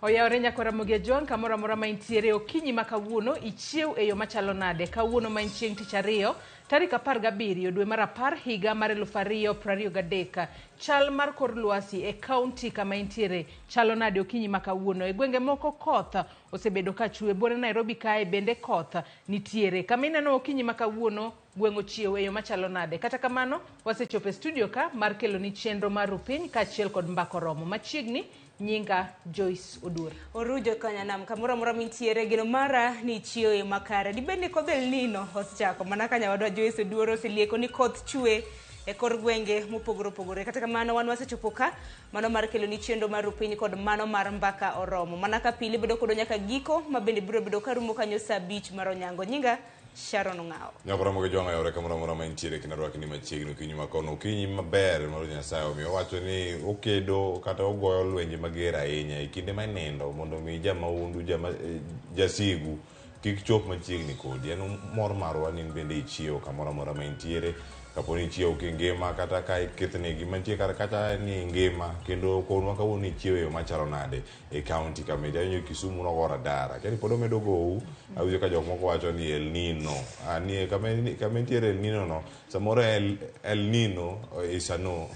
Oyawore nyako Ramogi Ajwang' kamoro amora ma intiere okinyi ma kawuono ichiew e yo machalo nade? Kawuono ma en chieng' tich ariyo tarik 17 dwe mar 10 higa mar 2023. Chal mar kor lwasi e kaunti kama intiere chalo nade okinyi ma kawuono? E gwenge moko koth osebedo ka chwe, buore Nairobi kae bende koth nitiere. Kama ineno okinyi ma kawuono gweng' ochiew e yo machalo nade? Kata kamano wasechopo e studio ka mar keloni chenro mar Rupiny kaachiel kod Mbaka Oromo. Machiegni Nyinga Joyce Oduor. Orujo kanyanam kamoro amora mintiere geno mara ni ichiew e makare. Dibed ni kodh El Nino osechako mana ka nyawadwa Joyce Oduor oselieko ni koth chwe e kor gwenge mopogore opogore. Kata kamano wan wasechopo ka mano mar keloni chenro mar Rupiny kod mano mar Mbaka Oromo. Mana ka pile bedo kodwa nyaka giko ma bende biro bedo karumo kanyo saa 5 mar onyango. Nyinga Sharon Ong'awo. Nyako Ramogi Jwang' oyawore kamoro amora ma intiere kendo arwaki ni machiegni okinyi ma kono. Okinyi maber mar Nyasaye omiyo owacho ni okedo kata ogoyo lwenje mager ahinya e kinde ma inindo mondo mi jamaundu jama, eh, jasigu kik chop machiegni kodi. En mor marwa ni in bende ichiewo kamoro amora ma intiere. Kapo ni ichiewo kingima kata ka ikethni gima nitie kar kacha ni ingima kendo konwa kawuono ni ichiewo e yo machalo nade. e county kama awinjo Kisumu nogo radar akia ni pod omedo gou awinjo ka jok moko wacho ni El Nino ah, ni kama kama nitiere El Nino no samoro El, El Nino is a no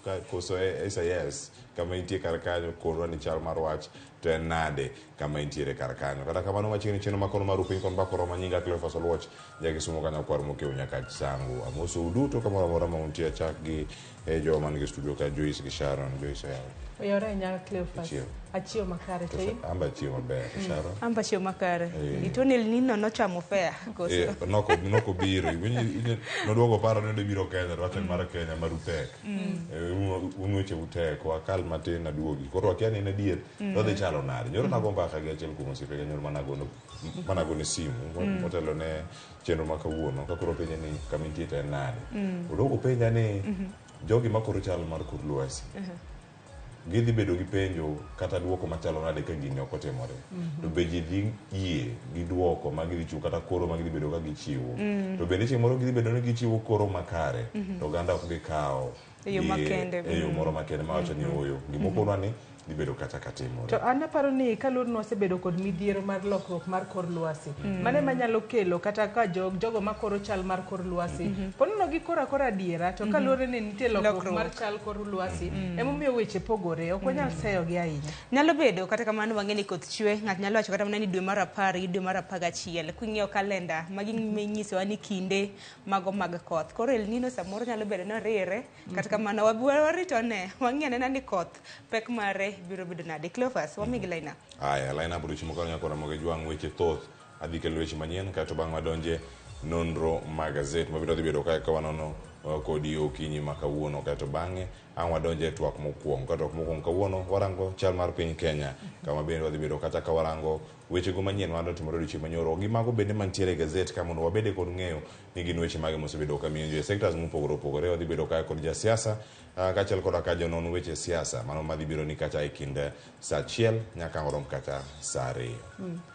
Ka- koso is a yes kama intie kar kanyo konwa ni chal mar wach to en nade kama intiere kar kanyo kata kamano machiegni chenro makono mar upiny kon bako roma nyinga Cleophas Oluoch ja Kisumu kanyo kwar mokew nyaka sangu amosou duto kamoro amora ma untie achak gi e jowa man gi studio ka Joyce gi Sharon Joyce oyaw Oyawore ahinya Cleophas. Achiew. Achiew makare to in? Amba achiew maber to Sharon Amba achiew makare. Eh. Itoni El Nino nochamo fea koso. Eh, noko noko biro noduogo paro ni odhi Kenya to wacho ni mar Kenya maru tek Eh, un weche u tek wakal matin aduogi koro wakia ni en adier to odhi chalo nade nyoro nago mbaka gi achiel kuom osiepega nyoro managono managone simu motelo ne chenro ma kawuono ka koro penje ni kama intie to en nade oduogo penja ni jogi makoro chal mar kor lwasi gidhi bedo gi penjo kata duoko machalo nade ka gini ok otimore to be ji dhi yie gi duoko ma gidhi chiwo kata koro ma gidhi bedo ka gichiwo to bende chieng' moro gidhi bedo ni gichiwo koro makare to oganda ok dhi kawo E yo gi- makende. e yo moro makende mawacho ni ooyo gimokonwa ni dhi bedo kacha katimore To an aparo ni kaluwore ni wasebedo kod midhiero mar lokruok mar kor lwasi. Mano ema nyalo kelo kata ka jog, jogo makoro chal mar kor lwasi. Ponono gikoro akora adiera to kaluwore ni nitie lokruok mar chal kor lwasi emomiyo weche pogore. Ok wanyal seyo gi ahinya. Nyalo bedo kata kamano wang'e ni koth chwe ng'ato nyalo wacho kata mana ni dwe mar 10 gi dwe mar 11 king'iyo kalenda magi nyisowa ni kinde mago mag koth koro El Nino samoro nyalo bedo ni orire kata kamano warito ne wang'i anena ni koth pek mare biro bedo nade Cleophas wamigi line up Aya, line up odiochieng' mokalo nyaka Ramogi Jwang' weche thoth. Adhi kelo weche manyien kaeto bang' wadonje nonro mag gazet mabiro dhi bedo kae ka wanono kodi okinyi ma kawuono kaeto bang'e ang' wadonje e twak mokwongo. Ka twak mokwongo kawuono warango chal mar piny Kenya kama bende wadhi bedo kata ka warango wechego manyien mane otimore odiochieng' manyoro gi mago bende mantiere e gazet ka mondo wabede kod ng'eyo ni gin weche mage mosebedo ka mienjo e sectors mopogore opogore. Wadhi bedo kae kod jasiasa kaachiel koda ka jonon weche siasa mano madhi biro ni kacha e kind saa 1 nyaka orom kata saa 2.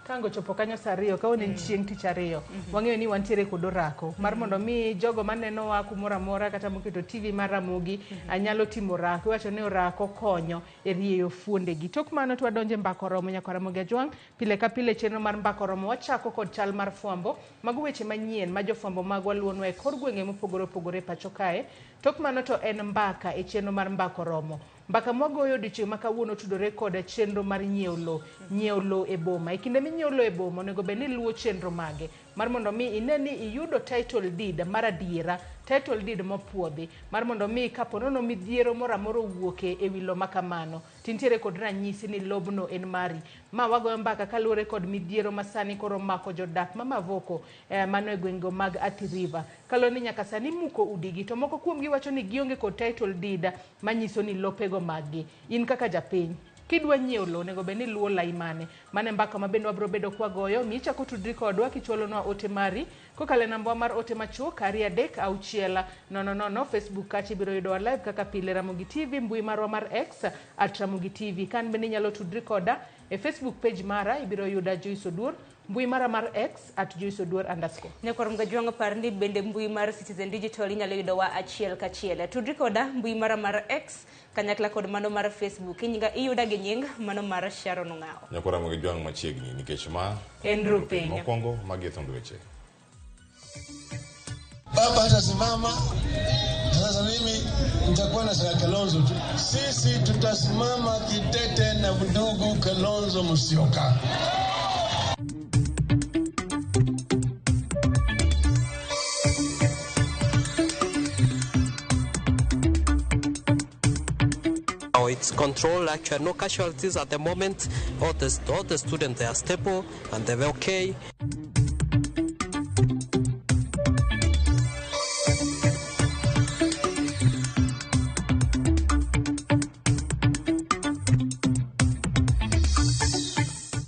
Kango chopo kanyo saa 2 kawuono en chieng' tich ariyo wang'eyo ni wantiere kod orako mar mondo mi jogo manenowa kumoro amora kata moketo TV mar Ramogi anyalo timo orako iwacho ni orako konyo e rieyo fuondegi. Tok mano to wadonjo e Mbaka Oromo nyaka Ramogi Ajwang' pile ka pile chenro mar Mbaka Oromo wachako kod chal mar fwambo mago weche manyien ma jofwambo magwa luonwa e kor gwenge mopogore opogore e pacho kae. Tok mano to en mbaka e chenro mar Mbaka Oromo. Mbaka mwagoyo odiochieng' ma kawuono tudore kod chenro mar nyiewo lo, nyiewo lo e boma. E kinde minyiewo lo e boma onego bed ni iluwo chenro mage mar mondo mi ine ni iyudo title deed mar adiera, title deed mopuodhi mar mondo mi kapo nono midhiero moro amora owuoke e wi lo ma kamano tintiere kod ranyisi ni lobno en mari. Ma wagoyo mbaka kaluwore kod midhiero ma sani koro omako jodak ma Mavoko mano e gwengego mag Athi River. Kaluwore ni nyaka sani imuko udigi to moko kuomgi wacho ni gionge kod title deed manyiso ni lopego maggi. In kaka japiny, kidwa nyiewo lo onego bed ni iluwo lai mane? Mano e mbaka ma bende wabiro bedo kwagoyo. Mi ichako tudri kodwa kichwalonwa ote mari kokalo e namba mar ote machuok 2 3 6 0 0. Facebook kacha ibiro yudowa live kaka pile Ramogi TV, mbui marwa mar X at Ramogi TV. Kan bende inyalo tudri koda e Facebook page mara ibiro yuda Joyce Oduor. Mbui mara mar X at Joyce Oduor underscore. Nyakwar Mgajwang' par ni bende mbui mar Citizen Digital inyalo yudowa achiel kachiel. Tudri koda mbui mara mar X kanyakla kod mano mar Facebook. Inyinga iyuda gi nying mano mar Sharon Ong'awo. Nyakwar Ramogi Jwang' machiegni nikech ma En Rupiny. Mokwongo magi e thund weche. Baba hatasimama sasa, mimi nitakuwa na Sir Kalonzo tu. Sisi tutasimama kitete na ndugu Kalonzo Musyoka. Now it's controlled, actually no casualties at the moment. All the students, they are stable and they're okay.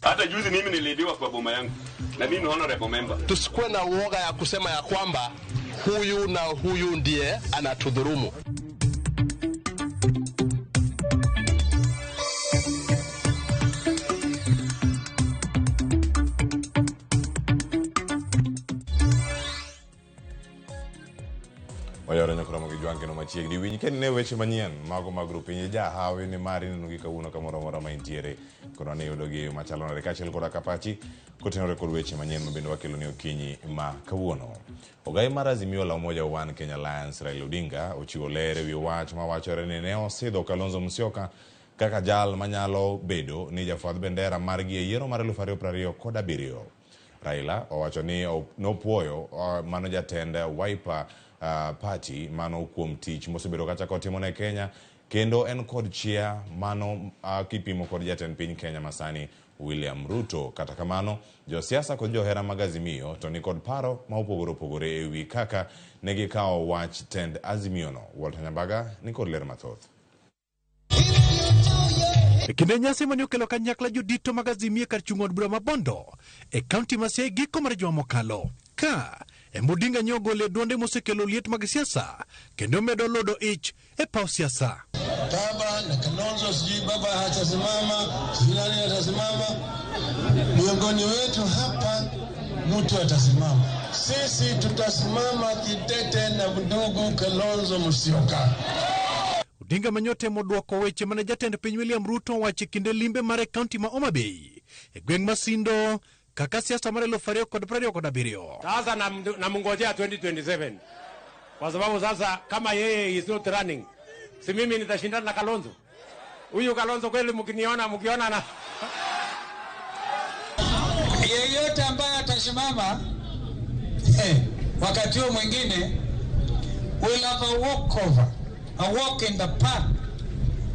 Hata juzi mimi niliibiwa kwa boma yangu na mimi ni honorable member. Tusikuwe na uoga ya kusema ya kwamba huyu na huyu ndiye anatudhurumu. Wayore nyakwar Ramogi Jwang' kendo machiegni winj kendo ne weche manyien mago mag Rupiny jahawi ni mari neno gi kawuono kamoro amora ma intiere kendo ne yudo gi machalo nade kaachiel koda kapachi kotenore kod weche manyien ma bende wakelo ni okinyi ma kawuono. Ogai mar Azimio la Umoja One Kenya Alliance Raila Odinga ochiwo ler ewi wach mawachore ni ne osidho Kalonzo Musyoka kaka jal manyalo bedo ni jafwadh bendera margi e yiero mar 2027. Raila owacho ni nopuoyo mano jatend Wiper Party mano kuom tich mosebedo kachako timo ne Kenya kendo en kod chia mano kipimo kod jatend piny Kenya masani William Ruto. Kata kamano, josiasa kod johera mag Azimio to ni kod paro ma opogore opogore ewi kaka ne gikawo wach tend Azimio no. Walter Nyambaga ni kod ler mathoth. E kinde nyasi mane okelo kanyakla jodito mag Azimio kar chung' od bura ma Bondo e kaunti ma Siaya giko mar juma mokalo. Ka ema Odinga ne ogole duonde mosekelo liet mag siasa kendo medo lodo ich e paw siasa. Baba na Kalonzo, sijui baba hatasimama, sijui nani atasimama. Miongoni wetu hapa mtu atasimama. Sisi tutasimama kidete na ndugu Kalonzo Musyoka. Odinga manyote modwoko weche mane jatend piny William Ruto owacho e kinde limbe mare e kaunti ma Homa Bay e gweng' ma Sindo kaka siasa mar 2027. Sasa namngojea 2027 kwa sababu sasa kama yeye is not running, si mimi nitashindana na Kalonzo? Huyu Kalonzo kweli, mkiniona mkiona na Yeyote ambaye atasimama wakati huo mwingine will have a walkover, a walk in the park.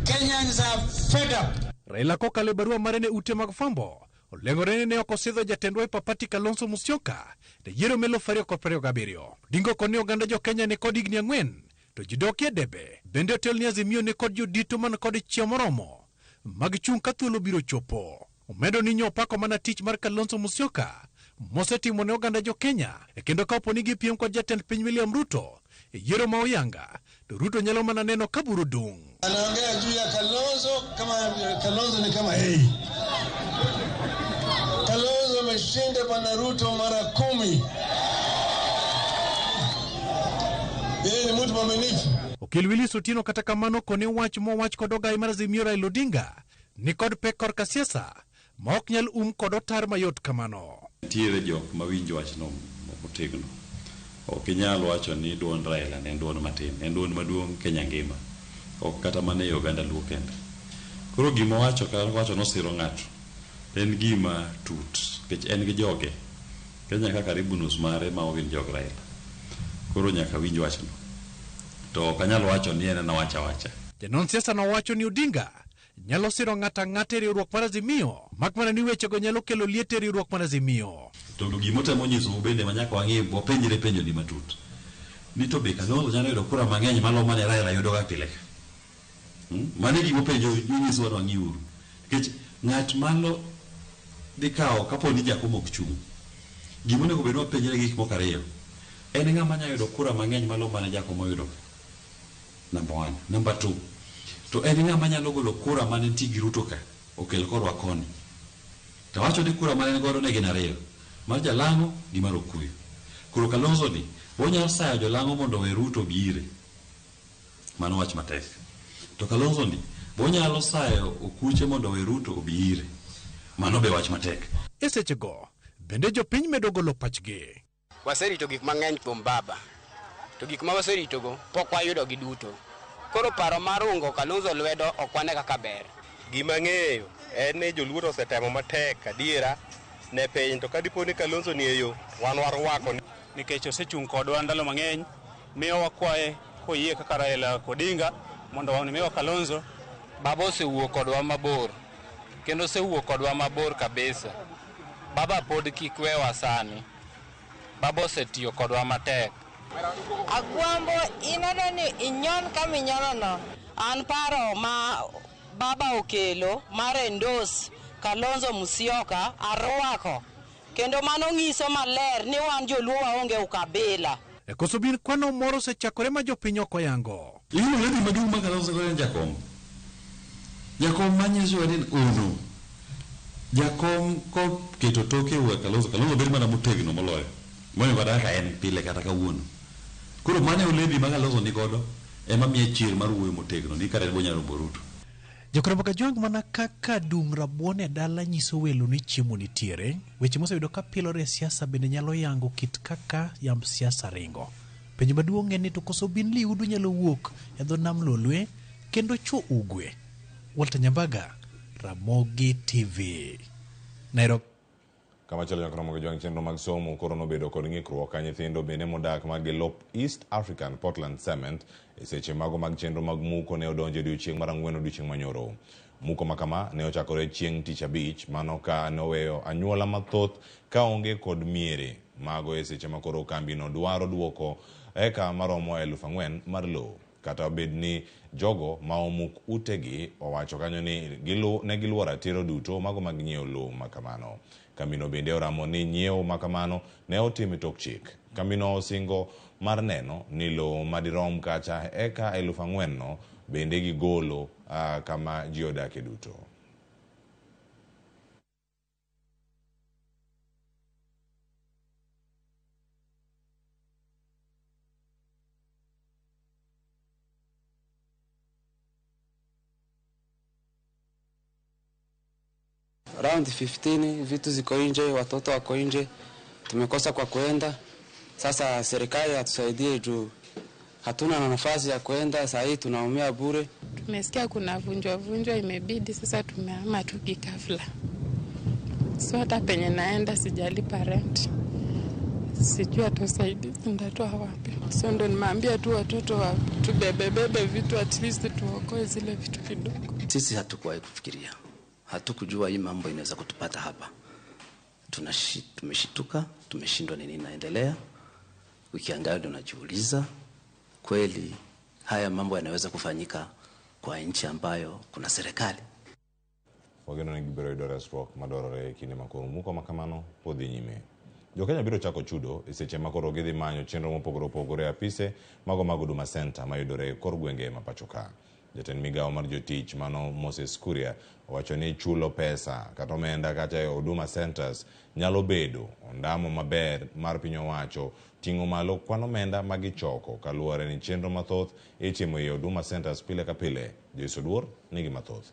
Kenyans are fed up. Raila kokalo e barua mare ne ute mag fwambo oleng'ore ni ne ok osidho jatend Wiper Party Kalonzo Musyoka e yiero mar 2027. Odinga okoni oganda jo Kenya ni kod higni 4 to ji dokie debe. Bende otel ni Azimio ni kod jodito man kod chia moromo mag chung' ka thuolo biro chopo. Omedo ni nyopako mana tich mar Kalonzo Musyoka mosetimo ne oganda jo Kenya e kendo kapo ni gipiem kod jatend piny William Ruto e yiero ma oyanga to Ruto nyalo mana neno ka buru dung'. Anaongea juu ya Kalonzo kama Kalonzo ni kama yeye. Kalonzo ameshinda bwana Ruto mara 10. Yeye ni mtu mwaminifu. Okil Willis Otieno kata kamano kone wach mowach kod ogai mar Azimio Raila Odinga ni kod pek korka siasa ma ok nyal um kod otar mayot kamano. Nitiere jok mawinjo wachno motegno. Ok inyal wacho ni duond Raila ne en duond matin, en duond maduong' Kenya ngima. Ok kata mana e oganda Luo kende. Koro gima owacho ka wacho nosiro ng'ato en gima tut nikech en gi joge. Kenya ka karibu nus mare ma gin jog Raila. Koro nyaka winj wachno. To ok anyal wacho ni en ena wacha awacha. Janon siasa nowacho ni Odinga nyalo siro ng'ato ang'ata e riwruok mar Azimio mak mana ni wechego nyalo kelo liet e riwruok mar Azimio. To gima otemo nyisou bende ma nyaka wang'i wapenjre penjo ni matut. Ni to be Kalonzo nyalo yudo kura mang'eny malo mane Raila yudo ga pile ka. Mano e gima openjo onyisowa ni wang'iuru. Nikech ng'at malo dhi kawo kapo ni Jakom ok chung'. Gima onego bed ni wapenjre gik moko ariyo. En ng'ama nyalo yudo kura mang'eny malo mane Jakom oyudo ka. Number one. Number two. To en ng'ama nyalo golo kura mane nitie gi Ruto ka okel korwa koni. To wacho ni kura mane en godo ne gin ariyo. Mar Jalang'o gi mar Okuyu. Koro Kalonzo ni, onyalo sayo Jolang'o mondo owe Ruto obi ire. Mano wach matek. To Kalonzo ni, onyalo sayo Okuche mondo owe Ruto obi ire. Mano be wach matek. E sechego, bende jopiny medo golo pachgi. Waserito gik mang'eny kuom baba, to gik ma waseritogo pok wayudo gi duto. Koro paro mar ungo Kalonzo lwedo ok wane kaka ber. Gima ang'eyo en ni joluo to osetemo matek adiera ne piny to kadipo ni Kalonzo ni e yo wan warwako. Nikech osechung' kodwa ndalo mang'eny, miyo wakwaye koyie kaka Raila Odinga mondo miwa Kalonzo. Baba osewuok kodwa mabor, kendo osewuok kodwa mabor kabisa. Baba pod kik wewa sani. Baba osetiyo kodwa matek. Agwambo ineno ni inyon kama inyonono. An paro ma baba okelo mar endorse Kalonzo Musyoka arwako. Kendo mano nyiso maler ni wan joluo waonge ukabila. E koso bin kwano moro osechakore ma jopiny ok oyango. Iyudo lady maduong' ma Kalonzo goyo en jakom. Jakom manyiso ni ono. Jakom koketo toke e Kalonzo, Kalonzo bedo mana motegno moloyo. Mohingo kata kaka en pile kata kawuono. Koro mano e oledi ma Kalonzo nigodo ema miye chir mar wuoyo motegno ni kata en bonyalo rombo Ruto. Jokorobo Kajwang' mana kaka dung' rabuon e dala nyiso welo ni chiemo nitiere, weche moseyudo ka pilore e siasa bende nyalo yango kit kaka yamb siasa ringo. Penjo maduong' en ni to koso bin liudu nyalo wuok e dho nam Lolwe kendo chwo ugwe? Walter Nyambaga, Ramogi TV, Nairobi. Kamachielo nyaka romo gi jwang' chenro mag somo koro nobedo kod ng'ikruok ka nyithindo bende modak mag lop East African Portland Cement e seche mago mag chenro mag muko ne odonjo e odiochieng' mar ang'wen odiochieng' manyoro. Muko makama ne ochakore chieng' tich abich mano ka noweyo anyuola mathoth kaonge kod miere mago e seche ma koro kambino dwaro duoko eka maromo 4,000 mar lowo. Kata bed ni jogo ma omuk utegi owacho kanyo ni ne giluwo ratiro duto mago mag nyiewo lowo makamano. Kambino bende oramo ni nyiewo makamano ne otim e tok chik. Kambino osingo mar neno ni lowo madirom kacha eka 4,000 no bende gigolo kama ji odake duto. Round 15 vitu ziko nje, watoto wako nje, tumekosa kwa kuenda. Sasa serikali atusaidie juu hatuna na nafasi ya kuenda, saa hii tunaumia bure. Tumesikia kuna vunjwa vunjwa, imebidi sasa tumehama tu kikafla. So hata penye naenda sijalipa rent. Sijui atusaidizi ndatoa wapi. So ndo nimeambia tu watoto wa tubebebebe vitu at least tuokoe zile vitu kidogo. Sisi hatukuwahi kufikiria. Hatukujua hii mambo inaweza kutupata hapa. Tumeshituka, tumeshindwa nini inaendelea. Ukiangalia ndio unajiuliza kweli haya mambo yanaweza kufanyika kwa nchi ambayo kuna serikali. Wageno ni gibiro yudo resruok madwarore e kinde ma koro muko makamano pod dhi nyime. Jokenya biro chako chudo e seche ma koro gidhi manyo chenro mopogore opogore e apise mago mag Huduma Center mayudore e kor gwenge ma pacho ka. Jatend migawo mar jotich mano Moses Kuria owacho ni chulo pesa kata omenda kata e Huduma Centers nyalo bedo ondamo maber mar piny owacho ting'o malo kwan omenda ma gichoko kaluwore ni chenro mathoth itimo e Huduma Centers pile ka pile. Joyce Oduor nigi mathoth.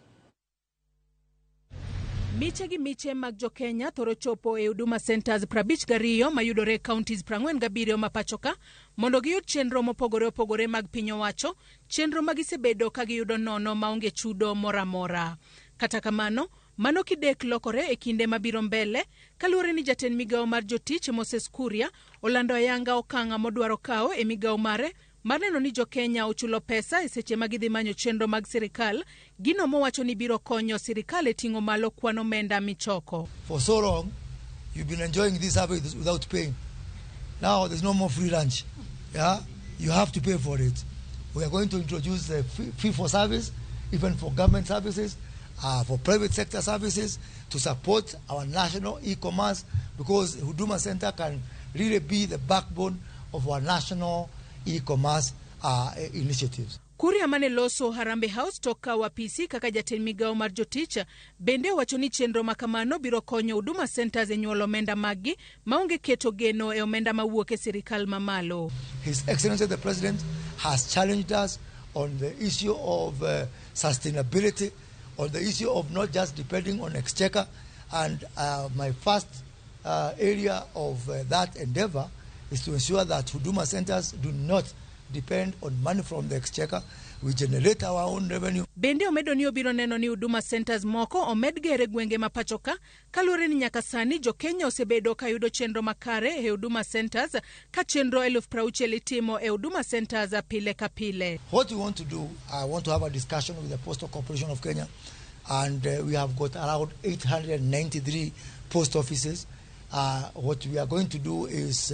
Miche gi miche mag jokenya thoro chopo e Huduma Centers 52 mayudore e counties 47 ma pacho ka mondo giyud chenro mopogore opogore mag piny owacho, chenro ma gisebedo ka giyudo nono maonge chudo moro amora. Kata kamano, mano kidek lokore e kinde mabiro mbele kaluwore ni jatend migawo mar jotich Moses Kuria olando ayanga okang' modwaro kawo e migawo mare mar neno ni jokenya ochulo pesa e seche ma gidhi manyo chenro mag sirikal, gino mowacho ni biro konyo sirikal e ting'o malo kwan omenda michoko. For so long, you've been enjoying this service without paying. Now there's no more free lunch. Yeah? You have to pay for it. We are going to introduce the fee for service, even for government services, for private sector services, to support our national e-commerce, because Huduma Center can really be the backbone of our national e-commerce initiatives. Kuria mane loso Harambee House tok kawo apisi kaka jatend migawo mar jotich bende owacho ni chenro ma kamano biro konyo Huduma Centers e nyuolo omenda maggi maonge keto geno e omenda mawuok e sirikal mamalo. His Excellency the President has challenged us on the issue of sustainability, on the issue of not just depending on exchequer, and my first area of that endeavor is to ensure that Huduma Centers do not depend on money from the exchequer. We generate our own revenue. Bende omedo ni obiro neno ni Huduma Centers moko omed gere gwenge ma pacho ka, kaluwore ni nyaka sani jo-Kenya osebedo ka yudo chenro makare e Huduma Centers ka chenro 60,000 itimo e Huduma Centers pile ka pile. What we want to do, I want to have a discussion with the Postal Corporation of Kenya, and we have got around 893 post offices. What we are going to do is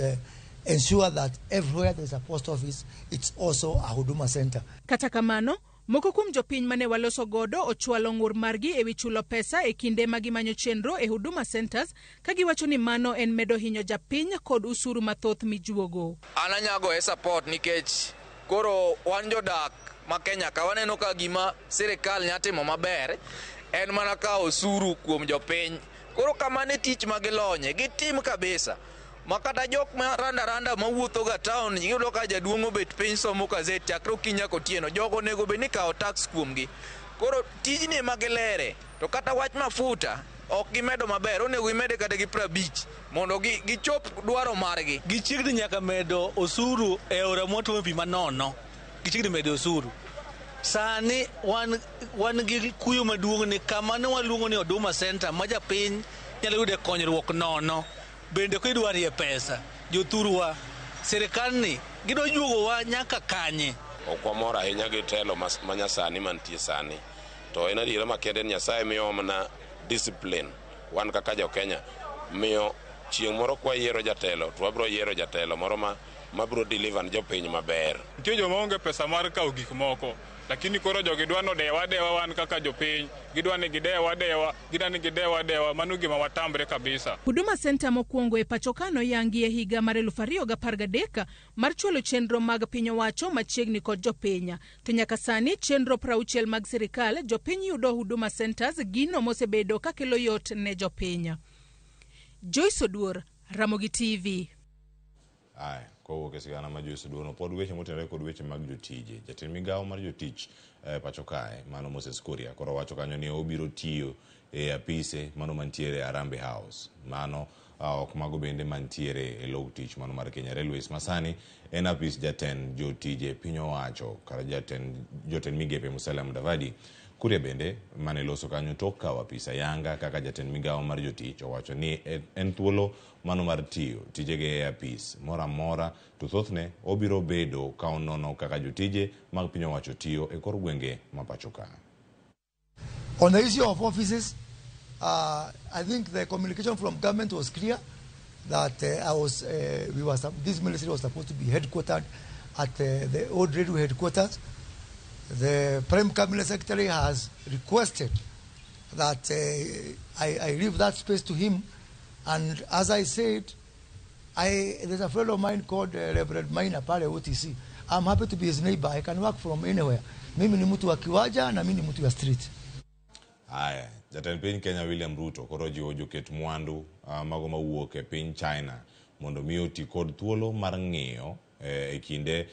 ensure that everywhere there's a post office, it's also a Huduma Center. Kata kamano, moko kuom jopiny mane waloso godo ochwalo ng'ur margi ewi chulo pesa e kinde ma gimanyo chenro e Huduma Centers ka giwacho ni mano en medo hinyo japiny kod usuru mathoth mijuogo. An anyago e support nikech koro wan jodak ma Kenya ka waneno ka gima sirikal nya timo maber en mana kawo osuru kuom jopiny. Koro kamano e tich ma gilonye, gitim kabisa. Ma kata jok ma randa randa mawuotho ga town iyudo ka jaduong' obet piny somo gazet chakre okinyi nyaka otieno. Jogo onego bed ni kawo tax kuomgi. Koro tijni ema gilere. To kata wach mafuta ok gimedo maber, onego gimede kata gi 50 mondo gichop dwaro margi. Gichiegni nyaka medo osuru e aora mwatuomo pi manono. Gichiegni medo osuru. Sani wan gi kuyo maduong' ni kama ne waluongo ni Huduma Center ma japiny nyalo yude konyruok nono. Bende kidwarie pesa, jothurwa, sirikal ni gidwa juogowa nyaka kanye? Ok wamor ahinya gi telo manyasani mantie sani. To en adiera makende ni Nyasaye miyowa mana discipline wan kaka jo Kenya. Miyo chieng' moro kwayiero jatelo to wabiro yiero jatelo moro mabiro deliver ne jopiny maber. Nitie joma onge pesa mar kawo gik moko, lakini koro jogi dwa nodewa dewa wan kaka jopiny, gidwa ni gidewa dewa, gidwa ni gidewa dewa, mano gima watamre kabisa. Huduma Center mokwongo e pacho ka noyangi e higa mar 2013 mar chwalo chenro mag piny owacho machiegni kod jopiny. To nyaka sani chenro 60 mag sirikal jopiny yudo Huduma Centers gino mosebedo kakelo yot ne jopiny. Joyce Oduor, Ramogi TV. Aya, kowuok e sigana ma Joyce Oduor no pod weche motenore kod weche mag jotije. Jatend migawo mar jotich pacho kae mano Moses Kuria koro wacho kanyo ni obiro tiyo e apise mano mantiere Harambee House. Mano ok mago bende mantiere e log tich mano mar Kenya Railways masani en apis jatend jotije piny owacho kata jotend migepe Musalia Mudavadi. Kuria bende mane loso kanyo tok kawo apis ayanga kaka jatend migawo mar jotich owacho ni en thuolo mano mar tiyo tijege e apis moro amora to thothne obiro bedo ka onono kaka jotije mag piny owacho tiyo e kor gwenge ma pacho ka. On the issue of offices, I think the communication from government was clear that this ministry was supposed to be headquartered at the old railway headquarters. The Prime Cabinet Secretary has requested that I leave that space to him. And as I said, there's a friend of mine called Reverend Maina pale OTC. I'm happy to be his neighbor. I can work from anywhere. Mimi ni mtu wa kiwanja na mimi ni mtu wa street. Aya, jatend piny Kenya William Ruto koro jiwo joket mwandu mago mawuok e piny China mondo mi oti kod thuolo mar ng'iyo e kinde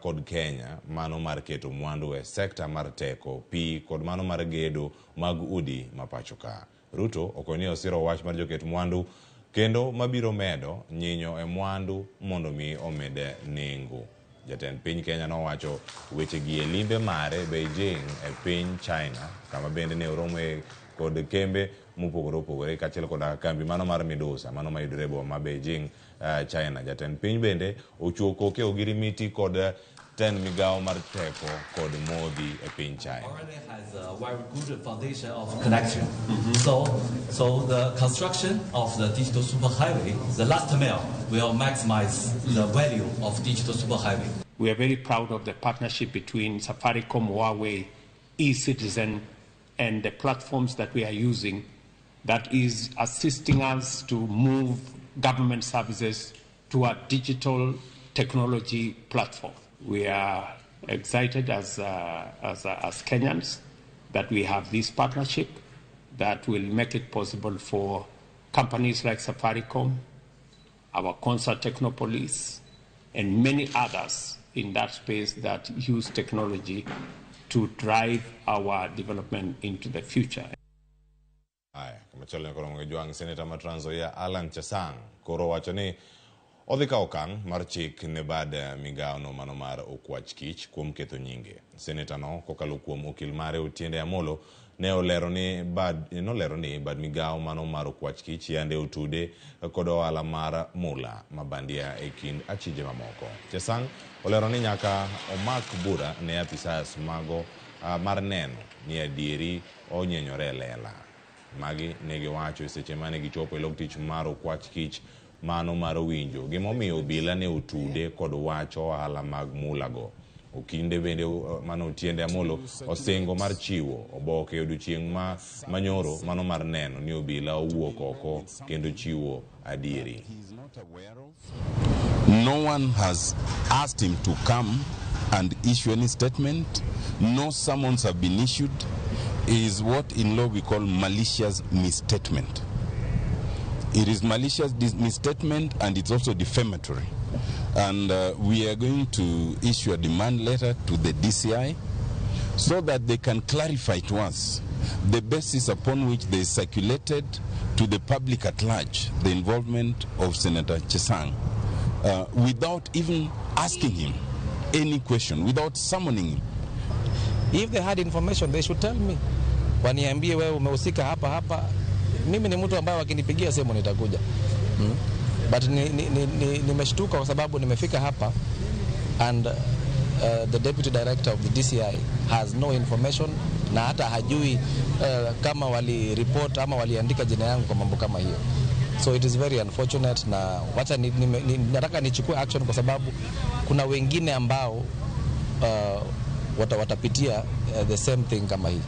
kod Kenya mano mar keto mwandu e sekta mar teko, pi kod mano mar gedo mag udi ma pacho ka. Ruto okoni ni osiro wach mar joket mwandu kendo mabiro medo nyinyo e mwandu mondo mi omed nengo. Jatend piny Kenya nowacho wechegi e limbe mare Beijing e piny China kama bende ne orome kod kembe mopogore opogore kaachiel koda kambi mano mar Midusa mano mayudore e boma ma Beijing, China. Jatend piny bende ochuo koke ogirimiti kod tend migawo mar teko kod modhi e piny China. Has a very good foundation of connection. So the construction of the digital superhighway, the last mile, will maximize the value of digital superhighway. We are very proud of the partnership between Safaricom, Huawei, eCitizen, and the platforms that we are using that is assisting us to move government services to a digital technology platform. We are excited as Kenyans that we have this partnership that will make it possible for companies like Safaricom, our Concert Technopolis, and many others in that space that use technology to drive our development into the future. Aya, kamachielo nyakoro Jwang' Seneta ma Trans Nzoia Alan Chesang koro wacho ni odhi kawo okang' mar chik ne bad migawono mano mar okwach kich kuom ketho nyinge. Seneta no kokalo kuom okil mare Otiende Amolo ne olero ni bad migawo mano mar okwach kich yande otude kod ohala mar mula mabandia e kind achije mamoko. Chesang olero ni nyaka omak bura ne apisas mago mar neno ni adieri onyenyore e lela. Magi ne giwacho e seche mane gichopo e log tich mar okwach kich mano mar winjo gimomiyo obila ne otude kod wach ohala mag mulago. Okinde bende mano Otiende Amolo osingo mar chiwo oboke e odiochieng' ma manyoro mano mar neno ni obila owuok oko kendo chiwo adieri. No one has asked him to come and issue any statement. No summons have been issued. Is what in law we call malicious misstatement. It is malicious misstatement and it's also defamatory. And we are going to issue a demand letter to the DCI so that they can clarify to us the basis upon which they circulated to the public at large the involvement of Senator Chesang without even asking him any question, without summoning him. If they had information, they should tell me. Waniambie wewe umehusika hapa hapa. Mimi ni mtu ambaye wakinipigia simu nitakuja. But nimeshtuka kwa sababu nimefika hapa and the deputy director of the DCI has no information na hata hajui kama wali report ama waliandika jina yangu kwa mambo kama hiyo. So it is very unfortunate na wacha nataka nichukue action kwa sababu kuna wengine ambao watapitia the same thing kama hii.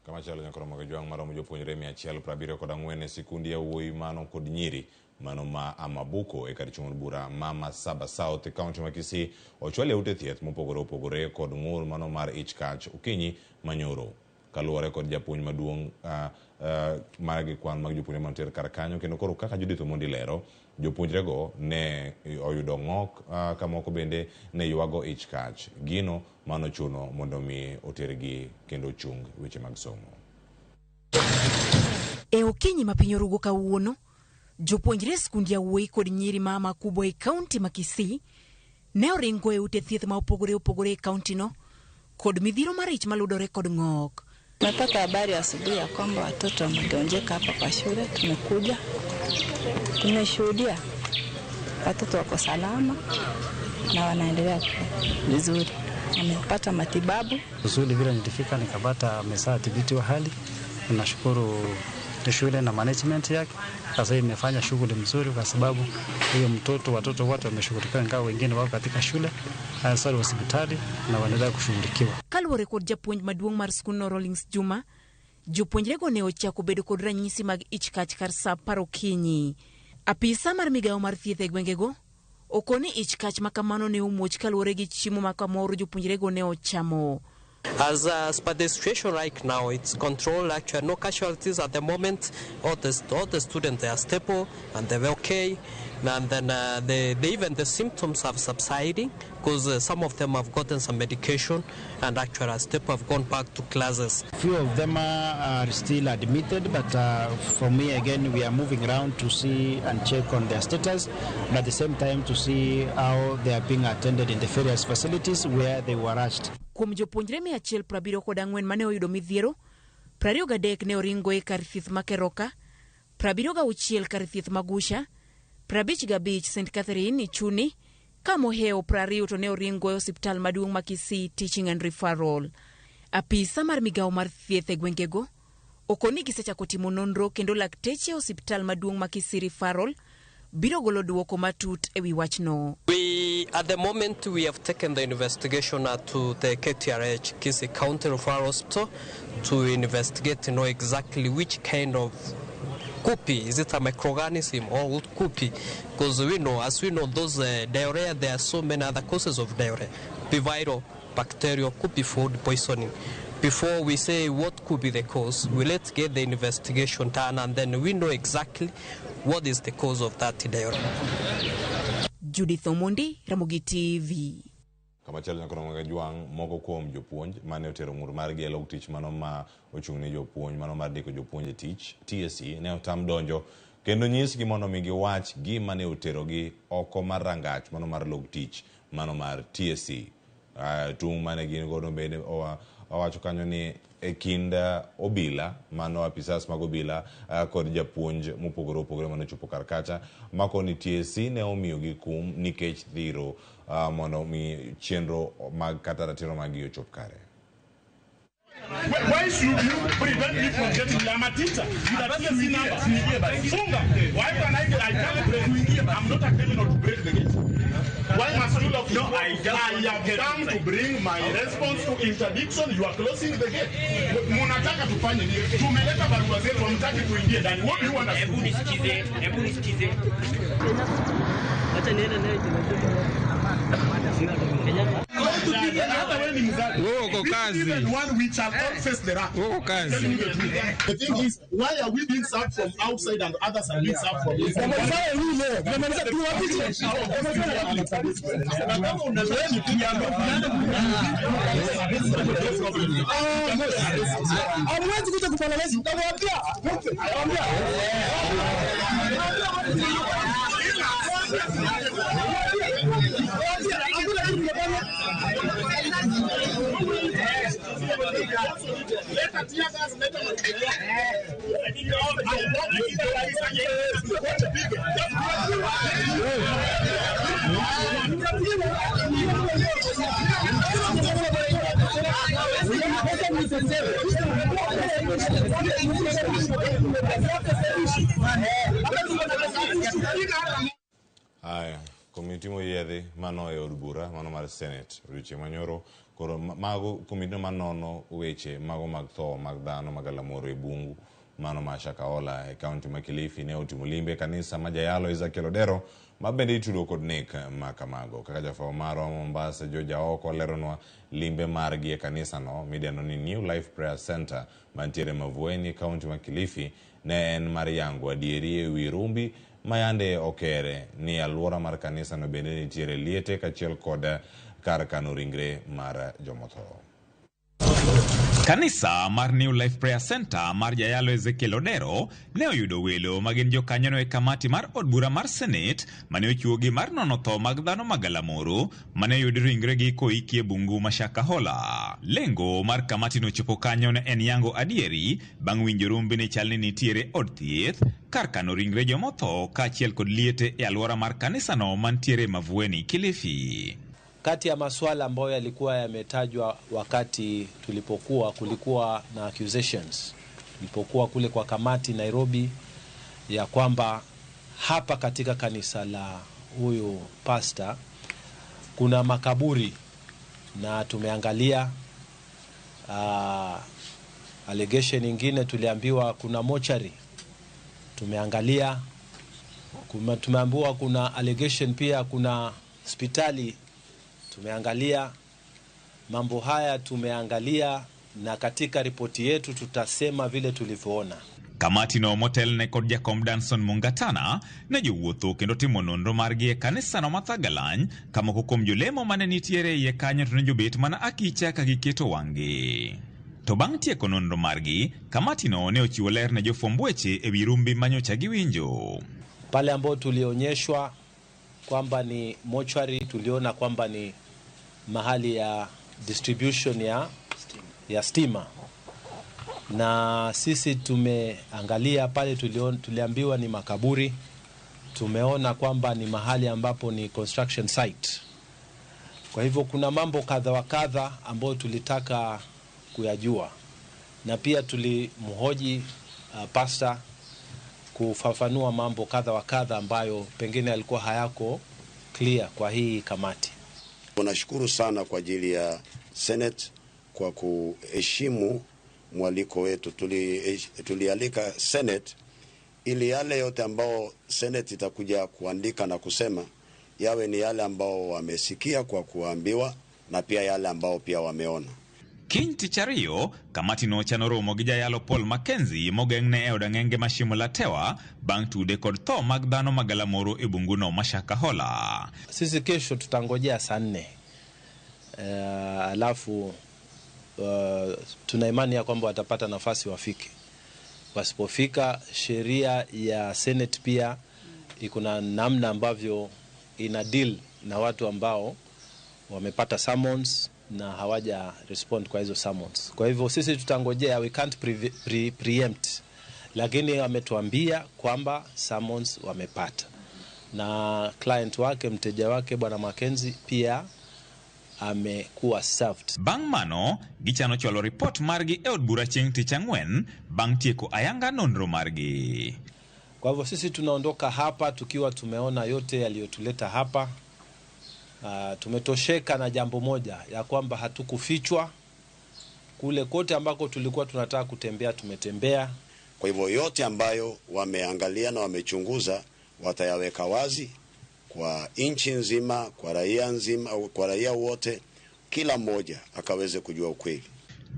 Kama chalo nyakoro mag Jwang' maromo jopuonjre 174 e sikundi ya wuoyi mano kod nyiri mano ma Amabuko e kar chung' bura ma Masaba South e kaunti ma Kisii ochwal e ute thieth mopogore opogore kod ng'ur mano mar ich kach okinyi manyoro. Kaluwore kod japuonj maduong' mar gi kwan mag jopuonjre mantiere kar kanyo kendo koro kaka Judith Omondi lero jopuonjrego ne oyudo ng'ok kamoko bende ne ywago ich kach gino mano chuno mondo mi otergi kendo ochung weche mag somo. E okinyi ma piny orugo kawuono, jopuonjre skundi ya wuoyi kod nyiri ma Amakubo e kaunti ma Kisii ne oringo e ute thieth ma opogore opogore e kaunti no kod midhiero mar ich maludore kod ng'ok. Tumepata habari asubuhi ya kwamba watoto wamegonjeka hapa kwa shule. Tumekuja tumeshuhudia watoto wako salama na wanaendelea vizuri, wamepata matibabu vizuri. Vile nilifika nikapata ameshathibitiwa hali. Nashukuru shule na management yake, sasa imefanya shughuli mzuri kwa sababu huyo mtoto, watoto wote wameshughulikiwa, ingawa wengine wako katika shule hasa hospitali na wanaendelea kushughulikiwa. Kaluwore kod japuonj maduong' mar skundno Rawlings Juma, jopuonjrego ne ochako bedo kod ranyisi mag ich kach kar saa 10 okinyi. Apisa mar migawo mar thieth e gwengego okoni ich kach ma kamano ne omuoch kaluwore gi chiemo ma kamoro jopuonjrego ne ochamo. As per the situation right now, it's controlled. Actually, no casualties at the moment. All the students, they are stable and they're okay. And then even the symptoms have subsided because some of them have gotten some medication and actually as stable have gone back to classes. Few of them are still admitted, but for me again, we are moving around to see and check on their status, and at the same time to see how they are being attended in the various facilities where they were rushed. Kuom jopuonjre 174 mane oyudo midhiero, 23 ne oringo e kar thieth ma Keroka, 76 kar thieth ma Gusha, 55 St Catherine Ichuni, ka mohewo 20 to ne oringo e osiptal maduong' ma Kisii Teaching and Referral. Apisa mar migawo mar thieth e gwengego okoni gisechako timo nonro kendo lakteche e osiptal maduong' ma Kisii Referral biro golo duoko matut e wi wachno. At the moment, we have taken the investigation to the KTRH, Kisii County Referral Hospital, to investigate to know exactly which kind of Could be, is it a microorganism or what could be? Because we know, as we know, those diarrhea, there are so many other causes of diarrhea. Could be viral, bacterial, could be food poisoning. Before we say what could be the cause, we let's get the investigation done and then we know exactly what is the cause of that diarrhea. Judith Omondi, Ramogi TV. Kamachielo nyaka Ramogi Jwang' moko kuom jopuonj mane otero ng'ur margi e log tich mano ma ochung' ne jopuonj mano mar ndiko jopuonj e tich TSC ne otam donjo kendo nyisgi mondo mi giwach gima ne oterogi oko mar rangach mano mar log tich mano mar TSC. Tung' mane gin godo bende owacho kanyo ni e kind obila mano apisas mag obila kod japuonj mopogore opogore mane ochopo kar kacha makoni TSC ne omiyogi kum nikech dhiro mondo mi chenro mag kata ratiro mag gi ochop kare. Why should you prevent me from getting? I'm a teacher. With a TSC number. Funga. Why can I get? I can't break. I'm not a criminal to break the gate. Why must you lock? No, I just I want to have get come to inside. bring my response to interdiction. You are closing the gate. Munataka tufanye nini? Tumeleta barua zetu, hamtaki tuingie ndani. What do you want us to do? Hebu nisikize, hebu nisikize. Acha niende naye. Hata wewe ni mzazi. Wewe uko kazi. Even one we shall all face the wrath. Wewe uko kazi. Telling you the truth. The thing is, why are we being served from outside and others are being served from inside? Tunamaliza tuwapiche. Hamwezi kuja kupeleleza. Mtawaambia. Mtawaambia. Leta tear gas, leta Haya, komiti moyiedhi mano e od bura mano mar Senate odiochieng' manyoro koro mago komiti manono weche mago mag tho mag dhano mag galamoro e bungu mano ma Shakahola e kaunti ma Kilifi ne otimo limbe e kanisa ma jayalo Ezekiel Odero ma bende itudo kod nek ma kamago. Kaka jafwambo marwa Mombasa George Aoko leronwa limbe margi e kanisano midendo ni New Life Prayer Center mantiere Mavueni kaunti ma Kilifi ne en mar yango adieri e wi rumbi ma yande okere ni alwora mar kanisano bende nitiere liete kaachiel kod kar kano ringre mar jomotho. Kanisa mar New Life Prayer Center mar jayalo Ezekiel Odero ne oyudo welo ma gin jokanyono e kamati mar od bura mar Senate mane ochiwogi mar nono tho mag dhano mag galamoro mane oyud ringregi koiki e bungu ma Shakahola. Lengo mar kamati no chopo kanyo ne en yango adieri bang' winjo rumbi ni chal ni nitiere od thieth kar kano ringre jomotho kaachiel kod liete e alwora mar kanisano mantiere Mavueni, Kilifi. Kati ya masuala ambayo yalikuwa yametajwa wakati tulipokuwa, kulikuwa na accusations tulipokuwa kule kwa kamati Nairobi, ya kwamba hapa katika kanisa la huyu pastor kuna makaburi, na tumeangalia allegation nyingine tuliambiwa kuna mochari, tumeangalia tumeambiwa kuna allegation pia kuna hospitali, tumeangalia mambo haya, tumeangalia na katika ripoti yetu tutasema vile tulivyoona. Kamati no motelne kod jakom Danson Mungatana ne jowuotho kendo timo nonro margi e kanisano ma Thagalany ka moko kuom jolemo mane nitiere iye kanyo to ne jobet mana akicha ka giketo wang'gi. To bang' tieko nonro margi, kamati no ne ochiwo ler ne jofwamb weche e wi rumbi manyocha giwinjo. Pale ambao tulionyeshwa kwamba ni mochwari, tuliona kwamba ni mahali ya distribution ya stima, na sisi tumeangalia pale, tuliambiwa ni makaburi, tumeona kwamba ni mahali ambapo ni construction site. Kwa hivyo kuna mambo kadha wa kadha ambayo tulitaka kuyajua, na pia tulimhoji pastor kufafanua mambo kadha wa kadha ambayo pengine yalikuwa hayako clear kwa hii kamati. Tunashukuru sana kwa ajili ya Senate kwa kuheshimu mwaliko wetu. Tulialika Senate ili yale yote ambao Senate itakuja kuandika na kusema yawe ni yale ambao wamesikia kwa kuambiwa na pia yale ambao pia wameona. Kiny tich ariyo, kamatino chano romo gi jayalo Paul Mackenzie mogeng'ne e od ang'enge ma Shimo la Tewa bang' tude kod tho mag dhano magalamoro e bunguno ma Shakahola. Sisi kesho tutangojea saa 4, alafu tuna imani ya kwamba watapata nafasi wafike. Wasipofika, sheria ya Senate pia iko na namna ambavyo ina deal na watu ambao wamepata summons na hawaja respond kwa hizo summons. Kwa hivyo sisi tutangojea, we can't preempt, lakini wametuambia kwamba summons wamepata, na client wake, mteja wake Bwana Mackenzie pia amekuwa served. Bang' mano, gichano chwalo ripot margi e od bura chieng' tich ang'wen bang' tieko ayanga nonro margi. Kwa hivyo sisi tunaondoka hapa tukiwa tumeona yote yaliyotuleta hapa. Tumetosheka na jambo moja, ya kwamba hatukufichwa. Kule kote ambako tulikuwa tunataka kutembea tumetembea. Kwa hivyo yote ambayo wameangalia na wamechunguza watayaweka wazi kwa nchi nzima, kwa raia nzima, kwa raia wote, kila mmoja akaweze kujua ukweli.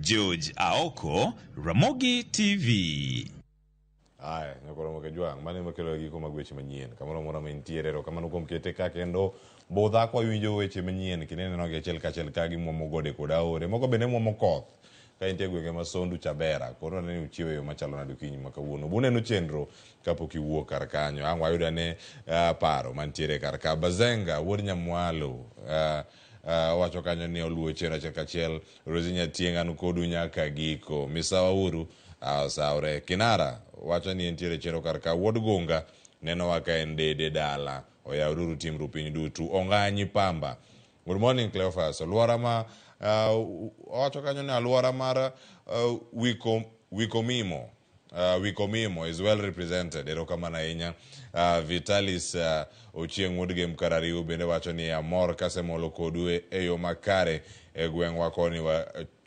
George Aoko, Ramogi TV. Aya, nyakoro mokejwang', mano ema kelo giko mag weche manyien. Kamoro amora ma intiere, erokamano kuom kete ka kendo bodha kwa winjo weche manyien kendo ineno gi achiel kachiel ka gimwomo gode kod aore. Moko bende mwomo koth ka intie e gwenge ma Sondu Chabera. Koro aneno ni uchiewo e yo machalo nade okinyi ma kawuono. Buneno chenro kapok iwuok kar kanyo. Ang' wayud ane paro mantiere kar ka. Bazenga wuod Nyamwalo owacho kanyo ni oluwo chenro achiel kachiel. Rosi Nyatieng' an kodu nyaka giko. Misawa uru osawre. Kinara wacho ni entiere chenro kar ka. Wuod Gunga nenowa ka en dede dala. Oyawruru timru piny duto. Onganyi Pamba. Good morning Cleophas. Alwora ma owacho kanyo ni alwora mar Wikomimo. Wikomimo is well represented. Erokamano ahinya. Vitalis Ochieng' wuod Gem Karariu bende wacho ni amor kasemolo kodu e yo makare e gweng'wa koni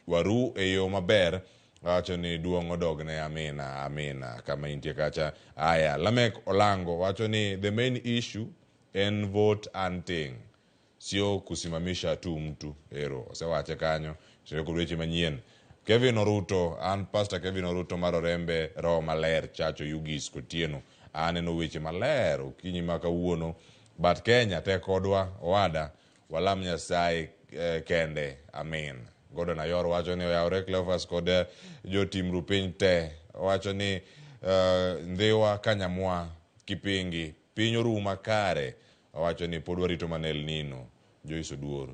waru e yo maber. Wacho ni duong' odogne amina amina kama intie kacha. Aya, Lamek Olango wacho ni the main issue en vote hunting, sio kusimamisha tu mtu. Ero osewache kanyo sio kod weche manyien. Kevin Oruto, an Pastor Kevin Oruto mar Orembe Roho Maler Chacho Yugis Kotieno. Aneno weche maler okinyi ma kawuono. But Kenya tek kodwa owada, walam Nyasaye kende, amin. Gordon Ayor wacho ni oyawre Cleophas kod jotimru piny te. Owacho ni Ndhiwa Kanyamwa Kipingi piny oruma kare. Owacho ni pod warito mana El Nino. Joyce Oduor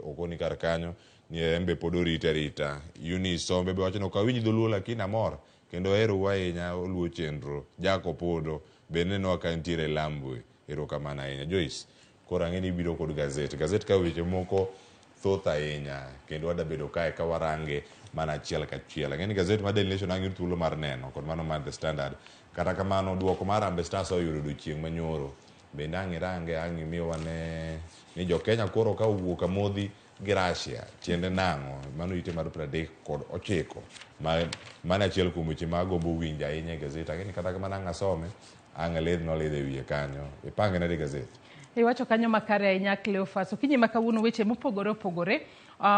okoni kar kanyo ni embe pod orite arita. Eunice Sombe be wacho ni ok awinj dholuo lakini amor kendo aherou ahinya oluwo chenro. Jack Opondo be nenowa ka nitiere Lambwe. Erokamano ahinya. Joyce, koro ang'e ni ibiro kod gazet. Gazet ka weche moko thoth ahinya kendo wada bedo kae ka warange mana achiel kachiel. Ang'e ni gazet mar Daily Nation ang' yud thuolo mar neno kod mano mar The Standard. Kata kamano duoko mar Harambee Stars oyudo odiochieng' manyoro. Bende ang' irange ang' imiyo wane ni jo Kenya koro ka owuok amodhi gi Russia tiende nang'o? Mano ite mar 39. Mano achiel kuom weche ma agombo winjo ahinya e gazet. Ang'e ni kata kamano ang' asome, ang' alidh nolidho e wiye kanyo. Ipange nade gazet? Iwacho kanyo makare ahinya Cleophas. Okinyi ma kawuono weche mopogore opogore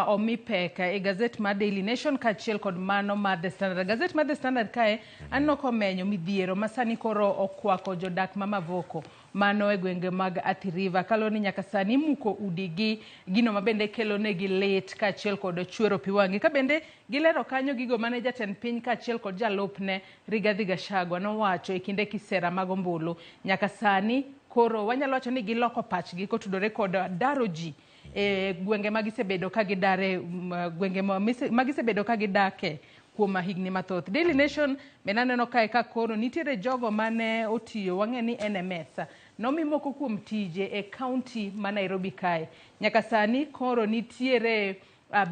omi pek e gazet mar Daily Nation kaachiel kod mano mar The Standard. Gazet mar The Standard kae aneno komenyo midhiero ma sani koro okwako jodak ma Mavoko mano e gwenge mag Athi River. Kaluwore ni nyaka sani imuko udigi, gino ma bende kelo negi lit kaachiel kod chwero pi wang'gi. Ka bende gilero kanyo gigo mane jatend piny kaachiel kod jalupne Rigathi Gachagua nowacho e kinde kisera mag ombulu. Nyaka sani koro wanyalo wacho ni giloko pachgi kotudore kod daro ji e gwenge ma gisebedo ka gidare, gwenge ma gisebedo ka gidake kuom higni mathoth. Daily Nation bende aneno kae ka koro nitiere jogo mane otiyo, wang'e ni NMS nomi moko kuom tije e county ma Nairobi kae. Nyaka sani koro nitiere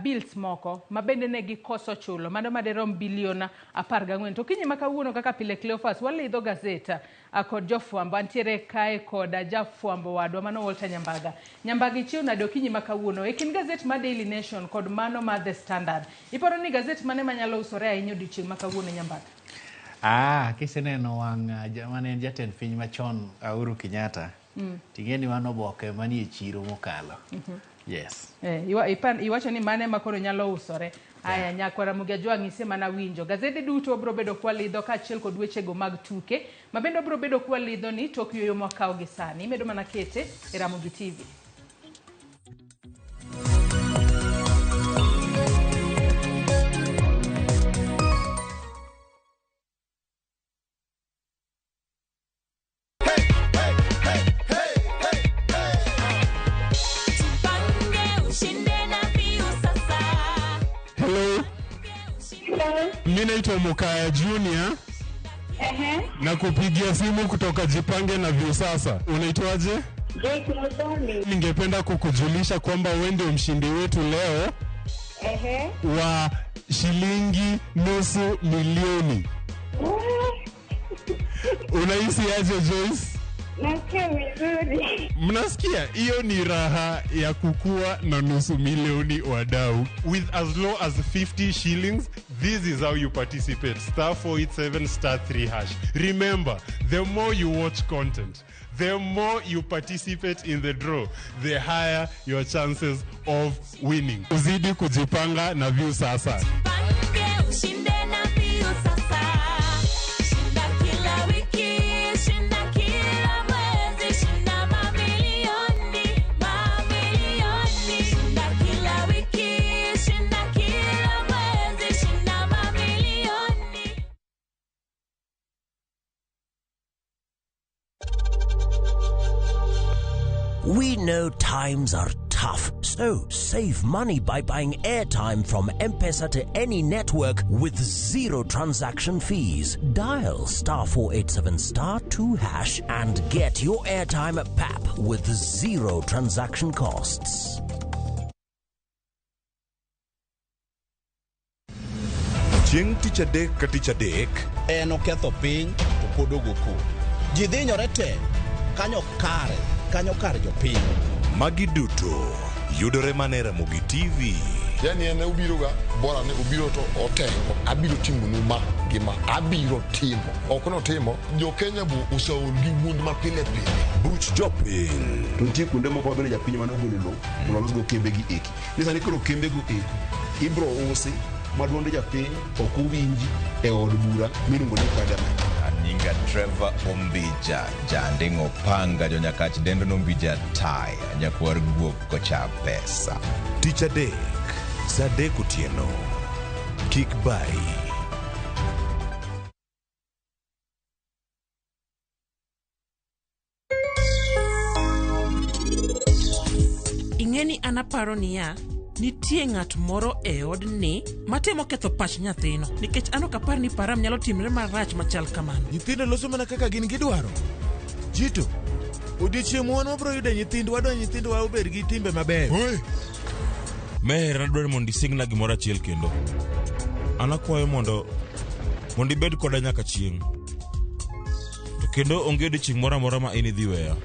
bills moko ma bende ne gikoso chulo mano maderom bilion 14. To okinyi ma kawuono kaka pile Cleophas walidho gazeta kod jofwambo. Antiere kae kod jafwambo wadwa mano Walter Nyambaga. Nyambaga, ichiew nade okinyi ma kawuono? E kind gazet mar Daily Nation kod mano mar The Standard, iparo ni gazet mane manyalo usore ahinya odiochieng' ma kawuono, Nyambaga? Ah, kiseneno wang' mane en jatend piny machon Uhuru Kenyatta, ting'e ni mano oboke manie chiro mokalo. Yes. Iwacho ni mane ma koro nyalo usore. Aya, nyakwa Ramogi Ajwang' ise mana winjo. Gazede duto wabiro bedo kwalidho kaachiel kod wechego mag tuke, ma bende wabiro bedo kwalidho ni tok yueyo mwakawo gi sani. Imedo mana kete e Ramogi TV. Hello. Mi naitwa Mukaya Junior. Na kupigia simu kutoka Jipange na Viusasa. Unaitwaje? Ningependa kukujulisha kwamba wewe ndio mshindi wetu leo wa shilingi 500,000. Unahisi aje Joyce? Nasikia vizuri. Mnasikia? Hiyo ni raha ya kukua na 500,000 wadau. With as low as 50 shillings, this is how you participate. Star 487 star 3 hash. Remember, the more you watch content, the more you participate in the draw, the higher your chances of winning. Uzidi kujipanga na Viusasa. Ushinde na Viusasa. Shinda kila wiki, shinda kila mwezi, shinda mamilioni, mamilioni. Shinda kila wiki, shinda kila mwezi, shinda mamilioni. We know times are tough, so save money by buying airtime from M-Pesa to any network with zero transaction fees. Dial star 487 star 2 hash and get your airtime at PAP with zero transaction costs. Chieng' tich adek ka tich adek En oketho piny to pod ogo koko. Ji dhinyore te kanyo kare, kanyo kar jopiny. Magi duto yudore mana e Ramogi TV. Yani en obiroga bora ni obiro to otengo abiro timonu ma gi ma abiro timo ok notimo jo Kenya bo oseol gi wuond ma pile pile. Buch jopiny. To nitie kuonde moko mabende japiny mane ogolo lowo mondo olosgo kembe gi eki. Ni sani koro kembe go eko ibro usi ma duond japiny ok owinji e od bura miluongo ni parliament. Anyinga Trevor Ombija, janding'o panga jonyakach dendo nombija taya, nyakwar guok kocha pesa. Tich adek, saa 3 otieno. Kik bayi. Ing'eni an aparo niya, nitie ng'at moro e odni matemo ketho pach nyathino nikech an ok apar ni param nyalo timre marach machal kamano. Nyithindo loso mana kaka gin gidwaro. Jito, odiechieng' wan wabiro yudo nyithindwa, wadwa nyithindwa obed gi timbe mabeyo. Meher, adwaro mondo isingna gimoro achiel kendo. An akwayo mondo ibed koda nyaka chieng'. To kendo onge odiechieng' moro amora ma in idhi weya.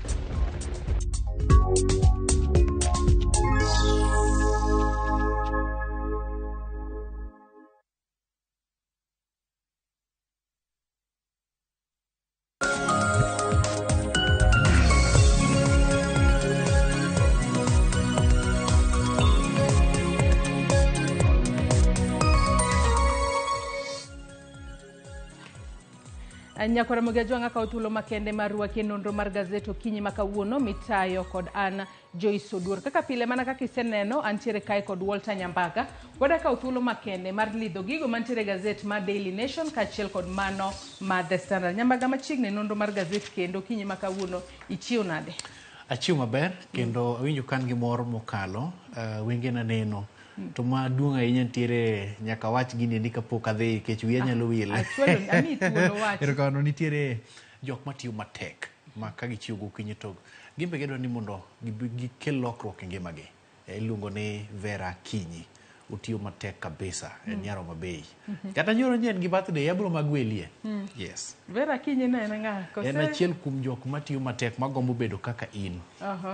Nyakwar Ramogi Ajwang' akawo thuolo makende mar rwaki e nonro mar gazet okinyi ma kawuono mitayo kod an Joyce Oduor. Kaka pile mana kaka iseneno antiere kae kod Walter Nyambaga. Wadakawo thuolo makende mar lidho gigo mantiere e gazet mar Daily Nation kaachiel kod mano mar The Standard. Nyambaga machiegni nonro mar gazet kendo okinyi ma kawuono ichiew nade? Achiew maber kendo awinjo ka an gi mor mokalo, wengena neno. To maduong' ahinya nitiere nyaka wach gini ni kapok adhi nikech wiya nyalo wil. Erokamano nitiere jok matiyo matek ma ka gichiew gokinyi to gin be gidwa ni mondo gikel lokruok e ngimagi. Iluongo ni Vera Kinyi. Otiyo matek kabisa en nyar Homa Bay. Kata nyoro ni en gi birthday abiro magwelie. Yes. Vera Kinyi ne en ng'a? Kose? En achiel kuom jok matiyo matek magombo bedo kaka in.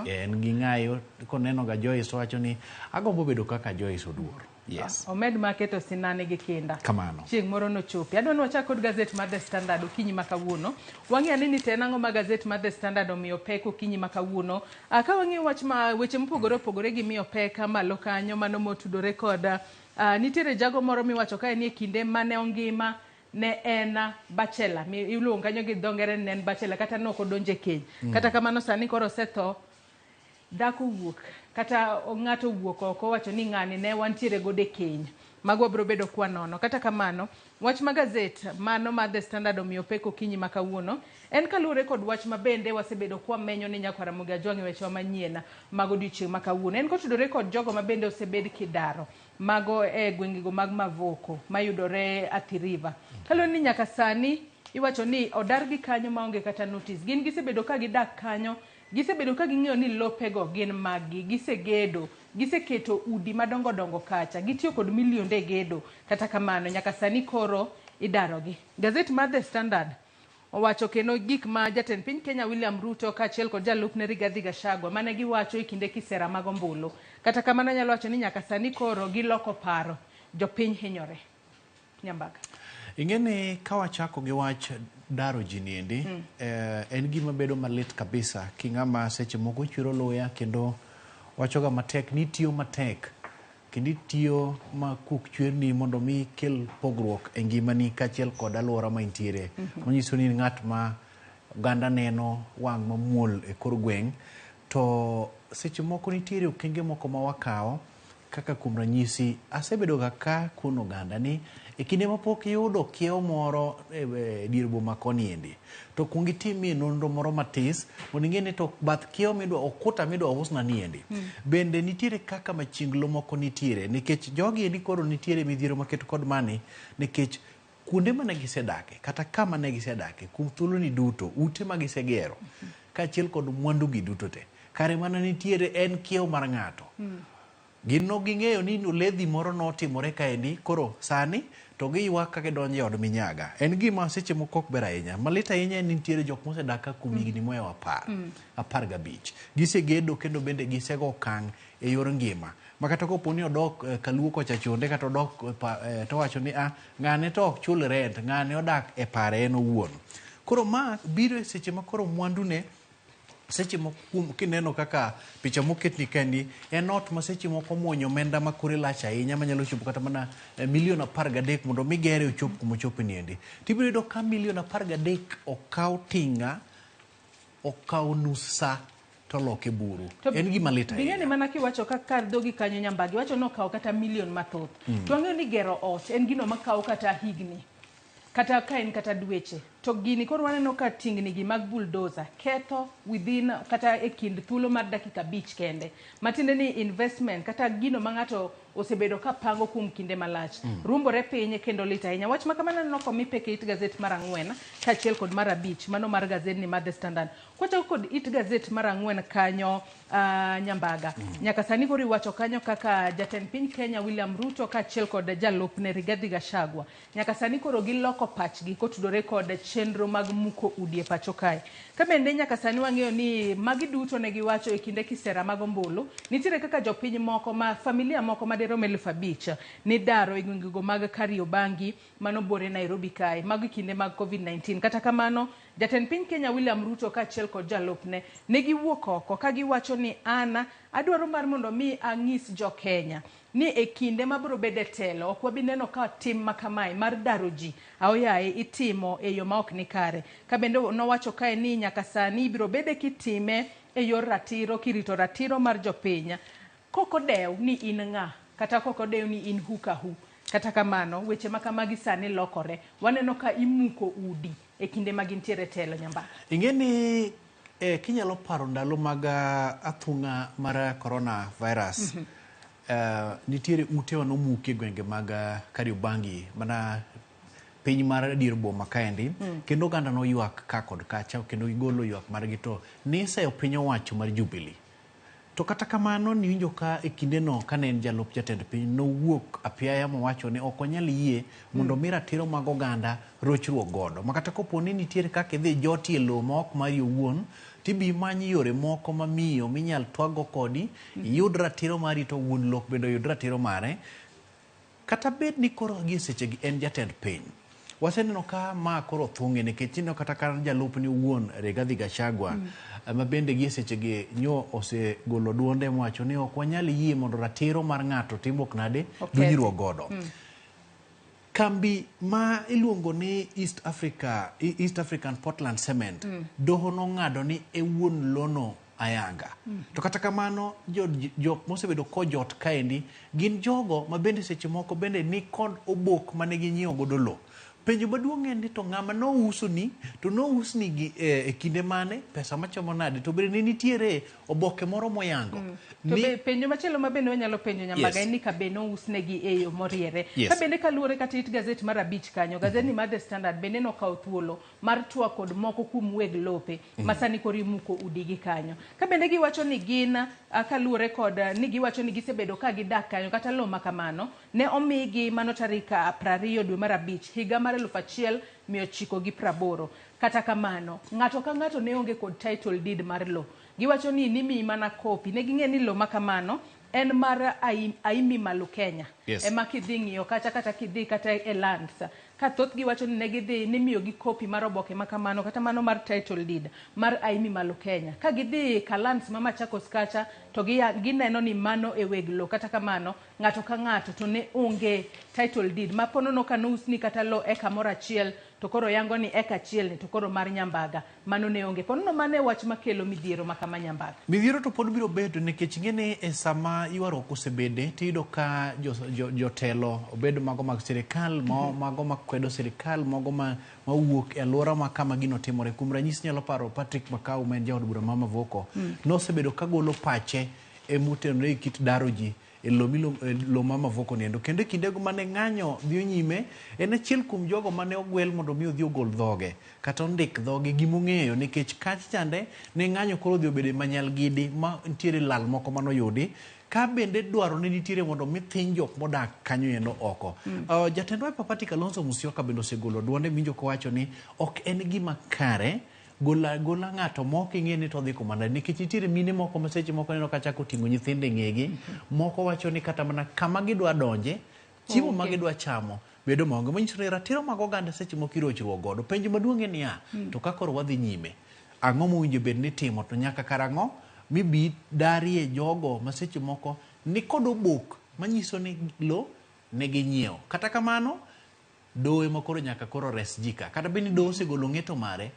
En gi ng'ayo koneno ga Joyce owacho ni agombo bedo kaka Joyce Oduor. Yes. Omed ma keto sinani gi kinda. Kamano. Chieng' moro nochopi. Adwa ni wachak kod gazet mar The Standard okinyi ma kawuono. Wang'e ane ni to en ang'o ma gazet mar The Standard omiyo pek okinyi ma kawuono. Ah, ka wang'iyo wach ma weche mopogore opogore gimiyo pek malo kanyo mano motudore kod ah, nitiere jago moro miwacho kae ni e kinde mane ongima ne en bachelor mi iluongo kanyo gi dho ngere ni ne en bachelor kata ne ok odonjo e keny. Kata kamano sani koro osetho dhako wuok kata ng'ato wuok oko wacho ni ng'ani ne wantiere godo e keny. Mago wabiro bedo kwanono. Kata kamano, wach ma gazet mano mar The Standard omiyo pek okinyi ma kawuono en kaluwore kod wach ma bende wasebedo kwamenyo ni nyakwar Ramogi Ajwang' e wechewa manyien mag odiochieng' ma kawuono. En kotudore kod jogo ma bende osebed kidaro mago e gwengego mag Mavoko mayudore Athi River. Kaluwore ni nyaka sani iwacho ni odargi kanyo maonge kata notice. Gin gisebedo ka gidak kanyo Gisebedo ka ging'eyo ni lopego gin maggi, gisegedo, giseketo udi madongo dongo kacha, gitiyo kod milionde e gedo, kata kamano nyaka sani koro idarogi. Gazet mar The Standard owacho kendo gik ma jatend piny Kenya William Ruto kaachiel kod jalupne Rigathi Gachagua mane giwacho e kinde kisera mag ombulu. Kata kamano anyalo wacho ni nyaka sani koro giloko paro, jopiny hinyore. Nyambaga. Ing'e ni ka wachako gi wach daro ji niendi, en gima bedo malit kabisa ki ng'ama seche moko chwero luya kendo wachoga matek ni itiyo matek kendo itiyo ma kuok chwerni mondo mi ikel pogruok e ngimani kaachiel kod alwora ma intiere. Manyiso ni in ng'at ma oganda neno wang' mamuol e kor gweng' to seche moko nitiere okenge moko ma wakawo Kaka kuom ranyisi, asebedoga ka kono oganda ni e kinde ma pok iyudo kiewo moro e dier boma koni endi, to kuong itimie nonro moro matis mondo ing'e ni to bath kiewo midwa, okuta midwa usna ni endi, bende nitiere kaka machinglo moko nitiere, nikech jogi endi koro nitiere midhiero maket kod mani, nikech kuonde mane gisedake kata kama ne gisedake kuom thuoloni duto, ute ma gisegero, kaachiel kod mwandugi duto te, kare mana nitiere en kiewo mar ng'ato. Gin nok ging'eyo ni oledhi moro notimore kaendi, koro sani to giywak ka gidonjo e od minyaga. En gima seche moko ok ber ahinya. Malit ahinya en ni nitiere jok mosedak ka kuom higni mohewo apar, 15. Gisegedo kendo bende gisego okang' e yor ngima. Ma kata kopo ni odok kaluo kocha chonde kata odok to owacho ni ah, ng'ane to ok chul rent, ng'ane odak e pare en owuon. Koro ma biro e seche ma koro mwandune seche moko kuom kineno kaka picha moketni kaendi en ot ma seche moko omuonyo omenda ma kore lach ahinya manyalo chopo kata mana milion 13 mondo mi gere ochop kuma ochope niendi. Tibiro yudo ka milion 13 okaw tinga, okaw nus sa to oloke buru. To En gima lit ahinya. Bing'eni mana kiwacho ka kar dhogi kanyo Nyambagi, iwacho ni okawo kata milion mathoth. To wang'eyo ni gero ot en gino makawo kata higni. Kata ka en kata dweche. To gini koro waneno ka tingni gi mag bulldozer ketho within kata e kind thuolo mar dakika 5 kende. Matiende ni investment kata gino ma ng'ato osebedo ka pango kuom kinde malach. Ruombore piny kendo lit ahinya. Wach ma kamano aneno komi pek e it gazet mar 4 kaachiel kod mar 5 mano mar gazedni mar The Standard. Kwachako kod it gazet mar 4 kanyo Nyambaga. Nyaka sani koro iwacho kanyo kaka jatend piny Kenya William Ruto kaachiel kod jalupne Rigathi Gachagua. Nyaka sani koro giloko pachgi kotudore kod chenro mag muko udi e pacho kae. Ka bende nyaka sani wang'eyo ni magi duto ne giwacho e kinde kisera mag ombulu, nitiere kaka jopiny moko ma familia moko madirom 5000 nidaro e gwengego mag Kariobangi mano buore Nairobi kae, mago e kinde mag COVID-19. Kata kamano, jatend piny Kenya William Ruto kaachiel kod jalupne ne giwuok oko ka giwacho ni an adwaro mar mondo mi ang'is jo Kenya ni e kinde mabiro bedo e telo ok wabi neno ka tim ma kamae mar daro ji aoyaye itimo e yo ma ok ni kare. Ka bende nowacho kae ni nyaka sani ibiro bede kitime e yor ratiro kirito ratiro mar jopiny kok odew ni in ng'a kata kok odew ni in who ka who. Kata kamano weche ma kamagi sani lokore. Waneno ka imuko udi e kinde ma gintiere e telo Nyambaka. Ing'e ni kinyalo paro ndalo mag athung'a mar coronavirus, nitiere ute manomuki e gwenge mag Kariobangi mana piny mar dier boma kaendi, kendo oganda noywak ka kod kacha kendo gigolo ywak margi to niseyo piny owacho mar Jubilee. To kata kamano niwinjo ka e kindeno kane en jalup jatend piny nowuok apiaya mowacho ni ok onyal yie mondo mi ratiro mag oganda rochruok godo. Ma kata kopo ni nitiere kaka idhi jotie lowo ma ok mari owuon, tibi many yore moko mamiyo minyal twaggo kodi, iyud ratiro mari to wuon lok bende oyud ratiro mare. Kata bed ni koro gie sechegi en jatend piny, waseneno ka ma koro thung'e nikech ineno kata ka jalupne owuon Rigathi Gachagua ma bende gie sechegi nyo osegolo duonde mowacho ni ok wanyal yie mondo ratiro mar ng'ato timruok nade dunyruok godo. Kambi ma iluongo ni East Africa, East African Portland Cement doho nong'ado ni e wuon lono ayanga. To kata kamano jok mosebedo kojot kaendi gin jogo ma bende seche moko bende ni kod obok mane ginyiewo godo lo. Penjo maduong' en ni to ng'ama nousoni to nousni gi e kinde mane, pesa machomo nade, to bende ne nitiere oboke moro moyango. To be penjo machielo ma bende wanyalo penjo Nyambaga en ni ka be nousnegi e yo moriere. Ka bende kaluwore kata it gazet mar 5 kanyo, gazetni mar The Standard bende nokawo thuolo mar twak kod moko kuom weg lope ma sani koro imuko udigi kanyo. Ka bende giwacho ni gin kaluwore kod ni giwacho ni gisebedo ka gidak kanyo kata lo ma kamano ne omigi mano tarik 20 dwe mar 5 higa mar 1980. Kata kamano, ng'ato ka ng'ato ne onge kod title deed mar lo. Giwacho ni nimiyi mana kopi. Ne ging'e ni lo ma kamano en mar Aimi Malu Kenya. Ema kidhi ng'iyo kacha kata kidhi kata e lands. Ka thoth giwacho ni ne gidhi nimiyo gi kopi mar oboke ma kamano kata mano mar title deed mar Aimi Malu Kenya. Ka gidhi ka lands ma Machakos kacha to gineno ni mano e weg lo. Kata kamano ng'ato ka ng'ato to ne onge title deed. Ma ponono ka nousni kata lo eka moro achiel to koro yango ni eka achiel ni to koro mar Nyambaga mano ne onge. Ponono mane wach makelo midhiero ma kama Nyambaga. Midhiero to pod biro bedo nikech ing'e ni e sama ywaruok osebede tiyudo ka jotelo obed mago mag sirikal, mago makwedo sirikal, mago mawuok e alwora ma kama gino timore. Kuom ranyisi nyalo paro Patrick Makau ma en jaod bura ma Mavoko nosebedo kagolo pache e motenore gi kit daro ji e lo ma Mavoko niendo. Kendo e kindego mane ng'anyo dhi nyime, en achiel kuom jogo mane ogwel mondo mi odhi ogol dhoge kata ondik dhoge gimong'eyo nikech kach chande ne ng'anyo koro odhi obedo manyal gidi ma nitiere lal moko manoyudi ka bende dwaro ne nitiere mondo mi thiny jok modak kanyo endo oko. Jatend Wiper Party Kalonzo Musyoka bende osegolo duonde minjo kowacho ni ok en gima kare gola ng'ato mok ing'e ni to odhi kuma nade nikech nitiere mine moko ma seche moko neno ka chako ting'o nyithindo e ng'egi, moko wacho ni kata mana kama gidwa donje, chiemo ma gidwa chamo bedo maonge. Manyiso ni ratiro mag oganda seche moko irochruok godo. Penjo maduong' en niya, to ka koro wadhi nyime, ang'o mowinjo bed ni timo to nyaka karang'o mibi darie jogo ma seche moko ni kod obok manyiso ni lo ne ginyiewo. Kata kamano, doho ema koro nyaka koro res ji ka. Kata bed ni doho osegolo ng'eto mare,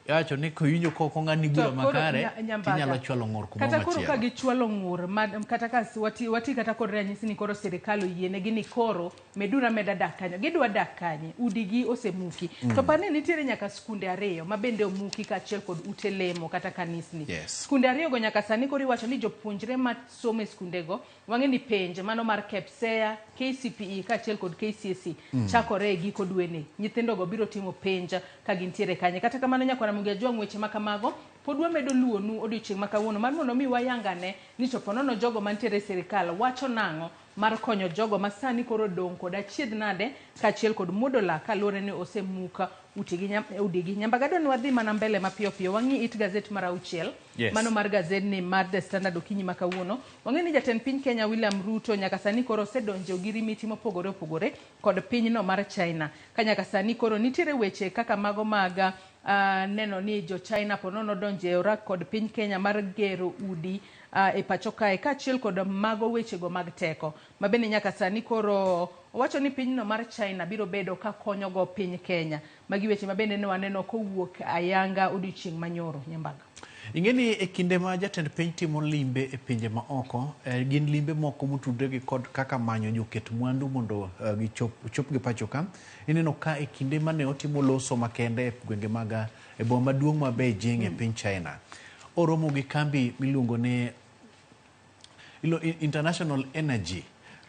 iwacho ni koyinjo kok ong'adni bura makare, tinyalo chwalo ng'ur kuma machielo. Kata koro ka machielo. gichwalo ng'ur, kata ka wati kata kod ranyisi ni koro sirikal oyienegi ni koro medura meda dak kanyo. Gidwa dak kanye? Udigi osemuki. To par ni nitiere nyaka skunde 2 ma bende omuki kaachiel kod ute lemo kata kanisni. Skunde 2 go nyaka sani koro iwacho ni jopuonjre ma somo e skundego wang'e ni penj mano mar KPSEA, KCPE kaachiel kod KCSE chakore e giko dweni. Nyithindogo biro timo penj ka gintiere kanye. Kata kamano nyakwara Ramogi Ajwang' weche ma kamago pod wamedo luwonu odiochieng' ma kawuono mar mondo mi wayangane ni to ponono jogo mantiere e sirikal wacho nang'o mar konyo jogo ma sani koro dong' kod achiedh nade kaachiel kod muodo lak kaluwore ni osemuk udigi. Nyambaga dwa ni wadhi mana mbele mapiyo piyo wang'i it gazet mar 6. Mano mar gazetni mar The Standard okinyi ma kawuono. Wang'e ni jatend piny Kenya William Ruto nyaka sani koro osedonjo gi rimiti mopogore opogore kod pinyno mar China. Ka nyaka sani koro nitiere weche kaka mago mag neno ni jo China ponono donjo e orak kod piny Kenya mar gero udi e pacho kae kaachiel kod mago wechego mag teko. Ma bende nyaka sani koro owacho ni pinyno mar China biro bedo ka konyogo piny Kenya. Magi weche ma bende ne waneno kowuok ayanga odiochieng' manyoro. Nyambaga. Ing'e ni e kinde ma jatend piny timo limbe e pinje ma oko, gin limbe moko motudre gi kod kaka manyo joket mwandu mondo gichop gi pacho ka. Ineno ka e kinde mane otimo loso makende e gwenge mag e boma maduong' ma Beijing e piny China, oromo gi kambi miluongo ni International Energy.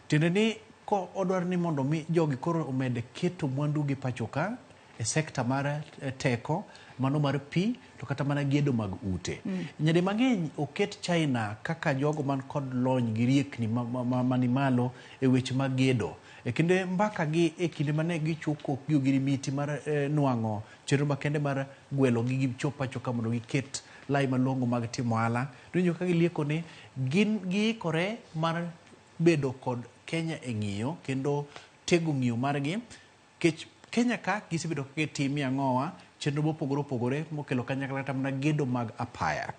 Tiende ni ko odwaro ni mondo mi jogi koro omed keto mwandu gi pacho ka e sekta mar teko, mano mar pi, to kata mana gedo mag ute. Nyadi mang'eny oket China kaka jogo man kod lony gi riekni mani malo e weche mag gedo. E kinde mbaka gi e kinde mane gichwo kok gi ogirimiti mar nwang'o chenro makende mar gwelo gi gichop pacho ka mondo giket lai malong'o mag timo ohala. Iwinjo ka gilieko ni gin giikore mar bedo kod Kenya e ng'iyo kendo tego ng'iyo margi kech Kenya ka gisebedo ka gitimie ang'owa chenro mopogore opogore mokelo kanyakla kata mana gedo mag apaya.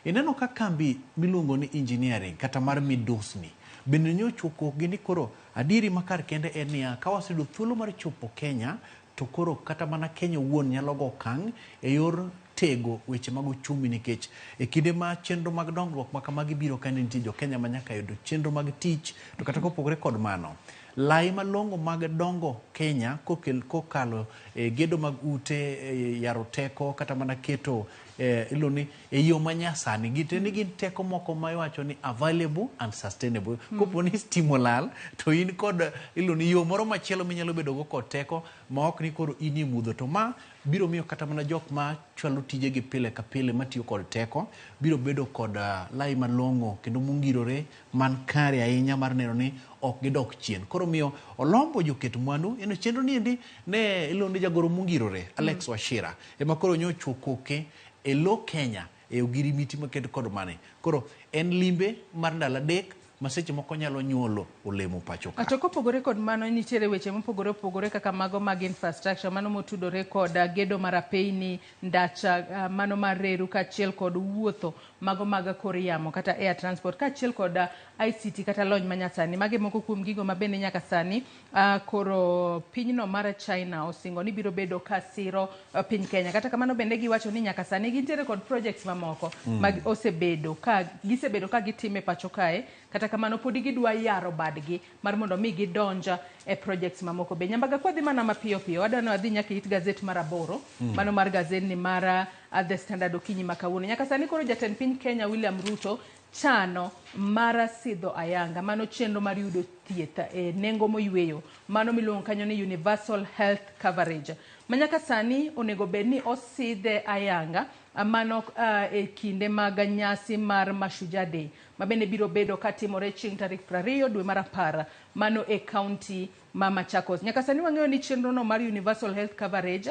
Ineno ka kambi miluongo ni engineering kata mar midusni bende nyocha okokgi ni koro adieri ma kar kende en niya ka waseyudo thuolo mar chopo Kenya to koro kata mana Kenya owuon nyalo go okang' e yor tego weche mag uchumi nikech e kinde ma chenro mag dongruok ma kamagi biro ka nitie jo Kenya ma nyaka yudo chenro mag tich to kata kopogore kod mano lai malong'o mag dongo Kenya kokel kokalo e gedo mag ute e yaro teko kata mana keto e, iluongo ni e yo manyasani gite ni gin teko moko ma iwacho ni available and sustainable kopo ni stima olal to in kod iluongo ni yo moro machielo minyalo bedo go kod teko ma ok ni koro in e mudho to ma biro miyo kata mana jok ma chwalo tijegi pile ka pile matiyo kod teko biro bedo kod lai malong'o kendo mongirore man kare ahinya mar neno ni ok gidok chien. Koro miyo olombo joket mwandu eno chenro ni endi ne iluongo ni jagoro mongirore Alex Wachira ema koro nyocha okoke e lo Kenya e ogirimiti maked kod mane. Koro en limbe mar ndalo adek ma seche moko nyalo nyuolo olemo pacho ka. To kopogore kod mano nitiere weche mopogore opogore kaka mago mag infrastructure mano motudore kod gedo mar apeyni, ndacha mano mar reru kaachiel kod wuotho mago mag kor yamo kata air transport kaachiel kod ICT kata lony manyasani. Mage moko kuom gigo ma bende nyaka sani koro pinyno mar China osingo ni biro bedo ka siro piny Kenya. Kata kamano bende giwacho ni nyaka sani gintiere kod projects mamoko mag osebedo ka gisebedo ka gitime pacho kae. Kata kamano podi gidwa yaro badgi mar mondo mi gidonj e projects mamoko be. Nyambaga kwadhi mana mapiyo piyo, wadwa ni wadhi nyaka it gazet mar aboro, mano mar gazetni mar The Standard okinyi ma kawuono. Nyaka sani koro jatend piny Kenya William Ruto chano mar sidho ayanga mano chenro mar yudo thieth e nengo moyweyo mano miluongo kanyo ni Universal Health Coverage ma nyaka sani onego bed ni osidhe ayanga mano e kinde mag nyasi mar Mashujaa Day ma bende biro bedo katimore chieng' tarik 20 dwe mar 10 mano e kaunti ma Machakos. Nyaka sani wang'eyo ni chenro no mar Universal Health Coverage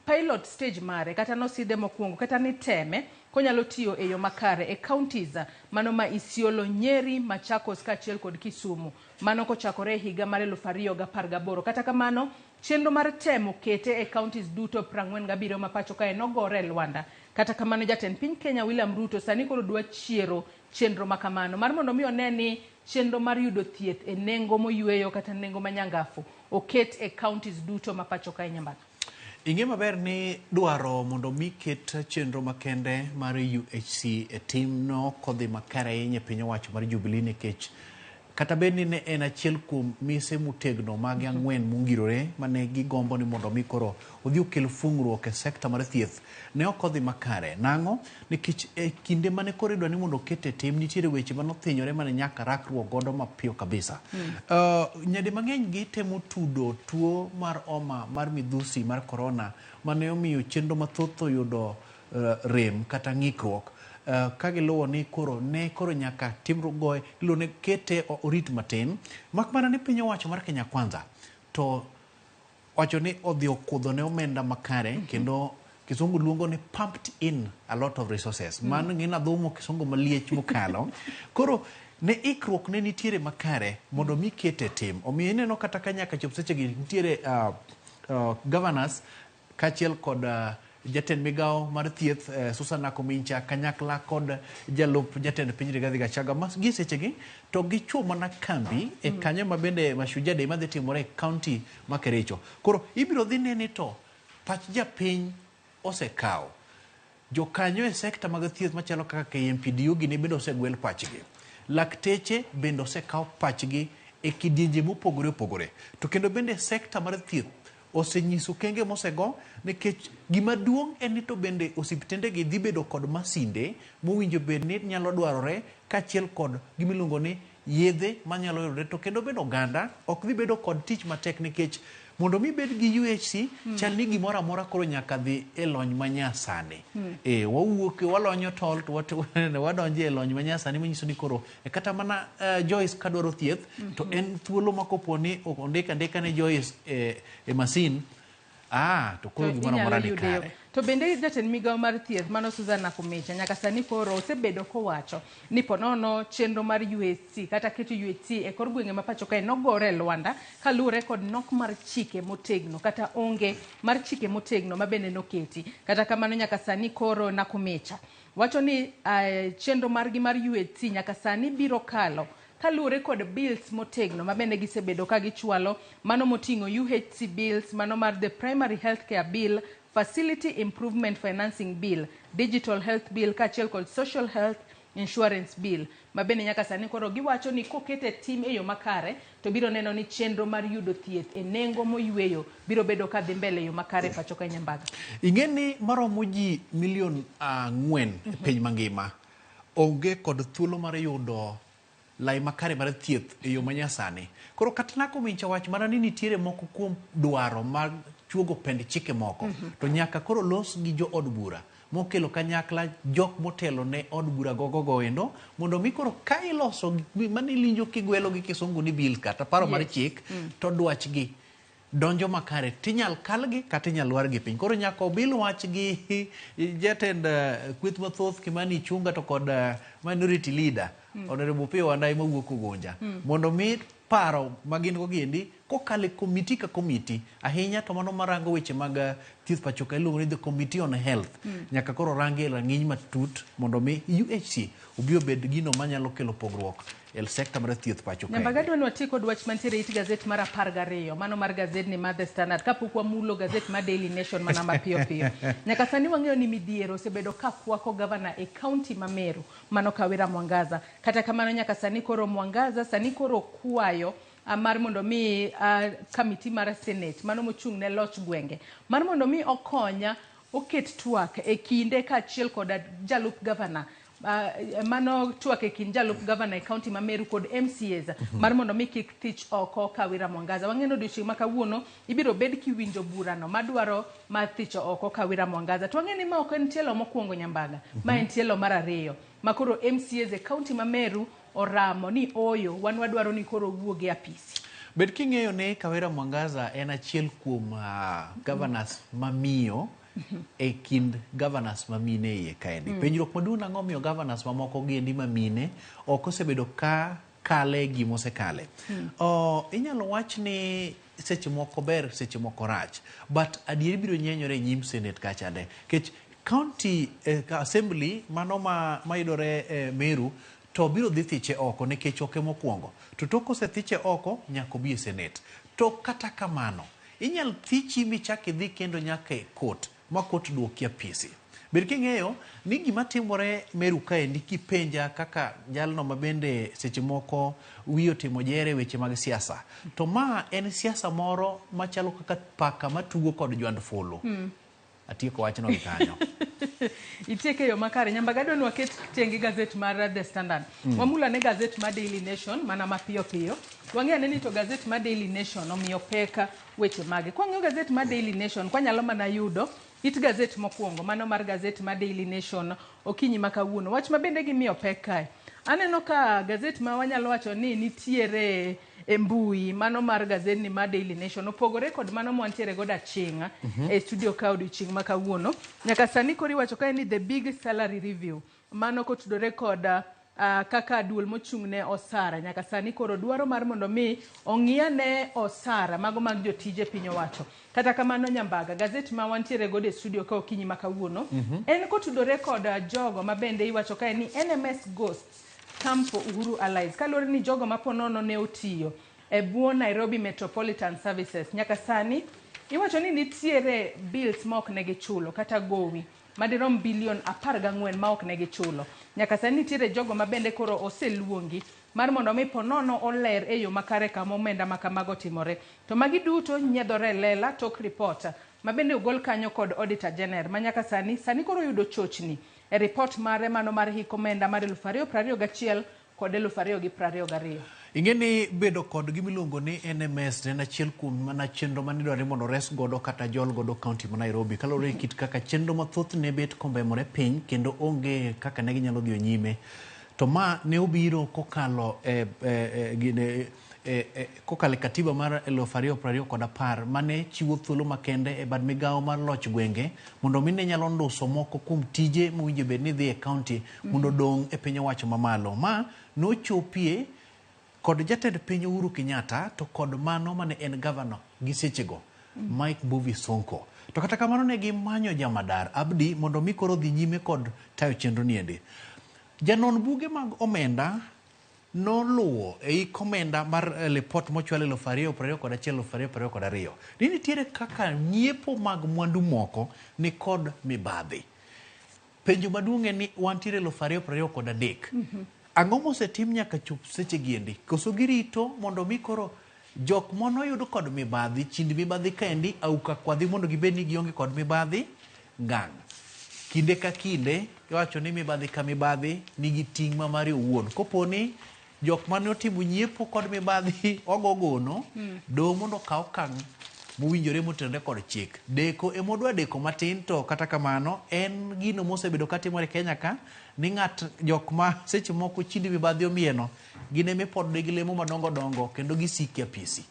pilot stage mare kata nosidhe mokwongo kata niteme konyalo tiyo e yo makare e counties mano ma Isiolo, Nyeri, Machakos kaachiel kod Kisumu mano kochakore e higa mar 2018. Kata kamano chenro mar temo kete e counties duto 47 ma pacho kae nogore e lwanda. Kata kamano jatend piny Kenya William Ruto sani koro dwa chiero chenro makamano mar mondo mi one ni chenro mar yudo thieth e nengo moyweyo kata nengo manyangafu oket e counties duto ma pacho kae. Nyambaga. Ing'e maber ni dwaro mondo mi ket chenro makende mar UHC e timno kodhi makare ahinya e piny owacho mar Jubilee nikech kata bed ni ne en achiel kuom mise motegno mag ang'wen mongirore mane gigombo ni mondo mi koro odhi okel fungruok e sekta mar thieth ne ok odhi makare. Nang'o? Nikech e kinde mane koro idwa ni mondo oket e tim nitiere weche manothinyore mane nyaka rakruok godo mapiyo kabisa. Nyadi mang'eny gitemo tudo tuo mar homa mar midhusi mar corona mane omiyo chenro mathoth oyudo rem kata ng'ikruok ka giluwo ni koro ne koro nyaka timgo iluwo ni kete orit matin mak mana ni piny owacho mar Kenya Kwanza to wacho ni odhi okudho ne omenda makare kendo kisungu luongo ni pumped in a lot of resources. Mano ng'ina dhumo kisungu maliech mokalo. Koro ne ikruok ne nitiere makare mondo mi kete tim. Omiyo ineno kata ka nyaka chop sechegi nitiere governors kaachiel kod jatend migawo mar thieth Susan Nakumincha kanyakla kod jalup jatend piny Rigathi Gachagua ma gi sechegi to gichuo mana kambi e kanyo ma bende Mashujaa Day madhi timore e kaunti ma Kericho. Koro ibiro dhi nene to pach japiny osekawo. Jokanyo e sekta mag thieth machalo kaka KMPDU gini bende osegwel pachgi. Lakteche bende osekaw pachgi e kidienje mopogore opogore. To kendo bende sekta mar thieth osenyiso kenge mosego nikech gima duong' en ni to bende osiptendegi dhi bedo kod masinde mowinjo bed ni nyalo dwarore kaachiel kod gimiluongo ni yedhe manyalo yudore to kendo bende oganda ok dhi bedo kod tich matek nikech mondo mi bed gi UHC chal ni gimoro amora koro nyaka dhi e lony manyasani. Wawuok walonyo tol to wadonjo e lony manyasani manyiso ni koro kata mana Joyce kadwaro thieth to en thuolo ma kopo ni ondik andika ne Joyce e masin Ah, to koro To gimoro inyalo amora ni yude yo. kare. To bende jatend migawo mar thieth mano Susan Nakhumicha nyaka sani koro osebedo kowacho ni ponono chenro mar UHC kata keto UHC e kor gwenge ma pacho kae nogore e lwanda kaluwore kod nok mar chike motegno kata onge mar chike motegno ma bende noketi. Kata kamano nyaka sani koro Nakhumicha wacho ni chenro margi mar UHC nyaka sani biro kalo kaluwore kod bills motegno ma bende gisebedo ka gichwalo, mano moting'o UHC bills, mano mar the Primary Healthcare Bill, Facility Improvement Financing Bill, Digital Health Bill kaachiel kod Social Health Insurance Bill ma bende nyaka sani koro giwacho ni kokete tim e yo makare to biro neno ni chenro mar yudo thieth e nengo moyweyo biro bedo ka dhi mbele e yo makare pacho ka Nyambaga. Ing'e ni maromo ji milion 4 e piny mangima onge kod thuolo mar yudo lai makare mar thieth e yo manyasani. Koro kata Nakhumicha wach mana ni nitiere moko kuom dwaro mag chuogo pend chike moko to nyaka koro los gi jo od bura mokelo kanyakla jok motelo ne od bura gogogo endo mondo mi koro ka iloso gik mane ilinjo kigwelo gi kisungu ni bill kata paro mar chik to dwachgi donjo makare tinyal kalgi kata inyal lwargi piny. Koro nyaka obil wach gi jatend kweth mathoth Kimani Ichung'wa to kod minority leader Honorable Opiyo Wandayi mawuok Ugunja mondo mi paro ma gin go giendi kokalo e komiti ka komiti ahinya to mano marango weche mag thieth pacho ka iluongo ni the committee on health nyaka koro rangi e rang'iny matut mondo mi UHC obi obed gino manyalo kelo pogruok e sekta mar thieth pacho kae. Nyambaga dwa ni wati kod wach mantiere it gazet mar 12, mano mar gazedni mar The Standard, kapok wamulo gazet mar Daily Nation mana mapiyo piyo. Nyaka sani wang'eyo ni midhiero osebedo ka kwako gavana e kaunti ma Meru, mano Kawira Mwangaza. Kata kamano nyaka sani koro Mwangaza sani koro kwayo mar mondo mi kamiti mar Senate, mano mochung' ne loch gwenge, mar mondo mi okonya oket twak e kinde kaachiel kod jalup gavana. Mano twak e kind jalup gavana e kaunti ma Meru kod MCAs mar mondo mi kik thich oko Kawira Mwangaza. Wang'eyo ni odiochieng' ma kawuono ibiro bed kiwinjo burano madwaro mar thicho oko Kawira Mwangaza. To wang'eyo ni ma ok en tielo mokwongo Nyambaga, ma en tielo mar ariyo ma koro MCAs e kaunti ma Meru oramo ni oyo, wan wadwaro ni koro owuog e apisi. Bed king'eyo ni Kawira Mwangaza en achiel kuom governors mamiyo e kind governors mamine iye kaendi. Penjruok maduong' nang'o miyo governors mamoko giendi mamine ok osebedo ka kale gima osekale. Inyalo wach ni seche moko ber, seche moko rach, but adieri biro nyenyore e nyim Senate kachande. Nikech county assembly mano mayudore Meru to biro dhi thiche oko nikech ok emokwongo. To tok kosethiche oko nyaka obi e Senate. To kata kamano, inyal thichi michak idhi kendo nyaka e court ma court duoki apisi. Bed king'eyo ni gima timore Meru kaendi kipenja kaka jalno ma bende seche moko wiye otimo jere weche mag siasa. To ma en siasa moro machalo kaka paka matugo kod jwand fulu. Atieko wachno gi kanyo. Itieke yo makare. Nyambaga adwa ni waket tenge gazet mar The Standard. Wamul ane gazet mar Daily Nation mana mapiyo piyo. Wang'e ane ni to gazet mar Daily Nation omiyo pek weche mage. Kwang'iyo gazet mar Daily Nation, kwanyalo mana yudo it gazet mokwongo, mano mar gazet mar Daily Nation okinyi ma kawuono. Wach ma bende gimiyo pek kae. Aneno ka gazet ma wanyalo wacho ni nitiere e mbui, mano mar gazet ni mar Daily Nation opogore kod mano mwantiere godo aching' e studio ka odiochieng' ma kawuono. Nyaka sani koro iwacho kae ni the big salary review, mano kotudore kod kaka duol mochung' ne osara. Nyaka sani koro dwaro mar mondo mi ong'i ane osara mago mag jotije piny owacho. Kata kamano Nyambaga, gazet ma wantiere godo e studio ka okinyi ma kawuono en kotudore kod jogo ma bende iwacho kae ni NMS Ghosts come for Uhuru Allies. Kaluwore ni jogo ma ponono ne otiyo e bwo Nairobi Metropolitan Services. Nyaka sani iwacho ni nitiere bills ma ok ne gichulo kata gowi madirom bilion 14 ma ok ne gichulo. Nyaka sani nitiere jogo ma bende koro oseluongi mar mondo mi ponono oler e yo makare kama omenda ma kamago timore. To magi duto nyiedhore e lela tok report ma bende ogol kanyo kod Auditor General ma nyaka sani sani koro yudo chochni e report mare mano mar hik omenda mar 2021 kod 2022. Ing'e ni bedo kod gimiluongo ni NMS en achiel kuom mana chenro mane idwaro ni mondo ores godo kata jol godo kaunti ma Nairobi kaluwore gi kit kaka chenro mathoth ne bet kombemore piny kendo onge kaka ne ginyalo dhiyo nyime. To ma ne obiro kokalo e Kokalo e katiba mar 2020 mane chiwo thuolo makende e bad migawo mar loch gwenge mondo mi ne nyalo nduso moko kuom tije mowinjo bed ni dhi e kaunti mondo odong' e piny owacho mamalo. Ma nochopie kod jatend piny Uhuru Kenyatta to kod mano mane en gavana gi sechego Mike Mbuvi Sonko. To kata kamano ne gimanyo jamadar Abdi mondo mi koro dhi nyime kod tayo chenro niendi. Janon buge mag omenda noluwo e ik omenda mar lipot mochwal 2021 2022 ni nitiere kaka nyiepo mag mwandu moko ni kod mibadhi. Penjo maduong' en ni wantiere 2023. Ang'o mosetim nyaka chop seche giendi? Koso girito mondo mi koro jok manoyud kod mibadhi, chind mibadhi kaendi auka kwadhi mondo gibed ni gionge kod mibadhi ngang'. Kinde ka kinde iwacho ni mibadhi ka mibadhi nigi ting' ma mare owuon. Kopo ni jok mane otimo nyiepo kod mibadhi ogo gono, doho mondo okaw okang' mowinjore motenore kod chik. Deko ema odwa deko matin to kata kamano en gino mosebedo katimore Kenya ka ni ng'at jok ma seche moko chind mibadhi omieno gin ema ipodone gi lemo madongo dongo kendo gisike apisi.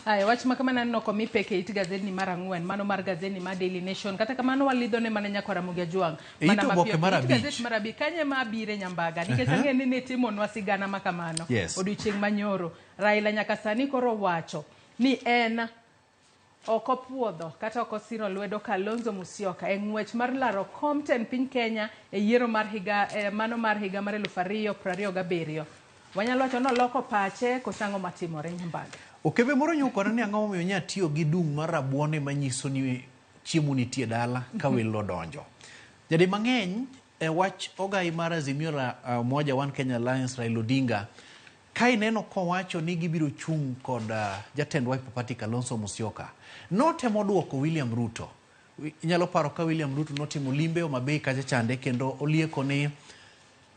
Aya, wach ma kamano aneno komi pek e it gazedni mar ang'wen, mano mar gazedni mar Daily Nation. Kata kamano walidho ne mana nyakwar Ramogi Ajwang'. E it Mana oboke mapiyo mar piyo. It abich. gazet mar abich. Kanyo ema abire Nyambaga. Nikech ang'e ni nitimonwa sigana ma kamano. Yes. Odiochieng' manyoro. Raila nyaka sani koro wacho ni en ok opuodho kata ok osiro lwedo Kalonzo Musyoka e ng'wech mar laro kom tend piny Kenya e yiero mar higa mano mar higa mar 2027. Wanyalo wacho ni oloko pache koso ang'o matimore Nyambaga? Okebe moro nyukore ni ang'o momiyo nya tiyo gi dung' mar rabuon ema nyiso ni chiemo nitie dala ka welo odonjo. Nyadi mang'eny e wach ogai mar Azimio la Umoja One Kenya Alliance Raila Odinga ka ineno kowacho ni gibiro chung' kod jatend Wiper Party Kalonzo Musyoka notemo duoko William Ruto. Inyalo paro ka William Ruto notimo limbe Homa Bay kacha chande kendo olieko ni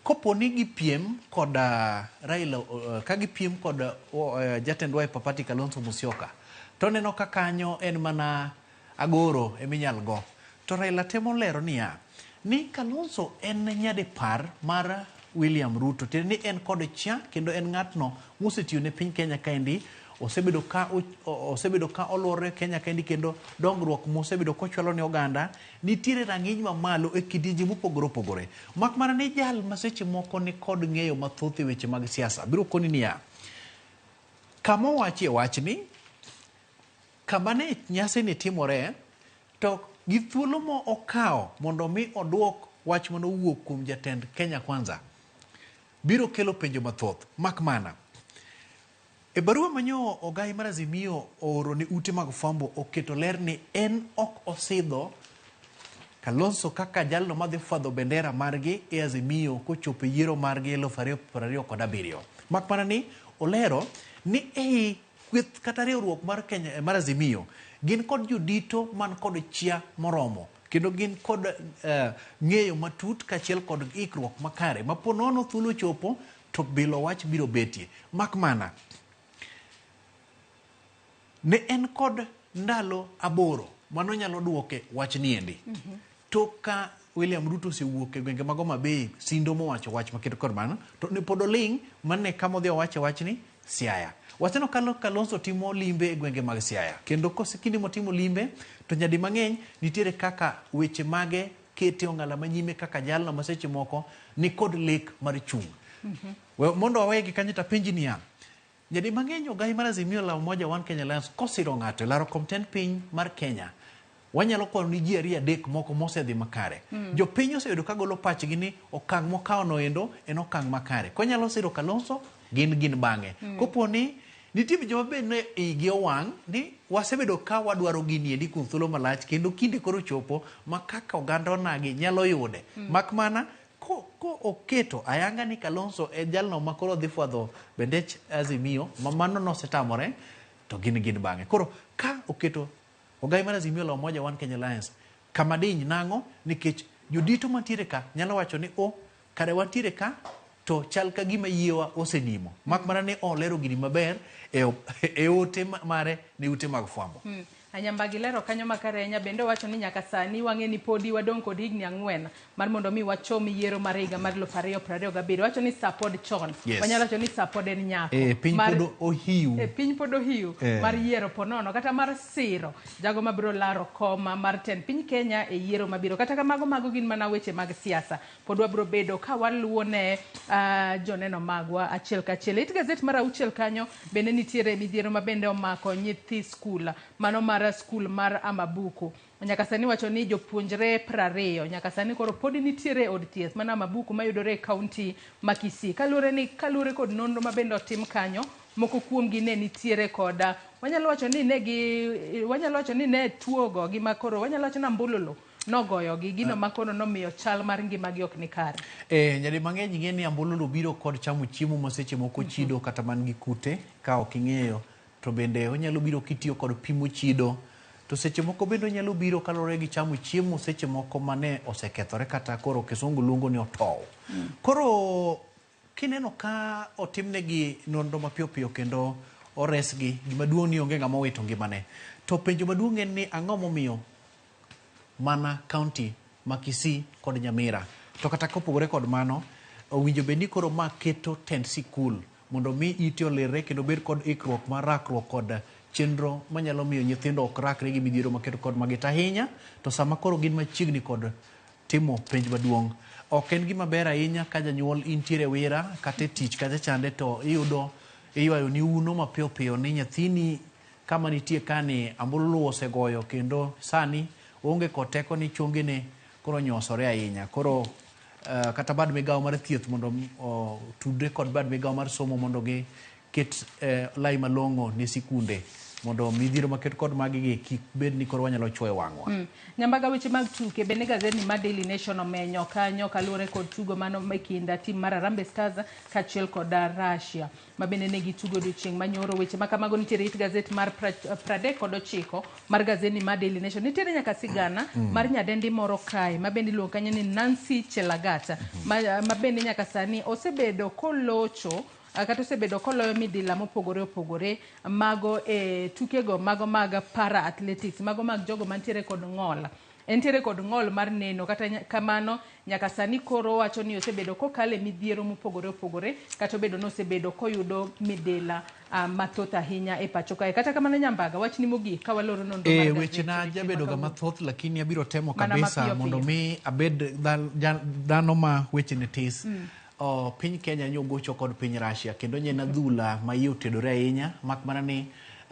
kopo ni gipiem kod Raila ka gipiem kod jatend Wiper Party Kalonzo Musyoka to oneno ka kanyo en mana agoro eminyal go. To Raila temo lero niya ni Kalonzo en nyadipar mar William Ruto tiende ni en kod chia kendo en ng'atno mosetiyo ne piny Kenya kaendi osebedo ka osebedo ka oluorore Kenya kaendi kendo dongruok mosebedo kochwalo ne oganda nitiere rang'iny mamalo e kidienje mopogore opogore. Mak mana ni jal ma seche moko ni kod ng'eyo mathoth e weche mag siasa biro koni niya kama owachie wachni kama ne nyasi ni timore to gi thuolo mo okawo mondo mi oduok wach mane owuok kuom jatend Kenya Kwanza biro kelo penjo mathoth. Mak mana e barua manyo ogai mar Azimio ooro ne ute mag fwambo oketo ler ni en ok osidho Kalonzo kaka jalno madhi fwadho bendera margi e Azimio kochopo e yiero margi 2027. Mak mana ni olero ni ei kweth kata riwruok mar Kenya mar Azimio gin kod jodito man kod chia moromo kendo gin kod ng'eyo matut kaachiel kod ikruok makare ma po nono thuolo chopo to bilo wach biro betie. Mak mana ne en kod ndalo 8 mano nyalo duoke wach niendi. Tok ka William Ruto osewuok e gwenge mag Homa Bay sindo mowacho wach maketo kod mano to ne pod oling' mane kama odhi owache wachni Siaya. Wachno Kalonzo timo limbe e gwenge mag Siaya kendo kinde motimo limbe to nyadi mang'eny nitiere kaka weche mage kete ong'ala manyime kaka jalno ma seche moko ni kod lek mar chung'. Mondo wawegi kanyo to apenji niya nyadi mang'eny ogai mar Azimio la Umoja One Kenya Alliance kosiro ng'ato e laro kom tend piny mar Kenya wanyalo kwano ni ji 2 3 moko mosedhi makare. Jopiny oseyudo ka golo pachgi ni okang' mokawo no endo en okang' makare. Konyalo siro Kalonzo gin bang'e. Kopo ni nitie joma be ne igi owang' ni wasebedo ka wadwaro gini endi kuom thuolo malach kendo kinde koro chopo ma kaka oganda onagi nyalo yude. Mak mana ko oketo ayanga ni Kalonzo e jalno ma koro dhi fwadho bendech Azimio ma mano nosetamore to gin bang'e. Koro ka oketo ogai mar Azimio la Umoja One Kenya Alliance kama diny nang'o nikech jodito mantiere ka nyalo wacho ni o kare wantiere ka to chal ka gima yiewa osenimo. Mak mana ni olero gini maber e ote mare ne ute mag fwambo. Anyambagi lero kanyo makare ahinya bende owacho ni nyaka sani wang'e ni podi wadong' kod higni 4 mar mondo mi wachom yiero mar higa mar 2027. Owacho ni sa pod chon. Yes. Wanyalo wacho ni sa pod en nyako. Piny pod ohiu. Piny pod ohiu mar yiero ponono kata mar siro jago mabiro laro koma mar tend piny Kenya e yiero mabiro. Kata kamago mago gin mana weche mag siasa. Pod wabiro bedo ka waluwo ne joneno magwa achiel kachiel. It gazet mar 6 kanyo bende nitiere midhiero ma bende omako nyithi skul. Mano mar skul mar Amabuku. Nyaka sani wacho ni jopuonjre 20 nyaka sani koro podi nitiere od thieth mana Amabuku mayudore e kaunti ma Kisii. Kaluwore kod nonro ma bende otim kanyo, moko kuomgi ne nitiere koda wanyalo wacho ni ne gi wanyalo wacho ni ne tuogo gi makoro wanyalo wacho ni ambululu nogoyogi gino makoro nomiyo chal mar ngimagi ok ni kare. Nyadi mang'eny ing'e ni ambululu biro kod chamo chiemo ma seche moko chido kata man gi kute ka ok ing'eyo. To bende onyalo biro kitiyo kod pi mochido. To seche moko bende onyalo biro kaluwore gi chamo chiemo seche moko mane osekethore kata koro kisungu luongo ni otow. Koro kineno ka otimnegi nonro mapiyo piyo kendo oresgi, gima duong' ni onge ng'ama owito ngimane. To penjo maduong' en ni ang'o momiyo mana kaunti ma Kisii kod Nyamira. To kata kopogore kod mano, owinjo bed ni koro ma keto tend sikul mondo mi ite olere kendo bed kod ikruok mar rakruok kod chenro manyalo miyo nyithindo ok rakre gi midhiero maketo kod magita ahinya, to sama koro gin machiegni kod timo penj maduong'. Ok en gima ber ahinya ka janyuol intiere wira kata e tich kata chande to iyudo iywayo ni uno mapiyo piyo ni nyathini kama nitie kani ambululu osegoyo kendo sani onge kod teko ni chongene koro nyosore ahinya. Koro kata bad migawo mar thieth mondo otudre kod bad migawo mar somo mondo gi ket lai malong'o ne sikunde mondo midhiero maket kod magi gi kik bed ni koro wanyalo chwoyo wang'wa. Nyambaga weche mag tuke bende gazeti mar Daily Nation omenyo kanyo kaluwore kod tugo mano e kind tim mar Harambee Stars kaachiel kod Russia ma bende ne gitugo odiochieng' manyoro. Weche ma kamago nitiere it gazet mar 39 mar gazeti mar Daily Nation. Nitiere nyaka sigana mar nyadendi moro kae ma bende iluongo kanyo ni Nancy Chelagat ma bende nyaka sani osebedo kolocho kata osebedo koloyo midila mopogore opogore mago e tukego mago mag para athletics mago mag jogo mantiere kod ng'ol. Entiere kod ng'ol mar neno kata kamano nyaka sani koro wacho ni osebedo kokale midhiero mopogore opogore kata obedo ni osebedo koyudo midila mathoth ahinya e pacho kae. Kata kamano Nyambaga, wachni mogik ka waloro nonro mar weche na jabedo ga mathoth lakini abiro temo kabisa mondo mi abed dhano ma weche ne tis. Piny Kenya nyogocho kod piny Russia kendo nye na dhula ma iye otedore ahinya mak mana ni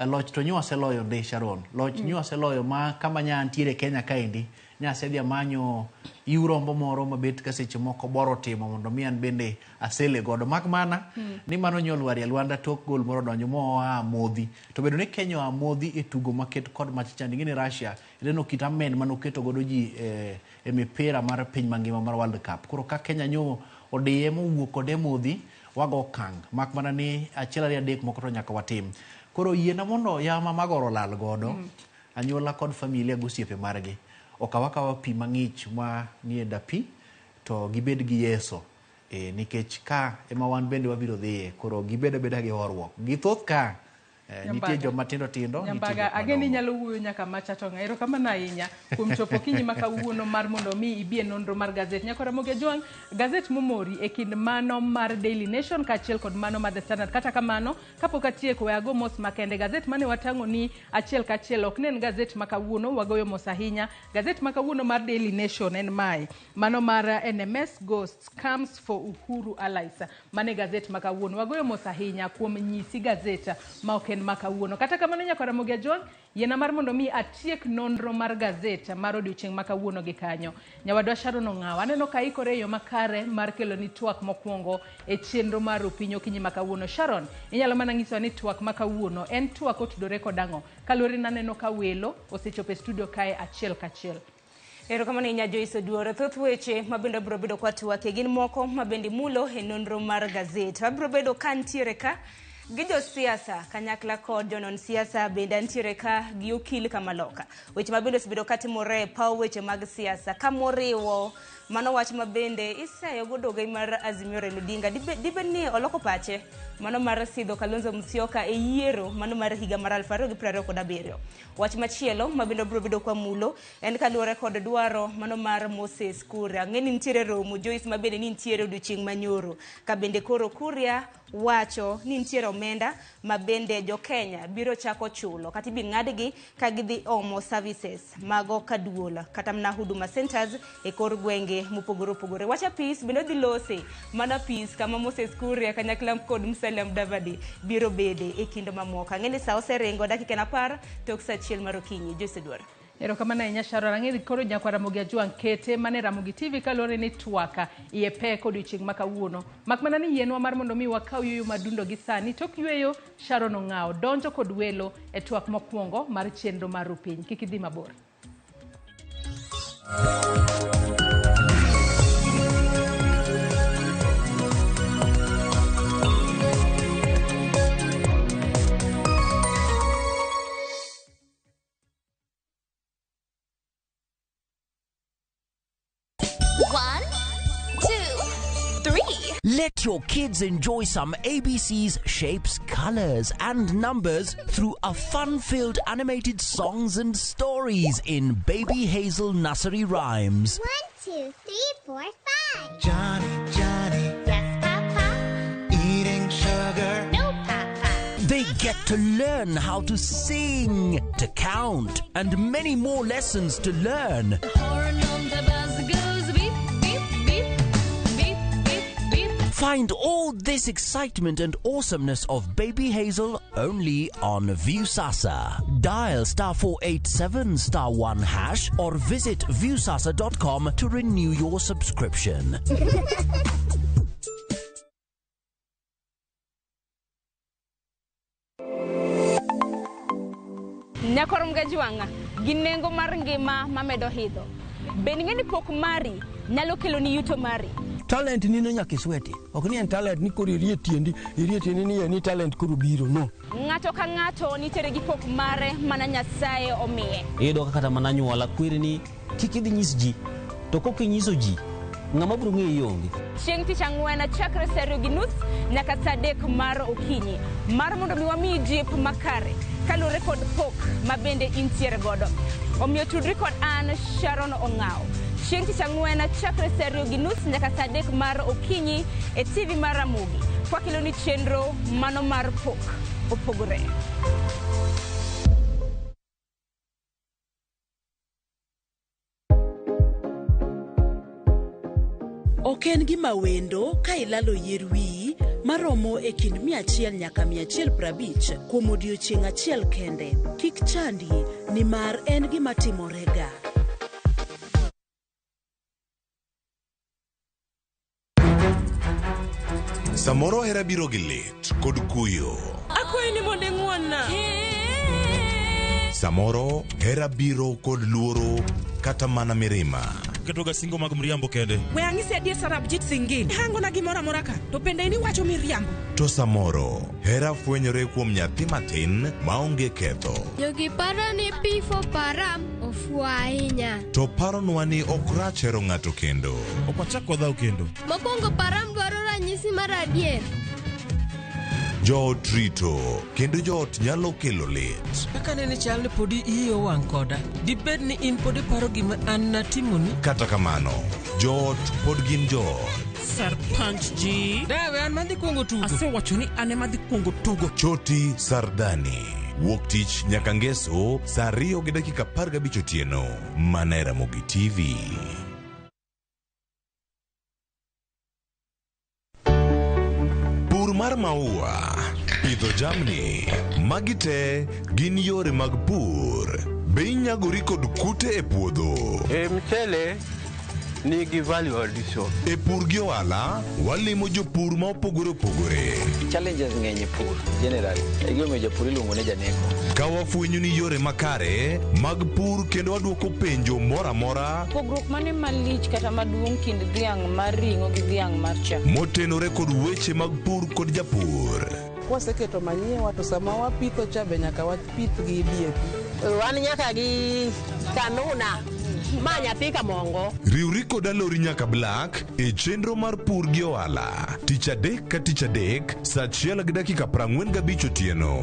loch to nyowaseloyo ndi Sharon. Loch nyowaseloyo ma kama nya ntiere Kenya kaendi nyasedhi amanyo iurombo moro mabet ka seche moko boro timo mondo mi an bende asele godo mak mana ni mano nyolwari alwanda tok gol moro donjo moa modhi to bedo ni Kenya oa modhi e tugo maket kod mach chandi ng'e ni Russia ineno kit amen manoketo godo ji e mipira mar piny mangima mar World Cup. Koro ka Kenya nyo odiye mowuok kode modhi wago okang' mak mana ni 1 2 3 moko to nyaka watim. Koro yiena mondo yama magoro lal godo anyuola kod familia gi osiepe margi okaw akawa pi mang'ich ma nie dapi to gibed gi yeso nikech ka ema wan bende wabiro dhiye. Koro gibed abeda gi horuok githoth ka nitie joma tindo tindo. Nyambaga ageni nyalo wuoyo nyaka macha to ng'ero kamano ahinya kuom chopo kinyi ma kawuono mar mondo mi ibi e nonro mar gazet. Nyakora Ramogi Ajwang', gazet momori e kind mano mar Daily Nation kaachiel kod mano mar The Standard. Kata kamano kapok atieko we ago mos makende gazet mane watang'o ni achiel kachiel ok ne en gazet ma kawuono, wagoyo mos ahinya. Gazet ma kawuono mar Daily Nation en mae mano mar NMS Ghosts Comes for Uhuru Allies. Mane gazet ma kawuono wagoyo mos ahinya kuom nyisi gazet ma ok en ma kawuono. Kata kamano nyakora Ramogi Ajwang', yiena mar mondo mi atiek nonro mar gazet mar odiochieng' ma kawuono gi kanyo. Nyawadwa Sharon Ong'awa aneno ka ikore e yo makare mar kelo ni twak mokwongo e chenro mar Opinyi Okinyi ma kawuono. Sharon, inyalo mana nyisowa ni twak ma kawuono en twak otudore kod ang'o? Kaluwore ni aneno ka welo osechopo e studio kae achiel kachiel. Erokamano ahinya Joyce Oduor. Thoth weche mabende biro bedo kwa twake gin moko mabende mulo e nonro mar gazet. Wabiro bedo ka ntiere ka gi josiasa kanyakla kod jonon siasa bende antiere ka gi okil kamaloka. Weche ma bende osebedo katimore e paw weche mag siasa kamoriwo mano wach ma bende iseyo godo ogai mar Azimio Raila Odinga dibed ni oloko pache mano mar sidho Kalonzo Musyoka e yiero mano mar higa mar 2027. Wach machielo ma bende obiro bedo kwa mulo en kaluwore kod dwaro mano mar Moses Kuria. Ang'e ni nitiere romo Joyce ma bende ni nitiere odiochieng' manyoro ka bende koro Kuria wacho ni nitiere omenda ma bende jo Kenya biro chako chulo kata ibi ng'adgi ka gidhi omo services mago kaduol kata mana Huduma Centers e kor gwenge mopogore opogore. Wach apis bende odhi lose mana apis kama Moses Kuria kanyakla kod Musalia Mudavadi biro bede e kind mamoko. Ang'e ni sa oseringo dakika en 10 tok sa 1 mar okinyi. Joyce Oduor. Erokamano ahinya Sharon. Ang'e ni koro nyakwar Ramogi Ajwang' kete mane Ramogi TV kaluwore ni twaka iye pek odiochieng' ma kawuono. Mak mana ni yienwa mar mondo mi wakaw yueyo madundo gi sani. Tok yueyo, Sharon Ong'awo donjo kod welo e twak mokwongo mar chenro mar Rupiny. Kik idhi mabor. One, two, three. Let your kids enjoy some ABC's shapes, colors, and numbers through a fun-filled animated songs and stories in Baby Hazel Nursery Rhymes. 1, 2, 3, 4, 5. Johnny, Johnny. Yes, Papa. Eating sugar. No, Papa. They get to learn how to sing, to count, and many more lessons to learn. Horn on the bus goes beep, beep, beep, beep, beep, beep. Find all this excitement and awesomeness of Baby Hazel only on Viusasa. Dial *487 *1# or visit viusasa.com to renew your subscription. Nyakwar Mgajwang'a gi nengo mar ngima mamedo hidho. Bende ing'e ni pok mari nyalo keloni yuto mari? Talent nino nyaka isweti. Ok ni en talent ni koro irie tiendi, irie tiendi ni en ni talent koro biro, no. Ng'ato ka ng'ato nitiere gi pok mare mana Nyasaye omiye. Iyudo ka kata mana anyuola kweri ni kik idhi nyis ji, to kok inyiso ji, ng'ama biro ng'eyi onge. Chieng' tich ang'wen chakre sa 2:30 nyaka sa 3 mar okinyi mar mondo mi wamiyi jip makare kaluwore kod pok ma bende intiere godo. Omiyo tudri kod an Sharon Ong'awo. Chieng' tich ang'wen chakre sa 2:30 nyaka sa 3 mar okinyi e TV mar Ramogi. Kwakeloni chenro mano mar pok opogore. Ok en gima wendo ka ilalo yier wiyi maromo e kind 100 nyaka 150 kuom odiochieng' achiel kende. Kik chandi nimar en gima timorega. Samoro hera biro gi lit kod kuyo. Akwayi ni mondo ing'won-na. Samoro hera biro kod luoro kata mana mirima. Ketoga singo mag mriambo kende. We ang'isi adier Sarabjit Singh. Hangona gimoro amora ka, to bende in iwacho miriambo. To samoro hera fwenyore kuom nyathi matin maonge ketho. Jogi paro ni P4 Param ofuwo ahinya. To paronwa ni ok rach hero ng'ato kendo. Ok wachak wadhaw kendo. Mokwongo Param dwaro ranyisi mar adier. Joot rito kendo joot nyalo kelo lit. Kaka nene chal ni podi iyi owang' koda. Dibed ni in pod iparo gima an natimoni? Kata kamano, joot pod gin joot. Sarpanch ji. Dawe an madhi kuongo tugo. Asewacho ni an ema adhi kuongo tugo. Choti Sardani. Wuok tich nyaka ngeso saa 2:15 otieno. Mana e Ramogi TV. Pur mar maua, pidho jamni, magi te gin yore mag pur. Be inyagori kod kute e puodho? E mchele nigi value addition. E pur gi ohala, walimo jopur ma opogore opogore. Challenges ng'eny e pur generally. E gimomiyo japur iluongo ni janeko. Ka wafwenyo ni yore makare mag pur kendo wadwoko penjo moro amora Pogruok mane malich kata maduong' kind dhiang' mar ring'o gi dhiang' mar chak? motenore kod weche mag pur kod japur. Kwaseketo manyiwa to sama wapitho cha be nyaka wapith gi DAP. Wan nyaka gi kanuna ma nyathi kamongo. Riwri kod Alori nyaka Black e chenro mar pur gi ohala tich adek ka tich adek saa achiel gi dakika 45 otieno.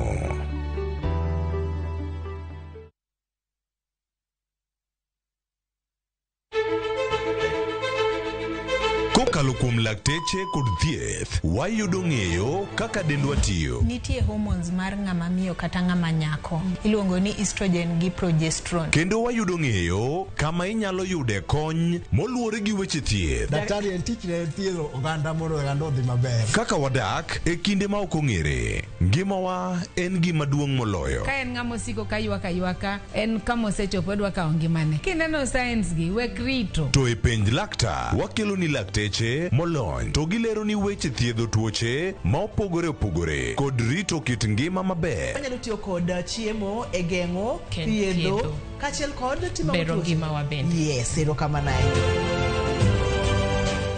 Kokalo kuom lakteche kod thieth, wayudo ng'eyo kaka dendwa tiyo. Nitie hormones mar ng'ama miyo kata ng'ama nyako iluongo ni estrogen gi progesterone. Kendo wayudo ng'eyo kama inyalo yude kony moluwore gi weche thieth. Daktari en tich ne thiedho oganda mondo oganda odhi maber. Kaka wadak e kinde ma ok ong'ere, ngimawa en gima duong' moloyo. Ka en ng'ama osiko ka ywak aywaka, en kama osechopo odwa kawo ngimane. Kineno signs gi, wek rito. To e penj laktar, wakelo ni lakteche molony to gilero ni weche thiedho tuoche ma opogore opogore kod rito kit ngima maber. Wanyalo tiyo kod chiemo e geng'o, thiedho, thiedho. kaachiel kod timo Bero tuoche. ngimawa bende. Yes, erokamano ahinya.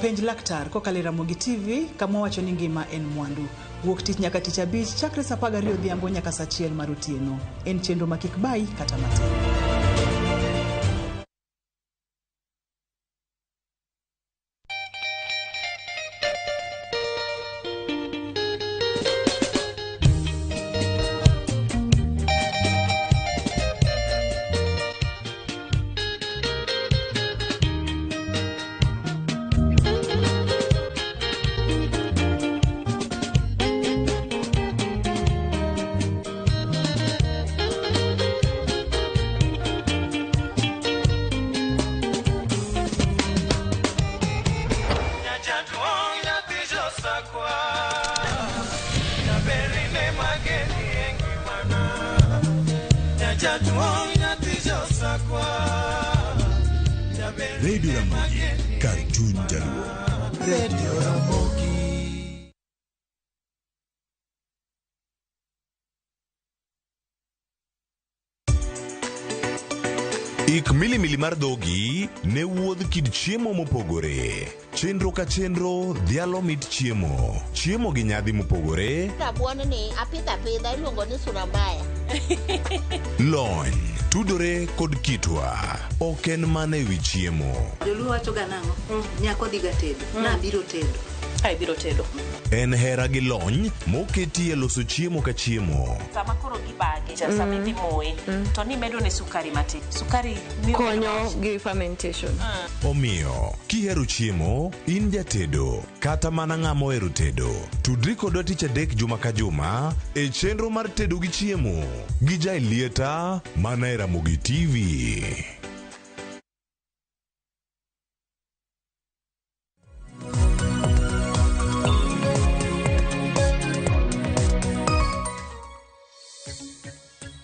Penj laktar kokalo e Ramogi TV kama wacho ni ngima en mwandu. Wuok tich nyaka tich abich chakre saa 12 odhiambo nyaka saa 1 mar otieno. En chenro ma kik bayi kata matin. Radio Ramogi, kar chuny jaluo. Radio Ramogi. Ik milimili mar dhogi ne wuodh kit chiemo mopogore. Chenro ka chenro dhialo mit chiemo. Chiemo gi nyadhi mopogore, Rabuon ni apidho apidha iluongo ni sura mbaya. lony, tudore kod kitwa. Ok en mana ewi chiemo. Joluo wacho ga nang'o? Nyako dhi ga tedo. Nabiro tedo. Ai biro tedo. En hera gi lony moketi e loso chiemo ka chiemo. Sama koro gibage, cha sama idhi moye, to nimedo ne sukari matin. Sukari miyo konyo gi fermentation. Omiyo, kihero chiemo, in jatedo, kata mana ng'ama ohero tedo, tudri kodwa tich adek juma ka juma e chenro mar tedo gi chiemo gi Jaelieta mana e Ramogi TV.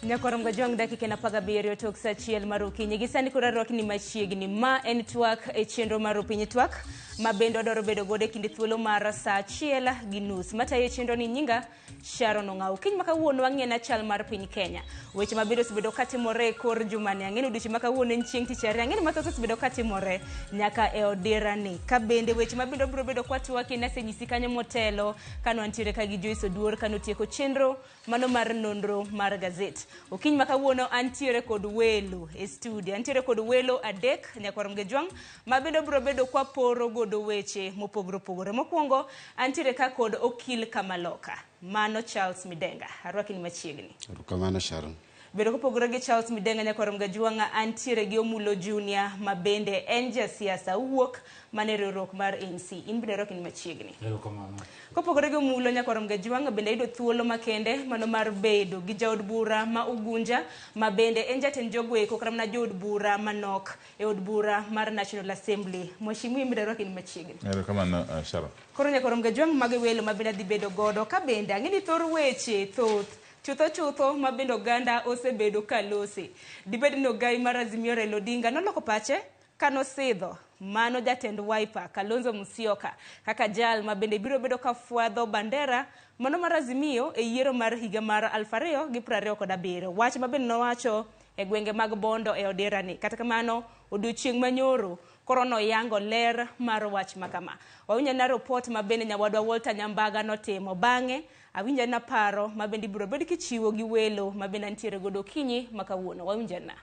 Nyakwar Mgajwang' dakika en 17 tok saa 1 mar okinyi. Gi sani koro arwakni machiegni. Ma en twak e chenro mar Opiny Twak ma bende wadwaro bedo godo e kind thuolo mar saa 1:30. Matayo chenro ni nyinga Sharon Ong'aw. Okinyi ma kawuono wang'iyo chal mar piny Kenya. Weche ma bende osebedo katimore e kor jumani. Ang'e ni odiochieng' ma kawuono en chieng' tich ariyo. Ang'e ni mathoth osebedo katimore nyaka e odirani. Ka bende weche ma bende wabiro bedo kwatwakie nasenyisi kanyo motelo kane wantiere ka gi Joyce Oduor kane otieko chenro mano mar nonro mar gazet. Okinyi ma kawuono antiere kod welo e studio. Antiere kod welo adek nyakwar Mgejwang' ma bende biro bedo kwaporo godo weche mopogore opogore. Mokwongo antiere ka kod okil Kamaloka, mano Charles Midenga. Arwaki ni machiegni. Erokamano Sharon. Bedo kopogore gi Charles Midenga nyakwar Mgajwang' antiere gi Omulo Junior ma bende en jasiasa wuok mana e riwruok mar ANC. In bende arwaki ni machiegni. Erokamano. Kopogore gi Omulo nyakwar Mgajwang' bende ayudo thuolo makende mano mar bedo gi jaod bura ma Ugunja ma bende en jatend jogo eko kata mana jood bura manok e od bura mar National Assembly. Mheshimiwa in bende arwaki ni machiegni. Erokamano Sharon. Koro nyakwar Mgajwang' mago e welo ma bende adhi bedo godo ka bende ang'e ni thor weche thoth chutho chutho ma bende oganda osebedo ka lose. Dibed ni ogai mar Azimio Raila Odinga noloko pache kanosidho mano jatend Wiper Kalonzo Musyoka kaka jal ma bende biro bedo ka fwadho bandera mano mar Azimio e yiero mar higa mar 2027. Wach ma bende nowacho e gwenge mag Bondo e Odera ni. Kata kamano, odiochieng' manyoro koro noyango ler mar wach makama. Wawinjo na report ma bende nyawadwa Walter Nyambaga notimo bang'e awinjo na paro ma bende ibiro bed kichiwo gi welo ma bende antiere godo okinyi ma kawuono. Wawinjo na.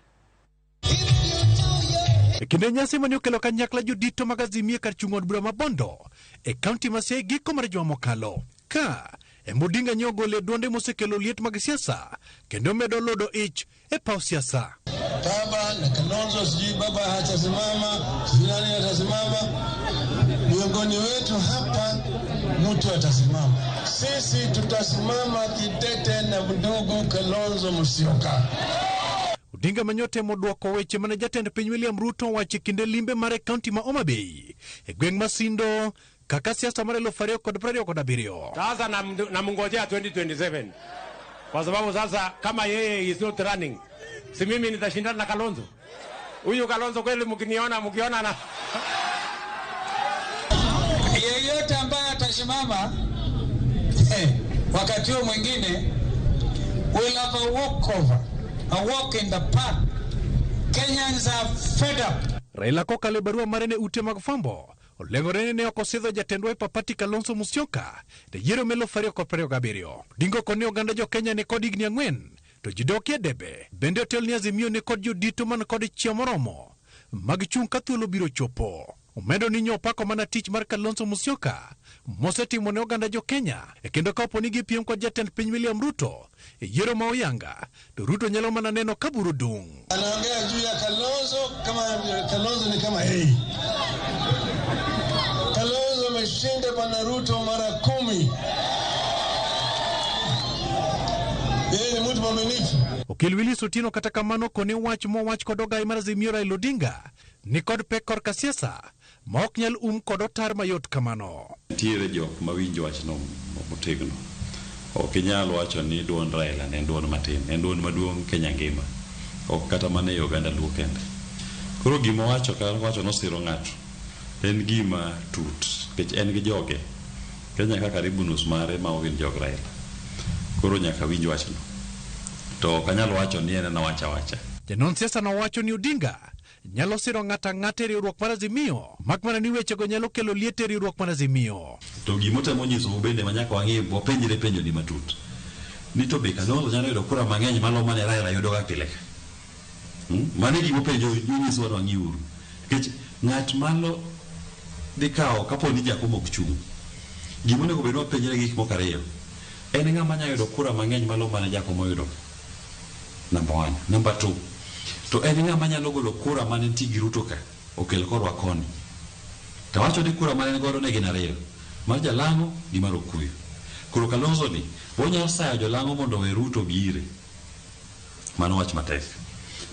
E kinde nyasi mane okelo kanyakla jodito mag Azimio kar chung' od bura ma Bondo e kaunti ma Siaya giko mar juma mokalo. Ka ema Odinga nye ogole duonde mosekelo liet mag siasa kendo medo lodo ich e paw siasa. Baba na Kalonzo, sijui baba hatasimama, sijui nani atasimama. Miongoni wetu hapa mtu atasimama. Sisi tutasimama kidete na ndugu Kalonzo Musyoka. Odinga manyote modwoko weche mane jatend piny William Ruto owacho e kinde limbe mare kaunti ma Homa Bay e gweng' ma Sindo kaka siasa mar 2027. Sasa namngojea 2027 kwa sababu sasa kama yeye is not running, si mimi nitashindana na Kalonzo? Huyu Kalonzo kweli, mkiniona mkiona na Yeyote ambaye atasimama wakati huo mwingine will have a walkover, a walk in the park. Kenyans are fed up. Raila kokalo e barua mare ne ute mag fwambo oleng'ore ni ne ok osidho jatend Wiper Party Kalonzo Musyoka e yiero mar 2027. Odinga okoni oganda jo Kenya ni kod higni 4 to ji dokie debe. Bende otel ni Azimio ni kod jodito man kod chia moromo mag chung' ka thuolo biro chopo. Omedo ni nyopako mana tich mar Kalonzo Musyoka mosetimo ne oganda jo Kenya e kendo kapo ni gipiem kod jatend piny William Ruto e yiero ma oyanga to Ruto nyalo mana neno ka buru dung'. Anaongea juu ya Kalonzo kama Kalonzo ni kama yeye. Kalonzo ameshinda bwana Ruto mara 10. Yeye ni mtu mwaminifu. Okil Willis Otieno kata kamano kone wach mowach kod ogai mar Azimio Raila Odinga ni kod pek korka siasa ma ok nyal um kod otar mayot kamano. Nitiere jok mawinjo wachno motegno. Ok inyal wacho ni duond Raila ne en duond matin, en duond maduong' Kenya ngima. Ok kata mana e oganda Luo kende. Koro gima owacho ka owacho nosiro ng'ato en gima tut nikech en gi joge. Kenya ka karibu nus mare ma ok gin jog Raila. Koro nyaka winj wachno. To ok anyal wacho ni en ena wacha awacha. Janon siasa nowacho ni Odinga nyalo siro ng'ato ang'ata e riwruok mar Azimio mak mana ni wechego nyalo kelo liet e riwruok mar Azimio. To gimotemo nyisou bende ma nyaka wang'i wapenjre penjo ni matut. Ni to be Kalonzo nyalo yudo kura mang'eny malo mane Raila yudo ga pile ka. Mano e gima openjo nyisowa ni wang'iuru. Nikech ng'at malo dhi kawo kapo ni Jakom ok chung'. Gima onego bed ni wapenjre gik moko ariyo. En ng'ama nyalo yudo kura mang'eny malo mane Jakom oyudo. Number 1. Number 2. To en ng'ama nyalo golo kura mane nitie gi Ruto ka okel korwa koni. To wacho ni kura mane en godo ne gin ariyo. Mar Jalang'o gi mar Okuyu. Koro Kalonzo ni onyalo sayo Jolang'o mondo owe Ruto gi ire. Mano wach matek.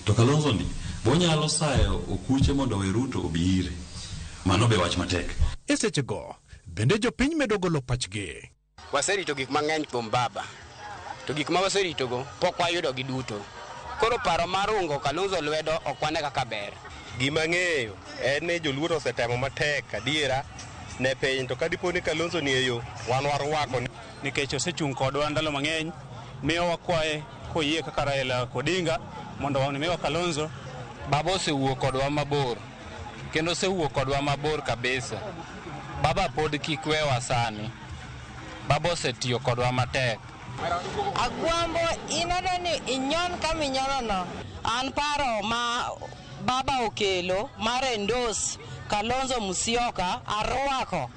To Kalonzo ni onyalo sayo Okuche mondo owe Ruto obi ire. Mano be wach matek. E sechego bende jopiny medo golo pachgi. Waserito gik mang'eny kuom baba, to gik ma waseritogo pok wayudo gi duto. Koro paro mar ungo Kalonzo lwedo ok wane kaka ber. Gima ng'eyo en ni joluo to osetemo matek adiera ne piny to kadipo ni Kalonzo ni e yo wan warwako. Nikech osechung' kodwa ndalo mang'eny, miyo wakwaye koyie kaka Raila Odinga mondo miwa Kalonzo. Baba osewuok kodwa mabor, kendo osewuok kodwa mabor kabisa. Baba pod kik wewa sani. Baba osetiyo kodwa matek. Agwambo ineno ni inyon kama inyonono. An paro ma baba okelo mar endorse Kalonzo Musyoka arwako.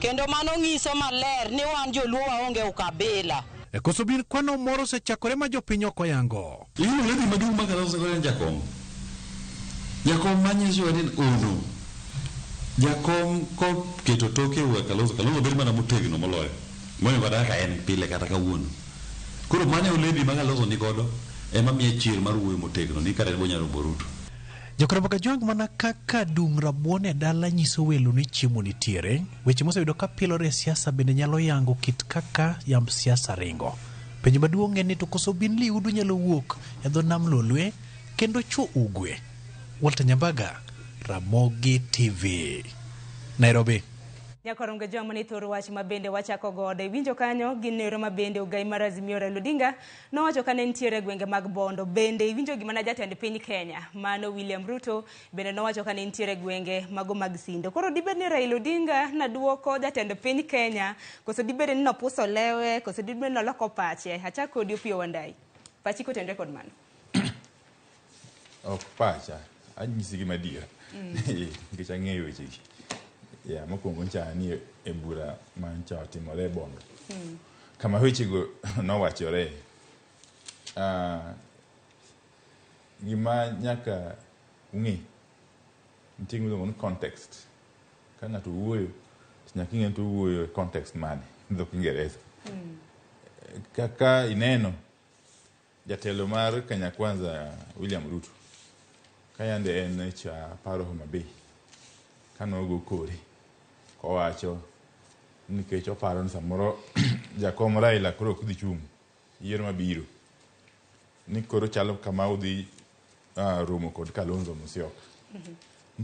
Kendo mano ng'iso maler ni wan joluo waonge ukabila. E koso bin kwano moro osechakore ma jopiny ok oyango. Iyudo lady maduong' ma Kalonzo en jakom. Jakom manyiso ni ono. Jakom koketo toke e Kalonzo, Kalonzo bedo mana motegno moloyo. Moingo kata kaka en pile kata kawuono. Koro mano e olebi ma Kalonzo ni godo ema miye chir mar wuoyo motegno ni kata en bonyalo rombo Ruto. Jokorobo Kajwang' mana kaka dung' rabuon e dala nyiso welo ni chiemo nitiere, weche moseyudo ka pilore e siasa bende nyalo yango kit kaka yamb siasa ringo. Penjo maduong' en ni to koso bin liudu nyalo wuok e dho nam Lolwe kendo chwo ugwe. Walter Nyambaga, Ramogi TV, Nairobi. Nyakoronge joma ni thor wach ma bende wachako godo. Iwinjo kanyo gi nero ma bende ogai mar Azimio Raila Odinga nowacho kane nitiere e gwenge mag Bondo. Bende iwinjo gima na jatend piny Kenya mano William Ruto bende nowacho kane nitiere e gwenge mago mag Sindo. Koro dibed ni Raila Odinga naduoko jatend piny Kenya koso dibed ni nopuso lewe koso dibed ni noloko pache. Achak kodi Opiyo Wandayi. Pachi kotenore kod mano. Ok pacha, anyisi gima adiera. Nikech ang'eyo wechegi. Yeah, mokwongo ncha ni e bura ma ncha otimore e Bondo. Kama wechego nowachore. Gima nyaka ung'e, nitie gima iluongo ni context. Ka ng'ato wuoyo, to nyaka ing'e ni to owuoyo e context mane, dho Kiingereza. Kaka ineno, jatelo mar Kenya Kwanza William Ruto, ka yande en cha paro Homa Bay, kanogo kore, kowacho nikech oparo ni samoro jakom Raila koro ok dhi chung' yiero mabiro, ni koro chalo kama odhi romo kod Kalonzo Musyoka.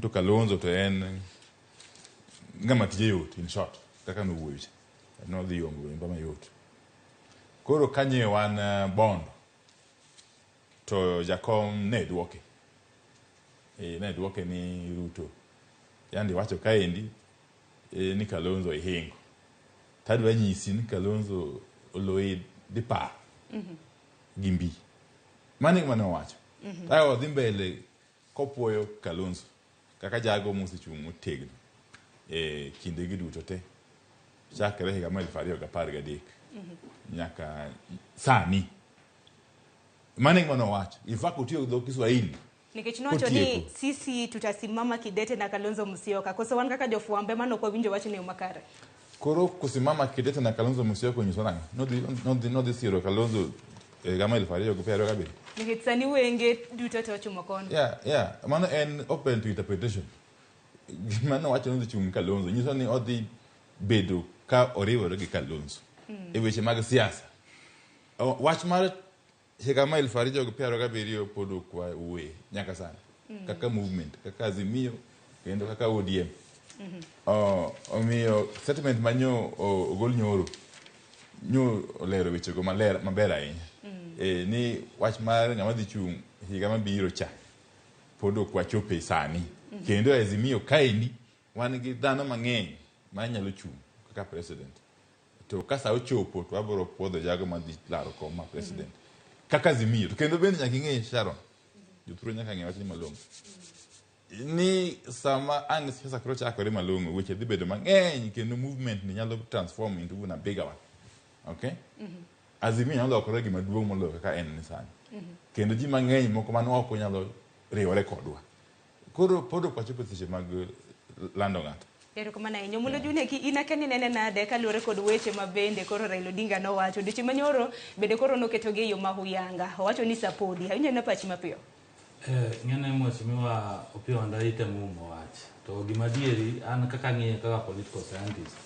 To Kalonzo to en ng'ama tije yot, in short, kaka nowuoyo cha. Nodhi yombo yomba mayot. Koro kanye wan Bondo, to jakom ne duoke. Ne duoke ni Ruto. Yandi wacho kaendi ni Kalonzo ihingo. Tadwa nyisi ni Kalonzo oloyi dipar gi mbi. Mano e gima nowacho. Tayo odhi mbele kopuoyo Kalonzo kaka jago mosechung' motegno e kindegi duto te chakre higa mar 2013 nyaka sani. Mano e gima nowacho. In fact otiyo gi dho Kiswahili. Nikech nowacho ni Kotieko. sisi tutasimama kidete na Kalonzo Musyoka. Koso wan kaka jofwambo ema nok wawinjo wachni e yo makare. Koro kusimama kidete na Kalonzo Musyoka onyiso nang'o? Nodhi siro Kalonzo e higa mar 2027. Nikech sani wenge duto te ochomo kono. Yeah. Mano en open to interpretation. Gima nowacho ni odhi chung' gi Kalonzo nyiso ni odhi bedo ka oriwore gi Kalonzo e weche mag siasa. Wach mar higa mar 2027 pod ok wawuoye nyaka sani. Kaka movement, kaka Azimio, kendo kaka ODM. Omiyo statement manyo ogol nyoro nyo olero wechego maler maber ahinya. Ni wach mar ng'ama dhi chung' higa mabiro cha pod ok wachope sani. Kendo e Azimio kaendi wan gi dhano mang'eny manyalo chung' kaka president. To ka sa ochopo to wabiro puodho jago madhi laro kom mar president. Kaka Azimio. To kendo bende nyaka ing'e Sharon. Jothurwa nyaka ng'e wachni malong'o. Ni sama ang' siasa koro chakore malong'o, weche dhi bedo mang'eny kendo movement ni nyalo transform into even a bigger one. Okay? Azimio nyalo lokore gima duong' moloyo kaka en ni sani. Kendo ji mang'eny moko man oko nyalo riwore kodwa. Koro pod ok wachopo e seche mag lando ng'ato. Erokamano ahinya. Omulo Junior, ki in akia ni nene nade kaluwore kod weche ma bende koro Raila Odinga nowacho. Odiochieng' manyoro bende koro noketogi e yo ma huyanga. Owacho ni sapodi. Awinjo na pachi mapiyo. Ng'ene Mheshimiwa Opiyo Wandayi temo umo wach. To gima adieri an kaka ang'iye kaka political scientist,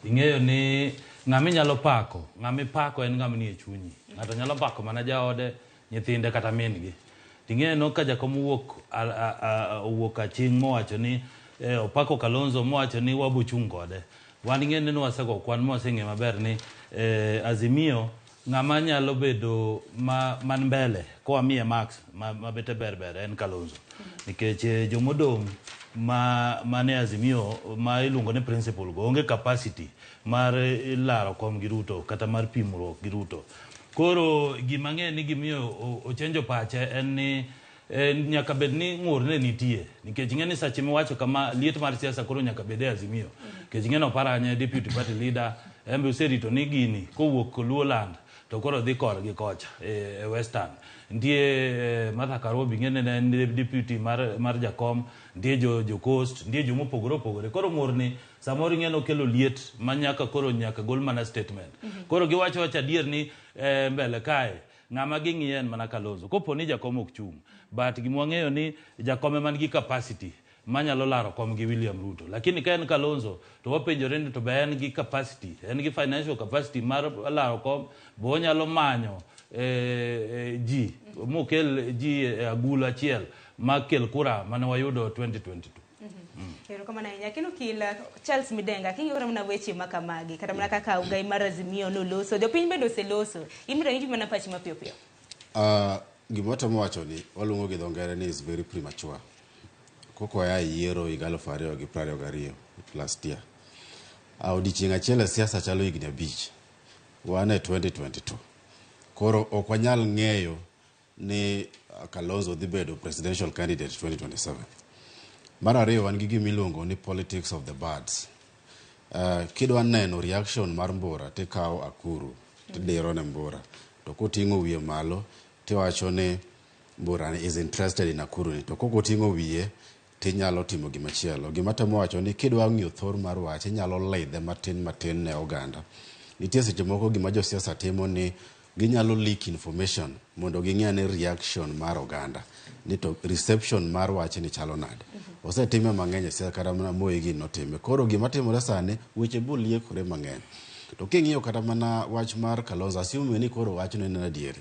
ing'eyo ni ng'ama inyalo pako, ng'ama ipako en ng'ama nie chunyi. Ng'ato nyalo pako mana jaode, nyithinde kata min gi. Ting'eyo no ka jakom owuok aching' mowacho ni opako Kalonzo mowacho ni wabo chung' kode. Wan ing'eyo ni nwasego kwan mwaseng'eyo maber ni Azimio ng'ama nyalo bedo man mbele kowamiye marks mabete ber ber en Kalonzo. Nikech jomodong' mane Azimio ma iluongo ni principal go onge capacity mar laro kom gi Ruto kata mar pimruok gi Ruto. Koro gima ng'e ni gimiyo ochenjo pache en ni nyaka bed ni ng'ur ne nitie. Nikech ing'e ni sache miwacho kama liet mar siasa koro nyaka bed e Azimio. Nikech ing'e ni Oparanya deputy party leader en be oserito ni gini kowuok Luoland to koro dhi korgi kocha e Western. Nitie Martha Karua be ing'e ni ne en deputy mar jakom, nitie jo Coast, nitie jomopogore opogore. Koro ng'ur ni samoro ing'e ni okelo liet ma nyaka koro nyaka gol mana statement. Koro giwacho wacho adier ni mbele kae ng'ama ging'iyo en mana Kalonzo. Kopo ni jakom ok chung', but gima wang'eyo ni jakom ema nigi capacity manyalo laro kom gi William Ruto. Lakini ka en Kalonzo to wapenjore ni to be en gi capacity, en gi financial capacity mar laro kom, bo onyalo manyo ji mokel ji e agulu achiel ma kel kura mane wayudo 2022. Erokamano ahinya. Kendo okil Charles Midenga, king'iyo kata mana weche ma kamagi, kata mana kaka ogai mar Azimio noloso, jopiny bende oseloso. In bende ang'e mana pachi mapiyo piyo. Gima watemo wacho ni waluongo gi dho ngere ni is very premature. Koko oa e yiero higa 2022 last year. Odiochieng' achiel e siasa chalo higni 5. Wan e 2022. Koro ok wanyal ng'eyo ni Kalonzo dhi bedo presidential candidate 2027. Mar ariyo, wan gi gima iluongo ni politics of the birds. Kidwa neno reaction mar mbura, tikawo akuru tidiro ne mbura, to koting'o wiye malo tiwacho ni mbura ni is interested in akuru ni, to kokoting'o wiye tinyalo timo gimachielo. Gima temo wacho ni kidwa ng'iyo thor mar wach, inyalo lidhe matin matin ne oganda. Nitie seche moko gima josiasa timo ni ginyalo leak information mondo ging'e ane reaction mar oganda ni to reception mar wachni chalo nade. Osetime mang'eny e siasa, kata mana Moi gini notime. Koro gima timore sani, weche boliekore mang'eny. To king'iyo kata mana wach mar Kalonzo, assume ni koro wachno en adieri.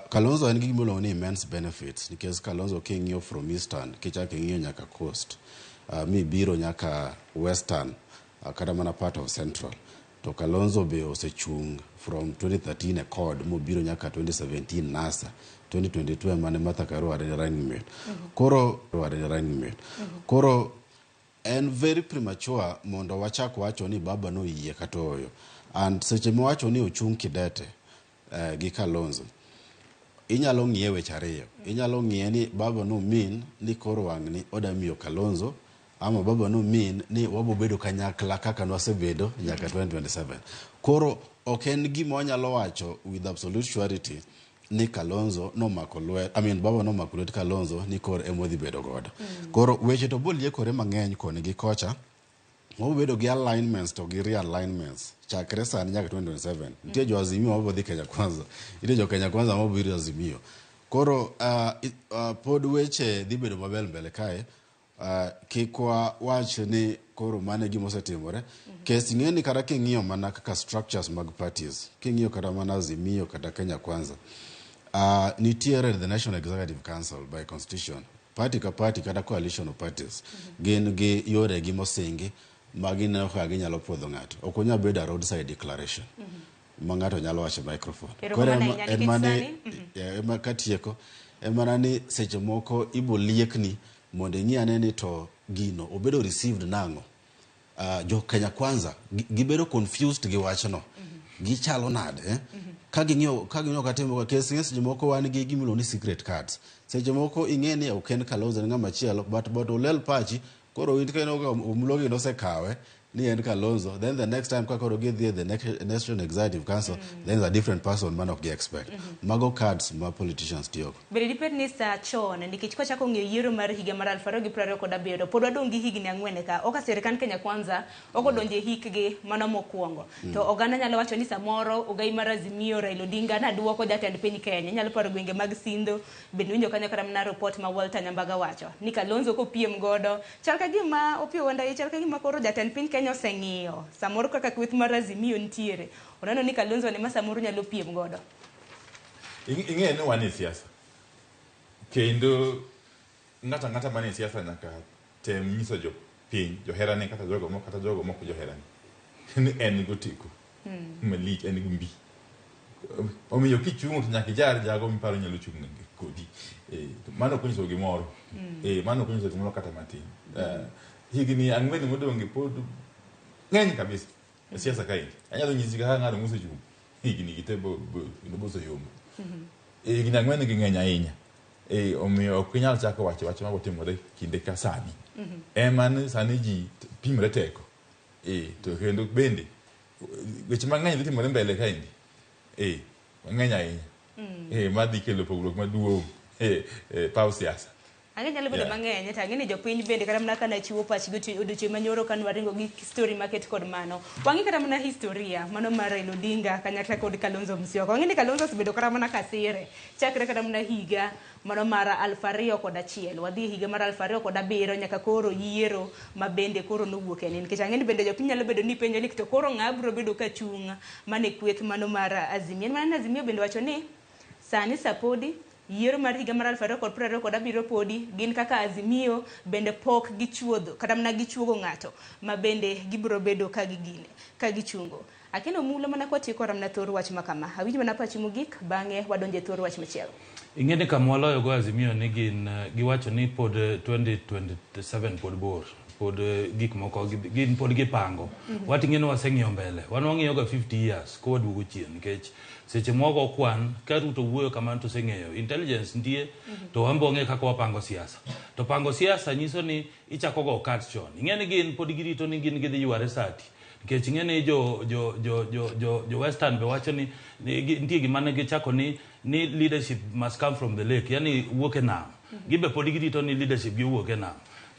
Kalonzo en gi gima iluongo ni immense benefits, nikech Kalonzo king'iyo from eastern, kichako ing'iyo nyaka coast, mibiro nyaka western, kata mana part of central, to Kalonzo be osechung' from 2013 e CORD mobiro nyaka 2017 NASA, 2022 ema ne Martha Karua ne running mate. Koro ne running mate. Koro en very premature mondo wachak wacho ni baba noyie kata ooyo. And seche miwacho ni ochung' kidete gi Kalonzo, inyalo ng'iye weche ariyo. Inyalo ng'iye ni baba no mean ni koro wang'ni oda miyo Kalonzo, ama baba no mean ni wabobedo kanyakla kaka nwasebedo nyaka 2027. Koro ok en gima wanyalo wacho with absolute surety ni Kalonzo nomako lwet, I mean, baba nomako lwet Kalonzo ni koro ema odhi bedo godo. Koro weche to boliekore mang'eny koni gi kocha, wabobedo gi alignments to gi realignments chakre sani nyaka 2027. Nitie jo Azimio mabiro dhi Kenya Kwanza, nitie jo Kenya Kwanza mabiro Azimio. Koro pod weche dhi bedo maber mbele kae. Kik wawach ni koro mano e gima osetimore. Kes ing'e ni kata king'iyo mana kaka structures mag parties, king'iyo kata mana Azimio kata Kenya Kwanza, nitiere the National Executive Council by constitution. Party ka party kata coalition of parties gin gi yoregi mosingi ma gineno kaka ginyalo puodho ng'ato. Ok onyal bedo a roadside declaration ma ng'ato nyalo wacho e microphone. Koro Erokamano ahinya en nikech mane sani ema katieko en mana ni seche moko ibo liekni mondo ing'i ane ni to gino obedo received nang'o. Jo Kenya Kwanza gibedo confused gi wachno. Gichalo nade, eh? Ka ging'iyo katimo ka kes seche moko wan gi gimiluongo ni secret cards. Seche moko ing'e ni ok en Kalonzo, en ng'ama chielo, but olel pachi. Koro in ka ineno ka Omulogi nosekawe ni en Kalonzo, then the next time ka koro gidhi e the National Executive Council, then it's a different person man ok gi expect. Mago cards ma politicians tiyogo. Bende dibed ni sa chon, nikech kwachako ng'iyo yiero mar higa mar 2027, pod wadong' gi higni 4 ka oka sirikand Kenya Kwanza ok odonjo e hikgi mano mokwongo, to oganda nyalo wacho ni samoro ogai mar Azimio Raila Odinga naduoko jatend piny Kenya. Inyalo paro gwenge mag Sindo bende, winjo kanyo kata mana report ma Walter Nyambaga wacho ni Kalonzo kopiem godo chal ka gima Opiyo Wandayi, chal ka gima koro jatend piny Kenya oseng'iyo samoro kaka kweth mar Azimio nitiere, oneno ni Kalonzo ni ma samoro nyalo piem godo. Ing'eyo ni wan e siasa kendo ng'ato ang'ata man e siasa nyaka tem nyiso jopiny, joherane kata jogo mok kata jogo mok joherane, ni en goteko malich, en gi mbi. Omiyo kichung' to nyaka ijar jago miparo nyalo chung' kodi. To mano ok onyiso gimoro. Mano ok onyiso gimoro kata matin. Higni 4 modong' gi pod ng'eny kabisa e siasa kaendi. Anyalo nyisi kaka ng'ato mosechung' higni gi te kendo boseyombo. Higni 4 gi ng'eny ahinya. Omiyo ok inyal chako wacho wach mago timore kinde ka sani. Ema ni sani ji pimre teko. To kendo bende weche mang'eny dhi timore mbele kaendi. Mang'eny ahinya. Madhi kelo pogruok maduong' e paw siasa. Ang'e nyalo bedo mang'eny, to ang'e ni jopiny bende kata mana kana chiwo pachgi odiochieng' manyoro kane waringo gi story maket kod mano. Wang'i kata mana historia mano mar Raila Odinga kanyakla kod Kalonzo Musyoka. Wang'e ni Kalonzo osebedo kata mana kasire chakre kata mana higa mano mar 2001. Wadhi e higa mar 2007 nyaka koro yiero ma bende koro nowuok e nikech ang'e ni bende jopiny nyalo bedo ni penjo ni to koro ng'a biro bedo ka chung' mane kweth mano mar Azimio. En mana ni Azimio bende wacho ni sani sapodi Yiero mar higa mar 2027 podi gin kaka Azimio bende pok gichuodho kata mana gichuogo ng'ato ma bende gibiro bedo ka gigine ka gichungo. Akeno mulo mana kwatieko ramna thor wach makama. Awinj mana pachi mogik bang'e wadonje thor wach machielo. Ing'e ni kama waloyo go Azimio ni gin giwacho ni pod 2027 pod bor pod gik moko gin pod gipango. Wating'e ni waseng'iyo mbele. Wan wang'iyo ga 50 years ka waduogo chien nikech seche mwago kwan ka Ruto wuoyo kamano to oseng'eyo intelligence nitie to wan be wang'eyo kaka wapango siasa. To pango siasa nyiso ni ichako go kat chon. Ing'e ni gin pod girito ni gin gidhi yware sati. Nikech ing'e ni jo jo jo jo jo jo Western be wacho ni nitie gima ne gichako ni leadership must come from the lake, yani wuok e nam. Gibe pod girito ni leadership gi wuok e nam.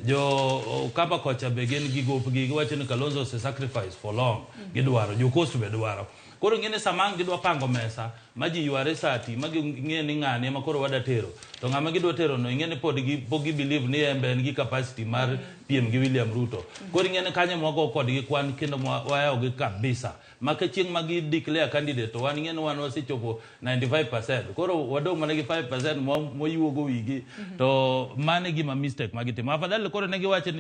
Jo Kamba kocha be gin gi gopgi giwacho ni Kalonzo ose sacrifice for long. Gidwaro, jo Coast be dwaro. Koro ing'e ni sama ang' gidwa pango mesa ma ji yware sati ma ging'e ni ng'ani ema koro wada tero. To ng'ama gidwa tero no ing'e ni pod gi pok gi believe ni en be en gi capacity mar piem gi William Ruto. Koro ing'e ni kanyo mwago kodgi kwan kendo wahewo gi kabisa. Ma ka chieng' ma gi declare candidate to wan ing'e ni wan wasechopo 95%. Koro wadong' mana gi 5% mwayuogo wigi. To mano e gima mistake ma gitimo. Afadhali koro ne giwacho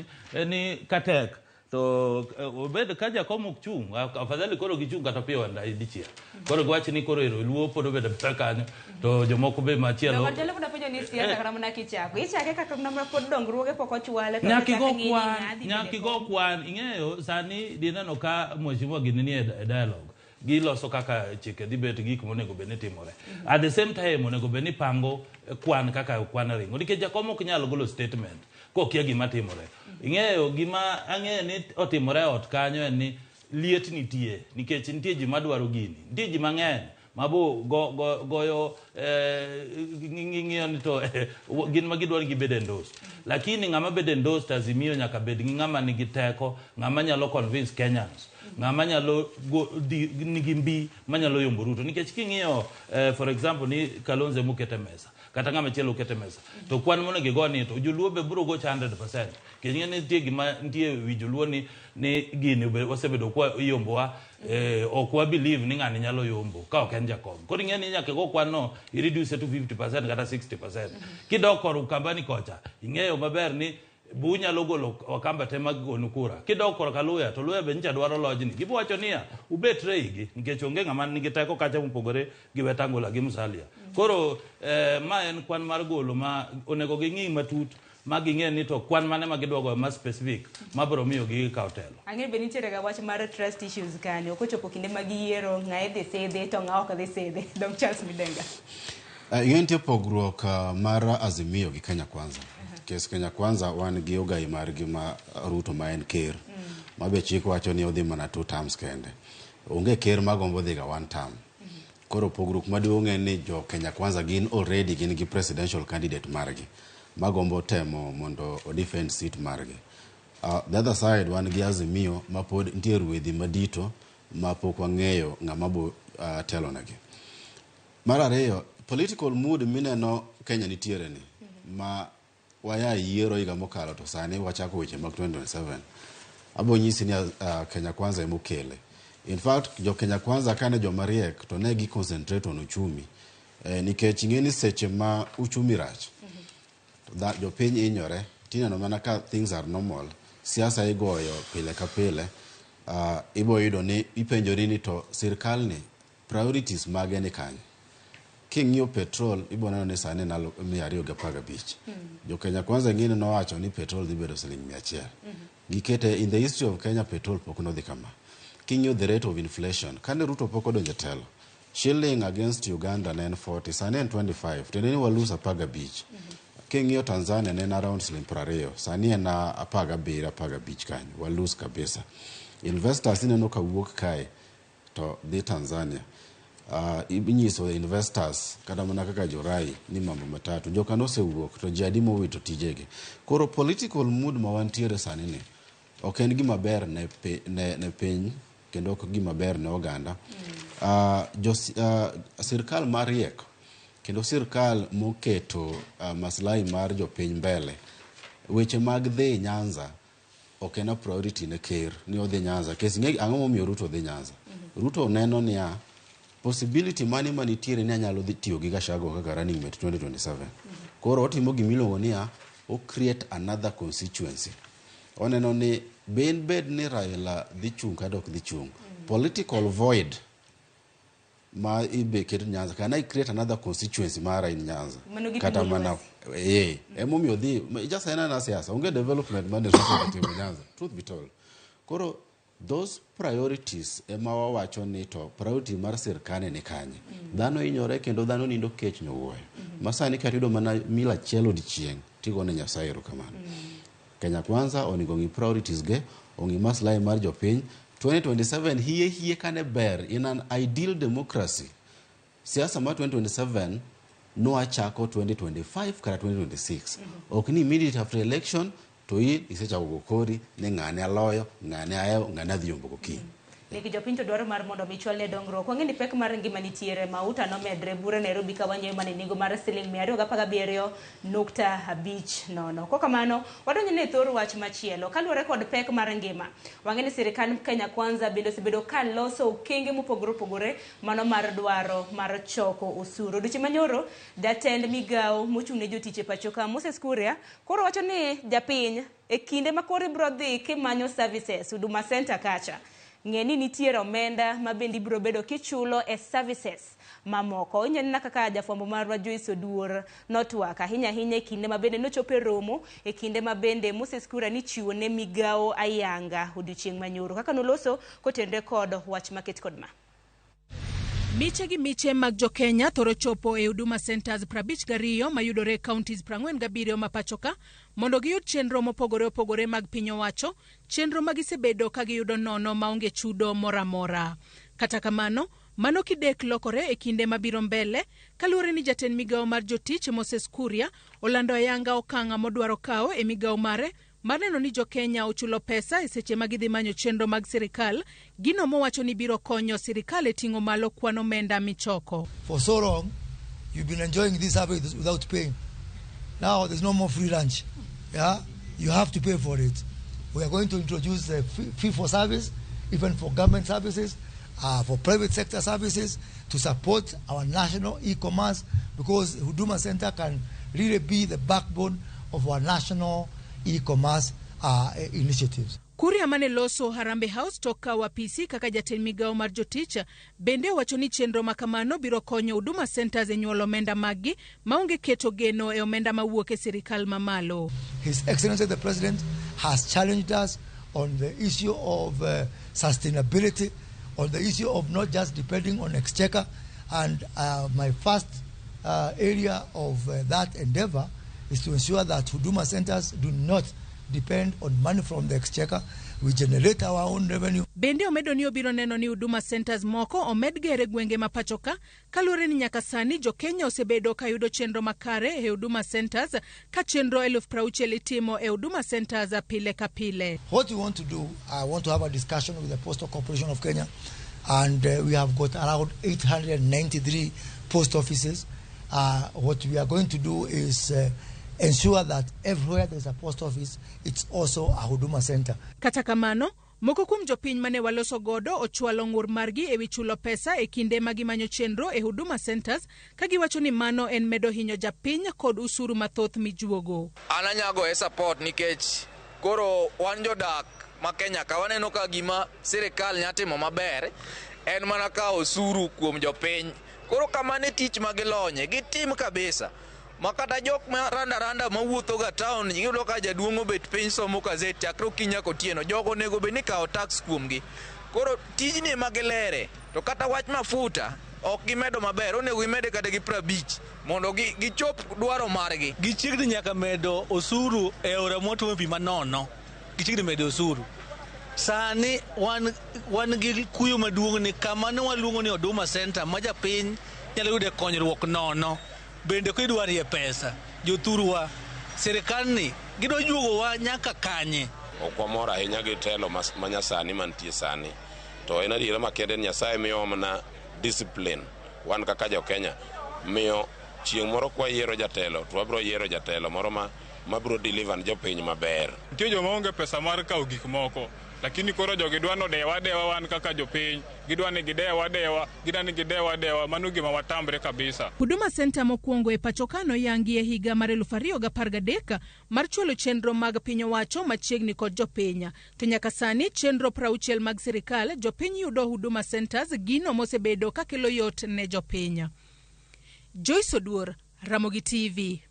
ni katek to obed ka jakom ok chung', afadhali koro gichung' kata piyo wandayi dichiel. Koro giwacho ni koro ero Luo pod obedo abeda kanyo to jomoko be machielo. Jalo pod apenjo ni siasa kata mana kichako. Ichake kaka mana pod dongruoge pok ochwale to Nyaka igo ichako ng'i ni kwan, ng'a dhi bedo nyaka igo kwan. Ing'eyo sani dineno ka mheshimiwa gini ni e dialogue. Giloso kaka chike dhi bet gik monego bed ni timore. At the same time onego bed ni pango kwan kaka kwan ringo. Nikech jakom ok nyal golo statement kokia gima timore. Ing'eyo gima ang'eyo ni otimore e ot kanyo en ni liet nitie nikech nitie ji madwaro gini. Nitie ji mang'eny mabo goyo ng'iyo ni to gin ma gidwaro gibed endorsed. Lakini ng'ama bedo endorsed Azimio nyaka bed gi ng'ama nigi teko, ng'ama nyalo convince Kenyans, ng'ama nyalo nigi mbi manyalo yombo Ruto. Nikech king'iyo for example ni Kalonzo emokete mesa kata ng'ama chielo okete mesa to kwan monego igo ni to joluo be biro gocho 100%. Nikech ing'e ni nitie gima nitie wi joluo ni gini wasebedo kwa iyombowa ok wa believe ni ng'ani nyalo yombo ka ok en jakom. Koro ing'e ni nyaka igo kwan no i reduce to 50% kata 60%. Kidok kor Ukambani kocha ing'eyo maber ni bu nyalo golo Wakamba te mag gonu kura. Kidok kor Kaluya to Luya be nyicha dwaro lojni. Gibo wacho niya ubetre igi nikech onge ng'ama nigi teko kacha mopogore gi Wetangula gi Musalia. Koro ma en kwan mar golo ma onego ging'i matut ma ging'e ni to kwan mane ma gidwa goyo ma specific mabiro miyo gi kaw telo. Ang'eyo be nitiere ga wach mar trust issues kanyo. Kochopo kinde mag yiero ng'a idhi sidhi to ng'a ok dhi sidhi. Dong Charles Midenga. Ing'e nitie pogruok mar Azimio gi Kenya Kwanza. Kes Kenya Kwanza wan gi ogai margi ma Ruto ma en ker. Ma be chik wacho ni odhi mana 2 terms kende. Onge ker magombo dhi ga 1 term. Koro pogruok maduong' en ni jo Kenya Kwanza gin already gin gi presidential candidate margi magombo temo mondo o defend seat margi. The other side wan gi Azimio ma pod nitie ruedhi madito ma pok wang'eyo ng'ama bo telonegi. Mar ariyo, political mood mineno Kenya nitiere ni ma waya yiero higa mokalo to sani wachako weche mag 2027. Abo nyisi ni Kenya Kwanza emokele. In fact, jo Kenya Kwanza kane joma riek to ne gi concentrate on uchumi. Nikech ing'e ni seche ma uchumi rach, jopiny hinyore, tineno mana ka things are normal, siasa igoyo pile ka pile, ibo yudo ni ipenjori ni to sirkal ni priorities mage ni kanye. King'iyo petrol, ibo neno ni sani en 215. Jo Kenya Kwanza ing'e ni nowacho ni petrol dhi bedo siling 100. Gikete in the history of Kenya petrol pok nodhi kama. King'iyo the rate of inflation, kane Ruto pok odonjo e telo, shilling against Uganda ne en 40, sani en 25, tiende ni walose 15. King'iyo Tanzania ne en around siling 20, sani en 17, 15 kanyo, walose kabisa. Investors ineno ka wuok kae to dhi Tanzania. Inyiso investors kata mana kaka jorai ni mambo matatu joka nosewuok to ji adi mowito tijegi. Koro political mood ma wantiere sani ni ok en gima ber ne piny kendo ok gima ber ne oganda. Sirkal mariek kendo sirkal moketo maslahi mar jopiny mbele, weche mag dhi Nyanza ok en a priority ne ker ni odhi Nyanza. Kes ng'e ang'o momiyo Ruto dhi Nyanza? Ruto neno niya Possibility mane manitiere ni anyalo dhi tiyo gi Gachagua kaka running mate 2027. Koro otimo gimiluongo niya, o create another constituency. Oneno ni ben bed ni Raila dhi chung' kata ok dhi chung'. Political void ma ibe ket Nyanza. Can I create another constituency mara in Nyanza? Mano gipimo Kata mana emomiyo dhi just en ana siasa onge development mane Ruto otimo Nyanza. Truth be told. Koro those priorities ema wawacho ni to priority mar sirkal ni kanye. Dhano hinyore kendo dhano nindo kech nyowuoyo. Ma sani kata yudo mana mil achiel odiechieng' tigone Nyasaye erokamano. Kenya Kwanza onego ng'i priorities ge, ong'i maslahi mar jopiny. 2027 hie hie kane ber in an ideal democracy. Siasa mar 2027 nwachako 2025 kata 2026. Ok ni immediate after election to in isechako go kori ni ng'ane aloyo, ng'ane ahewo, ng'ane adhi yombo go kiny. Nigi jopiny to dwaro mar mondo mi chwalne dongruok. Wang'e ni pek mar ngima nitiere, mauta nomedre bure Nairobi ka wanyiewo mana e nengo mar siling 217.50. Kokamano, wadonjo ne thor wach machielo. Kaluwore kod pek mar ngima, wang'e ni sirikand Kenya Kwanza bende osebedo ka loso okenge mopogore opogore mano mar dwaro mar choko osuru. Odiochieng' manyoro, jatend migawo mochung' ne jotich e pacho ka Moses Kuria koro wacho ni japiny e kinde ma koro ibiro dhi kimanyo services Huduma Center kacha, ng'e ni nitiere omenda ma bende ibiro bedo kichulo e services mamoko. Ineno kaka jafwambo marwa Joyce Oduor notwak ahinya ahinya e kinde ma bende nochopo e romo, e kinde ma bende Moses Kuria nichiwo ne migawo ayanga odiochieng' manyoro. Kaka noloso kotenre kod wach maket kod ma. Miche gi miche mag jokenya thoro chopo e Huduma Centers 52 mayudore e counties 47 ma pachoka mondo giyud chenro mopogore opogore mag piny owacho, chenro ma gisebedo ka giyudo nono maonge chudo moro amora. Kata kamano, mano kidek lokore e kinde mabiro mbele kaluwore ni jatend migawo mar jotich Moses Kuria olando ayanga okang' modwaro kawo e migawo mare mar neno ni jokenya ochulo pesa e seche ma gidhi manyo chenro mag sirikal, gino mowacho ni biro konyo sirikal e ting'o malo kwan omenda michoko. For so long, you've been enjoying this service without paying. Now there's no more free lunch. Yeah, you have to pay for it. We are going to introduce the fee for service, even for government services, for private sector services, to support our national e-commerce, because Huduma Center can really be the backbone of our national e-commerce initiatives. Kuria mane loso Harambee House tok kawo apisi kaka jatend migawo mar jotich bende owacho ni chenro ma kamano biro konyo Huduma Centers e nyuolo omenda maggi maonge keto geno e omenda mawuok e sirikal mamalo. His Excellency the President has challenged us on the issue of sustainability, on the issue of not just depending on exchequer, and my first area of that endeavor is to ensure that Huduma Centers do not depend on money from the exchequer. We generate our own revenue. Bende omedo ni obiro neno ni Huduma Centers moko omed gere gwenge ma pacho ka, kaluwore ni nyaka sani jokenya osebedo ka yudo chenro makare e Huduma Centers ka chenro 60,000 itimo e Huduma Centers pile ka pile. What we want to do, I want to have a discussion with the Postal Corporation of Kenya, and we have got around 893 post offices. What we are going to do is ensure that everywhere there's a post office, it's also a Huduma Center. Kata kamano, moko kuom jopiny mane waloso godo ochwalo ng'ur margi ewi chulo pesa e kinde ma gimanyo chenro e Huduma Centers ka giwacho ni mano en medo hinyo japiny kod usuru mathoth mijuogo. An anyago e support nikech koro wan jodak ma Kenya ka waneno ka gima sirikal nya timo maber en mana kawo osuru kuom jopiny. Koro kamano e tich ma gilonye, gitim kabisa. Ma kata jok ma randa randa mawuotho ga town iyudo ka jaduong' obet piny somo gazet chakre okinyi nyaka otieno. Jogo onego bed ni ikawo tax kuomgi. Koro tijni ema gilere. To kata wach mafuta ok gimedo maber, onego gimede kata gi 50 mondo gichop dwaro margi. Gichiegni nyaka medo osuru e aora mwatuomo pi manono. Gichiegni medo osuru. Sani wan gi kuyo maduong' ni kama ne waluongo ni Huduma Center ma japiny nyalo yude konyruok nono. Bende kidwarie pesa, jothurwa, sirikal ni gidwa juogowa nyaka kanye? Ok wamor ahinya gi telo manyasani mantie sani. To en adiera makende ni Nyasaye miyowa mana discipline wan kaka jo Kenya. Miyo chieng' moro kwayiero jatelo to wabiro yiero jatelo moro ma mabiro deliver ne jopiny maber. Nitie joma onge pesa mar kawo gik moko. Lakini koro jogi dwa nodewa adewa wan kaka jopiny, gidwa ni gidewa adewa, gidwa ni gidewa adewa, mano gima watamre kabisa. Huduma Center mokwongo e pachoka noyangi e higa mar 2013 mar chwalo chenro mag piny owacho machiegni kod jopiny. To nyaka sani chenro 60 mag sirikal jopiny yudo Huduma Centers gino mosebedo kakelo yot ne jopiny. Joyce Oduor, Ramogi TV.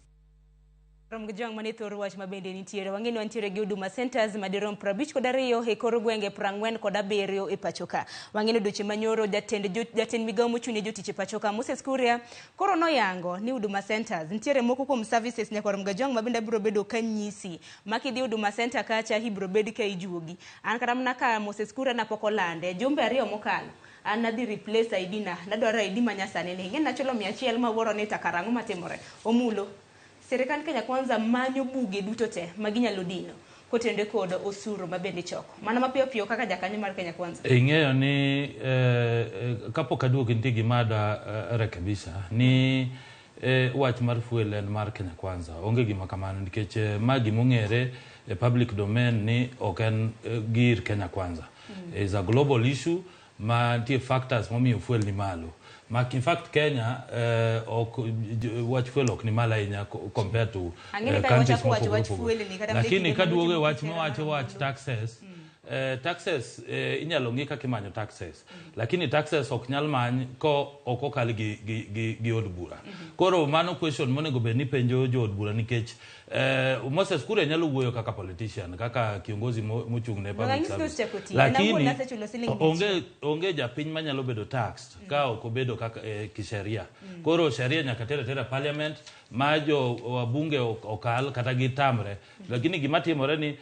Rom gi jwang' mane thor wach ma bende nitiere. Wang'e ni wantiere gi Huduma Centers madirom 52 e kor gwenge 47 e pacho ka. Wang'e ni odiochieng' manyoro jatend migawo mochung' ne jotich e pacho ka Moses Kuria koro noyango ni Huduma Centers nitiere moko kuom services nyaka rom ga jwang' ma bende abiro bedo kanyisi ma kidhi Huduma Center kacha ibiro bed ka ijuogi. An kata mana ka Moses Kuria napok olande jumbe 2 mokalo. An nadhi replace ID na, nadwaro ID ma nyasani ni. Ing'e ni nachulo 100 mawuoro ni to karang'o matimore. Omulo. Sirikand Kenya Kwanza manyo buge duto te ma ginyalo dino kotenore kod osuru ma bende ichoko. Mana mapiyo piyo kaka jakanyo mar Kenya Kwanza. Ing'eyo ni kapok aduoki nitie gima adwa rekebisha ni wach mar fuel en mar Kenya Kwanza. Onge gima kamano nikech ma gima ong'ere e public domain ni ok en gir Kenya Kwanza. Is a global issue ma nitie factors momiyo fuel ni malo. Ma in fact Kenya ok wach fuel ok ni malo ahinya compared to countries mopogore opogore. Lakini kaduogo e wach miwacho wach taxes, taxes inyalo ng'i kaka imanyo taxes. Lakini taxes ok nyal many ko ok okal gi od bura. Koro mano question monego bed ni penjo jo od bura nikech Moses Kuria nyalo wuoyo kaka politician, kaka kiongozi mochung' ne public service. Lakini onge japiny manyalo bedo taxed ka ok obedo kaka kisheria. Koro sheria nyaka tere tera parliament ma jo wabunge okal kata gitamre. Lakini gima timore ni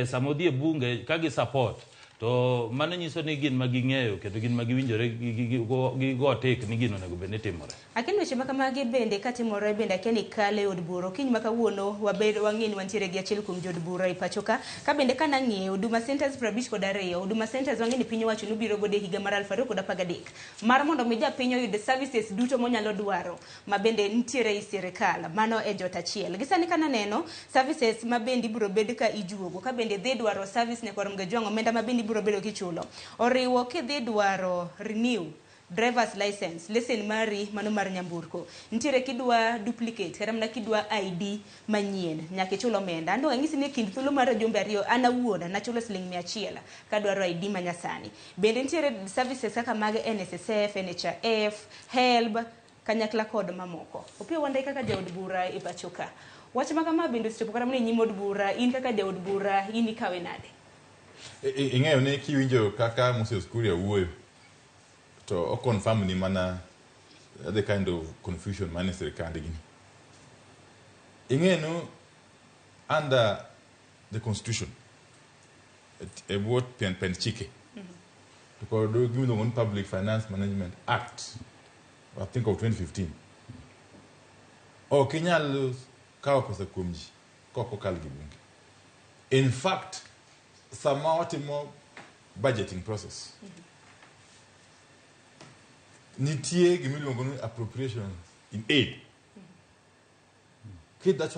sama odhi e bunge ka gi support to mano nyiso ni gin ma ging'eyo kendo gin ma giwinjore gigo tik ni gino onego bed ni timore. Akia ni weche ma kamagi bende katimore bende akia ni kale od bura. Okinyi ma kawuono wang'e ni wantiere gi achiel kuom jood bura e pacho ka. Ka bende kanang'iyo Huduma Centers 52, Huduma Centers wang'e ni piny owacho nobiro godo e higa mar 2013 mar mondo mi japiny oyud services duto monyalo dwaro ma bende nitiere ei sirikal. Mano e jot achiel. Gi sani kananeno services ma bende ibiro bed ka ijuogo ka bende dhi dwaro service nyakwar Mgajwang' omenda ma bende ibiro bedo kichulo. Oriwo kidhi dwaro renew driver's license, lesen mari mano mar nyamburko. Nitiere kidwa duplicate kata mana kidwa ID manyien nyaka ichul omenda. Ando ang'isi ni kind thuolo mar jumbe 2 an awuon nachulo siling 100 kadwaro ID manyasani. Bende nitiere services kaka mag NSSF, NHIF, HELB kanyakla kod mamoko. Opiyo Wandayi kaka jaod bura e pacho ka. Wach ma kama bende osechopo kata mana e nyim od bura, in kaka jaod bura in ikawe nade? Ing'eyo ni kiwinjo kaka Moses Kuria wuoyo to o confirm ni mana the kind of confusion mane sirikand gini. Ing'eyo ni under the constitution e bwo pend chike to kod gima iluongo ni Public Finance Management Act I think of 2015 ok inyal kawo pesa kuom ji kok okal gi bunge. In fact sama watimo budgeting process nitie gima iluongo ni appropriation in aid. Kidwa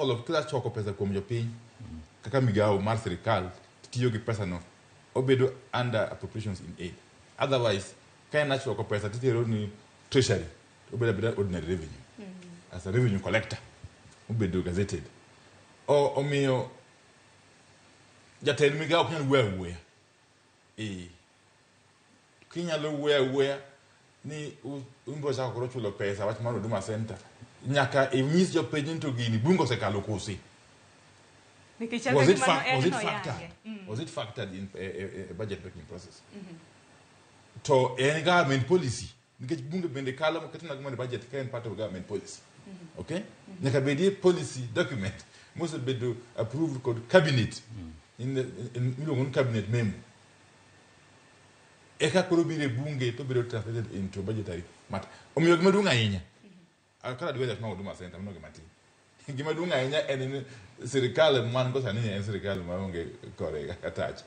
choko pesa kuom jopiny kaka migawo mar sirikal tiyo gi pesa no obedo under appropriations in aid. Otherwise ka en choko pesa titero ni treasury obedo abeda ordinary revenue as a revenue collector obedo gazetted. Omiyo jatend migawo ok nyal wuoyo awuoya. Kinyalo wuoyo awuoya ni ubiro chako koro chulo pesa wach mar Huduma Center nyaka inyis jopiny ni to gini bunge osekalo kosi. Was it factored? Was it factored in a budget making process? To en government policy nikech bunge bende kalo moketo nag mondo budget ka en part of government policy. Okay? Nyaka bedie policy document mosebedo approved kod cabinet in miluongo ni cabinet memo. Eka koro biro e bunge to bedo translated into budgetary matter. Omiyo gima duong' ahinya kata dwe ma Huduma Center mano gima tin. Gima duong' ahinya en ni sirikal man go sani en sirikal maonge kore attach.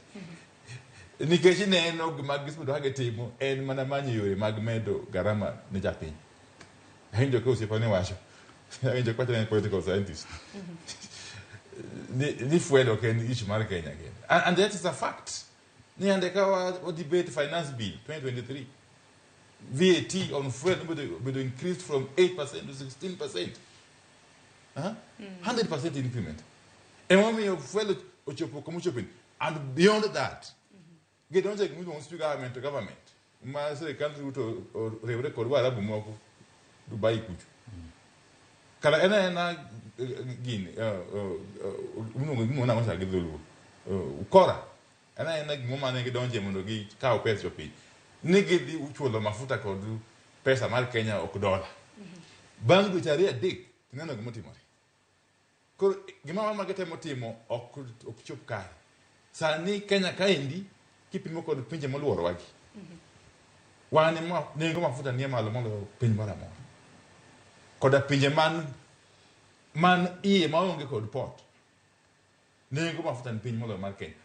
Nikech ineno gima gisebedo ka gitimo en mana manyo yore mag medo garama ne japiny. Awinjo ka osiepa ne wacho, awinjo ka wacho ni en political scientist. Ni fuel ok en issue mar Kenya kende. And that is a fact. Ni ande ka wa debate finance bill 2023 VAT on fuel obedo increased from 8% to 16%. Huh? 100% increment. Emomiyo fuel ochopo kuma ochopeni. And beyond that, gidonjo e gimiluongo ni government to government. Ma sirikal Ruto oriwre kod Waarabu moko Dubai kucho. Kara en aena gini, iluongo gimoro nang'o cha gi dholuo. Ukora. En aena gimoro mane gidonje mondo gikaw pes jopiny. Ni gidhi chulo mafuta kod pesa mar Kenya ok dola. Bang' dweche ariyo adek, tineno gimotimore. Koro gima mama gitemo timo ok chop kare. Sani Kenya kaendi kipimo kod pinje moluorowagi. Wan ema nengo mafuta nie malo moloyo piny moro amora. Koda pinje man iye maonge kod port. Nengo mafuta ni piny moloyo mar Kenya.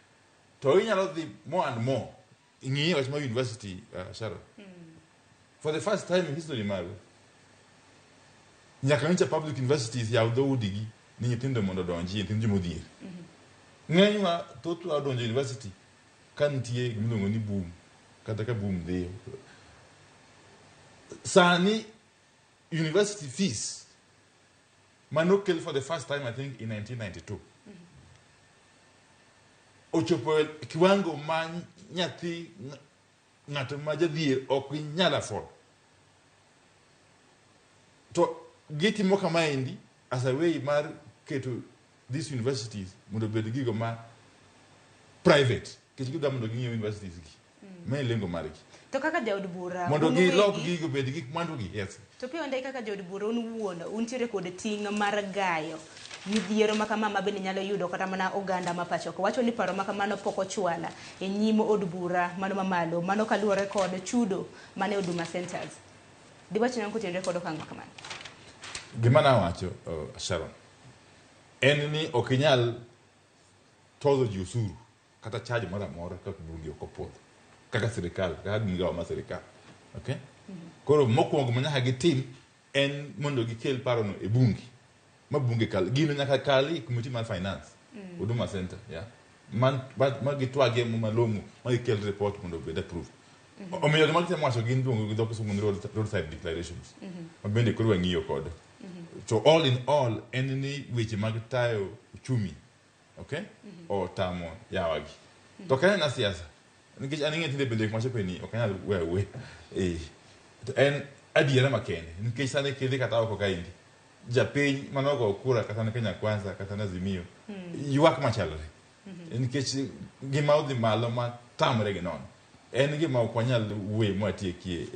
To inyalo dhi more and more. Ing'iye wach mar university, Sharon. For the first time in history marwa, nyaka nyocha public universities yaw dhoudigi ni nyithindo mondo odonji, nyithindo jomodhier. Ng'enywa, thothwa odonjo university ka nitie gimiluongo ni boom, kata ka boom dhiyo. Sani, university fees manokel for the first time, I think, in 1992. Ochopo e kiwango ma nyathi ng'ato ma jadhier ok nyal afford. To gitimo kamaendi as a way mar keto these universities mondo obed gigo ma private. Nikech gidwa mondo ging'iew universities gi. Ma e lengo margi. To kaka jaod bura, Mondo un gilok uwegi- gigo obed gik mwandugi. Yes. To Opiyo Wandayi kaka jaod bura un wuon, untiere kod ting' mar gayo midhiero ma kama ma bende nyalo yudo kata mana oganda ma pacho ka. Wacho ni paro ma kamano pok ochwala e nyim od bura mano mamalo, mano kaluwore kod chudo mane Huduma Centers. Diwach nang'o kotenore kod okang' ma kamano? Gima nawacho, Sharon, en ni ok inyal tozo ji osuru kata charge moro amora kaka bunge ok opuodho, kaka sirikal, kaka migawo mar sirikal. Okay? Koro mokwongo ma nyaka gitim en mondo gikel parono e bunge. Ma bunge kal, gino nyaka kal e committee mar finance, Huduma Center, yeah. Ma gitwagie malong'o, ma gikel report mondo obed approved. Omiyo gima gitemo wacho gin iluongo gi dho kisungu ni roadside declarations. Ma bende koro wang'iyo kode. To all in all, en ni weche mag tayo uchumi, okay? Otamo yawagi. To ok en siasa. Nikech an ing'e tinde bende gik machope ni ok anyal weyo awuoya. To en adiera makende. Nikech sani kidhi kata oko kaendi, japiny manogo kura kata ne Kenya Kwanza kata ne Azimio, ywak machalre. Nikech gima odhi malo ma tamre gi nono. En gima ok wanyal wuoye mwatieki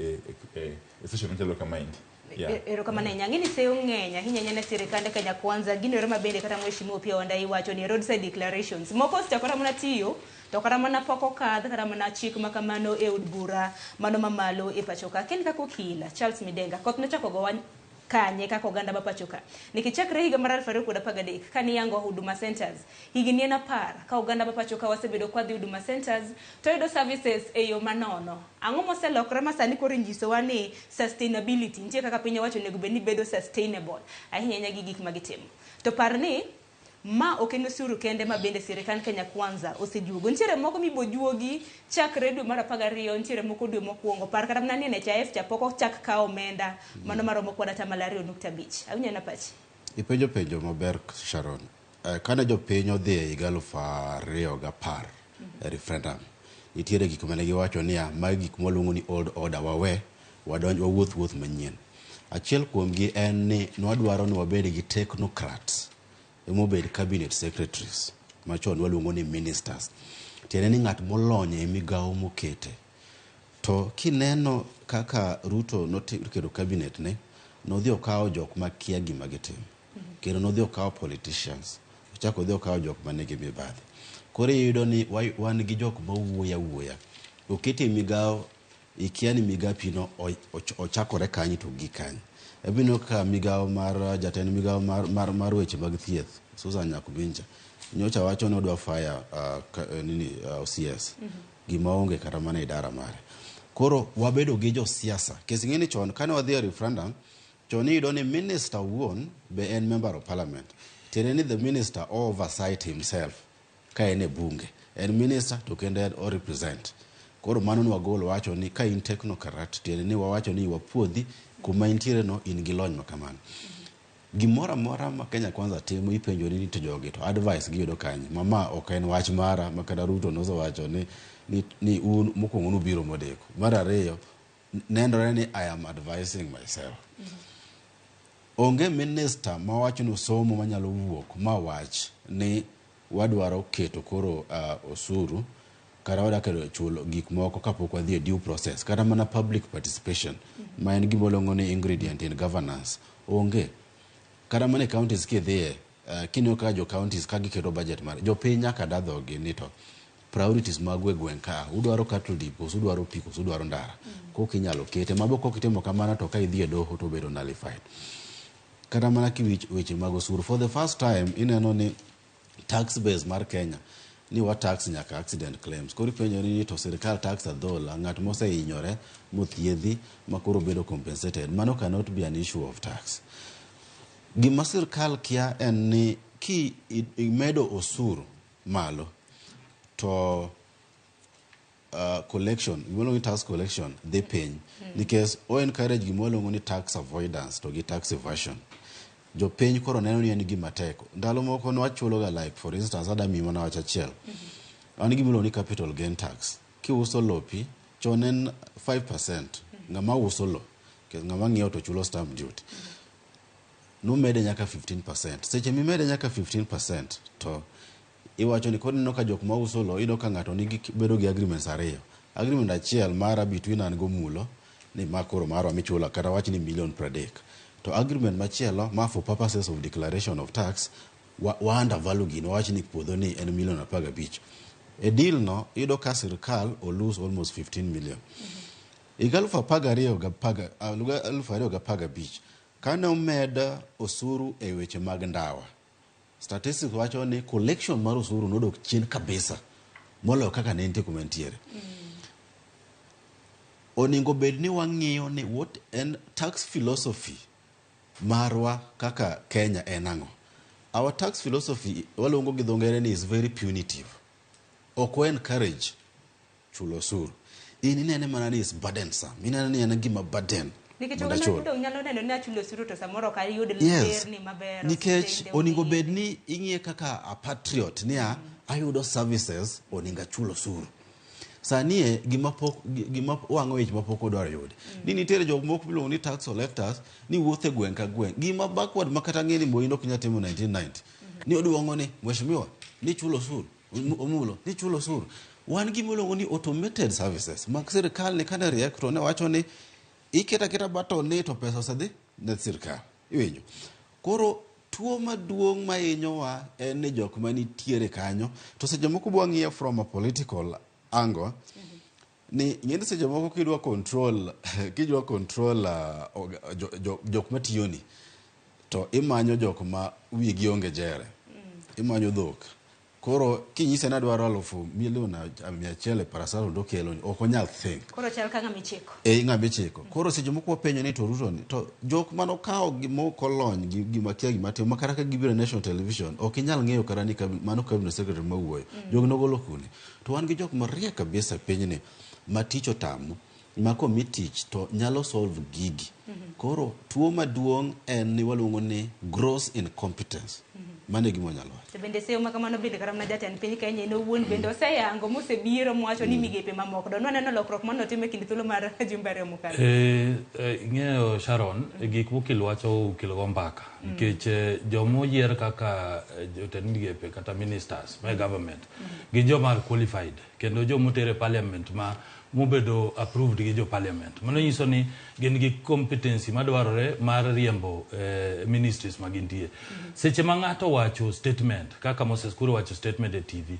e session machalo kamaendi. Yeah. Erokamano ahinya. Ang'e ni seyo ng'eny ahinya ahinya ne sirikand Kenya Kwanza. Gino ero ma bende kata Mheshimiwa Opiyo Wandayi wacho ni roadside declarations. Moko osechako kata mana tiyo, to kata mana pok okadh kata mana chik ma kamano e od bura mano mamalo e pacho ka. Ken kaka okil Charles Midenga, koth nochako gowa kanye kaka oganda ma pacho ka. Nikech chakre higa mar 2013 kane iyango Huduma Centers, higni en 10 ka oganda ma pacho ka wasebedo kwa dhi Huduma Centers to yudo services e yo manono. Ang'o moselokore ma sani koro inyisowa ni sustainability nitie kaka piny owacho onego bed ni bedo sustainable ahinya ahinya gi gik ma gitimo. To par ni ma ok en osuru kende ma bende sirikand Kenya Kwanza osejuogo. Nitiere moko mibojuogi chakre dwe mar 12, nitiere moko dwe mokwongo. Par kata mana ni NHIF cha pok ochak kawo omenda mano maromo kod atamalo 2.5. Awinjo na pachi. Ipenjo penjo maber Sharon. Kane jopiny odhi e higa 2010 e referendum, nitiere gik mane giwacho niya, magi gik mwaluongo ni old order wawe, wadonj wawuoth wuoth manyien. Achiel kuomgi en ni nwadwaro ni wabed gi technocrats emobed cabinet secretaries machon waluongo ni ministers. Tiende ni ng'at molony e migawo mokete. To kineno kaka Ruto noketo cabinet ne, nodhi okawo jok makia gima gitimo. Kendo nodhi okawo politicians. Ochako odhi okawo jok manigi mibadhi. Koro iyudo ni wan gi jok mawuoyo awuoya. Oketi e migawo, ikia ni migapino ochakore kanye to ogik kanye. Ibiro ka migawo mar jatend migawo mar weche mag thieth, Susan Nyakuminja, nyocha wacho ni odwa fire OCS. Gima onge kata mana idara mare. Koro wabedo gi josiasa. Kesi ng'e ni chon kane wadhi e referendum, chon iyudo ni minister owuon be en member of parliament. Tiende ni the minister oversight himself ka en e bunge. En minister to kendo en o represent. Koro mano nwagolo wacho ni ka in technocrat tiende ni wawacho ni wapuodhi kuma intiere no in gi lony ma kamano. Gimoro amora ma Kenya Kwanza timo ipenjori ni to jogi to advice giyudo kanye? Ma ma ok en wach mara ma kata Ruto nosewacho ni, ni, ni un mokwongo nubiro modeko. Mar ariyo, nenore ni I am advising myself. Onge minister mawacho ni osomo manyalo wuok ma wach ni wadwaro keto koro osuru kata wadwa keto chulo gik moko kapok wadhi e due process kata mana public participation ma en gima waluongo ni ingredient in governance onge. Kata mana e counties kidhiye kineno kaka jo counties ka giketo budget mar jopiny nyaka da dhogi ni to priorities magu e gweng' ka udwaro cattle dip koso udwaro pi koso udwaro ndara koka inyalo kete mago kok itimo kamano to ka idhi e doho to obedo nullified. Kata mana kiwich weche mag osuru for the first time ineno ni tax base mar Kenya ni wa tax nyaka accident claims. Koro ipenjori ni to sirkal tax adhola ng'at mosehinyore mothiedhi ma koro bedo compensated. Mano cannot be an issue of tax. Gima sirkal kia en ni ki imedo osuru malo to collection gima iluongo ni tax collection dhi piny nikech o encourage gima waluongo ni tax avoidance to gi tax evasion. Jopiny koro neno ni en gima tek. Ndalo moko nwachulo ga like for instance ada miyi mana wach achiel. An gima iluongo ni capital gain tax. Kiuso lopi chon en 5% ng'ama uso lo ng'ama ng'iewo to chulo stamp duty. Nomede nyaka 15%. Seche mimede nyaka 15% to iwacho ni koro ineno ka jok mauso lo iyudo ka ng'ato nigi bedo gi agreements ariyo. Agreement achiel mara between an gomulo ni ma koro marwa michula kata wach ni milion 30. To agreement machielo ma for purposes of declaration of tax wa, wa undervalue gino wawach ni puodho ni en milion 15. E deal no iyudo ka sirkal o lose almost 15 million. Higa 2015 kane omed osuru e weche mag ndawa, statistics wacho ni collection mar osuru nodok chien kabisa moloyo kaka ne nitie kuma nitiere. Onego bed ni wang'iyo ni what en tax philosophy marwa kaka Kenya en ang'o. Our tax philosophy waluongo gi dho ngere ni is very punitive. Ok wa encourage chulo osuru. In inene mana ni is burdensome. Ineno ni en gima burden Nikech mondo oganda achul. dong nyalo neno ni achulo osuru to samoro ok ayud Yes. lerni maber. Nikech osiptende onego onge. bed ni ing'iye kaka a patriot niya ayudo services onego achul osuru. Sani e gima pok gima wang'o ich mapok odwaro yudi. Ni nitiere jok moko miluongo ni tax collectors ni wuotho e gweng' ka gweng'. Gima backward ma kata ng'e ni Moi ok nyal timo 1990. Ni oduong'o ni mheshimiwa ni chulo osuru omulo ni chulo osuru. Wan gima iluongo ni automated services mag sirkal ni kane riek to ne wacho ni iketo aketa button ni to pesa osedhi ne sirkal. Iwinjo? Koro tuo maduong' mahinyowa en ni jok manitiere kanyo to seche moko bwang'iye from a political angle ni ing'eni seche moko kidwa control kidwa control jok matiyoni to imanyo jok ma wigi onge jere imanyo dhok koro kinyise ni adwaro alufu milion 100 e paracetamol to okeloni ok onyal think Koro chal ka ng'ama ichiko. e ng'ama ichiko koro seche moko wapenjo ni to Ruto ni to jok manokawo gima ok olony gi gima kia gima timo ma kata ka gibiro e national television ok inyal ng'eyo kata ni mano cabinet secretary mawuoyo jogi nogolo kune to wan gi jok mariek kabisa e pinyni ma tich otamo ma komi tich to nyalo solve gigi koro tuo maduong' en ni waluongo ni gross incompetence mano e gima wanyalo wacho To bende seyo ma kamano bende kata mana jatend piny Kenya en owuon bende oseyango mosebiro mowacho ni migepe mamoko. To nwaneno lokruok manotim e kind thuolo mar jumbe ariyo mokalo. Ing'eyo Sharon, gik mokil wacho okil go mbaka nikech jomoyier kaka jotend migepe kata ministers mae government gin joma are qualified kendo jomoter e parliament ma mobedo approved gi jo parliament. Mano nyiso ni gin gi competency madwarore mar riembo ministries ma gintie. Seche ma ng'ato wacho statement kaka Moses Kuria wacho statement e TV,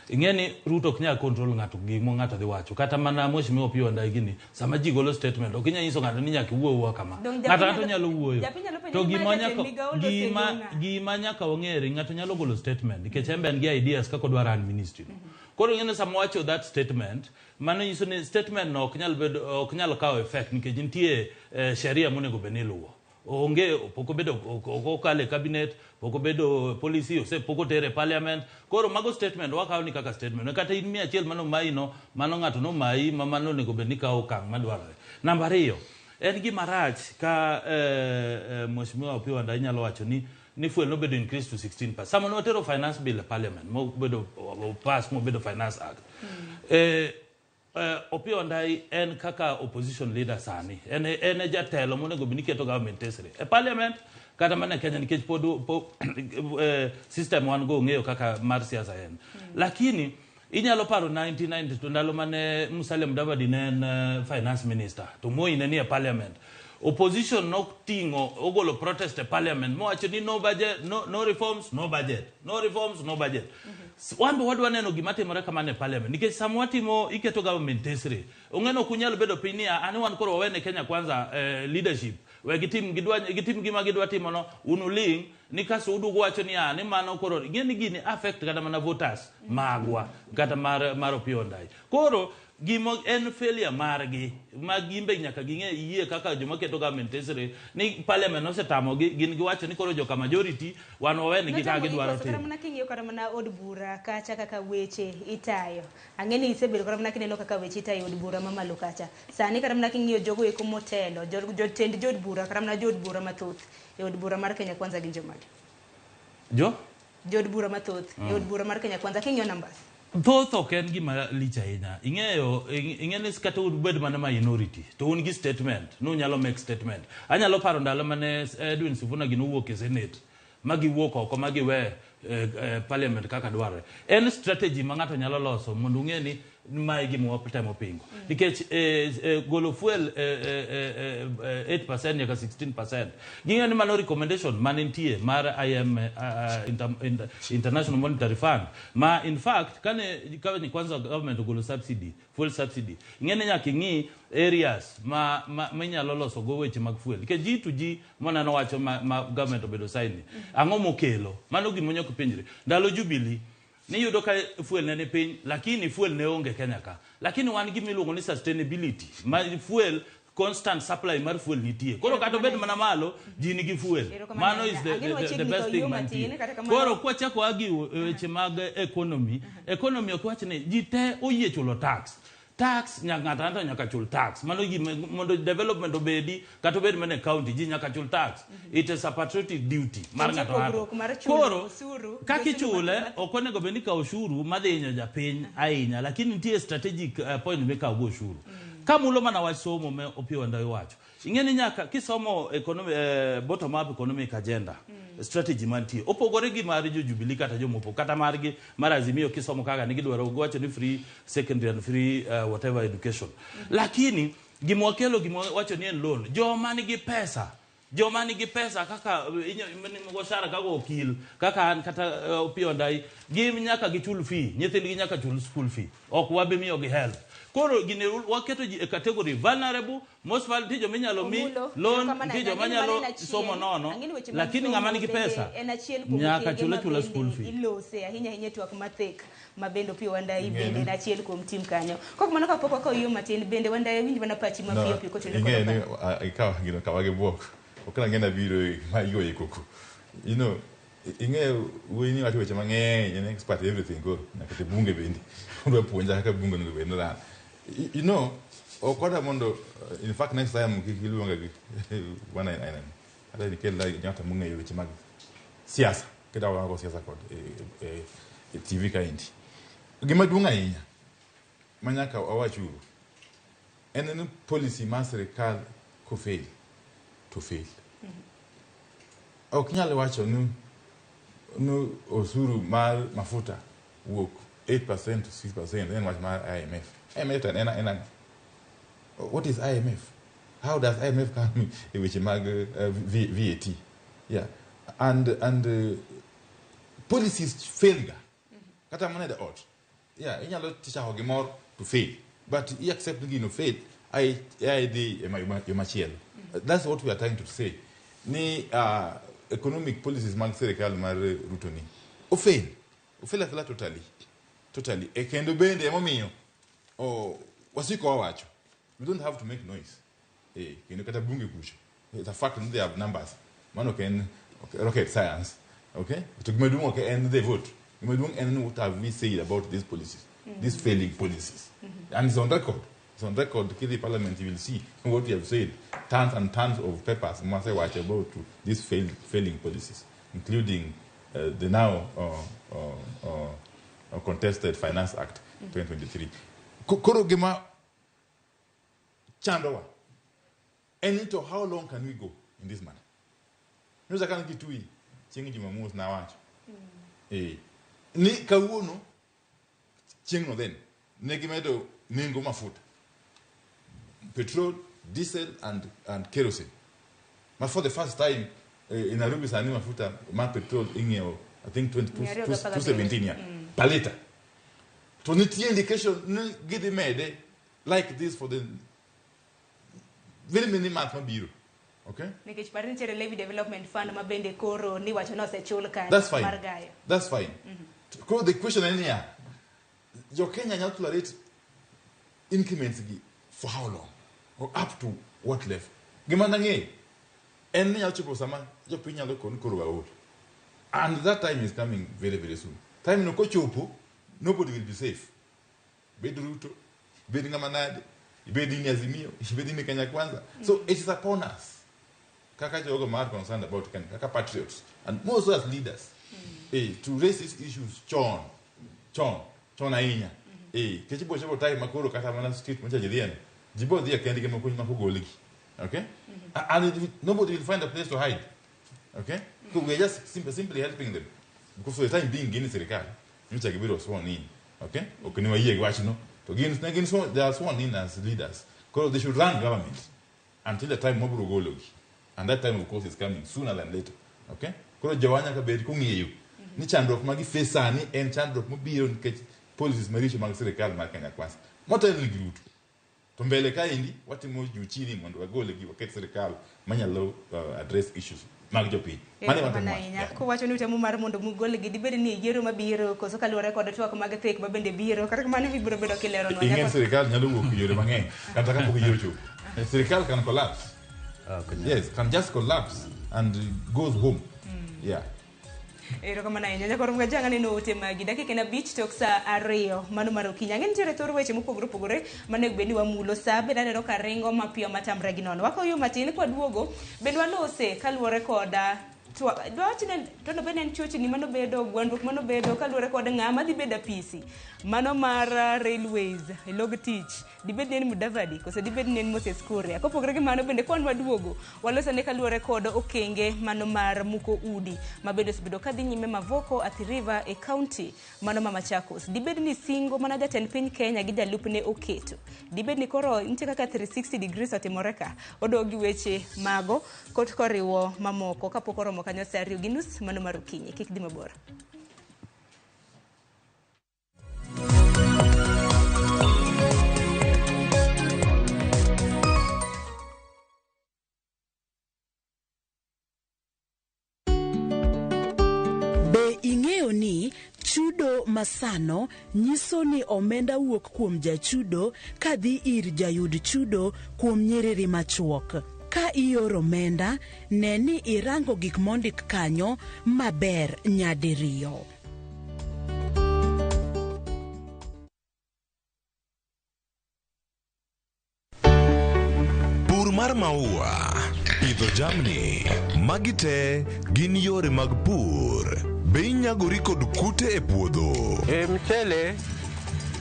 ing'e ni Ruto ok nyal control ng'ato gima ng'ato dhi wacho. Kata mana Mheshimiwa Opiyo Wandayi gini, sama ji golo statement ok inyal nyiso ng'ato ni nyaka iwuo awuoya kama. Dong' Ng'ato ng'ato nyalo wuoyo. japiny nyalo penjo To ni gima ma jatend nyaka migao oloso e gima yo ng'a? gima nyaka wang'ere ng'ato nyalo golo statement nikech en be en gi ideas kaka odwa run ministry no. Koro ing'e ni sama wacho that statement mano nyiso ni statement no ok nyal bedo ok nyal kawo effect nikech nitie sheria monego bed ni iluwo. Onge pok obedo ok okalo e cabinet, pok obedo policy, ose pok otere e parliament. Koro mago statement wakawo ni kaka statement. Kata in 100 mano mayi no, mano ng'ato nomayi ma mano onego bed ni kawo okang' madwarore. Namba ariyo, en gima rach ka Mheshimiwa Opiyo Wandayi nyalo wacho ni fuel nobedo increase to 16%. Sama ne watero finance bill e parliament, mobedo pass mobedo finance act. Opiyo Wandayi en kaka opposition leader sani. En e jatelo monego bed ni keto government tesre. E parliament kata mana e Kenya nikech pod system wan go ong'eyo kaka mar siasa en. Lakini inyalo paro 1992 ndalo mane Musalia Mudavadi ne en finance minister to Moi ne nie parliament. Opposition noting'o ogolo protest e parliament mowacho ni no budget, no reforms, no budget, no reforms, no budget. Wan be wadwa neno gima timore kamano e parliament nikech sama watimo iketo government tesre ong'e ok unyal bedo piny niya an wan koro wawene Kenya Kwanza leadership we gitim gidwa gitim gima gidwa timo no un uling ni kasto uduogo wacho niya ni mano koro ing'e ni gini affect kata mana voters magwa kata mar Opiyo Wandayi. Koro gimo en failure margi ma gimbe nyaka ging'e yie kaka joma keto government tesre ni parliament osetamogi gin giwacho ni koro joka majority wan wawenegi kaka gidwaro Kata timo. mana king'iyo kata mana od bura kacha kaka weche itayo. Ang'e ni isebedo kata mana kineno kaka weche itayo e od bura mamalo kacha. Sani kata mana king'iyo jogo eko motelo, jotend jood bura kata mana jood bura mathoth e od bura mar Kenya Kwanza gin jomage? Jo? Jood bura mathoth e od bura mar Kenya Kwanza king'iyo numbers. Thoth ok en gima lich ahinya. Ing'eyo ing'e ni kata ubed mana minority to un gi statement, nunyalo make statement. Anyalo paro ndalo mane Edwin Sifuna gino owuok e Senate ma giwuok oko ma giwe parliament kaka dwarore. En strategy ma ng'ato nyalo loso mondo ung'e ni mae gima watemo pingo. Nikech golo fuel 8% nyaka 16%. Ging'eyo ni mano recommendation mane nitie mar IM, International Monetary Fund ma in fact kane kane kwanza government ogolo subsidy, fuel subsidy, ing'e ni nyaka ing'i areas ma minyalo loso go weche mag fuel. Nikech G to G maneno wacho ma government obedo sign ni. Ang'o mokelo? Mano gima nyaka penjre. Ndalo Jubilee niyudo ka fuel ne ni piny, lakini fuel ne onge Kenya ka. Lakini wan gi miluongo ni sustainability, ma fuel constant supply mar fuel nitie. Koro kata obed mana malo, ji nigi fuel. Mano is the best thing mantie. Koro kwachako agi weche mag economy, economy ok wach ni ji te oyie chulo tax. Tax ng'ato ang'ato nyaka chul tax. Mano gima mondo development obedi kata obed mana e county ji nyaka chul tax. It is a patriotic duty mar ng'ato ang'ato. Koro kaka ichule ok onego bed ni ikawo osuru madhi hinyo japiny ahinya, lakini nitie strategic point mikawo go osuru. Kamulo mana wach somo me Opiyo Wandayi wacho. Ing'e ni nyaka kisomo economy, bottom up economic agenda strategy mantie opogore gi mar jo Jubilee kata jomopo kata margi mar Azimio kisomo kaka ne gidwaro giwacho ni free secondary and free whatever education. Lakini gima wakelo gima wacho ni en loan, joma nigi pesa joma nigi pesa kaka goshara kaka okil kaka an kata Opiyo Wandayi gin nyaka gichul fee, nyithindgi nyaka chul school fee, ok wabi miyogi help. Koro gine waketo ji e category vulnerable, most vulnerable, nitie joma inyalo mi loan, nitie joma nyalo somo nono, lakini ng'ama nigi pesa nyaka chul achula school fee. Ilose ahinya ahinya twak mathek ma bende Opiyo Wandayi bende en achiel kuom tim kanyo. Kok mano kapok wakawo yo matin bende Wandayi winj mana pachi mapiyo piyo kotenore kod Ing'e ni ikawo gino kawa gi bwok. Ok nang'e biro ma igoye koko. You know, ing'eyo wuoyi ni wacho weche mang'eny, en expert everything koro nyaka te bunge bende. Odwa puonja kaka bunge onego bed ni run. You know, ok wadwa mondo in fact next time kik iluonga gi wana aina ni. Kata nikel ng'ato mong'eyo weche mag siasa. Kida wago siasa kod e TV kaendi. Gima duong' ahinya ma nyaka wawachuru en ni policy mar sirikal kofail to fail. Ok nyal wacho ni osuru mar mafuta wuok 8% to 6% en wach mar IMF. IMF en ang'o? What is IMF? How does IMF come e weche mag VAT? Yeah. And policies fail ga. Kata mana e ot. Yeah, inyalo chako gimoro to fail. But i accept gino fail, ai dhi e yo machielo. That's what we are trying to say. Ni economic policies mag sirikal mar Ruto ni ofail. Ofail afila totally. Totally. E kendo bende emomiyo wasiko wawacho. We don't have to make noise. Kendo kata bunge kucho. It's a fact that they have numbers. Mano ok en rocket science. Okay? To gima duong' ok en the vote. Gima duong' en what have we said about these policies, these failing policies. And it's on record. It's on record. Kidhi parliament, you will see what we have said. Tons and tons of papers mwasewacho about these failing policies, including the now contested Finance Act 2023. Koro gima chandowa en ni to how long can we go in this manner? Nyocha kane Kitui chieng' Jumamos nawacho. Ni kawuono chieng' no then ne gimedo nengo mafuta. Petrol, diesel and kerosene. But for the first time in Nairobi sani mafuta mar petrol ing'iewo I think 217 yeah, per liter. To nitie indication ni gidhi mede like this for the very many months mabiro. Okay? Nikech par nitiere Levy Development Fund ma bende koro ni wacho ni osechul kanyo That's fine. mar gayo. That's fine. Koro the question en niya, jo Kenya nyalo tolerate increments gi for how long? Or up to what level? Gima nang'eyo en ni nyalo chopo sama jopiny nyalo koni koro waol. And that time is coming very, very soon. Time no kochopo, nobody will be safe. Bed Ruto, bed ng'ama nade, bed in Azimio, bed in Kenya Kwanza. So it is upon us. Kaka jogo mar concerned about Kenya, kaka patriots, and more so as leaders, to raise these issues chon, chon, chon ahinya. Kech ibiro chopo time makoro kata mana street macha ji dhieno, ji bo dhi e kendgi makuny ma kogolgi. Okay? And nobody will find a place to hide. Okay? So we are just simply helping them. Because for the time being, gin e sirikal, nyocha gibiro sworn in. Okay? Ok ni wayie gi wachno. To gin, ne gin sworn, they are sworn in as leaders. Koro they should run government until the time mabiro gologi. And that time, of course, is coming sooner than later. Okay? Koro jowa nyaka bed kong'eyo ni chandruok ma giface sani en chandruok mobiro nikech policies maricho mag sirikal mar Kenya Kwanza. Motelo gi Ruto. To mbele kaendi watimo juu chini mondo wagole gi waket sirikal manyalo address issues mag jopiny. Mano ema Erokamano watemo wacho. ahinya. Yeah. Kowacho ni utemo mar mondo mugolgi dibed ni yiero mabiro koso kaluwore kod twak mag thek ma bende biro kata kamano ibiro bedo kileronwa. Ing'e ni sirikal nyalo wuok e yore mang'eny kata kapok yiero ochopo. Sirikal can collapse. Yes, can just collapse and goes home. Yeah. Erokamano ahinya jakor Mgajang aneno ote magi dakika en 5 tok sa 2 mano mar okinyi. Ang'e nitiere thor weche mopogore opogore manego bed ni wamulo sa bende aneno ka ringo mapiyo matamre gi nono. Wakawo yo matin kwaduogo bende walose kaluwore kod dwawach ni to bende en chochni manobedo gwandruok manobedo kaluwore kod ng'ama dhi bedo apisi mano mar railways e log tich dibed ni en Mudavadi koso dibed ni en Moses Kuria. Kopogore gi mano bende kwan waduogo walosane kaluwore kod okenge mano mar muko udi mabende osebedo kadhi nyime Mavoko, Athi River e county mano ma Machakos. Dibed ni singo mana jatend piny Kenya gi jalupne oketo. Dibed ni koro nitie kaka 360 degrees otimore ka. Odog gi weche mago kot koriwo mamoko kapok oromo kanyo sa 2:30 mano mar okinyi. Kik dhi mabor. Be ing'eyo ni chudo masano nyiso ni omenda wuok kuom jachudo kadhi ir jayud chudo kuom nyiriri machuok. Ka ioro omenda, ne ni irango gik mondik kanyo maber nyadiriyo. Pur mar maua, pidho jamni, magi te gin yore mag pur. Be inyagori kod kute e puodho? E mchele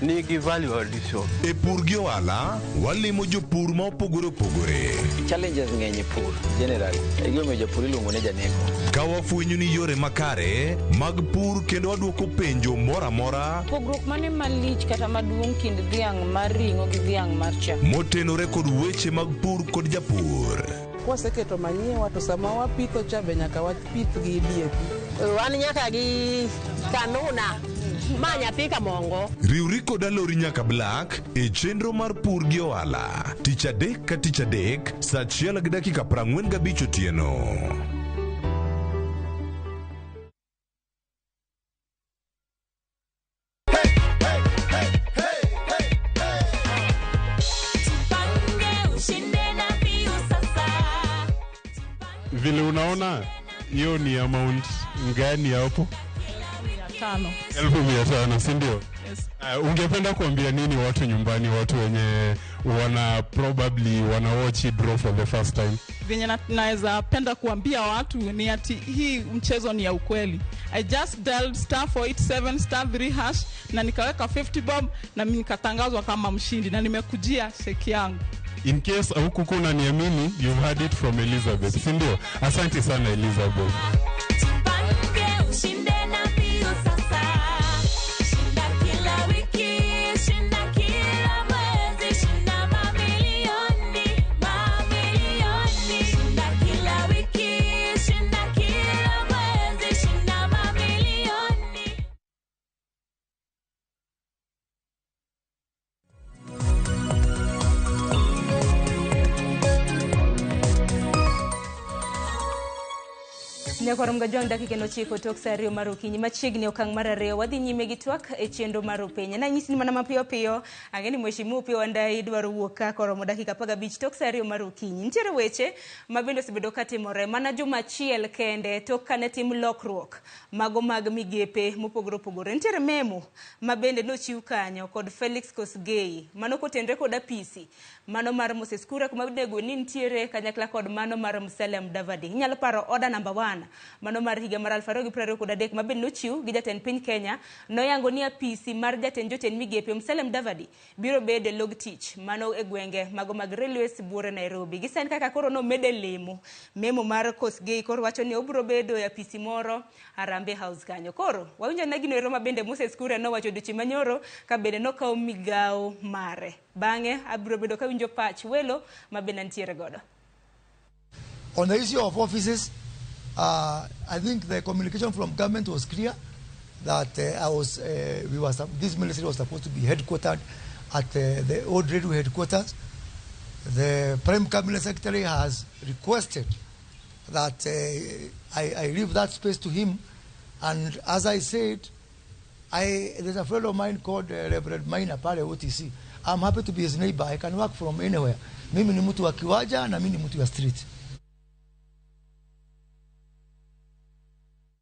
nigi value addition. E pur gi ohala, walimo jopur ma opogore opogore. Challenges ng'eny e pur generally. E gimomiyo japur iluongo ni janeko. Ka wafwenyo ni yore makare mag pur kendo wadwoko penjo moro amora Pogruok mane malich kata maduong' kind dhiang' mar ring'o gi dhiang' mar chak? motenore kod weche mag pur kod japur. Kwaseketo manyiwa to sama wapitho cha be nyaka wapith gi DAP. Wan nyaka gi kanuna ma nyathi kamongo. Riwri kod Alori nyaka Black e chenro mar pur gi ohala tich adek ka tich adek saa 1:45 otieno. Jipange ushinde na Piu sasa. Vile unaona hiyo ni amount ngani hapo? 500. 500,000, si ndio? Yes. Ungependa kuambia nini watu nyumbani, watu wenye wana probably wana watch draw for the first time? Venye naweza penda kuambia watu ni ati hii mchezo ni ya ukweli. I just dialed star 487 star 3 hash na nikaweka 50 bob na mimi nikatangazwa kama mshindi na nimekujia cheki yangu. In case hukukuwa unaniamini, you've heard it from Elizabeth, si ndio? Asante sana Elizabeth. Jipange ushinde na mbio sasa. Shinda kila wiki, shinda kila mwezi, shinda mamilioni, mamilioni. Shinda kila wiki, shinda kila mwezi, shinda mamilioni. Nyakwar Mgajwang' dakika en 9 tok sa 2 mar okinyi machiegni okang' mar 2 wadhi nyime gi twak e chenro mar Upenye. Nanyisi ni mana mapiyo piyo ang'e ni Mheshimiwa Opiyo Wandayi dwaro wuok ka koromo dakika 15 tok sa 2 mar okinyi. Nitiere weche ma bende osebedo katimore mana juma achiel kende tok kane tim lokruok mago mag migepe mopogore opogore. Nitiere memo ma bende nochiw kanyo kod Felix Kosgei mano kotenre kod apisi mano mar Moses Kuria kuma onego ni nitiere kanyakla kod mano mar Musalia Mudavadi. Inyalo paro order number 1 mano mar higa mar 2023 ma bende nochiw gi jatend piny Kenya noyango ni apisi mar jatend jotend migepe Musalia Mudavadi biro bedo e log tich mano e gwenge mago mag Railways buore Nairobi. Gi sani kaka koro nomede lemo memo mar Kosgei koro wacho ni obiro bedo e apisi moro Harambee House kanyo. Koro wawinjo na gino ero ma bende Moses Kuria nowacho odiochieng' manyoro ka bende nokawo migawo mare. Bang'e abiro bedo kawinjo pach welo ma bende nitiere godo. On the issue of offices, I think the communication from government was clear that this ministry was supposed to be headquartered at the old railway headquarters. The Prime Cabinet Secretary has requested that I leave that space to him. And as I said, there's a friend of mine called Reverend Maina Pale OTC. I'm happy to be his neighbor. I can work from anywhere. Mimi ni mtu wa kiwaja na mimi ni mtu wa street.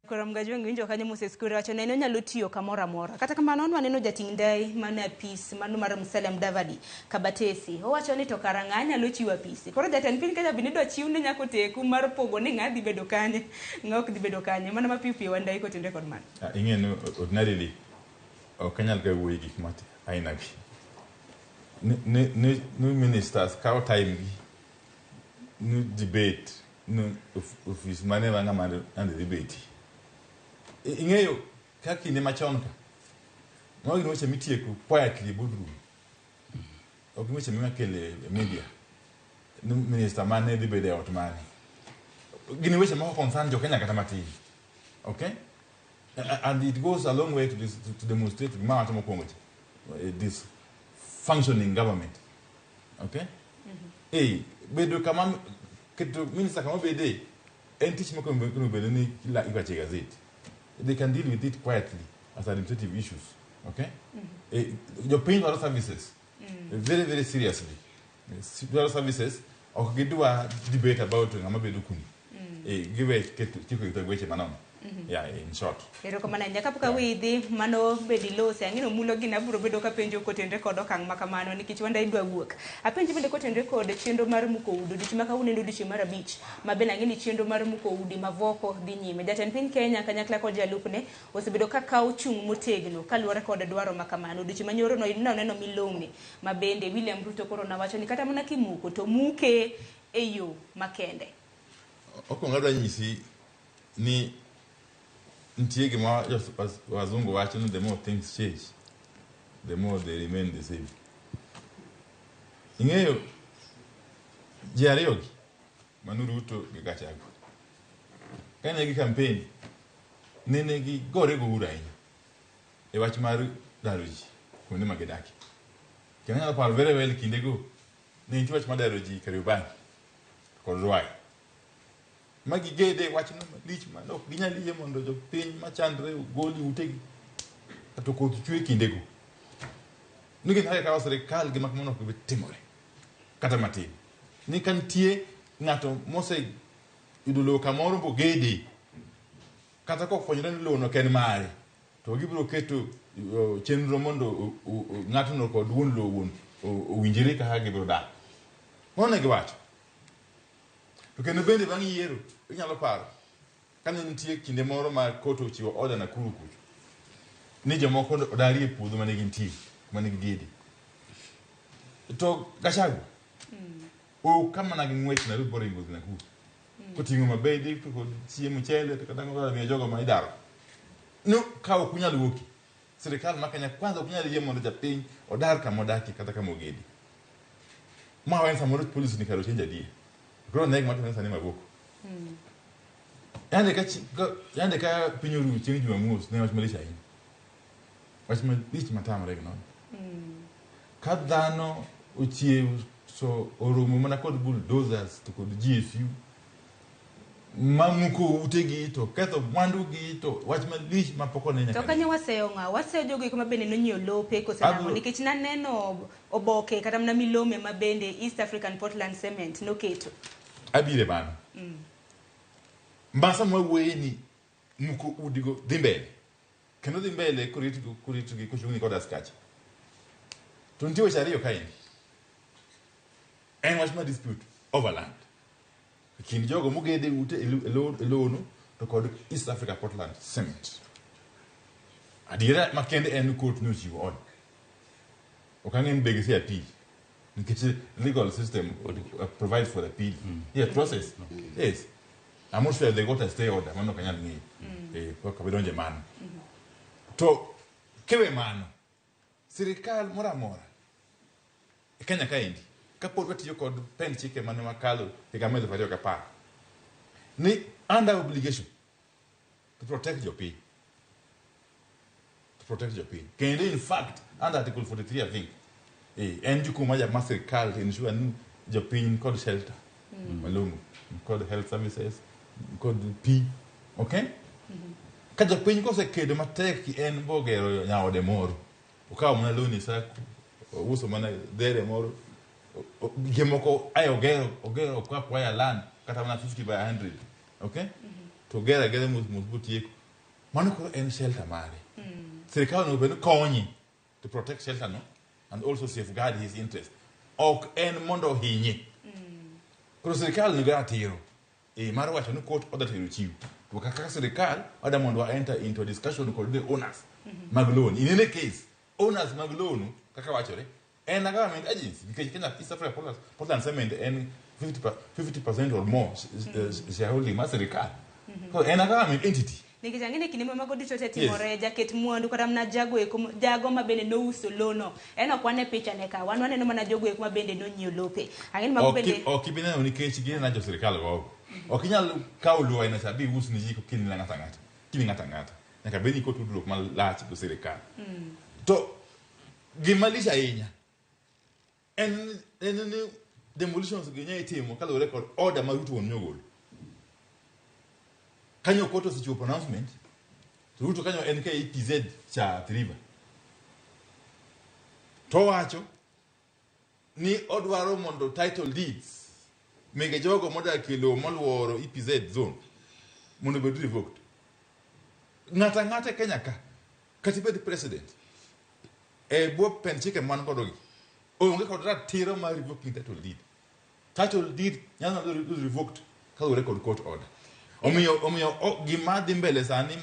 Koro Mgajwang' winjo kanyo Moses Kuria wacho ne onyalo tiyo kamoro amora. Kata kamano waneno jating' ndai mano e apis mano mar Musalia Mudavadi Kabatesi. Owacho ni to kara ng'a nyalo chiwo apisi. Koro jatend piny Kenya bende idwa chiw ne nyako teku mar pogo ni ng'a dhi bedo kanye, ng'a ok dhi bedo kanye. Mana mapiyo piyo Wandayi kotenre kod mano. Ing'e ni ordinarily ok anyal ga wuoyo gik mati aina gi. Ni ministers kawo time gi ni debate ni office mane ma ng'ama dhi debate. Ing'eyo ka kinde machon ka mago gin weche mitieko quietly e boardroom, ok gin weche mimakelo e media ni minister mane dhi bedo e ot mane. Gin weche ma ok concern jo Kenya kata matin. Okay? And it goes a long way to, this, to demonstrate gima awacho mokwongo cha, this functioning government. Okay? Bedo kama keto minister kama obede en tich ma onego bed ni iwacho e gazet. They can deal with it quietly as administrative issues. Okay? Jopiny dwaro services. Very, very seriously. Dwaro services, ok gidwa debate about ng'ama bedo kuni. Giwe tieko gi weche manono. Yeah, in short. Erokamano ahinya. Kapok awidhi mano bedi lose ang'e ni omulo gini abiro bedo kapenjo kotenre kod okang' ma kamano nikech Wandayi dwa wuok. Apenji bende kotenre kod chenro mar muko udi odiochieng' ma kawuono en odiochieng' mar 5 ma bende ang'e ni chenro mar muko udi Mavoko dhi nyime. Jatend piny Kenya kanyakla kod jalupne osebedo ka kawo chung' motegno kaluwore kod dwaro ma kamano. Odiochieng' manyoro no noneno milome ma bende William Ruto koro nowacho ni kata mana kimuko to muke e yo makende. Okwongo adwa nyisi ni nitie gima wazungu wacho ni the more things change, the more they remain the same. Ing'eyo ji ariyogi, mano Ruto gi Gachagua, kane gi campaign, nene gigore gi Uhuru ahinya e wach mar daro ji kuonde ma gidakie. Kendo anyalo paro very well kindego ne nitie wach mar daro ji Kariobangi kod Ruai. Ma gigede wachno malich ma ok ginyal yie mondo jopiny machandre ogol e utegi kata koth chwe kindego. Nikech kaka kawo sirikal gima kamano ok bi timore kata matin. Ni ka nitie ng'ato mose yudo lowo kamoro bogede kata kofwenyore ni lowono ok en mare to gibiro keto chenro mondo ng'atno kod wuon lowo wuon owinjre kaka gibiro dak. Mano ne giwacho. To kendo bende bang' yiero inyalo paro kane nitie kinde moro ma court ochiwo order Nakuru kucho ni jomoko odarie puodho mane gintie mane gigede. To Gachagua ok ka mana gi ng'wech Nairobi boringo dhi Nakuru koting'o mabede to kod chiemo mchele to kata ang'o miyo jogo ma idaro. No ka ok unyal wuoki sirikal ma Kenya kwanza ok nyal yie mondo japiny odar kama odakie kata kama ogede. Ma wen samoro police ni kar ochenj adier. Koro ne gima timore sani Maboko. Yande ka yande ka piny oru chieng' Jumamos ne wach malich ahinya. Wach malich matamre gi nono. Ka dhano ochiew to oromo mana kod bulldozers to kod GSU mamuko utegi to ketho mwandugi to wach malich mapok one nyaka To kanyo waseyo ng'a? Waseyo jogo eko ma bende nonyiewo lope kose nang'o? Nikech naneno oboke kata mana milome ma bende East African Portland Cement noketo. Abire mano. Ma sama wawuoye ni muko udigo dhi mbele. Kendo dhi mbele koritgi koritgi kochung'ni kod askache. To nitie weche ariyo kaendi. En wach mar dispute over land. E kind jogo mogede ute e e lowono to kod East Africa Portland Cement. Adiera makende en ni court ne ochiwo order. Ok ang'e ni be gise appeal. Nikech legal system provides for appeal. Yeah, process. Yes. I'm not sure they got a stay order. Mano ok anyal ng'eyo. Eh, pok abidonjo e mano. To kiwe mano, sirikal moro amora e Kenya kaendi kapod watiyo kod pend chike mane wakalo higa mar 2010 ni under obligation to protect jopiny to protect jopiny kendo in fact under article 43 I think en jukumu mar ma sirikal to ensure ni jopiny kod shelter malong'o kod health services kod pi okay ka jopiny kosekedo matek en bogero nyaode moro okawo mana loni e sacco ouso mana dhere moro gik moko ae ogero ogero ok acquire land kata mana 50 by 100 okay to ogero agera mos mos botieko mano koro en shelter mare sirikal onego bed ni konye to protect shelter no and also safeguard his interest ok en mondo ohinye koro sirikal nigi ratiro mar wacho ni court order to chiw to kaka sirikal wada mondo wa enter into a discussion kod the owners mag loan in any case owners mag loan kaka wachore en a government agency nikech Kenya East Africa Portland Cement en 50% or more shareholding mar sirikal so en a government entity. Nikech ang'e ni kinde ma mago duto te timore, jaket mwandu kata mana jago eko jago ma bende nouso lono en ok wane picha ne ka wan waneno mana jogo eko ma bende nonyiewo lope ang'e ni mago bende Ok ibi neno nikech gineno jo sirikal gogo. Ok inyal kawo lowo aina cha bi us ni ji kini ng'ato ang'ata. Kini ng'ato ang'ata. Nyaka bed ni kod tudruok malach gi sirikal. To gima lich ahinya en ni demolitions gi nye itimo kaluwore kod order ma Ruto wuon ogolo. Kanyo court osechiwo pronouncement to Ruto kanyo en ka EPZ cha Athi River. To wacho ni odwaro mondo title deeds mege jogo modak e lowo moluoro EPZ zone mondo obed revoked. Ng'ato ang'ata e Kenya ka kata ibed president e bwo pend chike man godo gi onge kod ratiro mar revoking title deed. Title deed nyalo bedo revoked kaluwore kod court order. Omiyo gima dhi mbele sani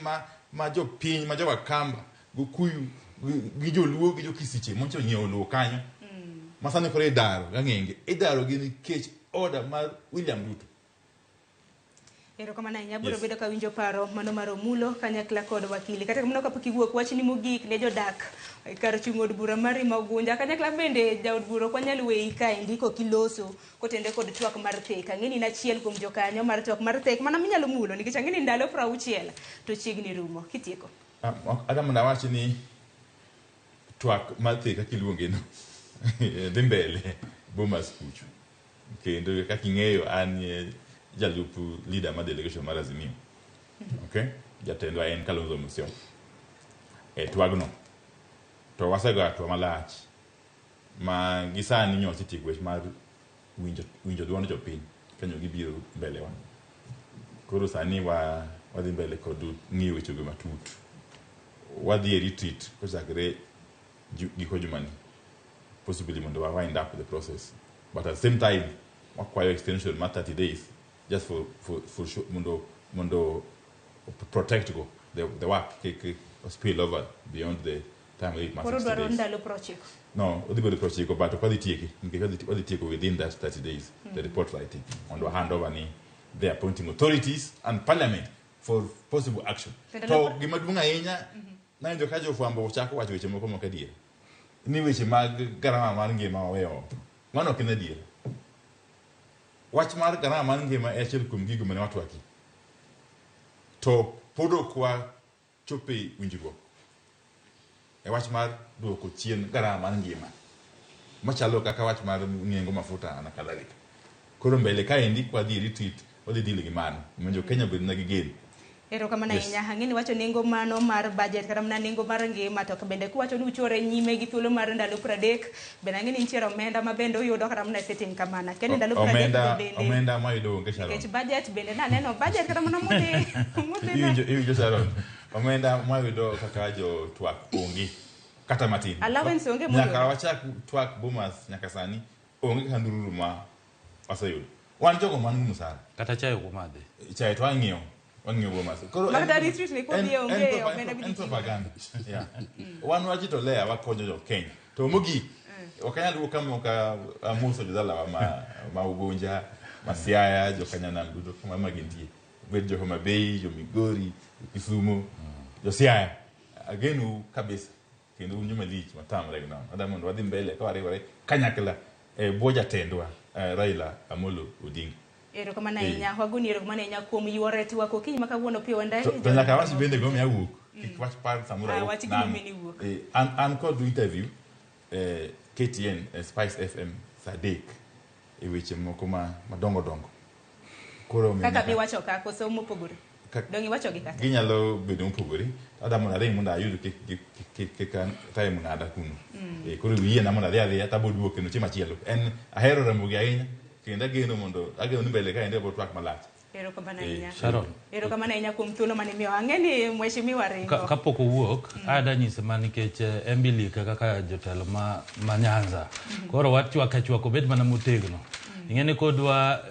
ma jopiny ma jo Wakamba Gokuyu gi joluo gi jokisiche moncho nyiewo lowo kanyo ma sani koro idaro gang'enge idaro gi nikech order mar William Ruto. Erokamano ahinya abiro bedo kawinjo paro mano mar Omulo kanyakla kod wakili. Kata kamano kapok iwuok wachni mogik ne jodak kar chung' od bura mari ma Ugunja kanyakla bende jaod bura ok wanyal weyi kaendi kok iloso kotende kod twak mar thek. Ang'e ni in achiel kuom jokanyo mar twak mar thek mana minyalo mulo nikech ang'e ni ndalo 60 to chiegni rumo. Kitieko. Ada mondo awach ni twak mar thek kaka iluonge no dhi mbele Bomas kucho. Kendo kaka ing'eyo an jalup leader mar delegation mar Azimio. Okay? Jatendwa en Kalonzo Musyoka. E twagno. To wasego hatua malach ma gi sani nyo osetieko wech mar winjo duond jopiny kanyo gibiro mbele wa. Koro sani wadhi mbele kod ng'iyo wechego matut. Wadhi e retreat kochakre giko jumani, possibly mondo wa wind up the process. But at the same time, wakwayo extension mar 30 days just for sure, mondo protect go the work kik spill over beyond the time limit mar Koro 60 dwaro days. ndalo 90. No, odhi bedo 90, but ok wadhi tieke nikech wadhi tieko within that 30 days the report writing mondo hand over ni the appointing authorities and parliament for possible action. Kendo To gima duong' ahinya, nawinjo ka jofwambo chako wacho weche moko mok adier ni weche mag garama mar ngima waweyo oko. Mano ok en adier. Wach mar garama mar ngima e achiel kuom gigo mane watwaki, to pod ok wachopo e winjruok e wach mar duoko chien garama mar ngima machalo kaka wach mar nengo mafuta na kadhalika. Koro mbele kaendi kwadhi e retreat, wadhi deal gi mano mondo Kenya obed na gi geno. Erokamano Yes. ahinya. Ang'e ni wacho nengo mano mar budget kata mana nengo mar ngima, to bende kuwacho ni uchore nyime gi thuolo mar ndalo 30, bende ang'e ni nitiere omenda ma bende uyudo kata mana e sitting kamana. Kendo ndalo 30 Omenda go bende omenda mayudo onge, Sharon. nikech budget bende naneno budget kata mana modhi Iwinjo, Sharon, omenda mwayudo kaka jo twak onge kata matin. Allowance onge moyudo? Nyaka wachak twak Bomas nyaka sani onge kata ndururu ma waseyudo. Wan jogo man gi musara. Kata chae ok umadhi. Chae to wang'iewo Bomas. Koro Makata retreat ni kodhi onge omenda en bidhi chiwo. propaganda. Yeah. Wan wajitolea wakonyo jo Kenya. To mogik, ok anyal wuok kama ok amoso jodalawa ma Ugunja, ma Siaya, jo Kanyanam duto kama ma gintie. Obed jo Homa Bay, jo Migori, jo Kisumu, jo Siaya. Agenou kabisa. Kendo un joma lich matamre gi nono. Adwa mondo wadhi mbele ka wariwore kanyakla e bwo jatendwa Raila Amolo Odinga. Erokamano ahinya. Wagoni erokamano ahinya kuom yuore twak okinyi ma kawuono piyo wandaye. To nyaka awach bende gimomiyo awuok. Kik wach par samoro Ah, awuok wach nang'o. gimomiyo iwuok. An kod interview KTN Spice FM saa 3 e weche moko ma madongo dongo. Koro omiyo Kaka nyaka- miwacho ka koso mopogore. Dong iwacho gi kata. Ginyalo bedo mopogore. Adwa mondo aring mondo ayud kik time ng'ada kuno. Koro yiena mondo adhi adhiya to abiro duogo kendo chieng' machielo. En ahero Ramogi ahinya kendo ageno ni mbele kaendi abiro twak malach. Erokamano ahinya. Sharon. Erokamano ahinya kuom thuolo mane imiyowa. Ang'e ni mheshimiwa ringo. Kapok owuok, ada nyise ma nikech en bilika kaka jotelo ma Nyanza. Koro wachwak achwak obed mana motegno. Ing'e ni kodwa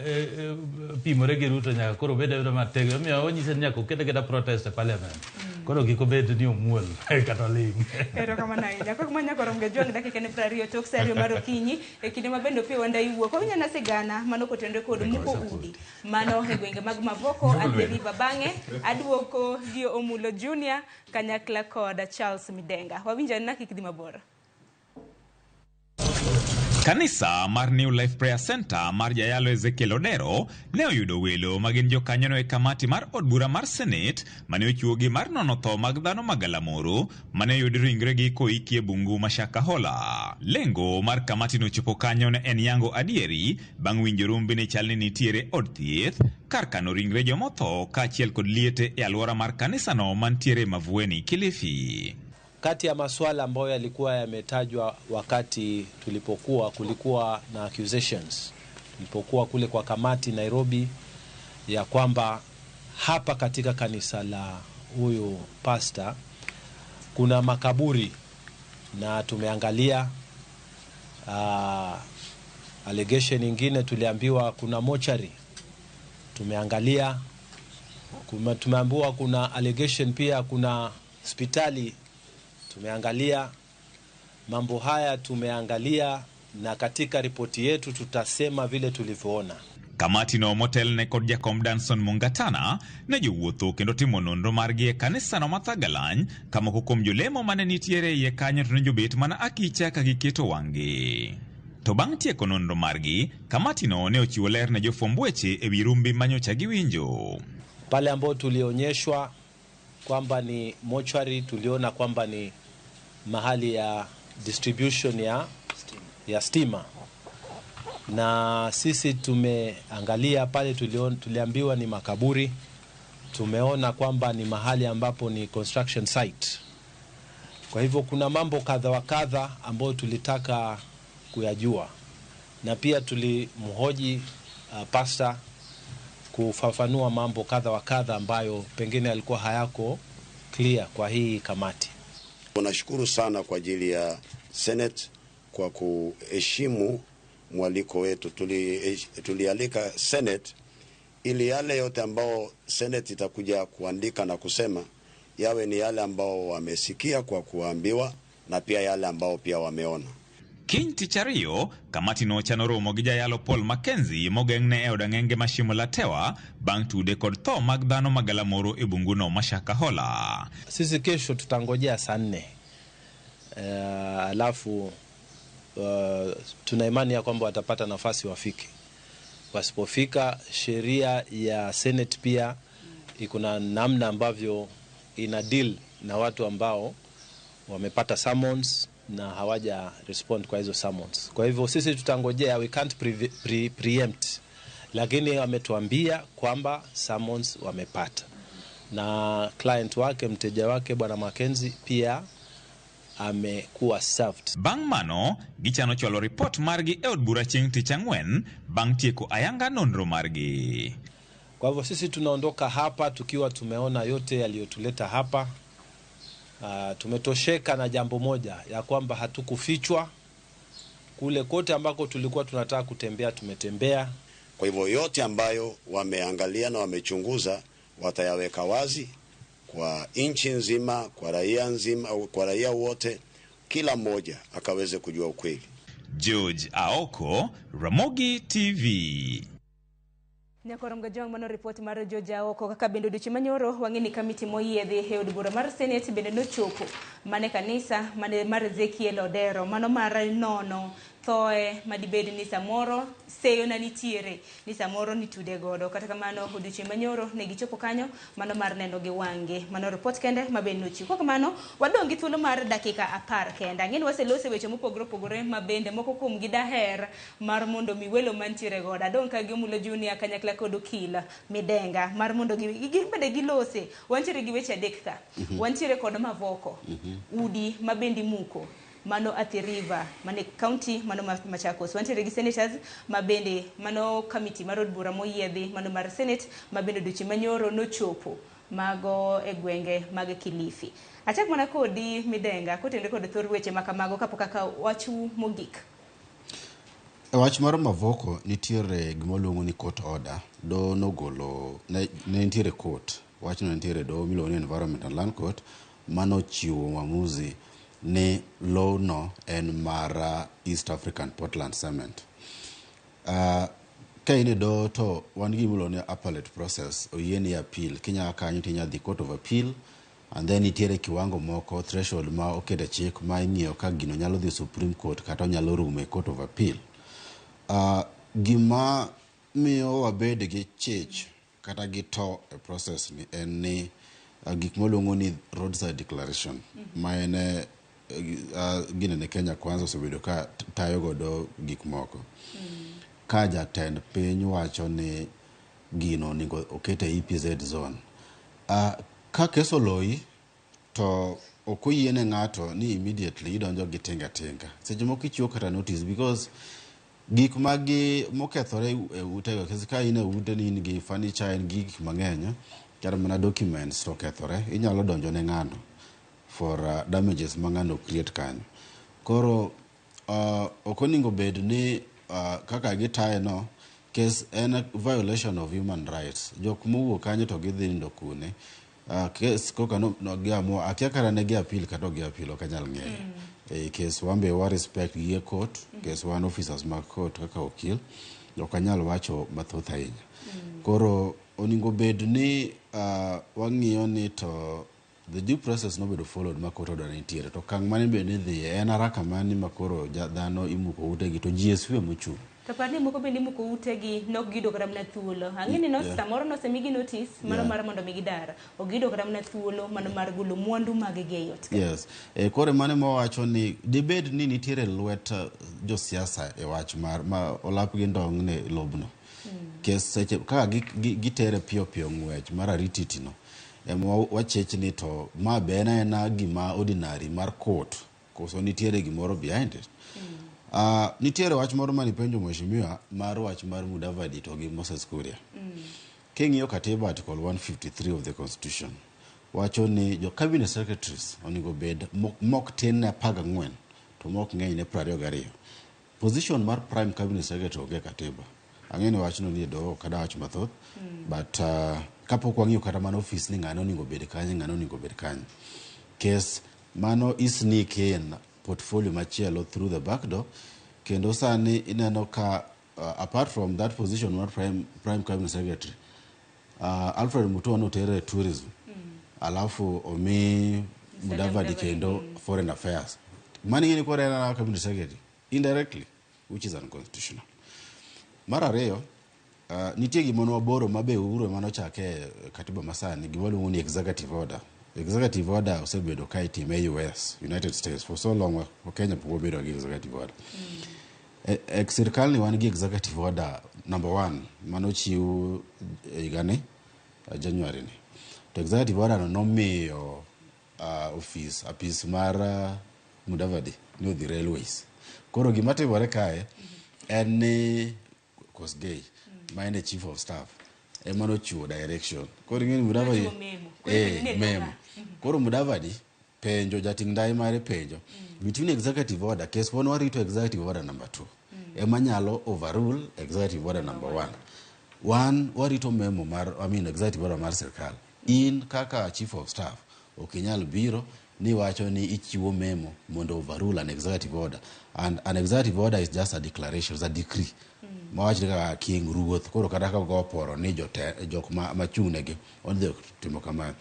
pimore gi Ruto nyaka koro obed abeda mategno. Omiyo wanyise ni nyaka oket aketa protest e parliament. Koro kik obed ni omuol kata oling'. Erokamano ahinya. Kok manya korom ga juang' dakika ne 20 tok sa 2 mar okinyi e kinde ma bende Opiyo Wandayi wuok. Wawinjo na sigana mano kotenore kod muko udi. Mano e gwenge mag Mavoko, Athi River bang'e aduoko gi Omulo Junior kanyakla kod Charles Midenga. Wawinjo na kik dhi mabor. Kanisa mar New Life Prayer Center mar Jayalo Ezekiel Odero ne oyudo welo ma gin jokanyono e kamati mar od bura mar Senate mane ochiwogi mar nono tho mag dhano ma galamoro mane oyud ringregi koiki e bungu ma Shakahola. Lengo mar kamatino chopo kanyo ne en yango adieri bang' winjo rumbi ni chal ni nitiere od thieth kar kano ringre jomotho kaachiel kod liete e alwora mar kanisano mantiere Mavueni, Kilifi. Kati ya masuala ambayo yalikuwa yametajwa wakati tulipokuwa, kulikuwa na accusations tulipokuwa kule kwa kamati Nairobi, ya kwamba hapa katika kanisa la huyu pastor kuna makaburi, na tumeangalia allegation nyingine tuliambiwa kuna mochari, tumeangalia tumeambiwa kuna allegation pia kuna hospitali, tumeangalia mambo haya, tumeangalia na katika ripoti yetu tutasema vile tulivyoona. Kamati no motelne kod jakom Danson Mungatana ne jowuotho kendo timo nonro margi e kanisano ma Thagalany ka moko kuom jolemo mane nitiere e iye kanyo to ne jobet mana akicha ka giketo wang'gi. To bang' tieko nonro margi, kamati no ne ochiwo ler ne jofwamb weche e wi rumbi manyocha giwinjo. Pale ambapo tulionyeshwa kwamba ni mochwari, tuliona kwamba ni mahali ya distribution ya stima, na sisi tumeangalia pale, tuliambiwa ni makaburi, tumeona kwamba ni mahali ambapo ni construction site. Kwa hivyo kuna mambo kadha wa kadha ambayo tulitaka kuyajua, na pia tulimhoji pastor kufafanua mambo kadha wa kadha ambayo pengine yalikuwa hayako clear kwa hii kamati. Tunashukuru sana kwa ajili ya Senate kwa kuheshimu mwaliko wetu. Tulialika Senate ili yale yote ambao Senate itakuja kuandika na kusema yawe ni yale ambao wamesikia kwa kuambiwa na pia yale ambao pia wameona. Kiny tich ariyo, kamati no chano romo gi jayalo Paul Mackenzie mogeng'ne e od ang'enge ma Shimo la Tewa bang' tude kod tho mag dhano magalamoro e bunguno ma Shakahola. Sisi kesho tutangojea saa 4, alafu tuna imani ya kwamba watapata nafasi wafike. Wasipofika, sheria ya Senate pia iko na namna ambavyo ina deal na watu ambao wamepata summons na hawaja respond kwa hizo summons. Kwa hivyo sisi tutangojea, we can't preempt, lakini wametuambia kwamba summons wamepata, na client wake, mteja wake Bwana Mackenzie pia amekuwa served. Bang' mano, gichano chwalo ripot margi e od bura chieng' tich ang'wen bang' tieko ayanga nonro margi. Kwa hivyo sisi tunaondoka hapa tukiwa tumeona yote yaliyotuleta hapa. Tumetosheka na jambo moja ya kwamba hatukufichwa. Kule kote ambako tulikuwa tunataka kutembea tumetembea. Kwa hivyo yote ambayo wameangalia na wamechunguza watayaweka wazi kwa nchi nzima, kwa raia nzima, kwa raia wote, kila mmoja akaweze kujua ukweli. George Aoko, Ramogi TV. Nyakorom Gajwang' mano ripot mar George Aoko kaka bende odiochieng' manyoro wang'e ni kamiti moyiedhi e od bura mar Senate bende nochopo mane kanisa mane mar Ezekiel Odero mano mar nono thoe madibed ni samoro seyo na nitiere ni samoro nitude godo. Kata kamano odiochieng' manyoro ne gichopo kanyo mano mar neno gi wang'e. Mano ripot kende ma bende nochiw. Kok kamano wadong' gi thuolo mar dakika 10 kende. Ang'e ni waselose weche mopogore opogore ma bende moko kuom gi daher mar mondo mi welo mantiere godo. Adong' ka gi Omulo Junior kanyakla kod Okila Midenga mar mondo gi bende gilose. Wantiere gi weche 3 ka. Wantiere kod Mavoko, udi ma bende imuko mano Athi River mane county mano Machakos. Wantiere gi senators ma bende mano committee mar od bura moyiedhi mano mar Senate ma bende odiochieng' manyoro nochopo mago e gwenge mag Kilifi. Achak mana kodi Midenga kotenore kod thor weche makamago kapok aka wachu mogik. E wach mar Mavoko nitiere gima luongo ni court order. Doho nogolo ne nitiere court, wachno nitiere doho miluongo ni Environment and Land Court manochiwo uamuzi ni low no en mar East African Portland Cement. Ka in e doho to wan gi gima iluongo ni appellate process, oyieni appeal. Kinya kanyo tinya dhi court of appeal and then nitiere kiwango moko threshold ma oket e chik ma ing'iyo ka gino nyalo dhi Supreme Court kata onyalo rumo e court of appeal. Gima miyo wabed gi chich kata gi to e process ni en ni gik mwaluongo ni roadside declaration ma en ginene Kenya Kwanza osebedo ka tayo godo gik moko. Ka jatend piny wacho ni gino onego oket e EPZ zone. Ka kes oloyi to ok oyiene ng'ato ni immediately idonjo gi tinga tinga. Seche moko ichiwo kata notice because gik magi mokethore e utego, ka in e ute ni in gi furniture, in gi gik mang'eny, kata mana documents to okethore, inyalo donjo ne ng'ano for damages ma ng'ano create kanyo. Koro ok onego bed ni kaka gitaye no, case en violation of human rights. Jok mowuok kanyo to gidhi nindo kune. Case koka no giamua, akia kata ne gi appeal kata ok gi appeal, ok anyal ng'eyo. Case wan be wa respect gige court, case wan officers mag court kaka okil, ok anyal wacho mathoth ahinya. Koro onego bed ni wang'iyo ni to the due process nobedo followed ma court order nitiere, to okang' mane bende idhiye en haraka mane ma koro dhano imuko utegi to GSU emochung'. To par ni moko bende imuko utegi nok giyudo kata mana thuolo. Ang'e ni samoro nosemigi notice mano mar mondo mi gidar. Ok giyudo kata mana thuolo mano mar golo mwandu mag gi ei ot ka. Yes. Koro mano ema wawacho ni dibed ni nitiere lwet josiasa e wach mar ma olap gi ndong' ne lobno. Kes seche kaka gitere piyo piyo ng'wech mar arititi no. Ema wachech ni to ma be en aena gima ordinary mar court koso nitiere gimoro behind it. Nitiere wach moro mane ipenjo mheshimiwa mar wach mar Mudavadi to gi Moses Kuria. King'iyo katiba article 153 of the constitution wacho ni jo cabinet secretaries onego bed mok tin ne 14 to mok ng'eny ne 22. Position mar prime cabinet secretary onge e katiba. Ang'e ni wachno nie doho ok adwa wacho mathoth but kapok wang'iyo kata mana ofis ni ng'ane onego bed kanye ng'ane onego bed kanye. Kes mano i sneak in portfolio machielo through the back door kendo sani ineno ka apart from that position mar prime cabinet secretary Alfred Mutua noter e tourism alafu omi Mudavadi kendo foreign affairs. Mano ing'e ni koro en ana cabinet secretary indirectly which is unconstitutional. Mar ariyo nitie gima nwaboro ma be Uhuru ema nochake e katiba masani gima waluongo ni executive order. Executive order osebedo ka itime e US, United States for so long wa Kenya pok wabedo gi executive order. E sirkal ni wan gi executive order number 1 manochiw higani January ni. To executive order no nomiyo ofis apis mar Mudavadi ni odhi railways. Koro gima timore kae en ni Kosgei ma en e chief of staff ema nochiwo direction. Koro ing'e ni Mudavadi Nochiwo memo. Koro ni memo. Koro Mudavadi penjo jating' ndai mare penjo between executive order kes wan warito executive order number 2 ema nyalo overrule executive order number 1. Wan warito memo mar I mean executive order mar sirkal. In kaka chief of staff ok inyal biro ni wacho ni ichiwo memo mondo overrule an executive order and an executive order is just a declaration, is a decree mawach ni kaka king ruoth koro kata ka go poro ni jok machung' negi odhi timo kamae.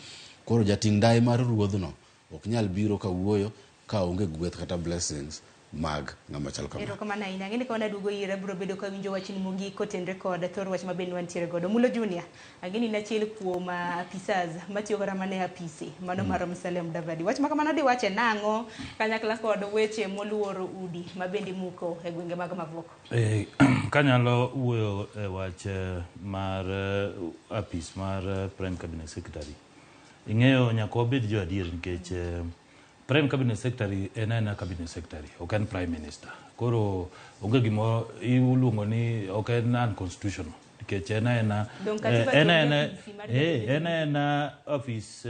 Koro jating' ndai mar ruodhno ok nyal biro ka wuoyo ka onge gweth kata blessings mag ng'ama chal kama. Erokamano ahinya. Ang'e ni ka wanaduogo ire abiro bedo ka winjo wachni mogik kotenre kod thor wach ma bende wantiere godo. Mulo Junior, ang'e ni in achiel kuom apisas matiyo kata mana e apisi mano mar Musalia Mudavadi. Wach ma kamano diwache nang'o kanyakla kod weche moluoro udi ma bende imuko e gwenge mag Mavoko? Kanyalo wuoyo e wach mar apis mar Prime Cabinet Secretary. Ing'eyo nyaka wabed jo adier nikech Prime Cabinet Secretary en aena Cabinet Secretary, ok en Prime Minister. Koro onge gimoro iluongo ni ok en unconstitutional nikech en aena Dong katiba en to aena onge ofisi mar jatend en aena office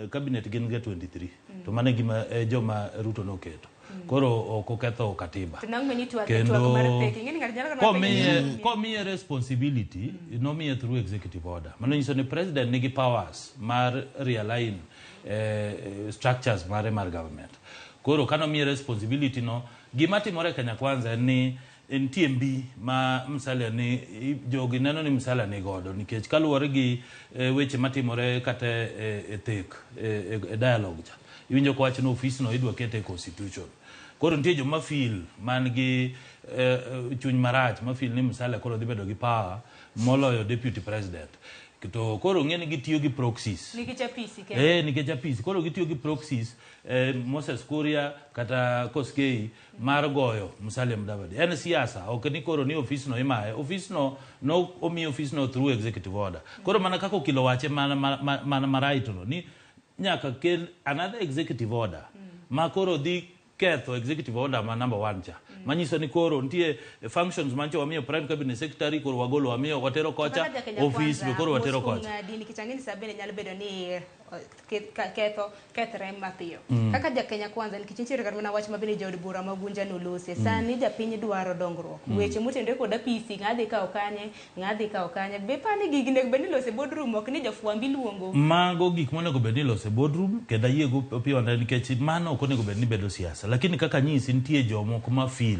cabinet gin ga 23 to mano e gima joma Ruto noketo. Koro ok oketho katiba. To nang' meni twak Kendo twak mar pek. Ing'e ni ng'ato nyalo kata penjo ni- komiye responsibility nomiye through executive order. Mano nyiso ni president nigi powers mar realign structures mare mar government. Koro kano miye responsibility no, gima timore e Kenya Kwanza en ni nitie mbi ma Musalia ni jogi neno ni Musalia ni godo nikech kaluwore gi weche matimore kata e thek e dialogue cha iwinjo kowacho ni ofis no idwa kete e constitution. Koro nitie joma feel man gi chuny marach ma feel ni Musalia koro dhi bedo gi power moloyo deputy president. To koro ng'e ni gitiyo gi proxies. Nikech apisi kende. Nikech apisi. Koro gitiyo gi proxies Moses Kuria kata Koskei mar goyo Musalia Mudavadi. En siasa, ok ni koro ni ofis no imaye. Ofis no no omi ofis no through executive order. Koro mana kaka okilo wache mana marait no ni nyaka kel another executive order ma koro dhi ketho executive order ma number 1 cha. Manyiso ni koro nitie functions mancho wamiyo prime cabinet secretary koro wagolo wamiyo watero kocha Kaka ja Kenya office be Kwanza, koro watero mos kuom kocha. ng'adi nikech ang'e ni sa bende nyalo bedo ni ketho kethre mapiyo. Kaka ja Kenya Kwanza nikech nitiere kata mana wach ma bende jaod bura ma Gunja nolose. Sani japiny dwaro dongruok. Weche motenore kod apisi, ng'a dhi kawo kanye, ng'a dhi kawo kanye. Be ipani gigi onego bed ni ilose e boardroom ok ni jofwamb iluongo. Mago gik monego bed ni ilose e boardroom kendo ayie go Opiyo Wandayi nikech mano ok onego bed ni bedo siasa. Lakini kaka nyisi nitie jomoko ma feel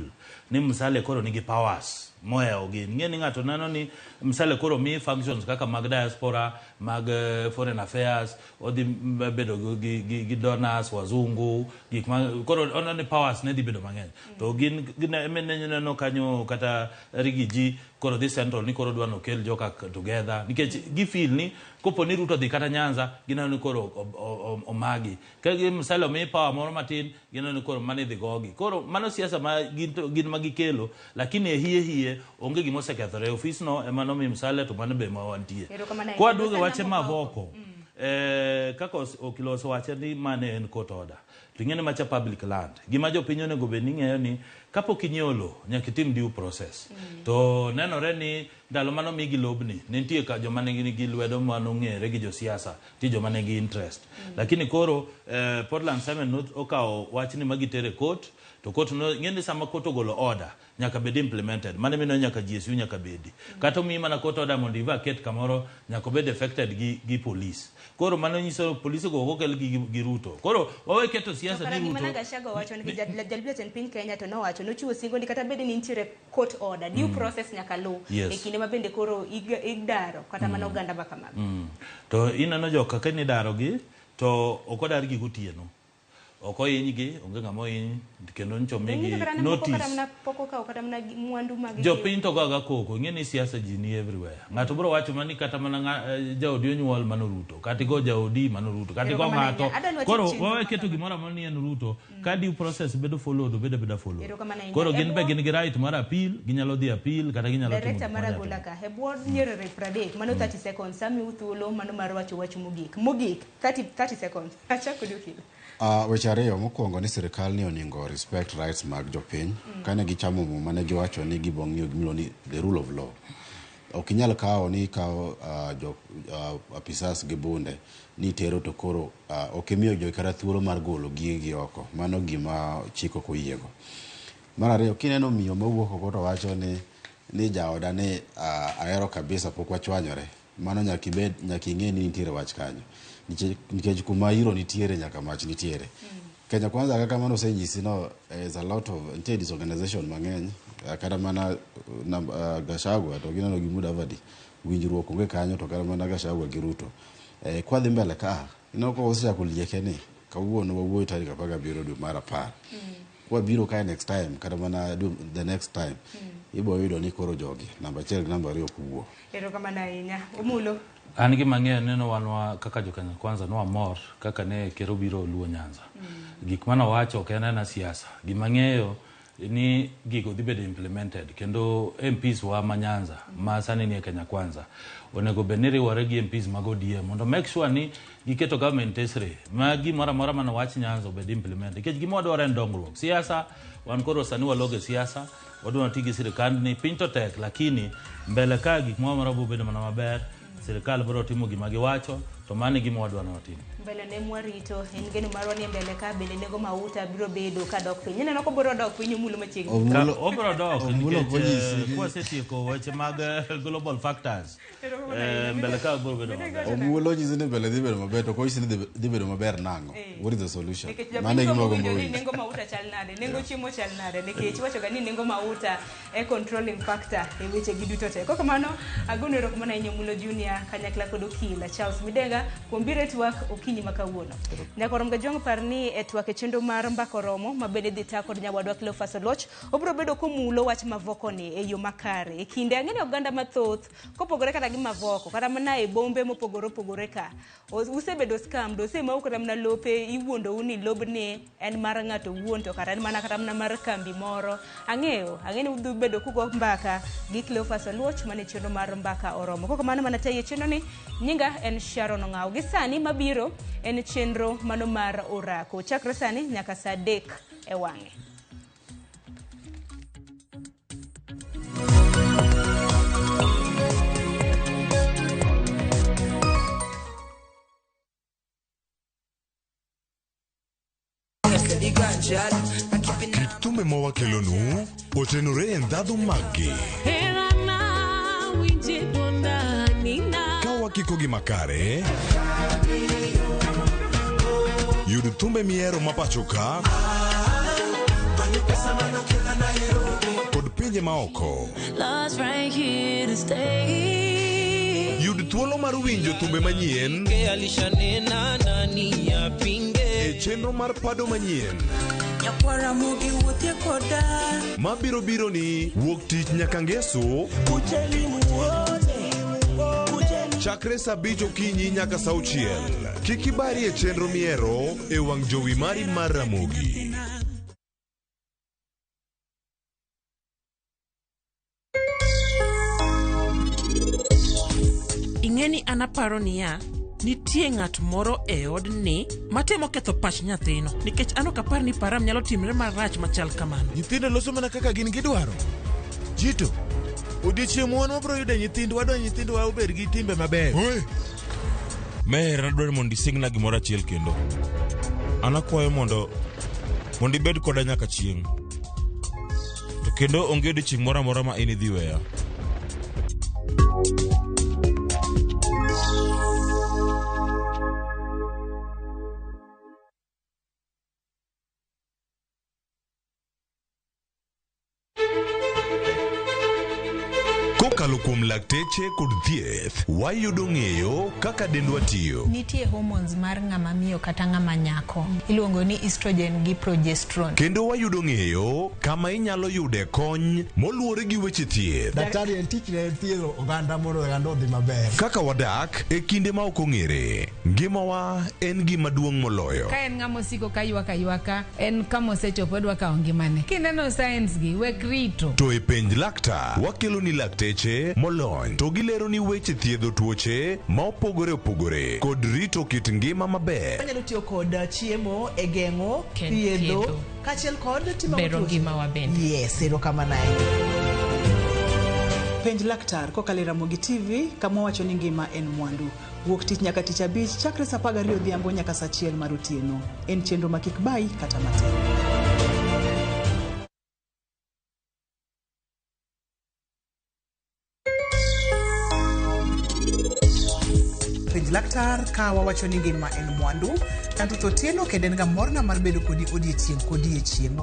ni Musalia koro nigi powers mohewo gi. Ing'e ni ng'ato neno ni Musalia koro mi functions kaka mag diaspora, mag foreign affairs, odhi bedo gi donors, wazungu, gik ma koro oneno ni powers ne dhi bedo mang'eny. To gin neno kanyo kata Rigiji koro dhi central ni koro dwa nokel joka together nikech gi feel ni kopo ni Ruto dhi kata Nyanza gineno ni koro omagi. Ka gi Musalia omi power moro matin gineno ni koro mano idhi gogi. Koro mano siasa ma gin ma gikelo lakini e hie hie onge gima osekethore. Ofis no ema nomi Musalia to mano be ma wantie. Erokamano ahinya. Kwa duogo wache Mavoko. Kaka okil osewache ni mane en court order. To ing'e ni macha public land. Gima jopiny onego bed ni ng'eyo ni kapok inyiewo lowo nyaka itim due process. To nenore ni ndalo mane omigi lobni ne nitie ka joma nigi lwedo manong'ere gi josiasa, nitie joma nigi interest. Lakini koro Portland Cement okawo wachni ma gitere e court to court no ing'e ni sama court ogolo order nyaka bed implemented. Mano emomiyo nyaka GSU nyaka bedi. Kata omiyi mana court order mondo i vacate kamoro nyaka obed affected gi police. Koro mano nyiso polise go ok okel gi Ruto. Koro wawe keto siasa Kara ni gima Ruto. ne Gachagua wacho nikech jalup jatend piny Kenya to nowacho nochiwo singo ni kata bed ni nitiere court order due process nyaka luw e kinde ma bende koro idaro kata mana oganda ma kamago. To ineno joka ka nidaro gi to ok odar gi gotieno. Ok ohinygi, onge ng'ama ohiny kendo nyocha omigi Ing'eyo kata mana moko kata notice. mana pok okawo kata mana mwandu mag gi. Jopiny to goga koko, ing'e ni siasa ji ni everywhere. Ng'ato biro wacho mana ni kata mana jaodi onyuol mano Ruto, kata igo jaodi mano Ruto, kata igo Erokamano ng'ato. ahinya. Adwa ni watiek Koro chenro wawe ma keto kama. gimoro amora ni en Ruto, ka due process bedo followed, obedo abeda followed. Erokamano ahinya. Koro gin be E bwo- gin gi right mar appeal, ginyalo dhi appeal kata ginyalo timo Director gik mar manyalo Agola timo. ka, e bwo nyiriri 30, mano 30 seconds, amiu thuolo mano mar wacho wach mogik. Mogik, 30 seconds. Achako gi okil. Weche ariyo mokwongo ni sirikal ni oningo respect rights mag jopiny. Kane gichamo muma ne giwacho ni gibo ng'iyo gimiluongo ni the rule of law. Ok inyal kawo ni ikawo jo apisas gi bunde ni itero to koro ok imiyo jogi kata thuolo mar golo gigegi oko. Mano gima chik ok oyiego. Mar ariyo kineno miyo mawuok oko to wacho ni jaoda ni ahero kabisa pok wachwanyore. Mano nyaka ibed nyaka ing'e ni nitiere wach kanyo. Nikech kuma iro nitiere nyaka mach nitiere. Kenya Kwanza kaka mano osenyisi no is a lot of nitie disorganization mang'eny kata mana Gachagua to gineno gi Mudavadi winjruok onge kanyo to kata mana Gachagua gi Ruto. Kwadhi mbele ka ineno ka osechako lieke ni kawuono wawuoyo tarik 17 dwe mar 10. Kwabiro kae next time kata mana the next time ibo yudo ni koro jogi namba 1 gi namba 2 ok wuo. Erokamano ahinya. Omulo. An gima ang'eyo ni wan wa kaka jo Kenya Kwanza ne wamor kaka ne ker obiro Luo Nyanza. Gik mane owacho ok en aena siasa. Gima ang'eyo ni gigo dhi bedo implemented kendo MPs wa ma Nyanza ma sani nie Kenya Kwanza onego bed ni riwore gi MPs mag ODM mondo make sure ni giketo government tesre ma gimoro amora mane wach Nyanza obed implemented nikech gima wadwaro en dongruok. Siasa wan koro sani walogo e siasa wadwa ti gi sirikandni piny to tek lakini mbele ka gik moro amora biro bedo mana maber sirikal biro timo gima giwacho to mano e gima wadwa ni watim. Mbele ne mwarito en geno marwa ni mbele ka bende nengo mauta biro bedo ka dok piny. Ineno kobiro dok piny Omulo machiegni. Obiro dok Omulo nikech konyisi. kwasetieko weche mag global factors mbele ka biro bedo maber. Omulo nyisi ni mbele dhi bedo maber to konyisi ni dhi bedo maber nang'o? What is the solution? Nikech Mano e japiny gima gombo wagombo winjo ni winjo. nengo mauta chal nade, nengo chiemo chal nade, nikech iwacho ga ni nengo mauta e controlling factor e weche gi duto te. Kokamano, agonu erokamano ahinya Omulo Junior kanyakla kod okil Charles Midega kuom biro e twak okinyi ma kawuono. Nyaka orom ga jwang' par ni e twak e chenro mar mbaka oromo ma bende dhi ta kod nyawadwa Cleophas Oluoch obiro bedo komulo wach Mavoko ni e yo makare. E kinde ang'e ni oganda mathoth kopogore kata gi Mavoko kata mana e bombe mopogore opogore ka usebedo scammed, osemau kata mana lope, iwuondou ni lobni en mar ng'ato owuon to kara en mana kata mana mar kambi moro. Ang'eyo ni udhi bedo kugo mbaka gi Cleophas Oluoch mane chenro mar mbaka oromo. Kokamano mana tayi e chenro ni nyinga en Sharon Ong'aw. Gi sani mabiro en chenro mano mar orako. Chakre sani nyaka saa 3 e wang'e. Kit thumbe ma wakelonu otenore e ndhadhu maggi. Ka wakiko gi makare, yud thumbe mihero ma pacho ka kod pinje maoko. Yud thuolo mar winjo thumbe manyien e chenro mar pado manyien mabiro biro ni wuok tich nyaka ngeso chakre saa 5 okinyi nyaka saa 6. Kik ibari e chenro mihero e wang' jowi mari mar Ramogi. Ing'eni an aparo niya, Nitie ng'at moro e odni matemo ketho pach nyathino nikech an ok apar ni Param nyalo timre marach machal kamano. Nyithindo loso mana kaka gin gidwaro. Jito, odiechieng' wan wabiro yudo nyithindwa, wadwa nyithindwa obed gi timbe mabeyo. Meher, adwaro mondo isingna gimoro achiel kendo. An akwayo mondo mondo ibed koda nyaka chieng'. To kendo onge odiechieng' moro amora ma inidhi weya. Kokalo kuom lakteche kod thieth, wayudo ng'eyo kaka dendwa tiyo. Nitie hormones mar ng'ama miyo kata ng'ama nyako iluongo ni estrogen gi progesterone. Kendo wayudo ng'eyo kama inyalo yude kony moluwore gi weche thieth. Daktari en tichne en thiedho oganda mondo oganda odhi maber. Kaka wadak e kinde ma ok ong'ere, ngimawa en gima duong' moloyo. Ka en ng'ama osiko ka ywak aywaka, en kama osechopo odwa kawo ngimane. Kineno signs gi, wek rito. To e penj laktar, wakelo ni lakteche molony to gilero ni weche thiedho tuoche ma opogore opogore kod rito kit ngima maber. Wanyalo tiyo kod chiemo e geng'o, Ken thiedho, thiedho. kaachiel kod timo Bero tuoche. ngimawa bende. Yes, erokamano ahinya. Penj laktar kokalo e Ramogi TV kama wacho ni ngima en mwandu. Wuok tich nyaka tich abich chakre saa 12 odhiambo nyaka saa 1 mar otieno. En chenro ma kik bayi kata matin. Penj laktar ka wawacho ni ngima en mwandu. An Ruth Otieno kendo en ga morna mar bedo kodi odiechieng' kodiechieng'.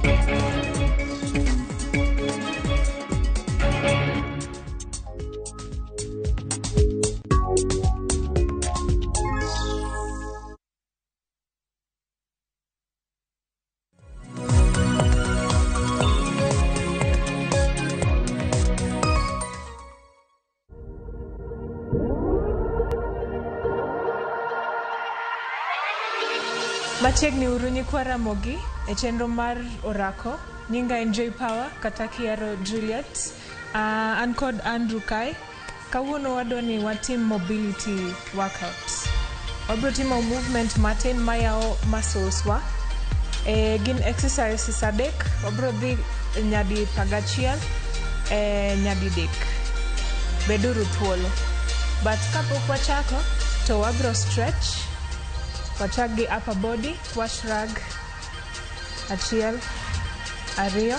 Machiegni uru nyikwa Ramogi e chenro mar orako. Nyinga en Joy Power kata kiero Juliet. An kod Andrew kae. Kawuono wadwa ni watim mobility workout. Wabiro timo movement matin mayawo muscles wa. Gin exercises adek. Wabiro dhi nyadi 11 nyadidek. Beduru thuolo. But kapok wachako to wabiro stretch. Wachak gi upper body, wash rag. 1, 2, 3, 4,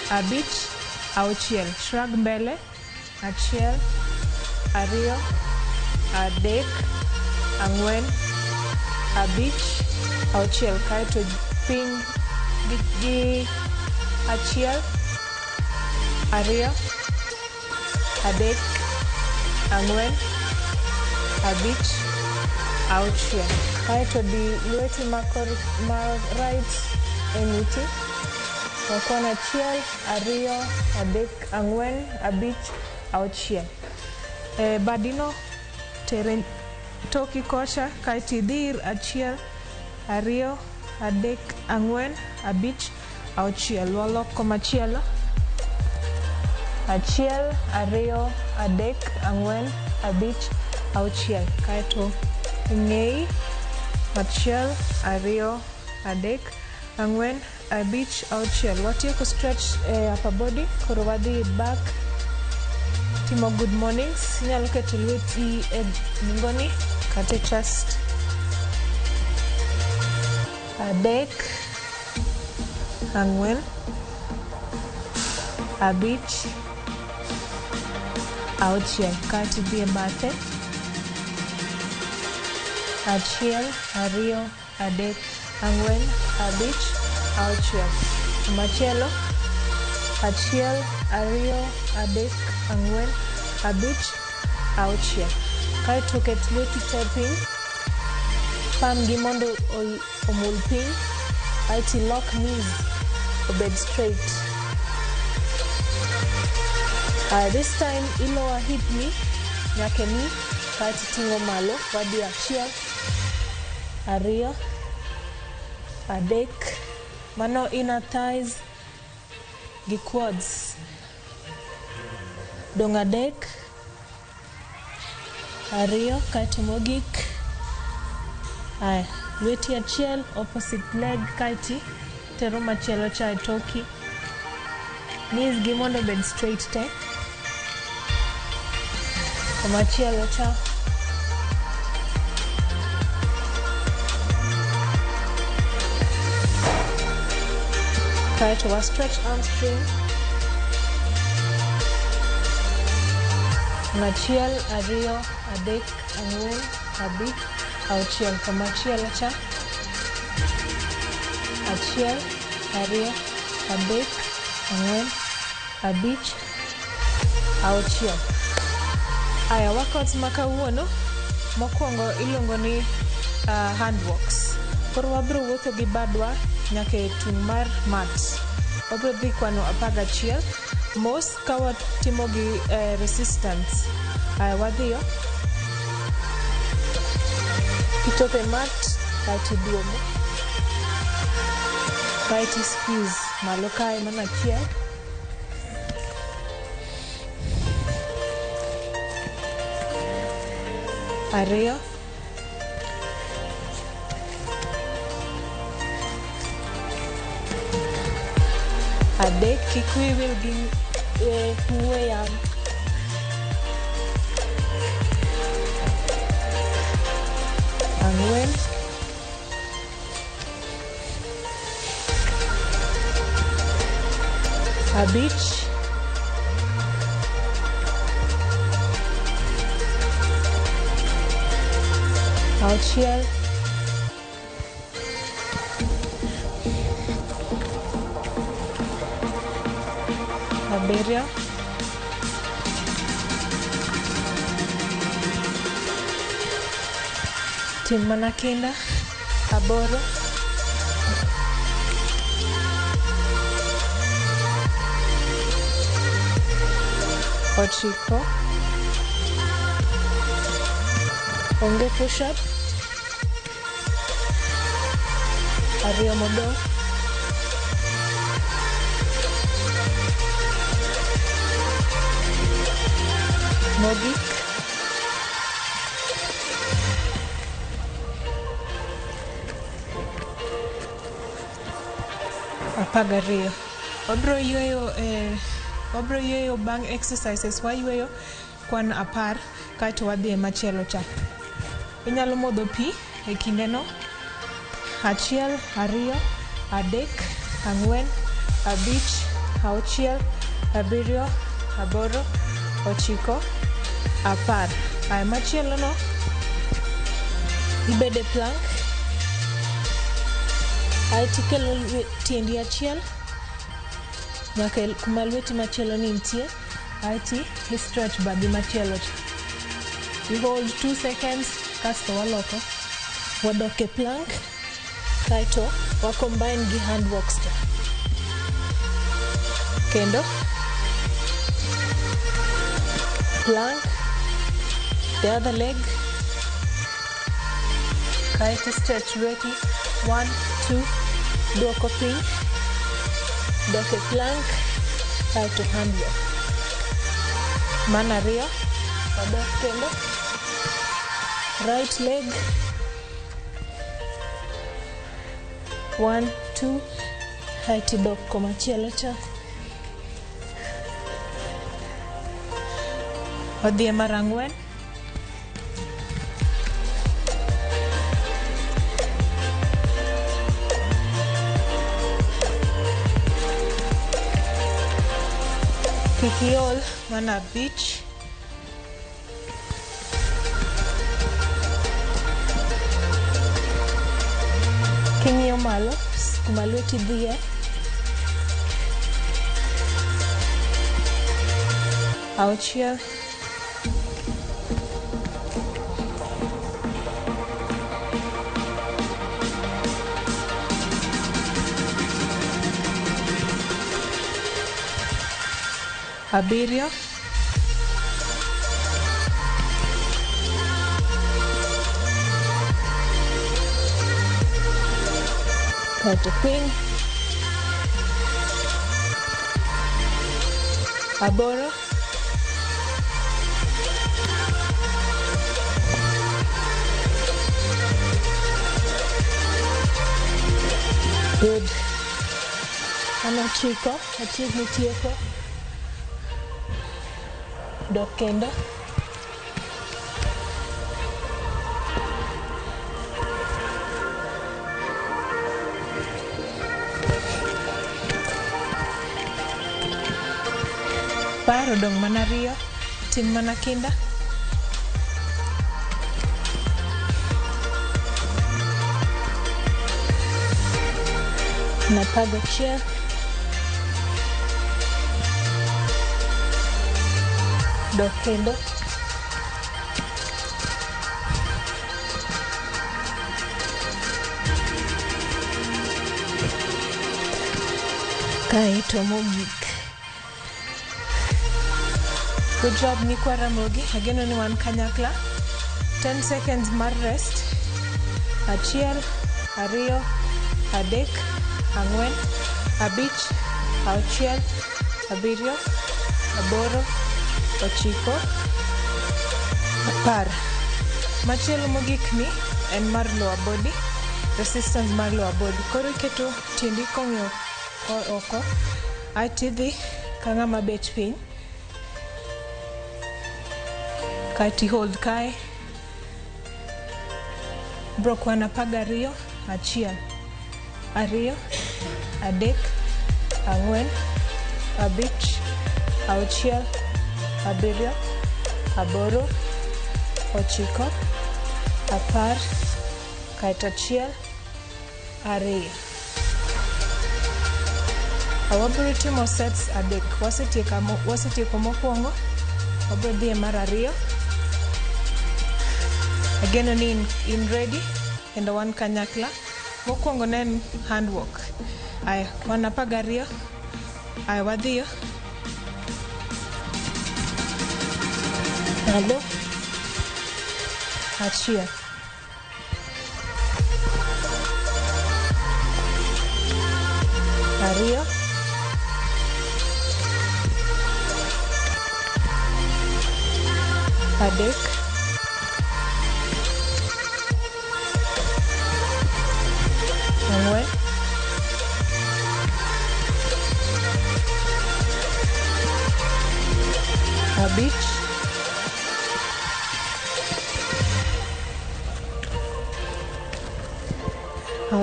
5, 6. Shrug mbele. 1, 2, 3, 4, 5, 6. Kaeto piny gi 1, 2, 3, 4, 5, 6. Kaeto di lweti ma right e ng'uti. Wakwan 1, 2, 3, 4, 5, 6. Badino tere toki kocha kaeto idhir 1, 2, 3, 4, 5, 6. Walok komachielo. 1, 2, 3, 4, 5, 6. Kaeto ing'eyi 1, 2, 3, 4, 5, 6. Watieko stretch e upper body, koro wadhi back timo good mornings. Inyalo keto lweti e ningoni kata e chest. 3, 4, 5, 6. Kaeto idhi e bathe. 1, 2, 3, 4, 5, 6. Machielo. 1, 2, 3, 4, 5, 6. Kaeto ket lweti te piny, pam gi mondo omul piny, aeto ilok knees obed straight. This time ilower hip ni nyaka e knee, kaeto iting'o malo. Wadhi 1, 2, 3. Mano inner thighs gi quads. Dong' 3, Ariyo, kaeto mogik. Aya, lweti achiel opposite leg kaeti tero machielo cha e toki. Knees gi mondo obed straight te. Komachielo cha. Kaeto wa stretch hamstring. Achiel, ariyo, adek, ang'wen, abich, auchiel. Komachielo cha. Achiel, ariyo, adek, ang'wen, abich, auchiel. Aya, workouts ma kawuono mokwongo iluongo ni hand walks. Koro wabiro wuotho gi badwa nyaka e tung' mar mat. Wabiro dhi kwano 11 mos ka watimo gi resistance. Aya, wadhiyo. Kichopo e mat, kaeto iduogo. Kaeto i squeeze malo kae mano achiel. Ariyo. Adek, kik wiyi wil gi ng'we yamo. Ang'wen. Abich. Auchiel. Abiriyo. Tim mana kinda. Aboro. Ochiko. Onge push up. Ariyo modong'. Mogik. 12. Wabiro yweyo bang' exercises, wayweyo kwan 10 kaeto wadhi e machielo cha. Inyalo modho pi e kindeno. 1, 2, 3, 4, 5, 6, 7, 8, 9, 10. Aya, machielo no ibede plank. Aeto ikelo tiendi achiel nyaka kuma lweti machielo ni nitie. Aeto i stretch badi machielo cha. You hold 2 seconds kasto waloko. Wadok e plank kaeto wa combine gi hand walks cha. Kendo plank, the other leg. Kaeto stretch lweti. 1, 2, duoko piny, dok e plank, kaeto hand walk. Mano ariyo, wadok kendo. Right leg. 1, 2, kaeto idok komachielo cha. Wadhi e mar 4. Kik iol, mano 5. King'iyo malo kuma lweti dhiye. 6. 7. Kaeto piny. 8. Good. Mano 9, achiegni tieko. Dok kendo. Par odong' mana 2, tim mana kinda. Na 11. Dok kendo. Kaeto mogik. Good job nyikwa Ramogi, ageno ni wan kanyakla. 10 seconds mar rest. 1, 2, 3, 4, 5, 6, 7, 8, 9, 10. Machielo mogik ni en mar lower body, resistance mar lower body. Koro iketo tiendi kong'iyo oko, aeto idhi ka ng'ama bet piny. Kaeto i hold kae. Bro kwan 12, 1, 2, 3, 4, 5, 6, 7, 8, 9, 10, kaeto 1, 2. Wabiro timo sets 3. Wasetieko mokwongo, wabiro dhi e mar 2. Ageno ni in ready kendo wan kanyakla. Mokwongo ne en handwork. Aya, wan 12. Aya, wadhiyo. Malo. 1. 2. 3. 4. 5.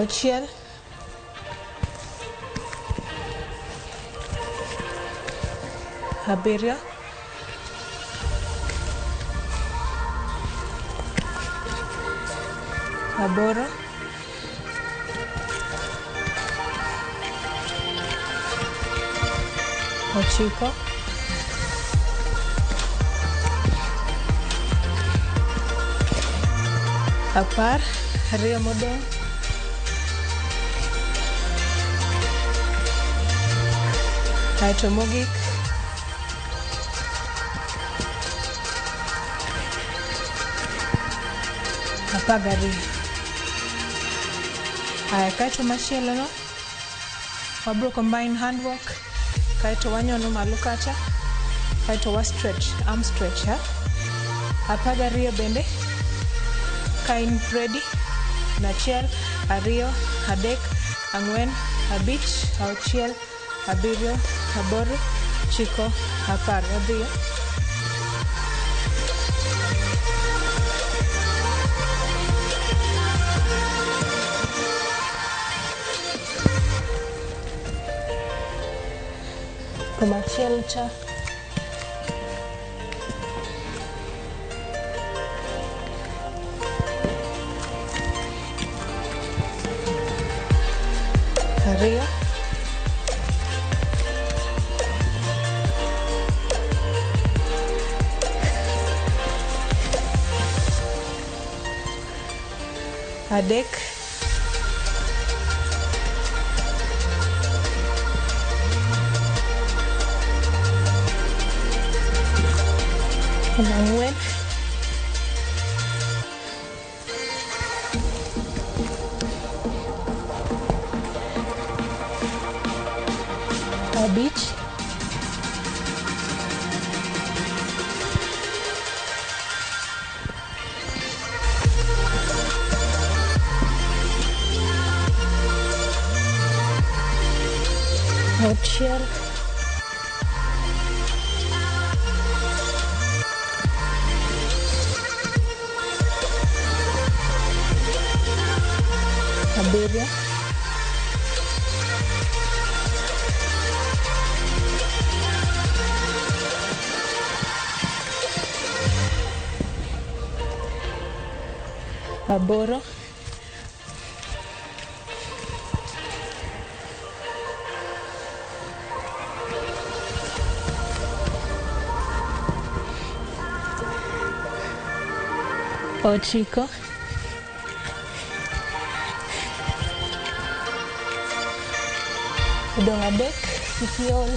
6. 7. 8. 9. 10. 2 modong'. Kaeto mogik. 12. Aya, kaeto machielo no wabro combine handwork, kaeto wanyono malo kacha, kaeto wa stretch, arm stretch, ha? 12 bende. Ka in ready. 1, 2, 3, 4, 5, 6, 7, 8, 9, 10. Wadhiyo. Komachielo cha. 2. 3. 4. 5. Auchiel. Abiriyo. Aboro. Ochiko. Odong' adek, kik iol.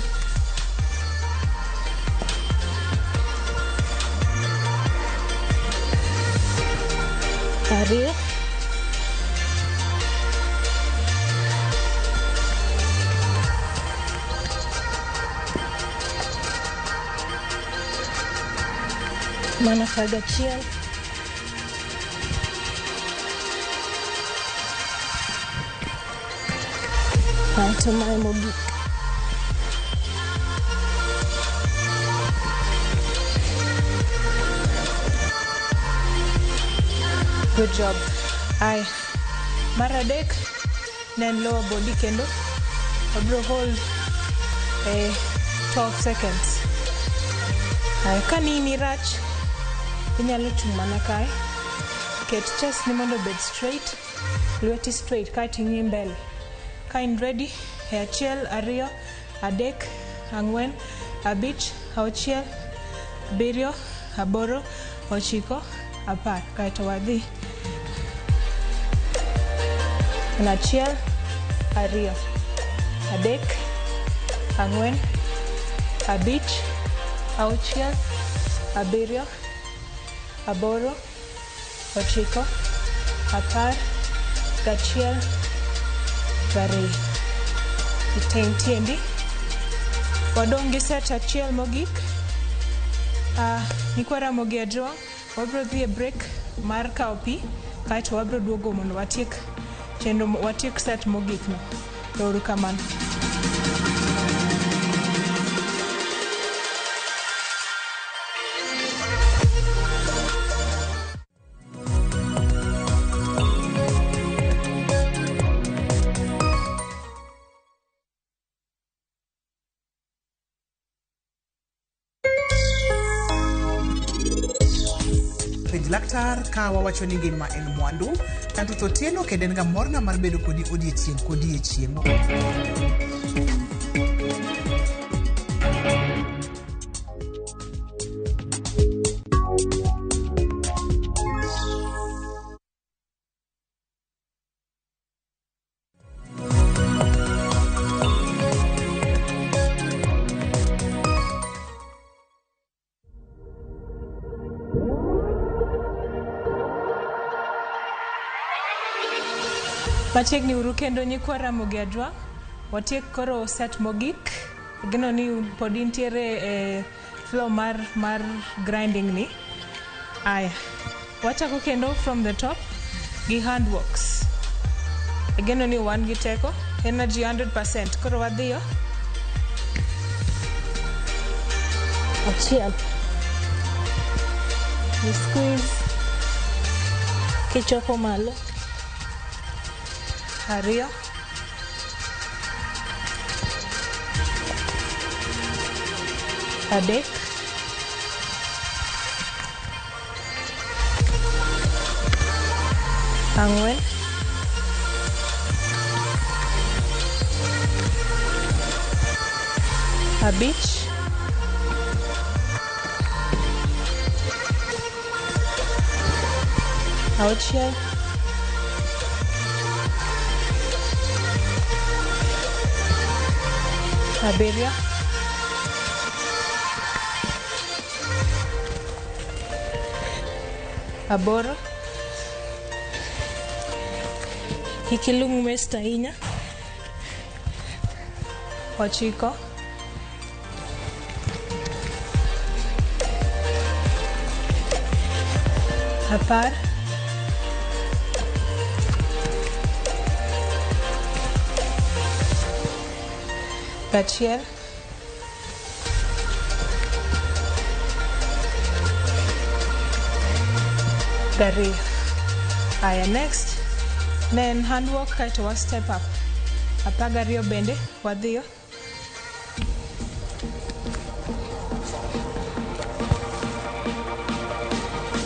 Ariyo. Mana 11. Aeto mae mogik. Good job. Ay, mar adek ne en lower body kendo wabiro hold 12 seconds. Ay, ka nini rach inyalo chung' mana kae. Ket chest ni mondo obed straight, lweti straight kaeto ing'i mbele. Ka in ready, e 1, 2, 3, 4, 5, 6, 7, 8, 9, 10. Kaeto wadhi. 1, 2, 3, 4, 5, 6, 7, 8, 9, 10, 11, 12. Iteng tiendi. Wadong' gi set achiel mogik. Nyikwa Ramogi Ajwang', wabiro dhi e break mar kawo pi, kaeto wabiro duogo mondo watiek chenro, watiek set mogik no. Ero kamano. Penj laktar ka wawacho ni ngima en mwandu. Tanto Otieno kendo en ga morna mar bedo kodi odiechieng' kodiechieng'. Machiegni uru kendo nyikwa Ramogi Ajwang', watiek koro set mogik. Ageno ni pod intiere e flow mar grinding ni. Aya, wachako kendo from the top gi hand walks. Ageno ni wan gi teko, energy 100%. Koro wadhiyo. 1. You squeeze kichopo malo. 2. 3. 4. 5. 6. 7. 8. Kik ilung waist ahinya. 9. 10. Achiel. Gariyo. Aya, next. Ne en hand walk kaeto wa step up. 12 bende wadhiyo.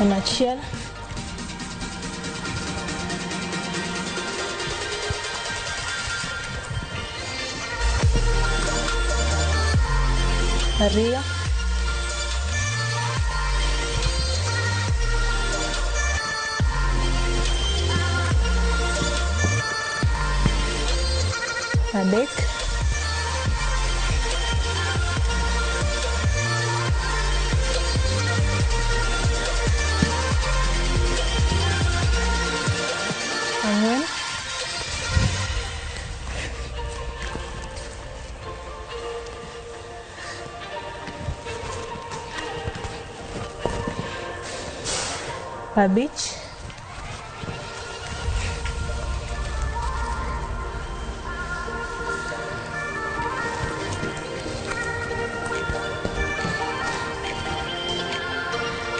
En achiel. Ariyo. Adek. Ang'wen. Abich.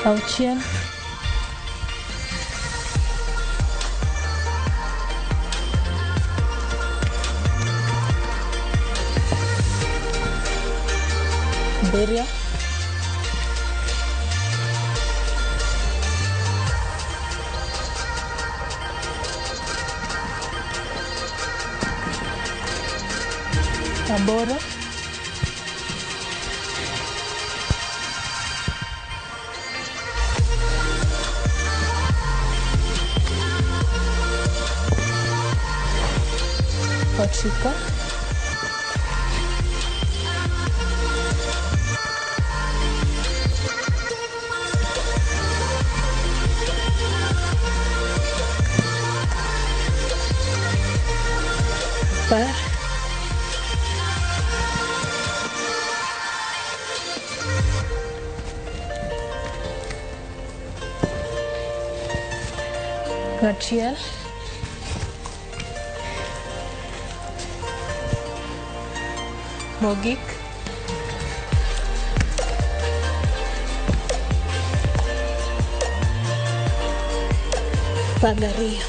Auchiel. Abiriyo. Aboro. Ochiko. 10. 1. Mogik. 12.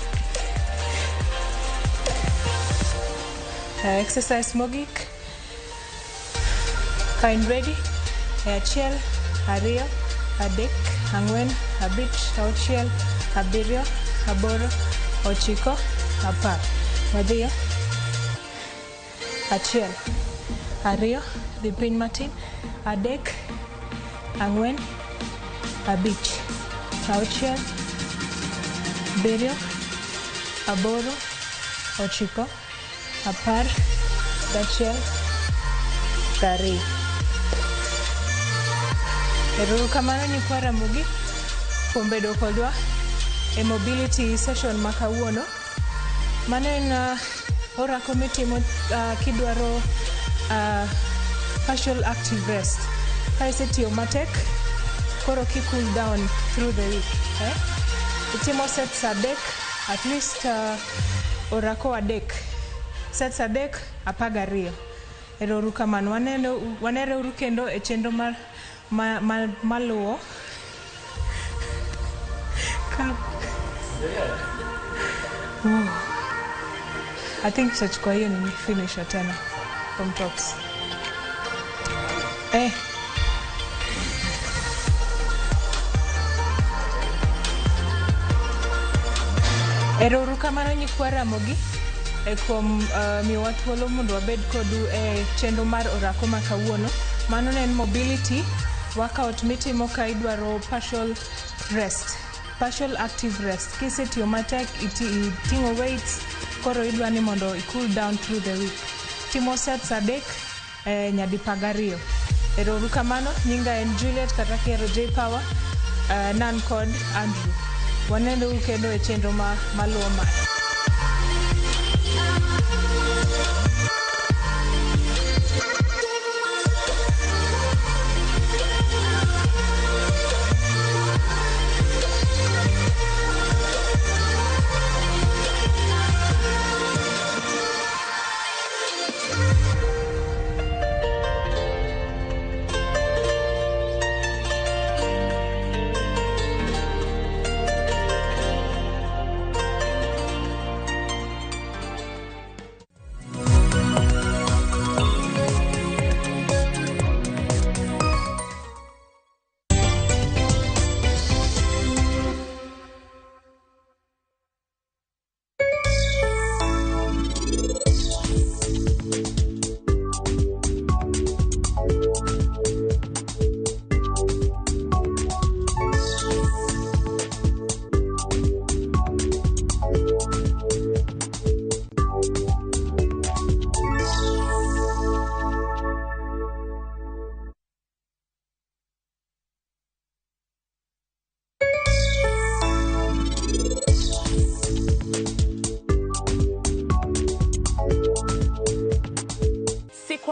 Exercise mogik. Ka in ready. 1, 2, 3, 4, 5, 6, 7, 8, 9, 10. Wadhiyo. 1, 2, dhi piny matin. 3, 4, 5, 6, 7, 8, 9, 10, 11, 12. Erokamano nyikwa Ramogi kuom bedo kodwa e mobility session ma kawuono. Mano en orako mitimo kidwaro partial active rest. Ka isetiyo matek, koro ki cool down through the week. Itimo sets 3, at least orako 3. Sets 3, 12. Erokamano. Wanere uru kendo e chenro mar maluwo. Oh. I think tutachukua hiyo ni finish tena from tops. Erokamano nyikwa Ramogi e kuom miyowa thuolo mondo wabed kodu e chenro mar orako ma kawuono. Mano ne en mobility workout mitimo ka idwaro partial rest, partial active rest. Kisetiyo matek, iting'o weights, koro idwa ni mondo i cool down through the week. Timo sets 3 nyadi 12. Erokamano. Nyinga en Juliet kata Kero J Power, nan kod Andrew. Waneno kendo e chenro maluwo mae.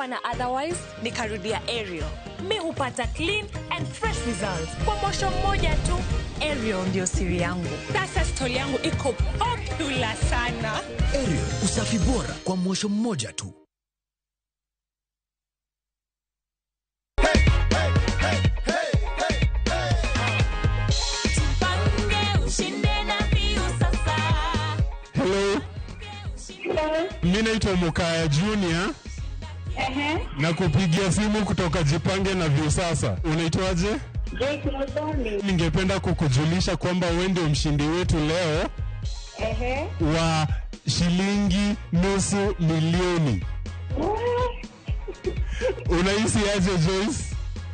Sikuwa na otherwise, nikarudia Ariel. Mi hupata clean and fresh results kwa mosho mmoja tu. Ariel ndio siri yangu. Sasa stori yangu iko popular sana. Ariel, usafi bora kwa mwosho mmoja tu. Jipange ushinde na Viusasa. Hello. Mi naitwa Mukaya Junior. Na kupigia simu kutoka Jipange na Viusasa. Unaitwaje? Joyce Muthoni. Ningependa kukujulisha kwamba wewe ndio mshindi wetu leo wa shilingi 500,000. Unahisi aje Joyce?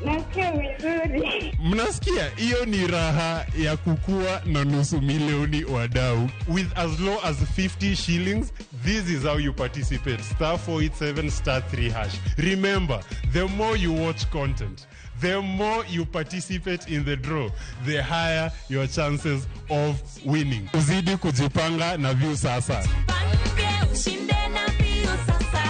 Nasikia vizuri. Mnasikia? Hiyo ni raha ya kukua na 500,000 wadau. With as low as 50 shillings, this is how you participate. Star 487 star 3 hash. Remember, the more you watch content, the more you participate in the draw, the higher your chances of winning. Uzidi kujipanga na Viusasa. Jipange ushinde na Viusasa.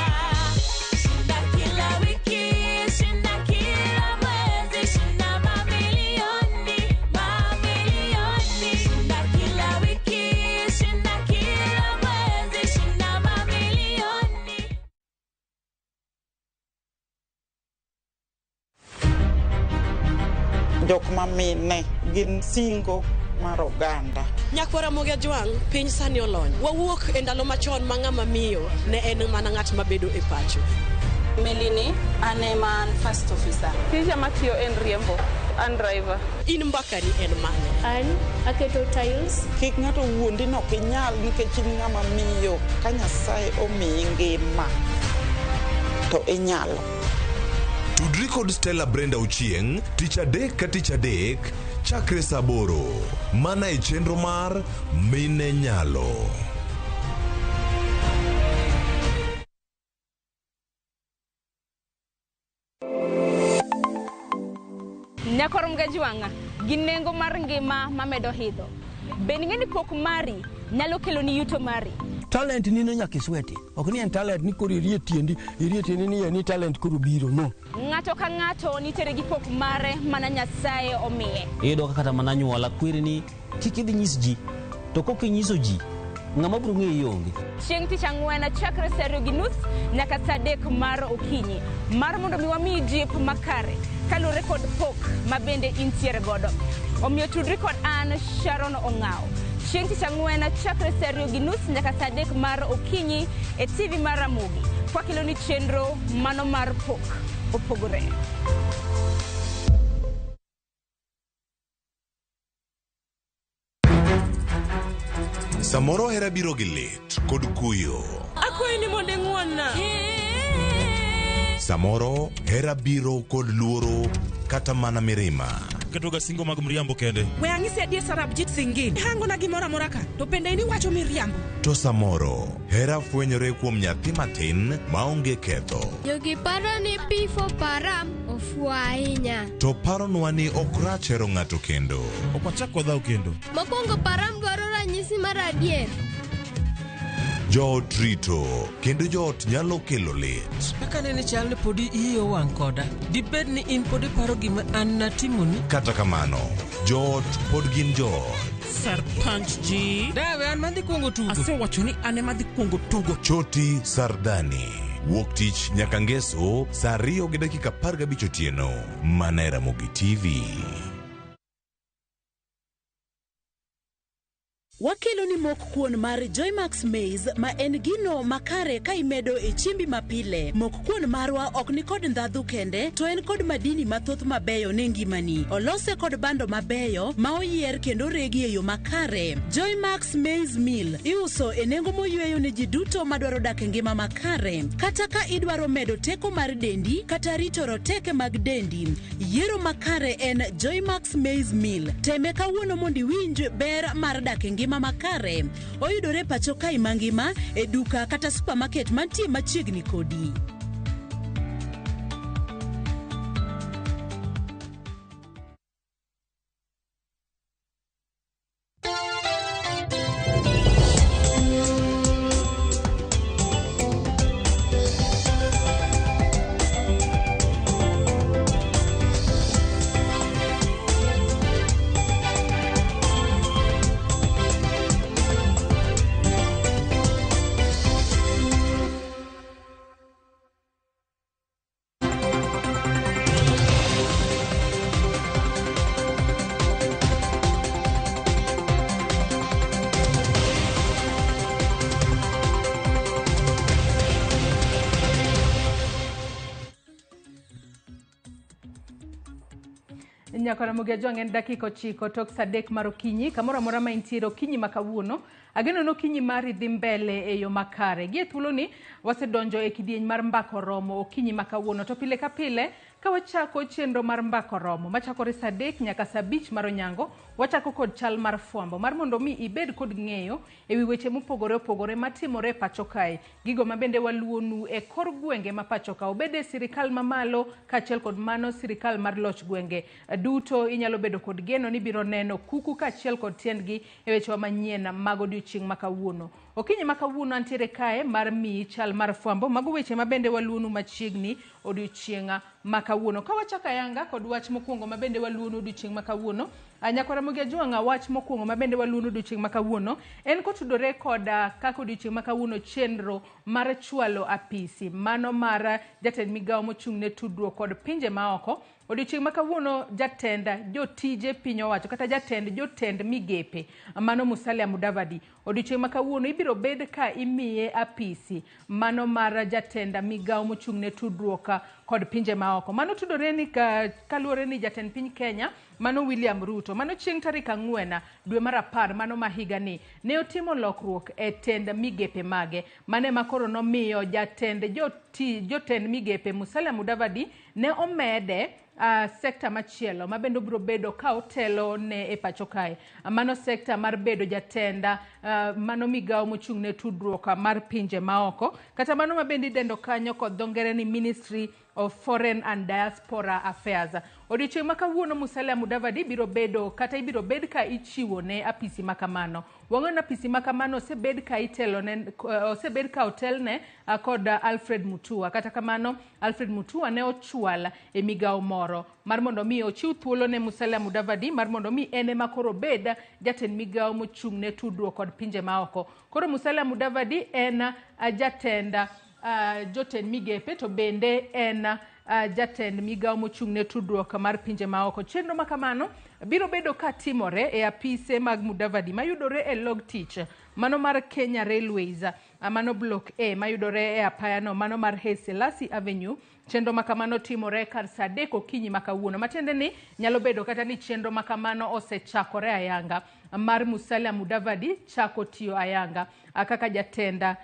Shinda kila wiki, shinda kila mwezi, shinda mamilioni, mamilioni. Shinda kila wiki, shinda kila mwezi, shinda mamilioni. Jok mamine gin singo mar oganda. Nyakwar Ramogi Ajwang', piny sani olony. Wawuok e ndalo machon ma ng'ama miyo ne en mana ng'at mabedo e pacho. Melini, an ema an first officer. Tija matiyo en riembo, an driver. In mbakani en mane? An aketo tiles. Kik ng'ato wuondi ni ok inyal nikech in ng'ama miyo. Ka Nyasaye omiyi ngima to inyalo. Tudri kod Stella Brenda Ochieng' tich adek ka tich adek chakre saa 8 mana e chenro mar Mine Nyalo. Nyakwar Ramogi Ajwang', gi nengo mar ngima mamedo idho. Bende ing'e ni pok mari nyalo keloni yuto mari? Talent ni no nyaka isweti. Ok ni en talent ni koro irie tiendi, irie tiendi ni ni talent koro biro, no. Ng'ato ka ng'ato nitiere gi pok mare mana Nyasaye omiye. Iyudo ka kata mana anyuola kweri ni kik idhi nyis ji, to kok inyiso ji, ng'ama biro ng'eyi onge. Chieng' tich ang'wen chakre saa 2:30 nyaka saa 3 mar okinyi mar mondo mi wamiyi jip makare kaluwore kod pok ma bende intiere godo. Omiyo tudri kod an Sharon Ong'aw. Chieng' tich ang'wen chakre saa 2:30 nyaka saa 3 mar okinyi e TV mar Ramogi. Kwakeloni chenro mano mar pok opogore. Samoro hera biro gi lit kod kuyo. Akwayi ni mondo ing'won-na. Samoro hera biro kod luoro kata mana mirima. Ketoga singo mag mriambo kende. We ang'isi adier Sarabjit Singh. Hangona gimoro amora ka, to bende in iwacho miriambo. To samoro hera fwenyore kuom nyathi matin maonge ketho. Jogi paro ni P4 Param ofuwo ahinya. To paronwa ni ok rach hero ng'ato kendo. Ok wachak wadhaw kendo. Mokwongo Param dwaro ranyisi mar adier. Joot rito kendo joot nyalo kelo lit. Kaka nene chal ni podi iyi owang' koda. Dibed ni in pod iparo gima an natimoni? Kata kamano, joot pod gin joot. Sarpanch ji. Dawe an madhi kuongo tugo. Asewacho ni an ema adhi kuongo tugo. Choti Sardani. Wuok tich nyaka ngeso saa 2:15 otieno. Mana e Ramogi TV. Wakelo ni mok kuon mar Joymax Maize ma en gino makare ka imedo e chiembi mapile. Mok kuon marwa ok ni kod ndhadhu kende, to en kod madini mathoth mabeyo ne ngimani. Olose kod bando mabeyo ma oyier kendo oregi e yo makare. Joymax Maize Meal iuso e nengo moyweyo ne ji duto madwaro dak e ngima makare. Kata ka idwaro medo teko mar dendi kata rito roteke mag dendi, yiero makare en Joymax Maize Meal. Teme kawuono mondo iwinj ber mar dak e ngima makare. Oyudore pacho kae mangima e duka kata supermarket mantie machiegni kodi. Nyakora Ajwang' en dakika 9 tok saa 3 mar okinyi kamoro amora ma intiere okinyi ma kawuono ageno ni okinyi mari dhi mbele e yo makare. Gie thuoloni wasedonjo e kidieny mar mbako romo okinyi ma kawuono to pile ka pile ka wachako chenro mar mbako romo machakore saa 3 nyaka saa 5 mar onyango wachako kod chal mar fwambo mar mondo mi ibed kod ng'eyo ewi weche mopogore opogore matimore e pacho kae, gigo mabende waluonu e kor gwenge ma pacho ka, obed e sirikal mamalo kaachiel kod mano sirikal mar loch gwenge duto. Inyalo bedo kod geno ni ibiro neno kuku kaachiel kod tiendgi e wechewa manyien mag odiochieng' ma kawuono. Okinyi ma kawuono antiere kae mar miyi chal mar fwambo mago weche mabende waluonu machiegni odiochieng' ma kawuono. Ka wachako ayanga kod wach mokwongo mabende waluonu odiochieng' ma kawuono, Nyakwara Ramogi Ajwang', wach mokwongo mabende waluonu odiochieng' ma kawuono en kotudore kod kaka odiochieng' ma kawuono chenro mar chwalo apisi mano mar jatend migawo mochung' ne tudruok kod pinje maoko. Odiochieng' ma kawuono jatend jotije piny owacho kata jatend jotend migepe mano Musalia Mudavadi odiochieng' ma kawuono ibiro bed ka imiye apisi mano mar jatend migawo mochung' ne tudruok kod pinje maoko. Mano tudore ni kaluwore ni jatend piny Kenya mano William Ruto mano chieng' tarik 4 dwe mar 10 mano ma higani ne otimo lokruok e tend migepe mage mane ma koro nomiyo jatend jotend migepe Musalia Mudavadi ne omede sekta machielo ma bende obiro bedo ka otelo ne e pacho kae, mano sekta mar bedo jatenda mano migawo mochung' ne tudruok mar pinje maoko kata mano ma bende idendo kanyo kod dho ngere ni Ministry of Foreign and Diaspora Affairs. Odiochieng' ma kawuono Musalia Mudavadi biro bedo kata ibiro bed ka ichiwo ne apisi ma kamano. Wang'eyo ni apisi ma kamano osebed ka itelone osebed ka otelne kod Alfred Mutua. Kata kamano Alfred Mutua ne ochwal e migawo moro mar mondo mi ochiw thuolo ne Musalia Mudavadi mar mondo mi en ema koro obed jatend migawo mochung' ne tudruok kod pinje maoko. Koro Musalia Mudavadi en jatend jotend migepe to bende en jatend migawo mochung' ne tudruok mar pinje maoko. Chenro ma kamano biro bedo ka timore e apise mag Mudavadi mayudore e log tich mano mar Kenya Railways, mano Block A mayudore e apayano mano mar Haile Selassie Avenue. Chenro ma kamano timore kar saa 3 okinyi ma kawuono, matiende ni nyalo bedo kata ni chenro ma kamano osechakore ayanga mar Musalia Mudavadi chako tiyo ayanga kaka jatenda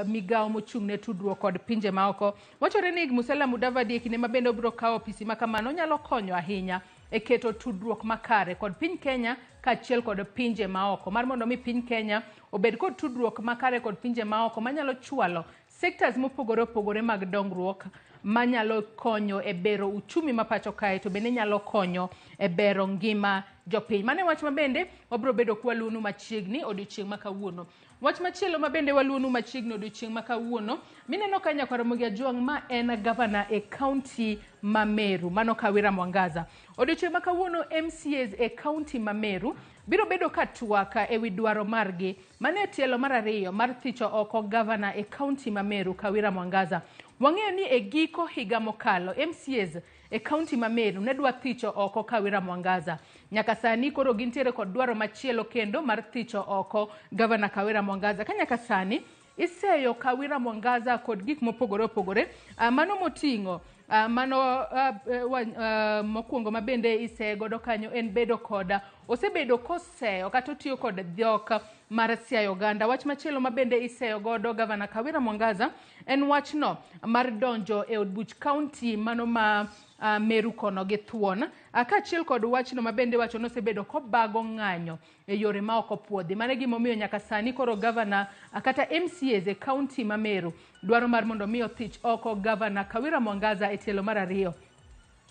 migawo mochung' ne tudruok kod pinje maoko. Wachore ni Musalia Mudavadi e kinde ma bende obiro kawo apisi ma kamano nyalo konyo ahinya e keto tudruok makare kod piny Kenya kaachiel kod pinje maoko mar mondo mi piny Kenya obed kod tudruok makare kod pinje maoko manyalo chwalo sectors mopogore opogore mag dongruok manyalo konyo e bero uchumi ma pacho kae to bende nyalo konyo e bero ngima jopiny. Mano e wach mabende wabiro bedo kwaluonu machiegni odiochieng' ma kawuono. Wach machielo mabende waluonu machiegni odiochieng' ma kawuono mineno ka Nyakwar Ramogi Ajwang' ma en gavana e kaunti ma Meru mano Kawira Mwangaza. Odiochieng' ma kawuono MCAs e kaunti ma Meru biro bedo ka twak ewi dwaro margi mane tielo mar 2 mar thicho oko gavana e kaunti ma Meru Kawira Mwangaza. Wang'eyo ni e giko higa mokalo MCAs e kaunti ma Meru ne dwa thicho oko Kawira Mwangaza. Nyaka sani koro gintiere kod dwaro machielo kendo mar thicho oko gavana Kawira Mwangaza. Ka nyaka sani iseyo Kawira Mwangaza kod gik mopogore opogore mano moting'o mano mokwongo mabende iseye godo kanyo en bedo koda osebedo koseyo kata otiyo kod dhok mar siayo oganda. Wach machielo mabende iseyo godo gavana Kawira Mwangaza en wachno mar donjo e od buch kaunti mano ma Meru kono gi thuon kaachiel kod wachno mabende wacho ni osebedo kobago ng'anyo e yore ma ok opuodhi. Mano e gimomiyo nyaka sani koro gavana kata MCAs e kaunti ma Meru dwaro mar mondo mi othich oko gavana Kawira Mwangaza e tielo mar 2.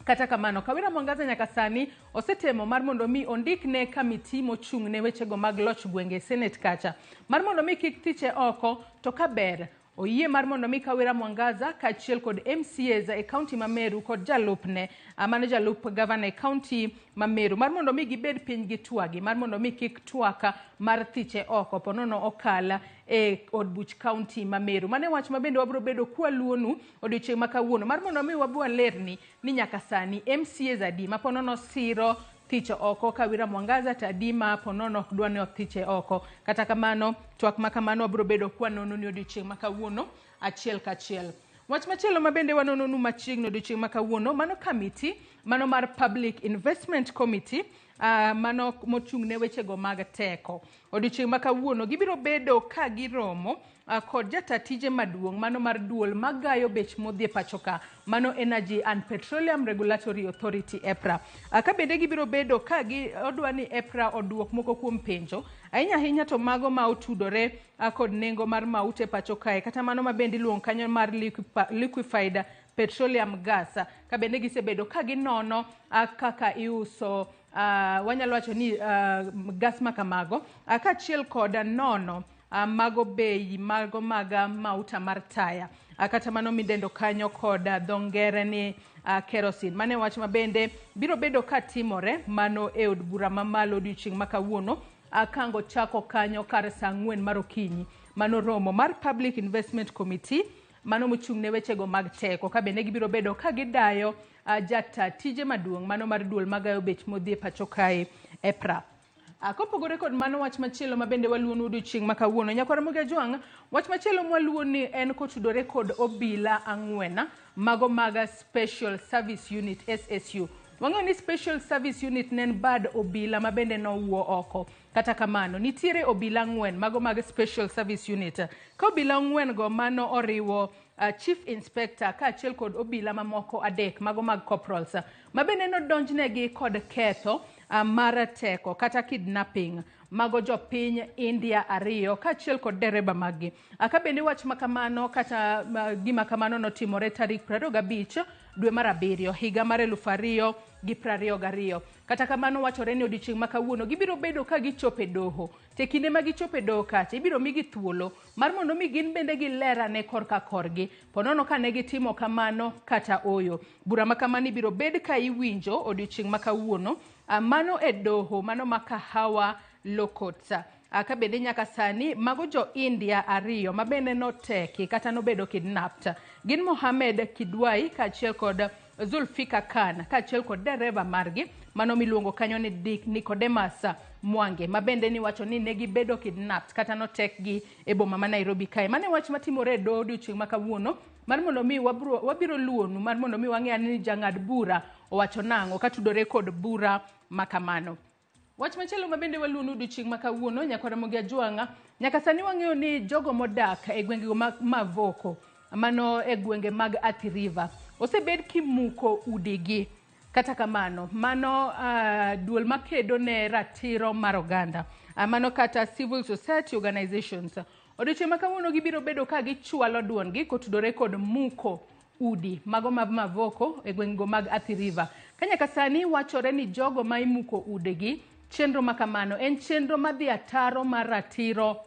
Kata kamano Kawira Mwangaza nyaka sani osetemo mar mondo mi ondikne kamiti mochung' ne wechego mag loch gwenge e Senate kacha mar mondo mi kik thiche oko to kaber oyie mar mondo mi Kawira Mwangaza kaachiel kod MCAs e kaunti ma Meru kod jalupne mano jalup gavana e kaunti ma Meru mar mondo mi gibed piny gi twagi mar mondo mi kik twak mar thiche oko ponono okal e od buch kaunti ma Meru. Mano e wach ma bende wabiro bedo kwaluonu odiochieng' ma kawuono mar mondo mi wabwa lerni ni nyaka sani MCAs adi ma ponono siro thicho oko Kawira Mwangaza to adi ma ponono ok dwa ni othiche oko. Kata kamano twak ma kamano wabiro bedo kwanono ni odiochieng' ma kawuono achiel kachiel. Wach machielo ma bende wanononu machiegni odiochieng' ma kawuono, mano kamiti mano mar Public Investment Committee, mano mochung' ne wechego mag teko. Odiochieng' ma kawuono gibiro bedo ka giromo kod jata tije maduong' mano mar duol magayo bech modhi e pacho ka, mano Energy and Petroleum Regulatory Authority EPRA. Ka bende gibiro bedo ka gi odwa ni EPRA oduok moko kuom penjo, ahinya ahinya to mago ma otudore kod nengo mar mauta e pacho kae, kata mano ma bende iluongo kanyo mar liquefied petroleum gas. Ka bende gisebedo ka ginono kaka iuso, wanyalo wacho ni gas makamago, kaachiel kod nono mago bei mago mag mauta mar taya, kata mano midendo kanyo kod dho ngere ni kerosene. Mano e wach ma bende biro bedo ka timore mano e od bura mamalo odiochieng' ma kawuono, kango chako kanyo kar saa 4 mar okinyi. Mano romo mar Public Investment Committee, mano mochung' ne wechego mag teko, ka bende gibiro bedo ka gidayo jata tije maduong' mano mar duol magayo bech modhi e pacho kae EPRA. Kopogore kod mano, wach machielo ma bende waluonu odiochieng' ma kawuono, nyakwar Ramogi Ajwang', wach machielo mwaluo ni en kotudore kod obila 4 mago mag Special Service Unit SSU. Wang'eyo ni Special Service Unit ne en bad obila ma bende nowuo oko. Kata kamano, nitiere obila 4 mago mag Special Service Unit. Ka obila 4 go mano oriwo Chief Inspector kaachiel kod obila mamoko 3 mago mag corporals, ma bende nodonjnegi kod ketho mar teko kata kidnapping mago jopiny India 2 kaachiel kod dereba maggi. Ka bende wach makamano kata gima kamano notimore tarik 25 dwe mar 7 higa mar 2022. Kata kamano wachore ni odiochieng' ma kawuono gibiro bedo ka gichopo e doho. Te kinde ma gichopo e doho kacha ibiro migi thuolo mar mondo mi gin bende gilerane korka korgi ponono ka ne gitimo kamano kata oyo. Bura ma kamano ibiro bed ka iwinjo odiochieng' ma kawuono, mano e doho mano ma Kahawa Law Courts. Ka bende nyaka sani mago jo India 2 ma bende noteki kata nobedo kidnapped gin Mohamed Kidwai kaachiel kod Zulfika Khan kaachiel kod dereva margi mano miluongo kanyo ni Dick Nicodemus Mwange, ma bende niwacho ni ne gibedo kidnapped kata notekgi e boma ma Nairobi kae. Mano e wach matimore e doho odiochieng' ma kawuono mar mondo mi wabiro luonu mar mondo mi wang'e ni jang'ad bura owacho nang'o katudore kod bura ma kamano. Wach machielo ma bende waluonu odiochieng' ma kawuono, nyakwar Ramogi Ajwang', nyaka sani wang'eyo ni jogo modak e gwengego mag Mavoko, mano e gwenge mag Athi River, osebed kimuko udigi. Kata kamano, mano duol makedo ne ratiro mar oganda, mano kata civil society organizations, odiochieng' ma kawuono gibiro bedo ka gichwalo duondgi kotudore kod muko udi mago mag Mavoko e gwengego mag Athi River. Ka nyaka sani wachore ni jogo ma imuko udegi, chenro ma kamano en chenro madhi ataro mar ratiro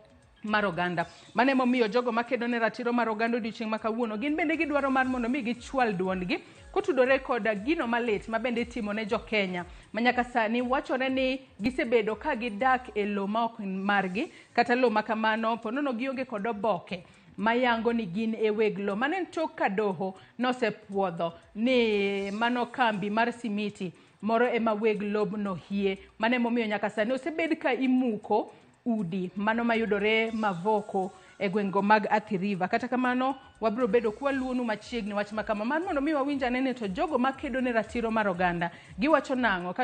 mar oganda. Mano emomiyo jogo makedo ne ratiro mar oganda odiochieng' ma kawuono gin bende gidwaro mar mondo mi gichwal duondgi kotudore kod gino malit ma bende itimo ne jo Kenya ma nyaka sani wachore ni gisebedo ka gidak e lowo ma ok margi, kata lowo ma kamano ponono gionge kod oboke mayango ni gin e weg lowo. Mano en tok ka doho nosepuodho ni mano kambi mar simiti moro ema weg lobno hie. Mano emomiyo nyaka sani osebed ka imuko udi mano mayudore Mavoko e gwengego mag Athi River. Kata kamano wabiro bedo kwaluonu machiegni wach makama mar mondo mi wawinj anene to jogo makedo ne ratiro mar oganda giwacho nang'o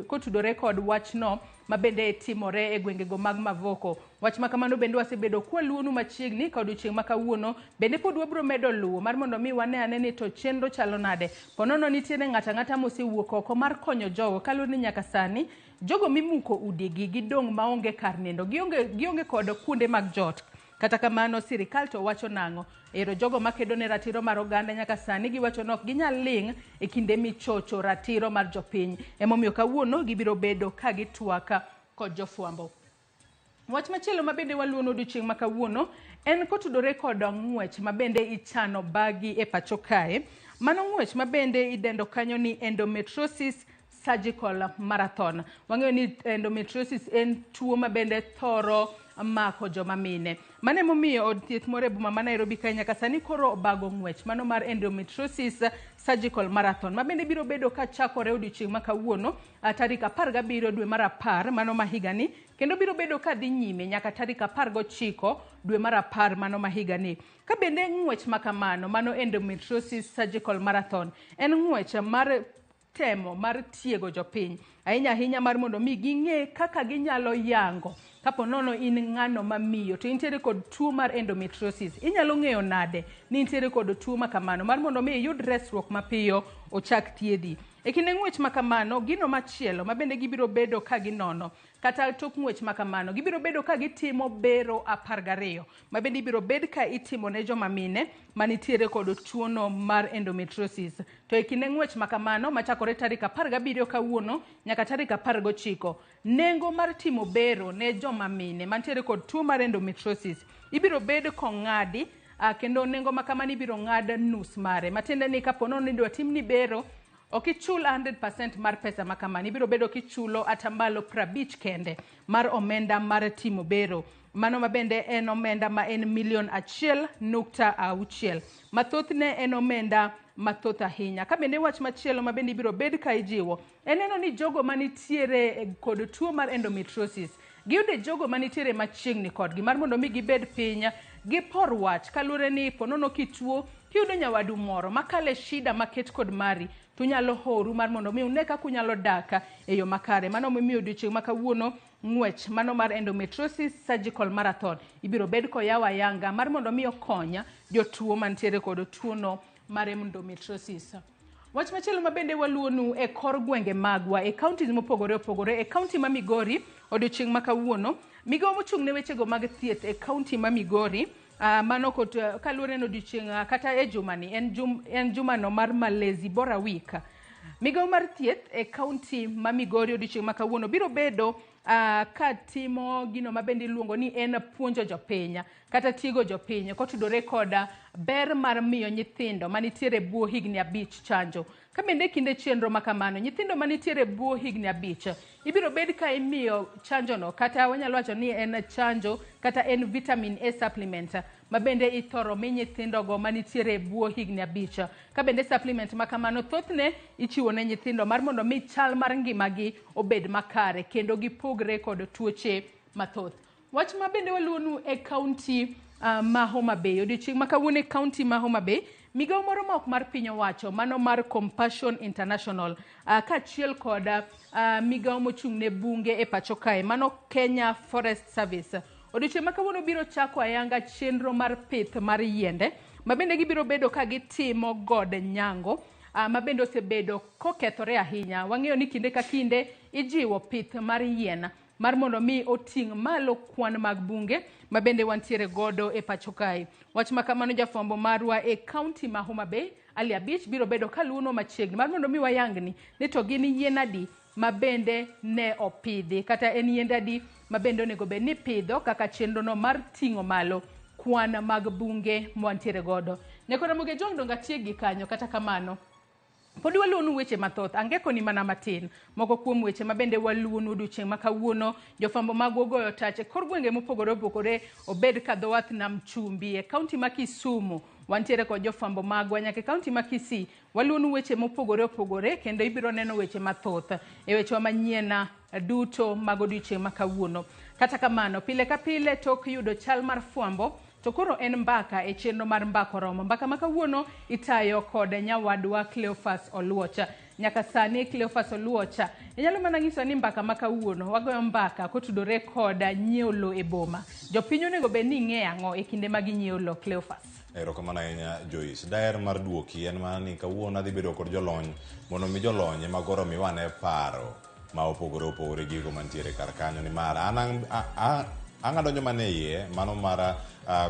kotudore kod wachno ma bende timore e gwengego mag Mavoko. Wach ma kamano bende wasebedo kwaluonu machiegni ka odiochieng' ma kawuono bende pod wabiro medo luwo mar mondo mi wane ane ni to chenro chalo nade. Ponono nitiere ng'ato ang'ata mosewuok oko mar konyo jogo kaluwore ni nyaka sani jogo mimuko udigi gidong' maonge kar nindo, gionge kod kuonde mag jot. Kata kamano sirikal to wacho nang'o? Ero jogo makedo ne ratiro mar oganda nyaka sani giwacho ni ok ginyal ling' e kinde michocho ratiro mar jopiny. Emomiyo kawuono gibiro bedo ka gitwak kod jofwambo. Wach machielo ma bende waluono odiochieng' ma kawuono en kotudore kod ng'wech ma bende ichano bagi e pacho kae. Mano ng'wech ma bende idendo kanyo ni endometriosis surgical marathon. Wang'eyo ni endometriosis en tuo ma bende thoro mako joma mine. Mano emomiyo od thieth moro e boma ma Nairobi kae nyaka sani koro obago ng'wech mano mar endometriosis surgical marathon ma bende biro bedo ka chakore odiochieng' ma kawuono tarik 17 dwe mar 10 mano ma higani, kendo biro bedo ka dhi nyime nyaka tarik 19 dwe mar 10 mano ma higani. Ka bende ng'wech ma kamano mano endometriosis surgical marathon en ng'wech mar temo mar tiego jopiny ahinya ahinya mar mondo mi ging'e kaka ginyalo yango kapo nono in ng'ano mamiyo to intiere kod tuo mar endometriosis. Inyalo ng'eyo nade ni intiere kod tuo ma kamano mar mondo mi iyud resruok mapiyo ochak thiedhi. E kinde ng'wech ma kamano, gino machielo ma bende gibiro bedo ka ginono kata tok ng'wech ma kamano, gibiro bedo ka gitimo bero 12 ma bende ibiro bed ka itimo ne joma mine manitiere kod tuono mar endometriosis. To e kinde ng'wech ma kamano machakore tarik 17 kawuono nyaka tarik 19, nengo mar timo bero ne joma mine mantiere kod tuo mar endometriosis ibiro bed kong'adi, kendo nengo ma kamano ibiro ng'ad nus mare. Matiende ni kapo nono ni idwa timni bero, ok ichul 100% mar pesa ma kamano, ibiro bedo kichulo atamalo 50 kende mar omenda mar timo bero. Mano ma bende en omenda ma en milion 1.6, ma thothne en omenda mathoth ahinya. Ka bende wach machielo ma bende ibiro bed ka ijiwo en neno ni jogo manitiere kod tuo mar endometriosis giyude jogo manitiere machiegni kodgi mar mondo mi gibed piny gipor wach, kaluwore ni ponono kituo kiyudo nyawadu moro makale shida maket kod mari, tunyalo horu mar mondo mi une kaka unyalo dak e yo makare. Mano momiyo odiochieng' ma kawuono ng'wech mano mar endometriosis surgical marathon ibiro bed koyaw ayanga mar mondo mi okonya jotuo mantiere kod tuono mar endometriosis. Wach machielo ma bende waluwonu e kor gwenge magwa e counties mopogore opogore. E county ma Migori odiochieng' ma kawuono, migawo mochung' ne wechego mag thieth e county ma Migori, mano kod kaluwore ni odiochieng' kata e jumani en jumano mar Malezi Bora Week. Migawo mar thieth e county ma Migori odiochieng' ma kawuono biro bedo ka timo gino ma bende iluongo ni en puonjo jopiny kata tiego jopiny kotudore koda ber mar miyo nyithindo manitiere bwo higni 5 chanjo. Ka bende kinde chenro ma kamano, nyithindo manitiere bwo higni 5 ibiro bed ka imiyo chanjono, kata wanyalo wacho ni en chanjo kata en vitamin A supplement ma bende ithoro mi nyithindogo manitiere bwo higni 5. Ka bende supplement ma kamano thothne ichiwo ne nyithindo mar mondo mi chal mar ngimagi obed makare kendo gipogre kod tuoche mathoth. Wach ma bende waluwonu e county ma Homa Bay odiochieng' ma kawuono e county ma Homa Bay, migawo moro ma ok mar piny owacho mano mar Compassion International kaachiel kod migawo mochung' ne bunge e pacho kae mano Kenya Forest Service odiochieng' ma kawuono biro chako ayanga chenro mar pith mar yiende ma bende gibiro bedo ka gitimo god Nyango ma bende osebedo kokethore ahinya. Wang'eyo ni kinde ka kinde ijiwo pith mar yien mar mondo mi oting' malo kwan mag bunge ma bende wantiere godo e pacho kae. Wach ma kamano jafwambo marwa e county ma Homa Bay Ali Abich biro bedo kaluwono machiegni mar mondo mi wayangni ni to gin yien adi ma bende ne opidhi kata en yiende adi ma bende onego bed ni pidho kaka chenrono mar ting'o malo kwan mag bunge mwantiere godo. Nyakora Moge Jong donga tiegi kanyo, kata kamano pod waluwonu weche mathoth, angeko ni mana matin moko kuom weche ma bende waluwonu odiochieng' ma kawuono. Jofwambo magwa ogoyo tach e kor gwenge mopogore opogore, obed ka dho wath nam chumbi e kaunti ma Kisumu wantiere kod jofwambo magwa nyaka e kaunti ma Kisii. Waluwonu weche mopogore opogore kendo ibiro neno weche mathoth e wechewa manyien duto mag odiochieng' ma kawuono. Kata kamano, pile ka pile tok yudo chal mar fwambo to koro en mbaka e chenro mar Mbaka Oromo. Mbaka ma kawuono itayo kod nyawadwa Cleophas Oluocha. Nyaka sani Cleophas Oluocha, inyalo mana nyiso ni mbaka ma kawuono wagoyo mbaka kotudore kod nyiewo lowo e boma. Jopiny onego bed ni ng'eyo ang'o e kinde ma ginyiewo lowo, Cleophas? Erokamano ahinya Joyce. Daher mar duoki en mana ni kawuono adhi bedo kod jolony mondo mi jolony ema koro miwa ane paro ma opogore opogore gigo mantiere kar kanyo, nimar an ang' adonjo mana e iye mano mar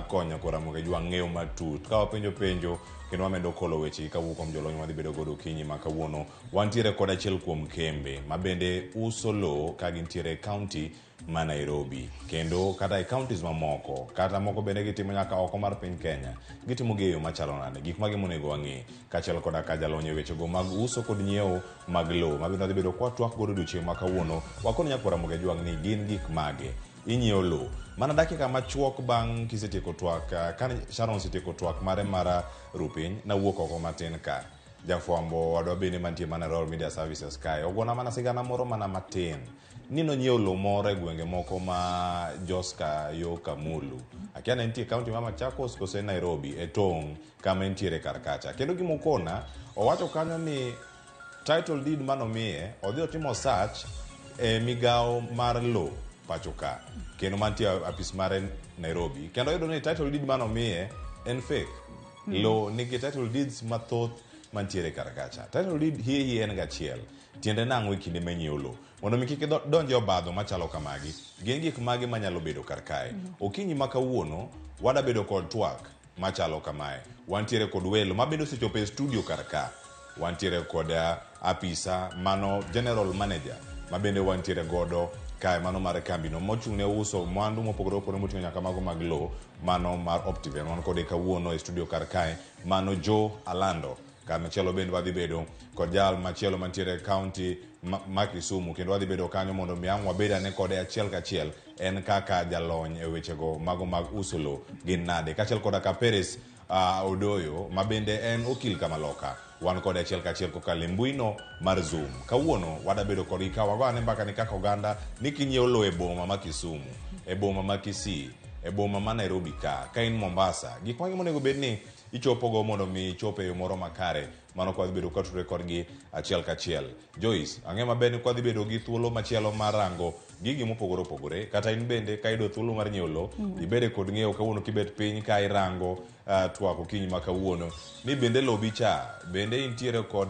konyo kora Ramogi Jwang' ng'eyo matut ka wapenjo penjo kendo wamedo kolo weche kawuok kuom jolony wadhi bedo godo okinyi ma kawuono. Wantiere kod achiel kuom kembe ma bende uso lowo ka gintiere e kaunti ma Nairobi kendo kata e counties mamoko, kata moko bende gitimo nyaka oko mar piny Kenya. Gitimo gi e yo machalo nade? Gik mage monego wang'e? Kaachiel koda ka jalony e wechego mag uso kod nyiewo mag lowo ma bende wadhi bedo kwa twak godo odiochieng' ma kawuono. Wakono nyakwar Ramogi Ajwang' ni gin gik mage inyiewo lowo. Mana dakika machuok bang' kisetieko twak, kane Sharon osetieko twak mare mar rupiny, nawuok oko matin ka. Jafwambo wadwa bende mantie mana Royal Media Services kae ogona mana sigana moro mana matin ni nonyiewo lowo moro e gwenge moko ma Joska yo Kamulu. Akia ne nitie kaunti ma Machakos kose Nairobi e tong' kama entiere kar kacha. Kendo gimokona owacho kanyo ni title deed manomiye odhi otimo search e migawo mar lowo pacho ka kendo mantie apis mare Nairobi kendo oyudo ni title deed manomiye en fake. Lowo nigi title deeds mathoth mantiere kar kacha. Title deed hie hie en gachiel. Tiende nang'o e kinde ma inyiewo lowo? Mondo mi kik idonj e obadho machalo kamagi, gin gik mage manyalo bedo kar kae? Okinyi ma kawuono wada bedo kod twak machalo kamae. Wantiere kod welo mabende osechopo e studio kar ka. Wantiere kod apisa mano general manager mabende wantiere godo kae mano mar kambino mochung' ne uso mwandu mopogore opogore moting'o nyaka mago mag lowo mano mar Optiven. Wan kode kawuono e studio kar kae mano Joe Alando. Kamachielo bende wadhi bedo kod jal machielo mantiere e kaunti ma Kisumu kendo wadhi bedo kanyo mondo mi ang' wabed ane kode achiel kachiel en kaka jalony e wechego mago mag uso lowo gin nade. Kaachiel koda ka Peres Odoyo ma bende en okil kamaloka wan kode achiel kachiel kokalo e mbuino mar Zoom. Kawuono wada bedo kodgi ka wago ane mbaka ni kaka oganda ni kinyiewo lowo e boma ma Kisumu, e boma ma Kisii, e boma ma Nairobi ka in Mombasa, gik mage monego bed ni ichopogo mondo mi ichop e yo moro makare mano kwa dhi bedo ka tudore kodgi achiel kachiel. Joyce, ang'e maber ni kwa dhi bedo gi thuolo machielo mar rango gigi mopogore opogore kata in bende ka iyudo thuolo mar nyiewo lowo ibede kod ng'eyo kawuono kibet piny ka irango twak okinyi ma kawuono ni bende lobi cha bende intiere kod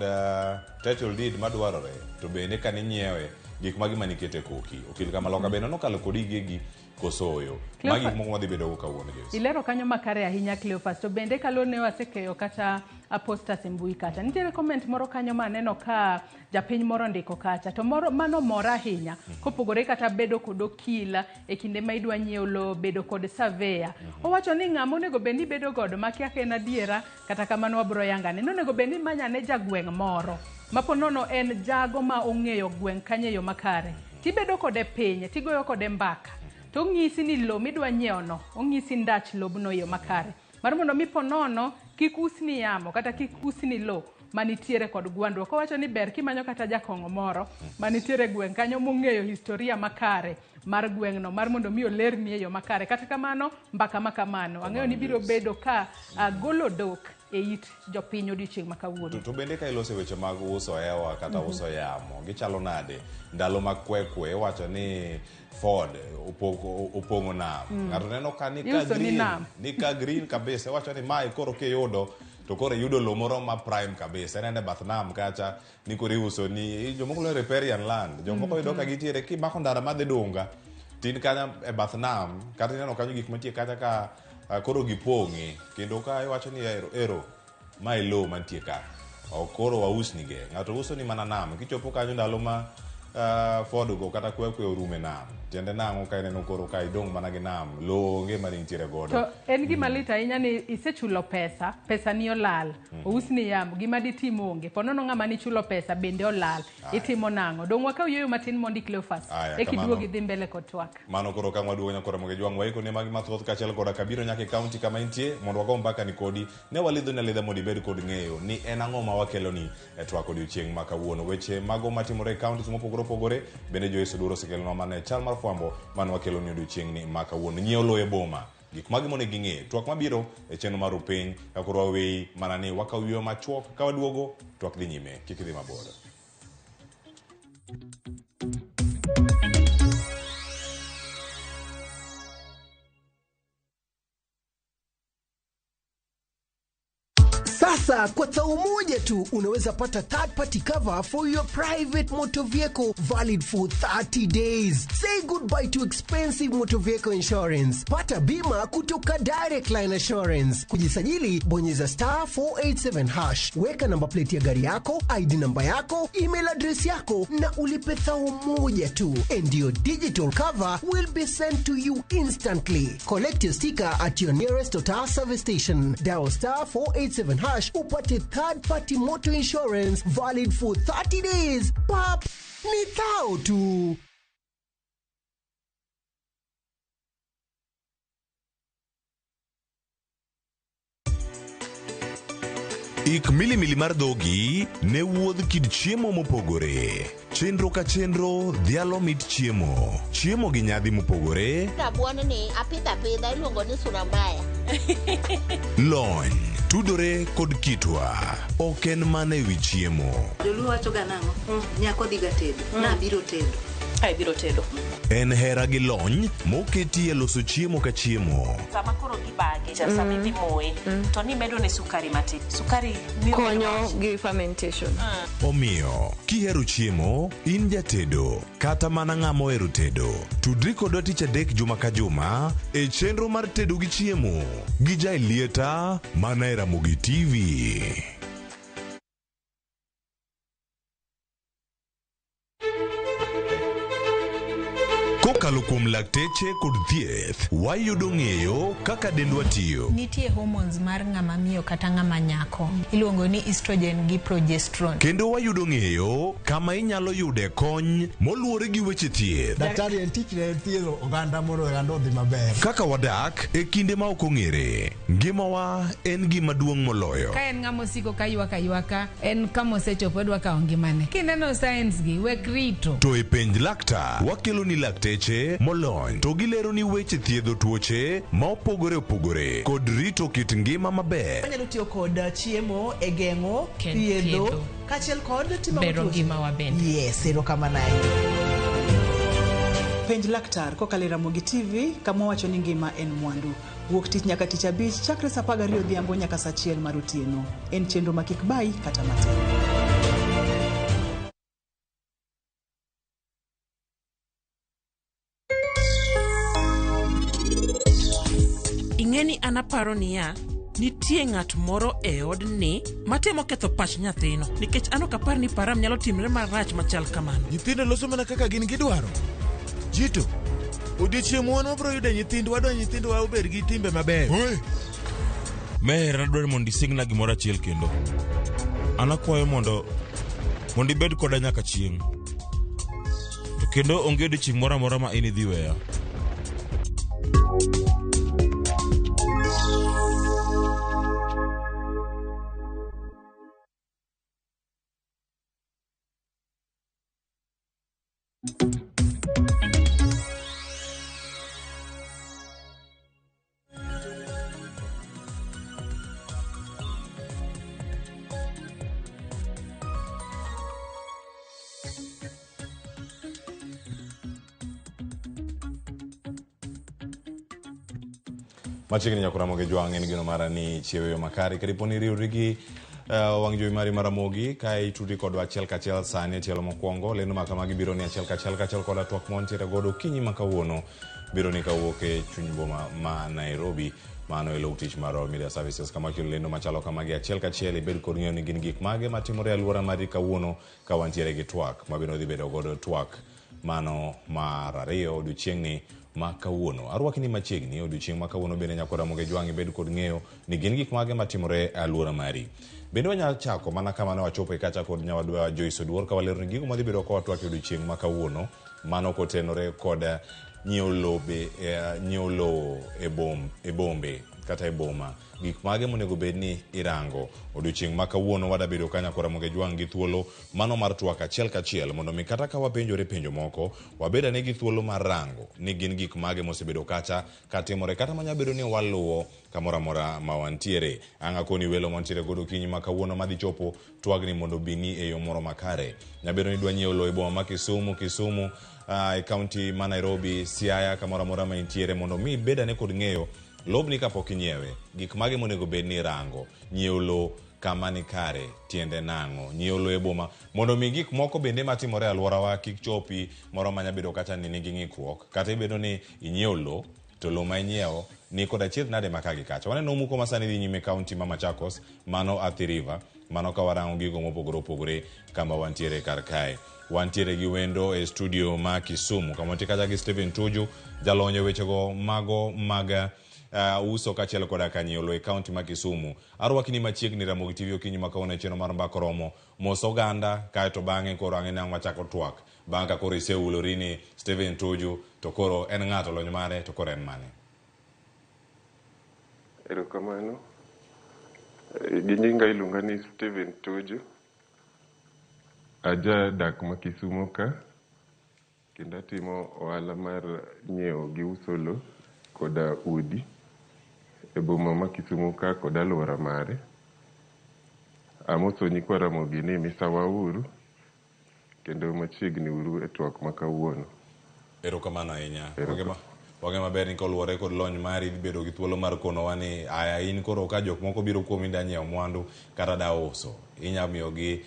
title deed madwarore to bende kaninyiewe gik magi manikete koki. Okil kamaloka bende nokalo kodi gigi kosoyo. Magi gik moko madhi bedo go kawuono Joyce. Ilero kanyo makare ahinya Cleophas, to bende kaluwore wasekeyo kata posters e mbui kacha. Nitiere comment moro kanyo ma aneno ka japiny moro ndiko kacha to moro mano mora ahinya kopogore kata bedo kod okil e kinde ma idwa nyiewo lowo, bedo kod surveyor. Owacho ni ng'ama onego bed ni bedo godo makia ka en adiera kata kamano wabro yangane. Nonego bed ni imanyane jagweng' moro mapo nono en jago ma ong'eyo gweng' kanyo e yo makare. Tibedo kode piny, tigoyo kode mbaka. To ong'isi ni lowo midwa nyiewo no, ong'isi ndach lobno e yo makare. Mar mondo mi po nono kik usni yamo kata kik usni lowo manitiere kod gwandruok. Owacho ni ber kimanyo kata jakong'o moro manitiere gweng' kanyo mong'eyo historia makare mar gweng'no mar mondo mi olerni e yo makare. Kata kamano mbaka ma kamano ang'eyo ni biro bedo ka golo dok e it jopiny odiochieng' ma kawuono. To bende ka iloso weche mag uso hewa kata uso yamo gichalo nade ndalo mag kwekwe iwacho ni Ford opong'o nam. Ng'ato neno ka ni ka green, ni ka green kabisa iwacho ni mae koro kiyudo to koro iyudo lowo moro ma prime kabisa. Inene bath nam kacha ni koro iuso ni jomoko luongo riparian land. Jomoko yudo ka gitiere kimako ndara madhi Dunga tin kanyo e bath nam kata ineno kanyo gik mantie kacha ka koro gipong'e kendo ka iwacho ni ero mae lowo mantie ka ok koro wausnige. Ng'ato uso ni mana nam kichopo kanyo ndalo ma Ford go kata kwekwe orume nam tiende nang'o ka ineno koro ka idong' mana gi nam lowo onge mane intiere godo. To en gima lit ahinya ni isechulo pesa, pesa ni olal, ousni yamo, gima ditim onge. Po nono ng'ama nichulo pesa bende olal, itimo nang'o? Dong' wakaw yueyo matin mondi Cleophas, eka iduog idhi mbele kod twak. Mano koro ka waduogo nyakora Ramogi Jwang' waiko ne magi mathoth kaachiel koda kabiro nyaka e kaunti kama intie mondo wago mbaka ni kodi. Ne walidho ni alidha mondo ibed kod ng'eyo ni en ang'o ma wakeloni e twak odiochieng' ma kawuono. Weche mago matimore e kaunti mopogore opogore bende Joyce Oduor osekelonwa mana e chal mar fwambo mane wakeloni odiochieng' ni ma kawuono. Nyiewo lowo e boma, gik magi monego ing'e. Twak mabiro e chenro mar Rupiny ka koro waweyi mana ni wakaw yueyo machuok ka waduogo twak dhi nyime. Kik idhi mabor. Sasa kwa thao moja tu unaweza pata third party cover for your private motor vehicle valid for 30 days. Say goodbye to expensive motor vehicle insurance. Pata bima kutoka Direct Line Assurance. Kujisajili bonyeza star 487 hash. Weka namba plate ya gari yako, ID namba yako, email address yako na ulipe thao moja tu. And your digital cover will be sent to you instantly. Collect your sticker at your nearest Total service station. Dial star 487 hash upate third party motor insurance valid for 30 days. Pap, ni thao tu. Ik milimili mar dhogi ne wuodh kit chiemo mopogore. Chenro ka chenro dhialo mit chiemo. Chiemo gi nyadhi mopogore, Rabuon ni apidho apidha iluongo ni sura mbaya. lony, tudore kod kitwa. Ok en mana ewi chiemo. Joluo wacho ga nang'o? Nyako dhiga tedo. Nabiro tedo. Ai biro tedo. En hera gi lony moketi e loso chiemo ka chiemo. Sama koro gibage cha sama idhi moye to nimedo ne sukari matin. Sukari miyo bedo konyo gi fermentation. Omiyo, kihero chiemo, in jatedo, kata mana ng'ama ohero tedo, tudri kodwa tich adek juma ka juma e chenro mar tedo gi chiemo gi Jaelieta mana e Ramogi TV. Kokalo kuom lakteche kod thieth, wayudo ng'eyo kaka dendwa tiyo. Nitie hormones mar ng'ama miyo kata ng'ama nyako iluongo ni estrogen gi progesterone. Kendo wayudo ng'eyo kama inyalo yude kony moluwore gi weche thieth. Daktari en tich ne thiedho oganda mondo oganda odhi maber. Kaka wadak e kinde ma ok ong'ere, ngimawa en gima duong' moloyo. Ka en ng'ama osiko ka ywak aywaka, en kama osechopo odwa kawo ngimane. Kineno signs gi, wek rito. To e penj laktar, wakelo ni lakteche molony to gilero ni weche thiedho tuoche ma opogore opogore kod rito kit ngima maber. Wanyalo tiyo kod chiemo e geng'o, thiedho, thiedho. kaachiel kod timo Bero tuoche. ngimawa bende. Yes, erokamano ahinya. Penj laktar kokalo e Ramogi TV kama wacho ni ngima en mwandu. Wuok tich nyaka tich abich chakre saa 12 odhiambo nyaka saa 1 mar otieno. En chenro ma kik bayi kata matin. Ing'e ni an aparo niya, nitie ng'at moro e odni matemo ketho pach nyathino nikech an ok apar ni param nyalo timre marach machal kamano. Nyithindo loso mana kaka gin gidwaro. Jito, odiochieng' wan wabro yudo nyithindwa, wadwa nyithindwa obed gi timbe mabeyo. Meher adwaro mondo isingna gimoro achiel kendo. An akwayo mondo ibed koda nyaka chieng'. To kendo onge odiochieng' moro amora ma in idhi weya. Machiegni nyako Ramogi Jwang' en geno mara ni chiewo e yo makare. Kadipo ni riwri gi wang' jowi mari mar Ramogi ka itudri kodwa achiel kachiel sani e tielo mokwongo. Lendo ma kamagi biro ni achiel kachiel kachiel koda twak ma wantiere godo okinyi ma kawuono biro ni kawuok e chuny boma ma Nairobi. Mano e log tich mar Royal Media Services kama kelo lendo machalo kamagi achiel kachiel ibed kod ng'eyo ni gin gik mage matimore e alwora mari kawuono ka wantiere gi twak ma bende wadhi bedo godo twak mano mar ariyo odiochieng'ni ma kawuono. Arwaki ni machiegni odiochieng' ma kawuono bende nyako Ramogi Jwang' ibed kod ng'eyo ni gin gik mage matimore e alwora mari. Bende wanyalo chako mana kama ne wachopo e kacha kod nyawadwa Joyce Oduor ka walero ni gigo madhi bedo ka watwak e odiochieng' ma kawuono mano kotenore kod nyiewo lobe nyiewo lowo e bom e bombe kata e boma gik mage monego bed ni irango odiochieng' ma kawuono wadabedo ka nyako Ramogi Jwang' gi thuolo mano mar twak achiel kachiel mondo mi kata ka wapenjore penjo moko wabed ane gi thuolo mar rango ni gin gik mage mosebedo kacha katimore kata manya bedo ni waluwo kamoro amora ma wantiere. Ang' akoni welo mantiere godo okinyi ma kawuono madhi chopo twagni mondo obini e yo moro makare. Nyabedo ni idwa nyiewo lowo e boma ma Kisumu, Kisumu e kaunti ma Nairobi, Siaya, kamoro amora ma intiere mondo mi ibed ane kod ng'eyo lobni kapok inyiewe, gik mage monego bed ni irango, nyiewo lowo kama ni kare tiende nang'o, nyiewo lowo e boma mondo mi gik moko bende matimore e alworawa kik chopi moro manya bedo kata ni nigi ng'ikruok kata ibedo ni inyiewo lowo to lowo ma inyiewo ni koda achiedh nade ma ka gi kacha. Waneno muko ma sani dhi nyime e kaunti ma Machakos, mano Athi River, mano ka warango gigo mopogore opogore kama wantiere kar kae. Wantiere gi wendo e studio ma Kisumu kama wantie kacha gi Stephen Tuju, jalony e wechego mago mag uso kaachiel koda ka nyiewo lowo e kaunti ma Kisumu. Arwaki ni machiegni Ramogi TV okinyi ma kawuono e chenro mar Mbaka Oromo. Mos oganda kaeto bang'e koro ang'e ni ang' wachako twak. Bang' ka koro iseulori ni Stephen Tuju to koro en ng'ato lony mare to koro en mane. Erokamano. Gi nyinga iluonga ni Steven Tuju. Aja dak ma Kisumo ka kendo atimo ohala mar nyiewo gi uso lo koda udi e boma ma Kisumo ka kod alwora mare. Amoso nyikwa Ramogi ni misawa uru kendo machiegni uru e twak ma kawuono. Erokamano ahinya. Wang'e maber ni koluwore kod lony mari idhi bedo gi thuolo mar konowa ni aya in koro ka jok moko biro kuomi da nyiewo mwandu kata da uso, inya miyogi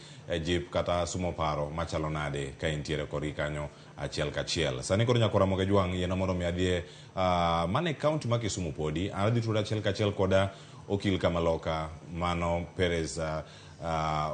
jip kata sumo paro machalo nade ka intiere kodgi kanyo achiel kachiel. Sani koro nyakora Ramogi Jwang' yiena mondo mi adhie mana e kaunti ma Kisumu podi, an adhi tudo achiel kachiel koda okil Kamaloka mano Perez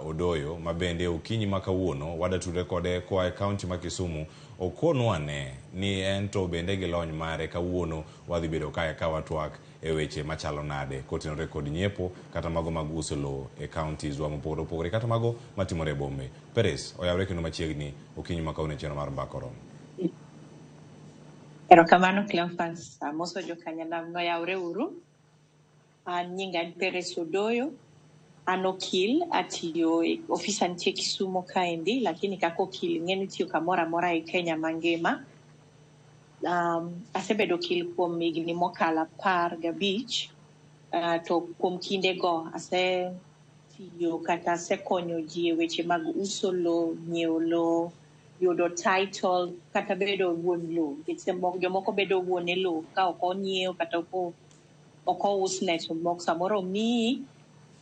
Odoyo ma bende okinyi ma kawuono wada tudre kode koa e kaunti ma Kisumu. Okonwa ne ni en to bende gi lony mare kawuono wadhi bedo kae ka watwak e weche machalo nade kotenore kod nyiepo kata mago mag uso lowo e counties wa mopogore opogore kata mago matimore e bombe. Perez, oyawre kendo machiegni okinyi ma kawuono e chenro mar Mbaka Oromo. Erokamano Cleophas, amoso jokanyanam noyawre uru. An nyinga en Perez Odoyo, an okil, atiyo e ofisa nitie Kisumo kaendi, lakini kaka okil ing'e ni itiyo kamoro amora e Kenya mangima. Asebedo okil kuom higni mokalo 15, to kuom kindego asetiyo kata asekonyo ji e weche mag uso lowo, nyiewo lowo, yudo title kata bedo wuon lowo. Nikech jomoko bedo wuone lowo ka ok onyiew kata ok ousne to moko samoro omiyi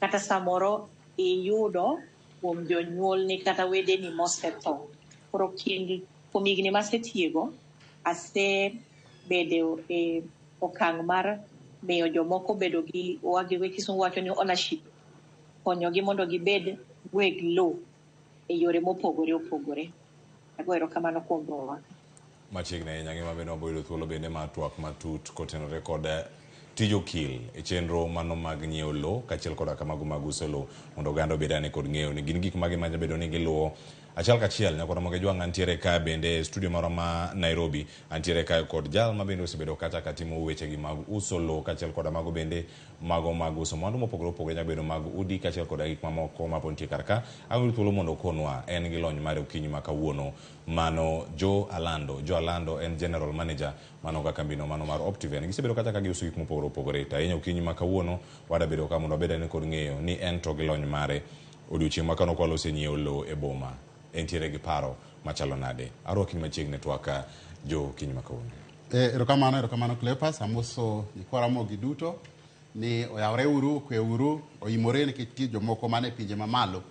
kata samoro iyudo kuom jonyuolni kata wedeni mosetho. Koro kuom higni masetiyogo, asebedo e okang' mar miyo jomoko bedo gi kisungu wacho ni ownership, konyogi mondo gibed weg lowo e yore mopogore opogore. Ago erokamano kuom rwaka. Machiegni ahinya ngima bende wabiro yudo thuolo bende mar twak matut kotenore kod tij okil e chenro mano mag nyiewo lowo kaachiel koda kamago mag uso lowo mondo oganda obed ane kod ng'eyo ni gin gik mage ma bedo ni giluwo achiel kachiel. Nyakora Ramogi Jwang' antiere ka bende e studio marwa ma Nairobi, antiere kae kod jal ma bende osebedo kacha ka timo wechegi mag uso lowo kaachiel koda mago bende mago mag uso mwandu mopogore opogore nyalo bedo mag udi kaachiel koda gik mamoko ma pod nitie kar ka. Ayudo thuolo mondo okonwa en gi lony mare okinyi ma kawuono mano Joe Alando. Joe Alando en general manager mano ga kambino mano mar Optiven. Gisebedo kacha ka giuso gik mopogore opogore to ahinya okinyi ma kawuono wadabedo ka mondo wabed ane kod ng'eyo ni en to gi lony mare odiochieng' ma kano kwalo osenyiewo lowo e boma entiere gi paro machalo nade. Arwaki machiegni twak Joe okinyi ma kawuono. Erokamano, erokamano Cleophas, amoso nyikwa Ramogi duto ni oyawre uru, okwe uru, oimore nikech nitie jomoko man e pinje mamalo.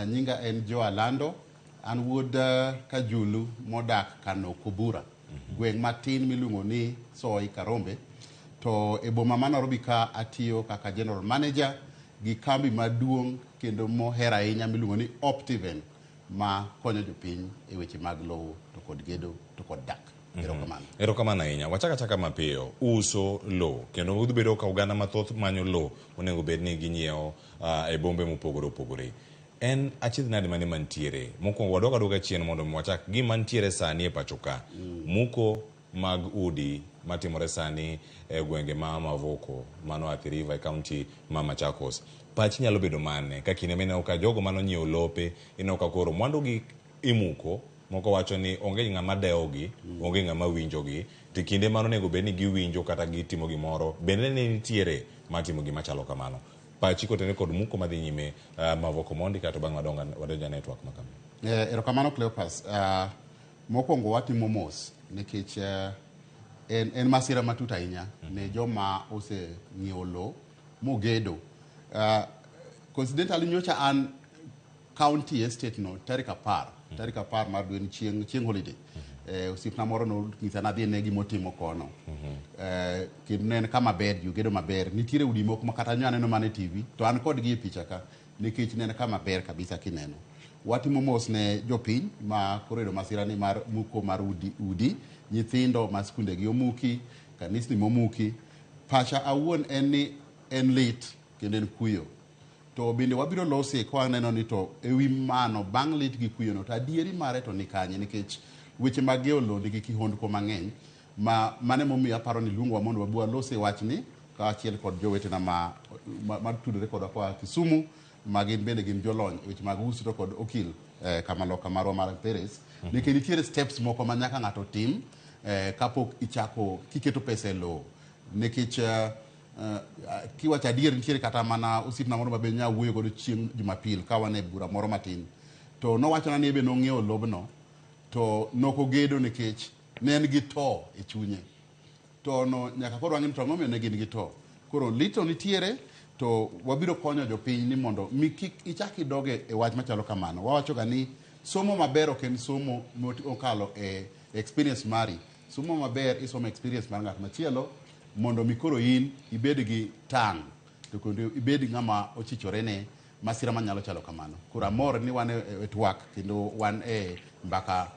Nyinga en Joe Alando, an wuod Kajulu modak Kano Kobura, gweng' matin miluongo ni Soi Karombe. To e boma ma Nairobi ka atiyo kaka general manager gi kambi maduong' kendo moher ahinya miluongo ni Optiven ma konyo jopiny e weche mag lowo to kod gedo to kod dak. Erokamano. Erokamano ahinya. Wachak achaka mapiyo uso lowo kendo udhi bedo ka oganda mathoth manyo lowo onego bed ni ginyiewo e bombe mopogore opogore. En achiedh nade mane mantiere? Mokwongo wadok adoka chien mondo mi wachak gima ntiere sani e pacho ka. Muko mag udi matimore sani e gwenge ma Mavoko, mano Athi River e kaunti ma Machakos. Pachi nyalo bedo mane ka kinde mineno ka jogo manonyiewo lope ineno ka koro mwandu gi imuko, moko wacho ni onge ng'ama dewogi, onge ng'ama winjogi, to kinde mano onego bed ni giwinjo kata gitimo gimoro, bende ne nitiere matimo gima chalo kamano. Pachi kotenore kod muko madhi nyime Mavoko mondi kato bang' wadonjo e twak ma kama. Erokamano Cleophas. Mokwongo watimo mos nikech en masira matut ahinya ne joma oseng'iewo lowo mogedo. Coincidentally nyocha an county estate no tarik 10 mar dwe ni chieng' holiday. Osiepna moro nonyisa nadhi ne gimotimo kono. Kendo ne en kama ber, ji ogedo maber. Nitiere udi moko ma kata nyo aneno mana e TV to an kodgi e picha ka nikech ne en kama ber kabisa kineno. Watimo mos ne jopiny ma koro yudo masira ni mar muko mar udi, nyithindo ma skundegi omuki, kanisni momuki. Pacha awuon en ni en lit kendo en kuyo. To bende wabiro lose ka waneno ni to ewi mano bang' lit gi kuyo no to adieri mare to ni kanye nikech weche mag geyo lowo nigi kihondko mang'eny ma mane momiyo aparo ni luongowa mondo wabi walose wachni Kaachiel kod jowetena ma, ma, ma tudore kodwa koa Kisumu ma gin bende gin jolony e weche mag uso to kod okil eh, kamaloka marwa mar Peres. Nikech nitiere steps moko ma nyaka ng'ato tim eh, kapok ichako kiketo pesa e lowo. Nikech eh, kiwacho adier nitiere kata mana osiepna moro ma be nya wuoyo godo chieng' Jumapil ka wan e bura moro matin. To nowachona ni en be nong'iewo lobno to nokogedo nikech ne en gi to e chunye. To no nyaka koro wang'e ni to ang'o momiyo ne gin gi to. Koro lito nitiere to wabiro konyo jopiny ni mondo mi kik ichak idoge e wach machalo kamano. Wawacho ga ni somo maber ok en somo mokalo e experience mari. Somo maber isomo experience mar ng'at machielo mondo mi koro in ibed gi tang' to kendo ibed ng'ama ochichore ne masira manyalo chalo kamano. Koro amor ni wan e twak kendo wan e mbaka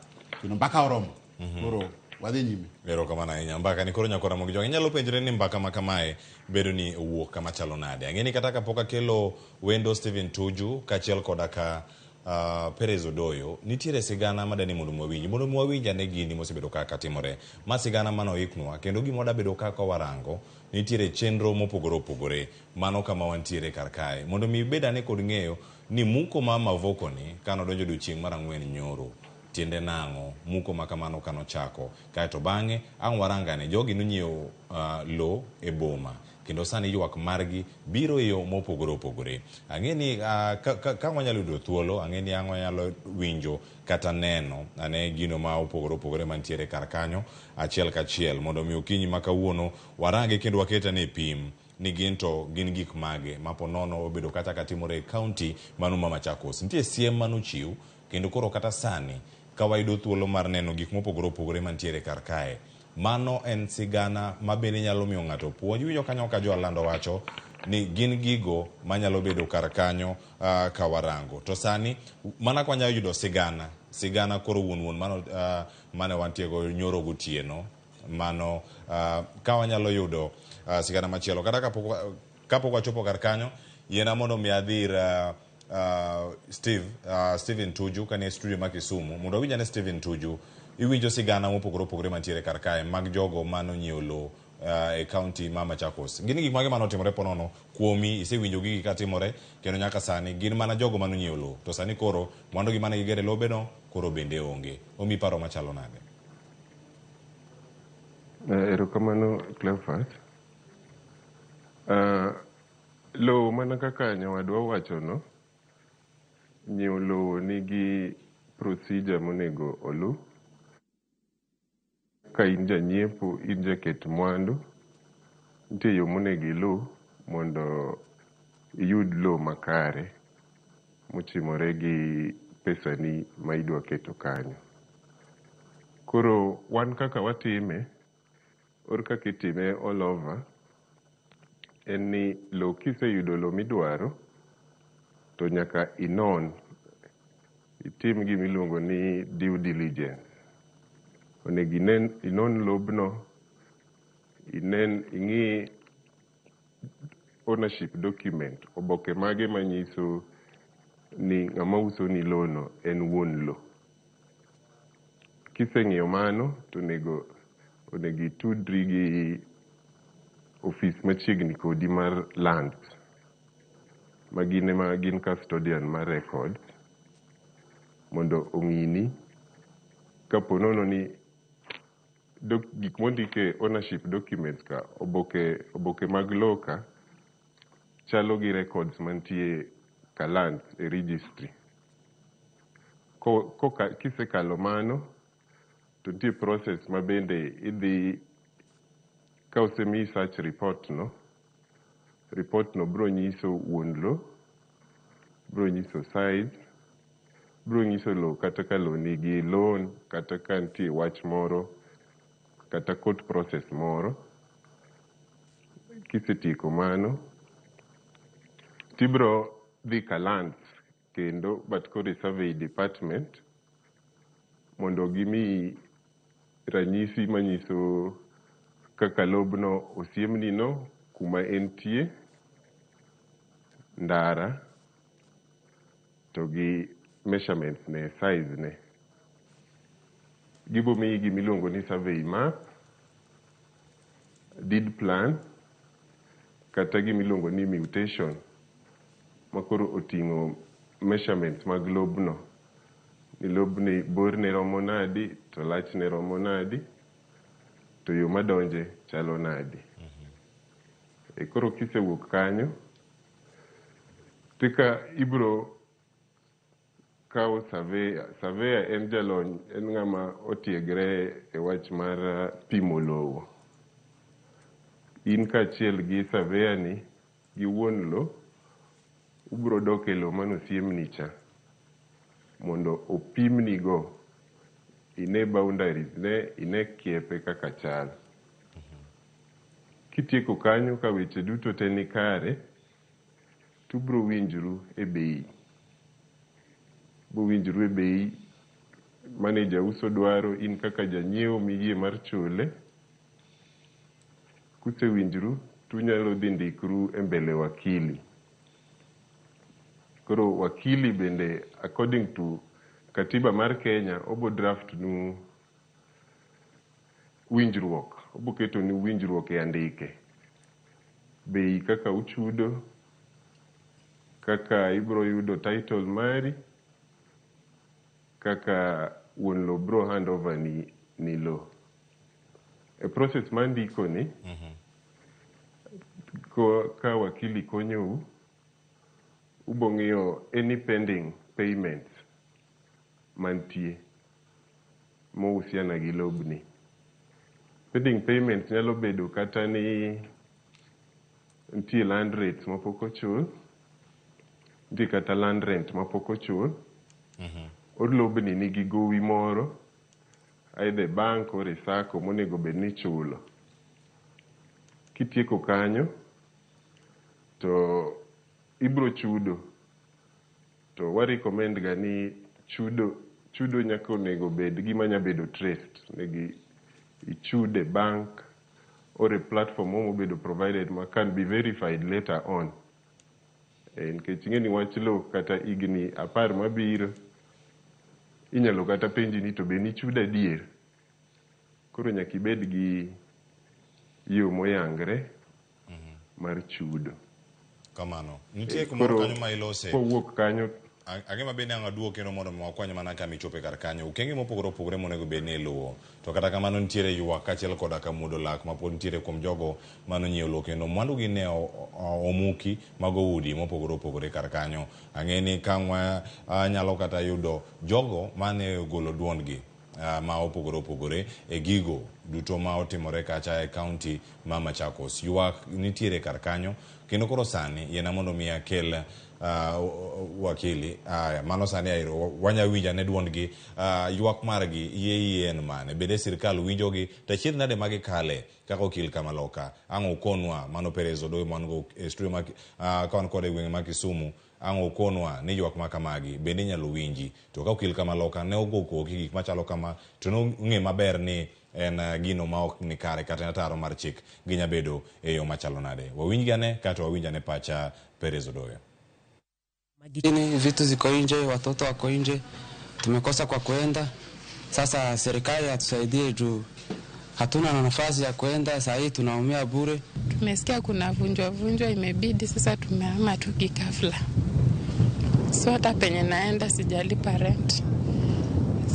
kendo mbaka oromo. Koro wadhi nyime. Erokamano ahinya. Mbaka ni koro nyaka Ramogi Jwang'. Inyalo penjre ni mbaka ma kamae bedo ni owuok kama chalo nade. Ang'e ni kata kapok akelo wendo Stephen Tuju kaachiel koda ka Perez Odoyo, nitiere sigana madani mondo mwawinji. Mondo mwawinj ane gini mosebedo kaka timore. Ma sigana mane oiknwa kendo gima wadabedo kaka warango, nitiere chenro mopogore opogore. Mano kama wantiere kar kae. Mondo mi ibed ane kod ng'eyo ni muko ma Mavoko ni kane odonjo odiochieng' mar ang'wen nyoro, tiende nang'o muko ma kamano kanochako. Kaeto bang'e ang' warangane jogi nonyiewo lo e boma kendo sani ywak margi biro e yo mopogore opogore. Ang'e ni ka, ka, ka wanyalo yudo thuolo, ang'e ni ang' wanyalo winjo kata neno ane gino ma opogore opogore mantiere kar kanyo achiel kachiel mondo mi okinyi ma kawuono warange kendo waket ane pim ni gin to gin gik mage ma po nono obedo kata katimore e kaunti mano ma Machakos. Nitie siem manochiw kendo koro kata sani ka wayudo thuolo mar neno gik mopogore opogore mantiere kar kae, mano en sigana ma bende nyalo miyo ng'ato puonj. Iwinjo kanyo ka jo Alando wacho ni gin gigo manyalo bedo kar kanyo ka warango. To sani mana ka wanyalo yudo sigana, sigana koro wuon wuon mano mane wantie go nyoro gotieno, mano ka wanyalo yudo sigana machielo kata kapok wachopo kar kanyo, yiena mondo mi adhi ir Stephen Tuju kanie studio ma Kisumu mondo wawinj ane. Stephen Tuju, iwinjo sigana mopogore opogore mantiere kar kae mag jogo manonyiewo lowo e kaunti ma Machakos. Gin gik mage manotimore ponono kuomi? Isewinjo gigi katimore kendo nyaka sani gin mana jogo manonyiewo lowo to sani koro mwandugi mane gigero e lobeno koro bende onge. Omi paro machalo nade? Erokamano Cleophas. Lowo mana kaka nyawadwa owachono, nyiewo lowo nigi procedure monego oluw. Ka in janyiepo, in jaket mwandu, nitie yo monego iluw mondo iyud lowo makare mochimore gi pesani ma idwa keto kanyo. Koro wan kaka watime, or kaka itime all over, en ni lowo kiseyudo lowo midwaro, to nyaka inon, itim gimiluongo ni due diligence. Onego inon lobno, inen ing'i ownership document, oboke mage manyiso ni ng'ama uso ni lowo no en wuon lowo. Kiseng'iyo mano, to onego itudri gi ofis machiegni kodi mar lands, ma gin ema gin custodian mar records, mondo ong'ini kapo nono ni gik mondik e ownership documents ka, oboke mag lowo ka, chalo gi records mantie ka lands e registry. Kisekalo mano, to nitie process ma bende idhi ka osemiyi search report no, report no biro nyiso wuon lo, biro nyiso size, biro nyiso lo kata ka lo nigi loan, kata ka nitie wach moro, kata court process moro. Kisetieko mano, tibiro dhi ka lands kendo but koro e survey department mondo gimiyi ranyisi manyiso kaka lobno osiemni no, kuma entie, ndara, to gi measurements ne, size ne. Gibo miyi gimiluongo ni survey map, deed plan. kata gima iluongo ni mutation makoro oting'o measurements mag lobno. Ni lobni borne romo nadi, to lachne romo nadi, to yo madonje chalo nadi. E koro kisewuok kanyo, tika ibro kawo surveyor. Surveyor en jalony, en ng'ama otiegre e wach mar pimo lowo. In kaachiel gi surveyor ni gi wuon lo, ubro dok e lowo manosiemni cha mondo opimni go, ine boundaries ne, ine kiepe kaka chal. Kitieko kanyo ka weche duto te ni kare, tubro winjru e bei. Bowinjru e bei mane jauso dwaro, in kaka janyiewo miyie mar chule. Kusewinjru, tunyalo dhi ndikru e mbele wakili. Koro wakili bende according to katiba mar Kenya obo draft nu winjruok, obo keto nu winjruok e andike. Bei kaka uchudo, kaka ibro yudo title mari, kaka wuon lo bro hand over ni lo. E process mar ndiko ni, ka wakili konyou, ubo ng'iyo any pending payments mantie mohusiana gi lobni. Pending payments nyalo bedo kata ni nitie land rates mapok ochul, nitie kata land rent mapok ochul. Or lobni nigi gowi moro, either bank or e sacco monego bed ni ichulo. Kitieko kanyo, to ibro chudo. To wa recommend ga ni chudo nyaka onego bed gima nya bedo traced. Negi ichud e bank or e platform moro mobedo provided ma can be verified later on. Nikech ing'e ni wach lowo kata higni 10 mabiro, inyalo kata penji ni to be nichudo adier. Koro nyaka ibed gi yo moyangre mar chudo. Kamano. Nitie kumoro kanyo ma ilose. Kowuok kanyo Ang'e bende ang' aduok kendo mondo wakwany mana kama ichope kar kanyo. Okenge mopogore opogore monego bed ni iluwo. To kata kamano nitiere ywak kaachiel koda ka muodo lak mapod nitiere kuom jogo manonyiewo lowo kendo mwandu gi ne omuki mago udi mopogore opogore kar kanyo. Ang'e ni ka nyalo kata yudo jogo mane ogolo duondgi ma opogore opogore e gigo duto ma otimore kacha e kaunti ma Machakos. Ywak nitiere kar kanyo kendo koro sani yiena mondo mi akel wakili. Mano sani airo wanya winjo ane duondgi, ywak margi yie en mane, bende sirkal winjogi to achiedh nade ma gikale kaka okil kamaloka. Ang' ukonwa mano Perez Odoyo man go e studio ma ka wan kode e gwenge ma Kisumu. Ang' ukonwa ni ywak ma kamagi bende inyalo winji. To ka okil kamaloka ne ogo koki gik machalo kama to nong'e maber ni en gino ma ok ni kare kata en ataro mar chik ginya bedo e yo machalo nade. Wawinj ane kato wawinj ane pacha Perez Odoyo. Magini vitu ziko nje, watoto wako nje, tumekosa kwa kuenda. Sasa serikali atusaidie juu hatuna na nafasi ya kuenda, saa hii tunaumia bure. Tumesikia kuna vunjwa vunjwa, imebidi sasa tumehama tu kikafla. So hata penye naenda sijalipa rent.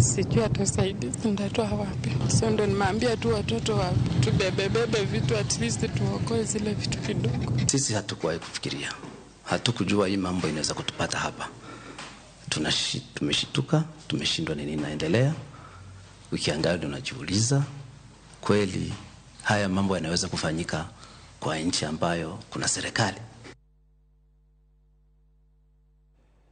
Sijui hata usaidizi nitatoa wapi. So ndo nimeambia tu watoto tubebebebe vitu at least tuokoe zile vitu kidogo. Sisi hatukuwahi kufikiria. Hatukujua hii mambo inaweza kutupata hapa. Tumeshituka, tumeshindwa nini inaendelea. Ukiangalia unajiuliza kweli haya mambo yanaweza kufanyika kwa nchi ambayo kuna serikali.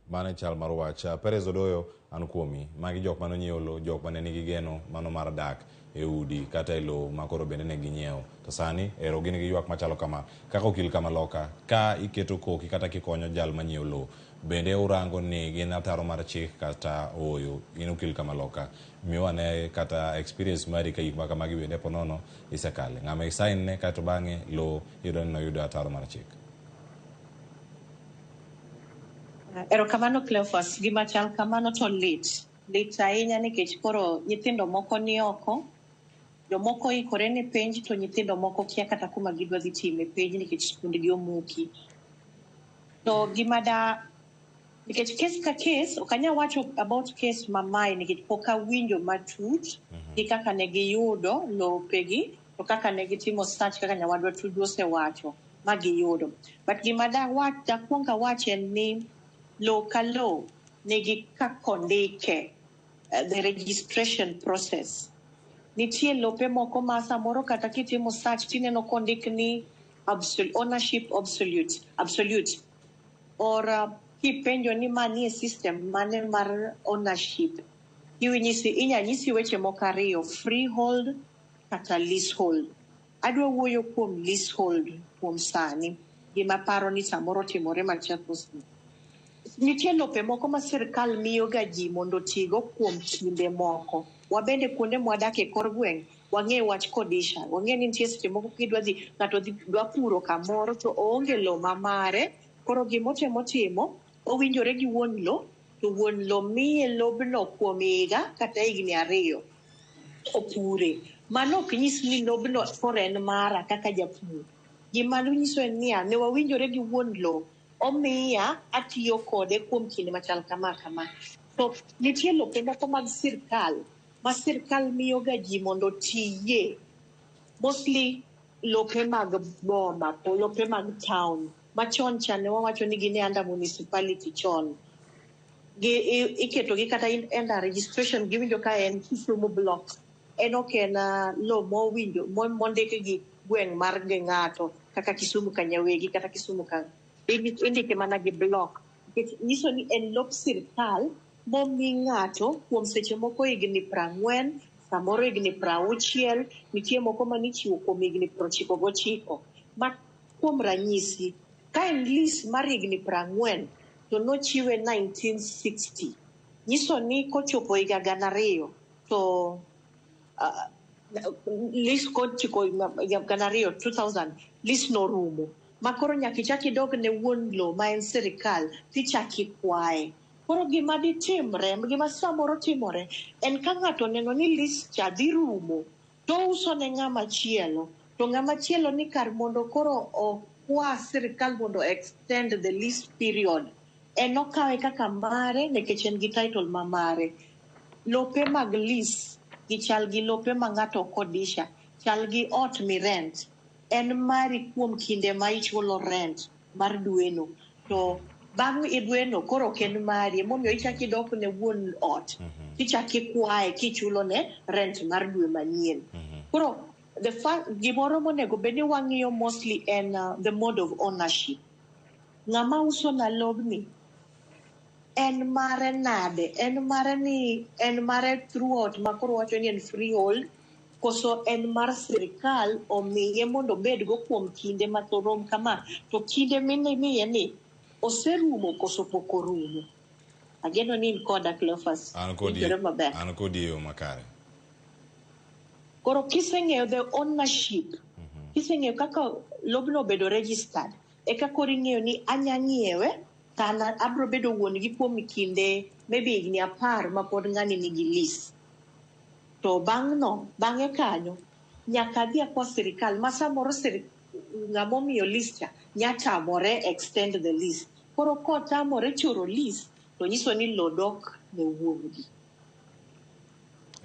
Mane chal mar wach Perez Odoyo an kuomi magi jok mane onyiewo lowo, jok mane nigi geno mano mar dak e udi kata e lowo ma koro bende ne ginyiewo. To sani ero gin gi ywak machalo kama kaka okil kamaloka ka iketo koki kata kikonyo jal manyiewo lowo bende urango ni gin ataro mar chik kata ooyo. In okil kamaloka miwa ne kata experience mari ka gik makamagi bende po nono isekale ng'ama isign ne kaeto bang'e lowo iyudo ni noyudo ataro mar chik. Erokamano Cleophas, gima chal kamano to lit. Lit ahinya nikech koro nyithindo moko ni oko, Jomoko oikore ne penj to nyithindo moko kia kata kuma gidwa dhi time penj nikech skundgi omuki. To gima da nikech case ka case ok anyal wacho about case ma mae nikech pok awinjo matut gi kaka ne giyudo lopegi to kaka ne gitimo search kaka nyawadwa Tuju osewacho ma giyudo. But gima da wach dakuong awach en ni lowo ka lowo nigi kaka ondike the registration process. Nitie lope moko ma samoro kata kitimo search tineno kondik ni ownership absolute or kipenjo ni ma nie system mane mar ownership iwinyisi inya nyisi weche moko ariyo freehold kata leasehold. Adwa wuoyo kuom leasehold kuom sani gima paro ni samoro timore Machakos ni. Nitie lope moko ma sirkal miyo ga ji mondo otigo kuom kinde moko. Wabende kuonde mwadak e kor gweng' wang'e wach kodisha. Wang'e ni nitie seche moko kidwa dhi ng'ato dwa puro kamoro to oonge lowo ma mare. Koro gimotemo timo owinjore gi wuon lowo to wuon lowo miye lobno kuom higa kata higni 2 opure. Mano ok nyis ni lobno koro en mara kaka japur. Gima nyiso en niya ne wawinjore gi wuon lowo omiya atiyo kode kuom kinde machal kama kama. To nitie lope moko mag sirkal ma sirkal miyo ga ji mondo otiye. Mostly lope mag boma, lope mag town. Machon cha ne wawacho ni gin e under municipality chon. Iketo gi kata under registration giwinjo ka en Kisumu block. En ok en lowo mowinjo mondik gi gweng' mar gi ng'ato kaka Kisumu Kanyawegi kata Kisumu ka indike mana gi block. Nikech nyiso ni en lop sirkal momi ng'ato kuom seche moko higni 40, samoro higni 60, nitie moko manichiwo kuom higni 99. Ma kuom ranyisi, ka en lease mar higni 40 to nochiwe 1960. Nyiso ni kochopo higa 2000 to lease kochiko higa 2000 2000 lease norumo. Ma koro nyaka ichak idog ne wuon lowo ma en sirkal tichak ikwaye. Koro gima ditimre, gima samoro timore, en ka ng'ato oneno ni lease cha dhi rumo, to ouso ne ng'ama chielo. To ng'ama chielo ni kar mondo koro okwa sirkal mondo extend the lease period, en okawe kaka mare nikech en gi title ma mare. Lope mag lease gichal gi lope ma ng'ato okodisha, chal gi ot mi rent. En mari kuom kinde ma ichulo rent mar dweno. To bang' dweno koro ok en mari, emomiyo ichak idok ne wuon ot, tichak ikwaye kichulo ne rent mar dwe manyien. Koro the gimoro monego bed ni wang'iyo mostly en the mode of ownership. Ng'ama uso na lobni en mare nade? En mare ni en mare throughout ma koro wacho ni en freehold koso en mar sirkal omiye mondo obedgo kuom kinde marom kama to kinde minimiye ni oserumo koso pok orumo. Ageno ni in koda Cleophas. An kodi Winjore maber. An kodi e yo makare. Koro kiseng'eyo the ownership, kiseng'eyo kaka lobno obedo registered, eka koro ing'eyo ni anya ng'iewe kana abro bedo wuon gi kuom kinde maybe higni 10 ma pod ng'ani nigi lease. To bang' no, bang'e kanyo, nyaka adhi akwa sirkal ma samoro ng'ama omiyo lease cha nya tamore extend the lease. Koro kotamore choro lease, to nyiso ni lowo dok ne wuon gi.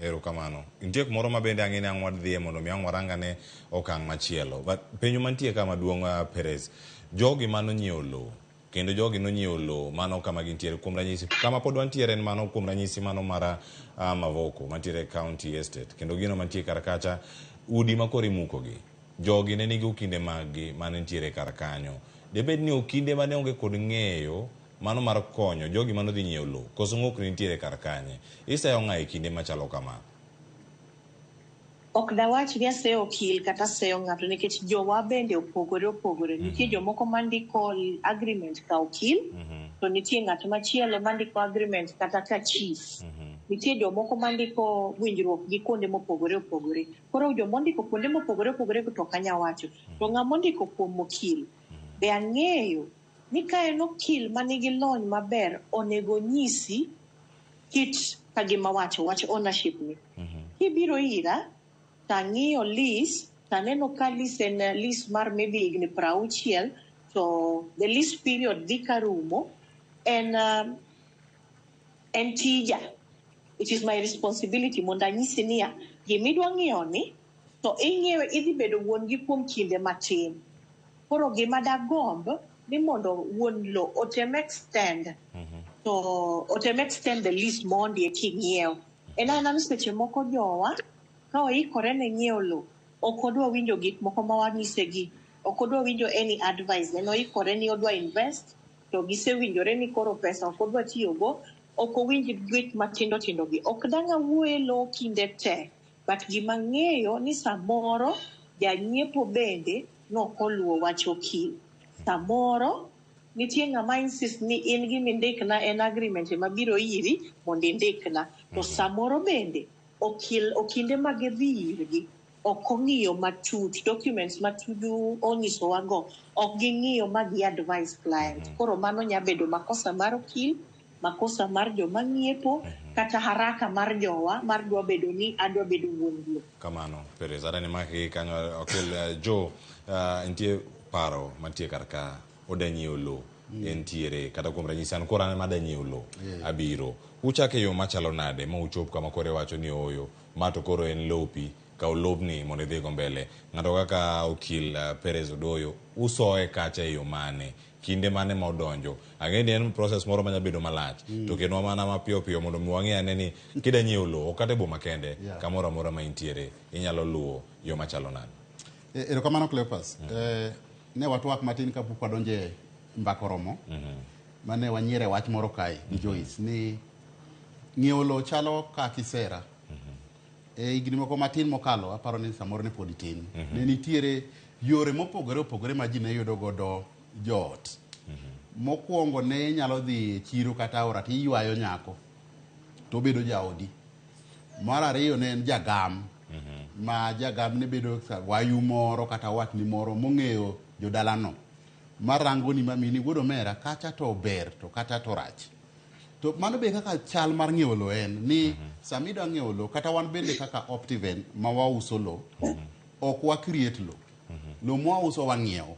Erokamano. Nitie kumoro ma bende ang'e ni ang' wadhiye mondo mi ang' warangane okang' machielo. But penjo mantie ka maduong' Perez, jogi manonyiewo lowo kendo jogi nonyiewo lowo mano kama gintiere kuom ranyisi kama pod wantiere en mano kuom ranyisi mano mar Mavoko mantiere County Estate kendo gino mantie kar kacha udi ma koro imukogi jogi ne nigi okinde mag-gi mane nitiere kar kanyo. Debed ni okinde mane onge kod ng'eyo mano mar konyo jogi manodhi nyiewo lowo koso ng'okni nitiere kar kanye. Iseyo ng'a e kinde machalo kama? Ok dawach ni aseyo okil kata aseyo ng'ato nikech jowa bende opogore opogore. Nitie jomoko mandiko agreement ka okil, to nitie ng'at machielo mandiko agreement kata ka chief. Nitie jomoko mandiko winjruok gi kuonde mopogore opogore. Koro jomondiko kuonde mopogore opogore to ok anyal wacho. To ng'ama ondiko kuom okil, be ang'eyo ni ka en okil manigi lony maber, onego nyisi kit ka gima wacho, wach ownership ni. Kibiro ira, Tang'iyo lease, taneno ka lease en lease mar maybe higni 60, to the lease period dhi karumo, en tija. It is my responsibility mondo anyisi niya, gimidwa ng'iewo ni, to ing'iewe idhi bedo wuon gi kuom kinde matin. Koro gima dagomb ni mondo wuon lo otem extend, to otem extend the lease mondi eki ng'iewo. En aena ni seche moko jowa, ka oikore ne ng'iewo lo, ok odwa winjo gik moko ma wanyisegi, ok odwa winjo any advice, en oikore ni odwa invest, to gisewinjore ni koro pesa ok odwa tiyogo, ok owinj gik matindo tindo gi. Ok dang' awuoye lo kinde te, but gima ng'eyo ni samoro janyiepo bende nokoluwo wach okil. Samoro nitie ng'ama insist ni in gima indikna en agreement ema biro iri mondo indikna. To samoro bende okil okinde ma gidhi irgi ok ong'iyo matut documents ma Tuju onyisowago ok ging'iyo ma gi advise client. Koro mano nya bedo makosa mar okil, makosa mar joma ng'iepo, kata haraka mar jowa mar dwa bedo ni adwa bedo wuon lo. Kamano, Perez, adani maki kanyo okil Joe, nitie paro mantie kar ka oda nyiewo lo entiere kata kuom ranyisi an koro an ema ada nyiewo lo abiro uchako e yo machalo nade ma uchop kama koro iwacho ni ooyo ma to koro en lopi kaw lobni mondo idhigo mbele ng'ato kaka okil Perez Odoyo usoe kacha e yo mane kinde mane ma odonjo ang'e ni en process moro manya bedo malach to kenwa mana mapiyo piyo mondo mi wang'e ane ni kida nyiewo lo ok kata e boma kende kamoro amora ma intiere inyalo luwo yo machalo nade. Erokamano Cleopas. Ne watwak matin kapok wadonje mbaka oromo mane wanyiere wach moro kae gi Joyce ni ng'iewo lo chalo ka kisera. E higni moko matin mokalo aparo ni samoro ne pod itin. Ne nitiere yore mopogore opogore ma ji ne yudo godo joot. Mokwongo ne inyalo dhi e chiro kata aora to iywayo nyako to obedo jaodi. Mar ariyo ne en jagam. Ma jagam ne bedo wayu moro kata watni moro mong'eyo jodalano. Marangoni mamini wuod omera kacha to ber to kata to rach. To mano be kaka chal mar ng'iewo lo en ni sama idwa ng'iewo lo kata wan bende kaka Optiven ma wauso lo ok wa create lo. Lo mwauso wang'iewo.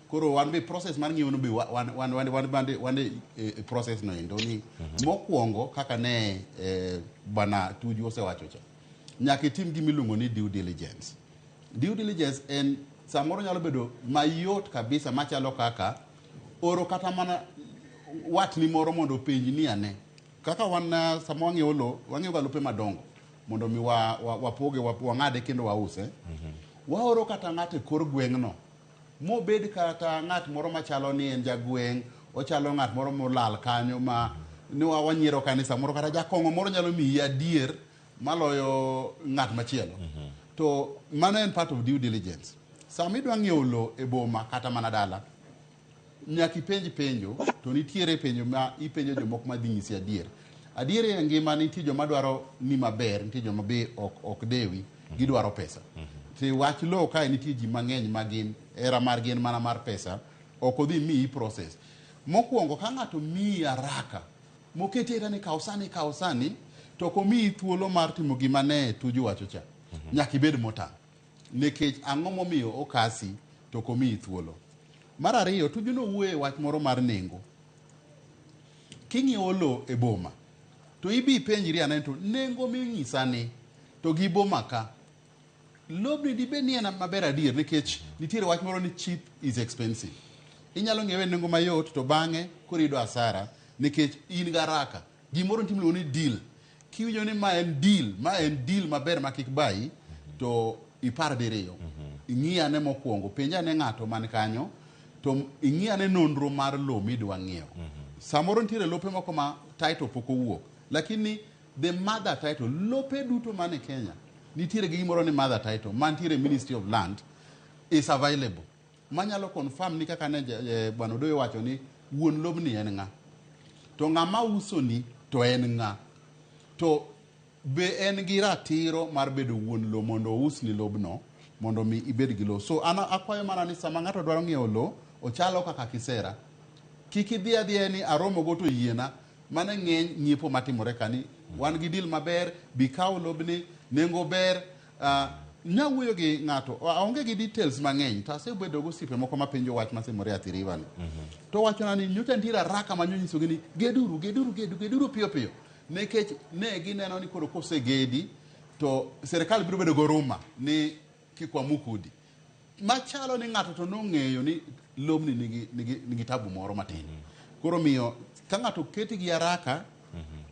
Koro wan be process mar ng'iewo no be wan e process no endo ni mokwongo kaka ne bwana Tuju osewacho cha. Nyaka itim gima iluongo ni due diligence. Due diligence en samoro nyalo bedo mayot kabisa machalo kaka oro kata mana watni moro mondo openj ni ane. Kaka wan sama wang'iewo lo, wang'iewo ga lope madongo mondo mi wapoge, wang'ade kendo wause. Waoro kata ng'ato e kor gweng'no mobed kata ng'at moro machalo ni en jagweng', ochalo ng'at moro molal kanyo ma ni wanyiero kanyo samoro kata jakong'o moro nyalo miyi adier maloyo ng'at machielo. To mano en part of due diligence. Sama idwa ng'iewo lo e boma kata mana dala, nyaka ipenj penjo, to nitiere penjo ma ipenjo jomoko madhi nyisi adier. Adier e ngima nitie joma dwaro ni maber, nitie joma be ok dewi, gidwaro pesa. To wach lo kae nitie ji mang'eny ma gin era margi en mana mar pesa, ok odhi miyi process. Mokwongo ka ng'ato miyi haraka, moketi era ni kaw sani, to ok omiyi thuolo mar timo gima ne Tuju wacho cha. Nyaka ibed motang'. Nikech ang'o momiyo okasi to ok omiyi thuolo. Mar ariyo, Tuju nowuoyo e wach moro mar nengo. King'iewo lo e boma, to ibi ipenjri ane to nengo minyisa ni to gi boma ka, lobni dibed ni en maber adier nikech nitiere wach moro ni cheap is expensive. Inyalo ng'iewe e nengo mayot to bang'e koro iyudo hasara nikech in gi haraka. Gimoro nitie miluongo ni deal. Kiwinjo ni ma en deal, ma en deal maber ma kik bayi, to ipar diriyo. Ing'i ane mokwongo, penj ane ng'ato man kanyo, to ing'i ane nonro mar lo midwa ng'iewo. Samoro nitiere lope moko ma title pok owuok, lakini the mother title, lope duto man e Kenya, nitiere gi gimoro ni mother title, mantiere Ministry of Land, is available. Manyalo confirm ni kaka ne Bwana Odoyo wacho ni wuon lobni en ng'a. To ng'ama usoni to en ng'a. To be en gi ratiro mar bedo wuon lo mondo ousni lobno mondo mi ibed gi lo. So an akwayo mana ni sama ng'ato dwaro ng'iewo lo, ochalo kaka kisera. Kik idhi adhiya ni aromo go to yiena. Mano e ng'eny ng'iepo matimore ka ni wan gi deal maber, bi kaw lobni, nengo ber. Nyawuoyo gi ng'ato, aonge gi details mang'eny, to asebedo gi osiepe moko mapenjo wach matimore Athi River ni. To wachona ni nyocha nitiere haraka ma nonyisogi ni geduru, geduru, gedu, geduru piyo piyo. Nikech ne gineno ni koro kosegedi to sirikal biro bedo goruma ni kik wamuk udi. Machalo ni ng'ato to nong'eyo ni lobni nigi, nigi, nigi tabu moro matin. Koro miyo ka ng'ato keti gi haraka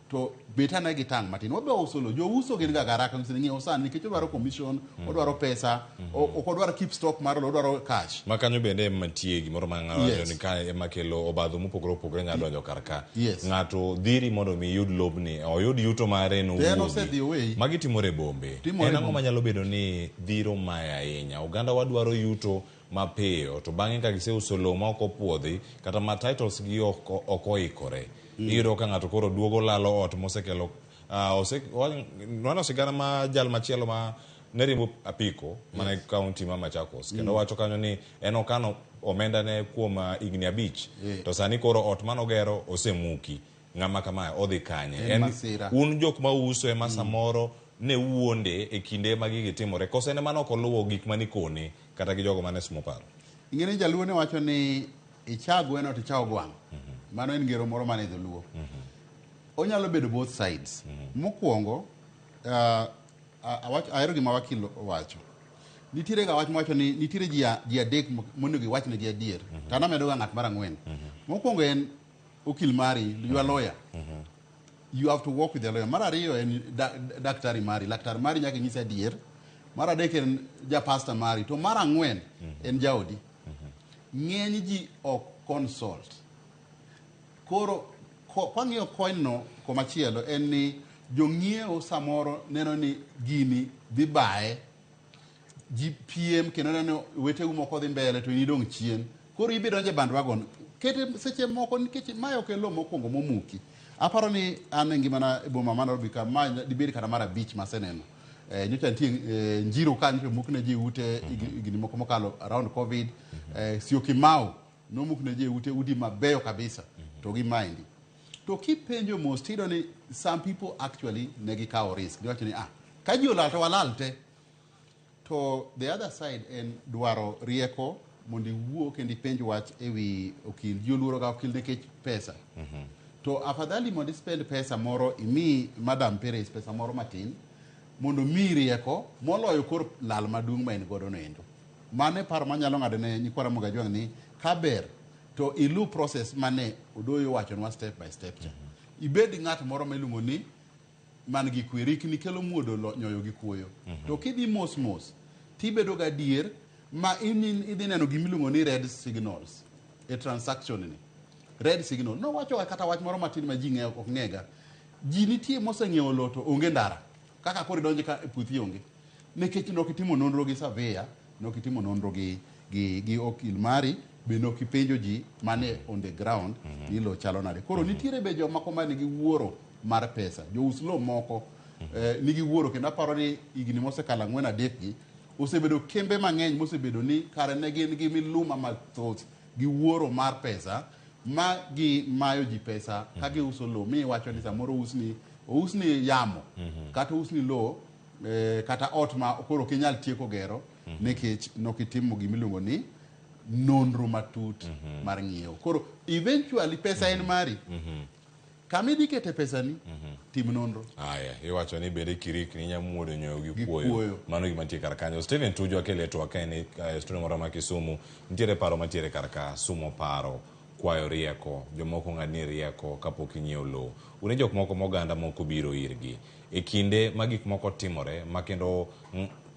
to bet ane gi tang' matin. Wabe uso lo, jouso gin ga gi haraka nyiso ni ng'iew sani nikech odwaro commission, odwaro pesa, ok odwar keep stock mar lo, odwaro cash. Ma kanyo bende ema nitie gimoro ma ng'ato wacho ni kae ema kelo obadho mopogore opogore nyalo donjo kar ka. Ng'ato dhiri mondo mi yud lobni, oyud yuto mare en To en owuogi. osedhi oweyi. Magi timore e bombe. Timore En e ang'o bombe. manyalo bedo ni dhiro mae ahinya? Oganda wa dwaro yuto mapiyo to bang'e ka giseuso lowo ma ok opuodhi kata ma titles gi ok ok oikore. Iyudo ka ng'ato koro duogo lalo ot mosekelo ose, waneno sigana ma jal machielo ma ne riembo apiko mana e kaunti ma Machakos kendo wacho kanyo ni en okano omenda ne kuom higni 5 to sani koro ot manogero osemuki. Ng'ama kamae odhi kanye? En masira. Un jok ma uso ema samoro ne wuonde e kinde ma gigi timore koso en ema ne ok oluwo gik mane ikone kata gi jogo mane sumo paro? Ing'e ni jaluo ne wacho ni icha gweno to icha ogwang'. Mano en ngero moro mane dholuo. Onyalo bedo both sides. Mokwongo, ahero gima wakil owacho. Nitiere ga wach mawacho ni nitiere ji adek monego iwachnegi adier. To an amedo ga ng'at mar ang'wen. Mokwongo en okil mari, your lawyer. You have to work with the lawyer. Mar ariyo en daktari mari. Laktar mari nyaka inyise adier. Mar adek en japasta mari. To mar ang'wen en jaodi. Ng'eny ji ok consult. Koro kwang'iyo coin no komachielo en ni jong'iewo samoro neno ni gini dhi baye. Ji piem kendo neno ni weteu moko dhi mbele to in idong' chien. Koro ibe donjo e bandwagon. Kete seche moko nikech mae ok en lowo mokwongo momuki. Aparo ni an e ngimana e boma ma Nairobi ka ma dibed kata mar 5 maseneno. Nyocha nitie Njiro ka nyocha omuk ne ji ute higni moko mokalo around COVID. Syokimau nomuk ne ji ute udi mabeyo kabisa to gi maendi. To kipenjo mos tiyudo ni some people actually ne gikawo risk. Giwacho ni ka ji olal to walal te. To the other side en dwaro rieko mondo iwuo kendo ipenj wach ewi okil. Ji oluoro ga okil nikech pesa. To afadhali mondo ispend pesa moro imi Madam Perez pesa moro matin mondo omiyi rieko moloyo koro lal maduong' ma in godo no endo. Mano e paro manyalo ng'ado ne nyikwa Ramogi Ajwang' ni kaber to ilu process mane Odoyo owachonwa step by step cha. Ibed ng'at moro miluongo ni man gi kwe. Rikni kelo muodo nyoyo gi kuoyo. To kidhi mos mos tibedo gadier ma idhi neno gimiluongo ni red signals e transaction ni. Red signal. Nowacho kata wach moro matin ma ji ng'eyo ok ng'ega. Ji nitie moseng'iewo lowo to onge ndara. Kaka koro idonjo ka e puothi onge. Nikech nok itimo nonro gi surveyor, nok itimo nonro gi okil mari, be nok ipenjo ji mane on the ground ni lowo chalo nade. Koro nitiere be jomoko ma nigi wuoro mar pesa. Jous lowo moko nigi wuoro kendo aparo ni higni mosekalo 4-3 gi osebedo kembe mang'eny mosebedo ni kare ne gin gi miluma mathoth gi wuoro mar pesa ma gi mayo ji pesa ka giuso lowo mi iwacho ni samoro ousni yamo kata ousni lowo kata ot ma koro ok inyal tieko gero nikech nok itimo gimiluongo ni nonro matut mar ng'iewo. Koro eventually pesa en mari. Kama idhi kete pesani, tim nonro. Aya, iwacho ni bende kirikni inya muodo nyoyo gi Gi kuoyo. kuoyo. Mano gima nitie kar kanyo. Stephen Tuju akele twak ka en e studio moro ma Kisumu. Nitiere paro matiere kar ka, sumo paro, kwayo rieko, jomoko ng'adni rieko kapok inyiewo lowo. Un e jok moko moganda moko biro irgi. E kinde ma gik moko timore, ma kendo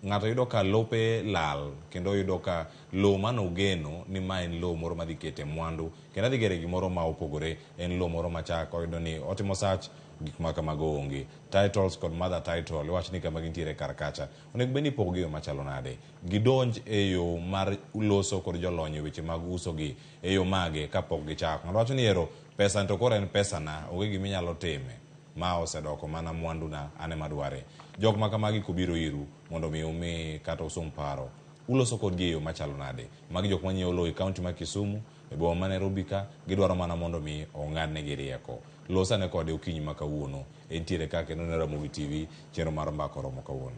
ng'ato yudo ka lope lal, kendo yudo ka lowo manogeno ni ma en lowo moro madhi kete mwandu, kendo adhi gere gimoro ma opogore, en lowo moro machak, oyudo ni otimo search, gik ma kamago onge. Titles kod mother title, iwach ni kama gintiere kar kacha. Onego bed ni ipogo gi e yo machalo nade? Gidonj e yo mar loso kod jolony e weche mag uso gi e yo mage kapok gichako. Ng'ato wacho ni ero, pesa to koro en pesa na, onge gima inyalo time. Ma osedoko mana mwanduna, an ema adware. Jok ma kamagi kobiro iru mondo mi umi kata usum paro, uloso kodgi e yo machalo nade? Magi jok manyiewo lowo e kaunti ma Kisumu, e boma ma Nairobi ka, gidwaro mana mondo mi ong'adnegi rieko. Los ane kode okinyi ma kawuono. Entiere ka kendo ne Ramogi TV, chenro mar mbaka oromo kawuono.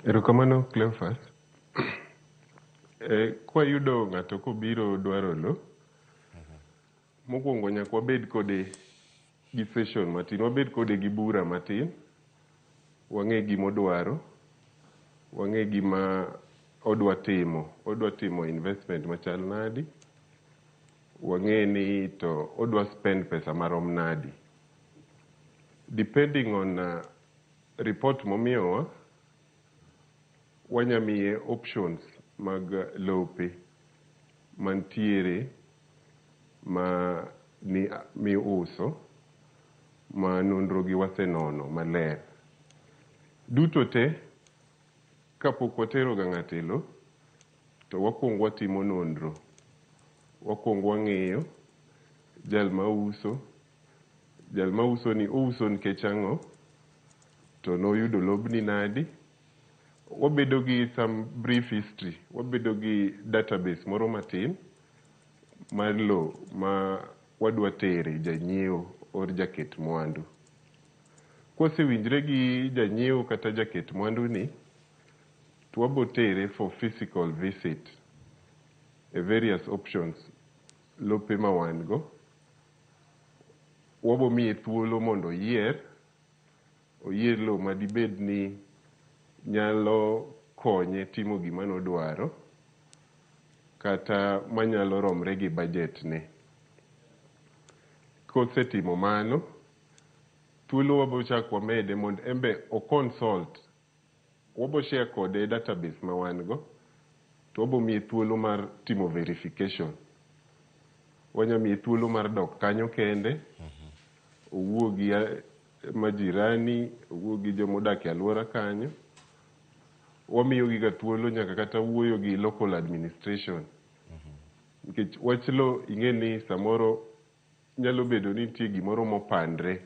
Erokamano Cleophas. Kwayudo ng'ato kobiro dwaro lo, mokwongo nyaka wabed kode gi session matin, wabed kode gi bura matin, wang'e gimodwaro, wang'e gima odwa timo, odwa timo investment machal nadi, wang'e ni to odwa spend pesa marom nadi. Depending on report momiyowa, wanya miye options mag lope mantiere ma ni miuso ma nonro gi wasenono maler. Duto te, kapok watero ga ng'ato e lo, to wakwongo watimo nonro. Wakwongo wang'iyo jal mauso, jal mauso ni ouso nikech ang'o, to noyudo lobni nadi. Wabedo gi some brief history, wabedo gi database moro matin mar lo ma wadwa tere janyiewo or jaket mwandu. Kwasewinjre gi janyiewo kata jaket mwandu ni, to wabo tere for physical visit e various options lope ma wan go. Wabo miye thuolo mondo oyier, oyier lo madibed ni nyalo konye timo gima nodwaro kata manyalo romre gi budget ne. Kosetimo mano, thuolo wabo chak wamede mondo embe o consult, wabo share kode database ma wan go, to wabo miye thuolo mar timo verification. Wanya miye thuolo mar dok kanyo kende, owuo gi majirani, owuo gi jomodak e alwora kanyo. Wamiyo gi ga thuolo nyaka kata wuoyo gi local administration. Nikech wach lo ing'e ni samoro nyalo bedo ni nitie gimoro mopandre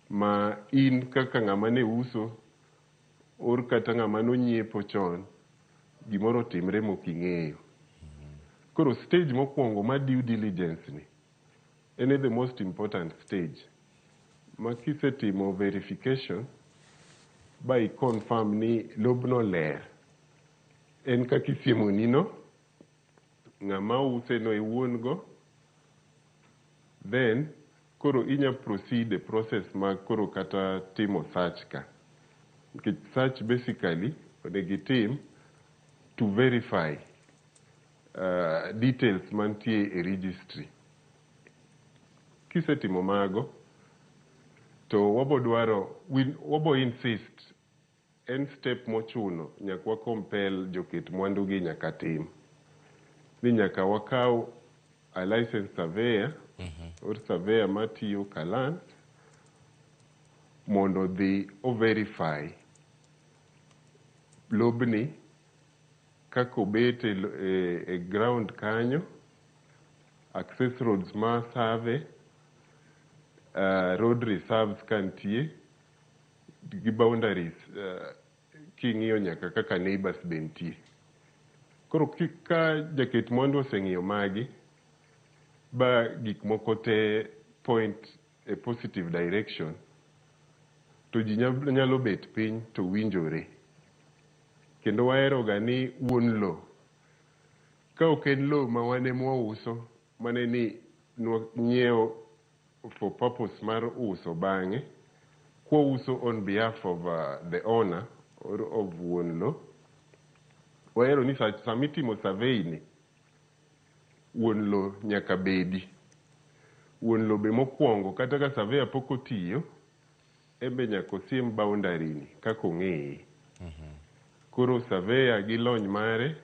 ma in kaka ng'ama ne uso or kata ng'ama nonyiepo chon, gimoro otimre mok ing'eyo. Koro stage mokwongo mar due diligence ni en e the most important stage. Ma kisetimo verification ba i confirm ni lobno ler, en kaka isiemoni no, ng'ama use no e wuon go, then koro inya proceed e process mag koro kata timo search ka. Nikech search basically onego itim to verify details mantie e registry. Kisetimo mago, to wabo dwaro, wabo insist, en step mochuno nyaka wa compel joket mwandu gi nyaka tim. Ni nyaka wakaw a licensed surveyor or surveyor matiyo ka lands mondo odhi o verify lobni kaka obet e ground kanyo, access roads ma survey, road reserves ka nitie, gi boundaries king'iyo nyaka kaka neighbors be nitie. Koro ka jaket mwandu oseng'iyo magi, ba gik moko te point e positive direction, to ji nyalo bet piny to winjore. Kendo wahero ga ni wuon lo, ka ok en lo ma wan ema wauso, mane ni nyiewo for purpose mar uso bang'e, kwauso on behalf of the owner or of wuon lo, wahero ni sama itimo survey ni, wuon lo nyaka bedi. Wuon lo be mokwongo kata ka surveyor pok otiyo, en be nyaka osiem boundary ni kaka ong'eye. Koro surveyor gi lony mare,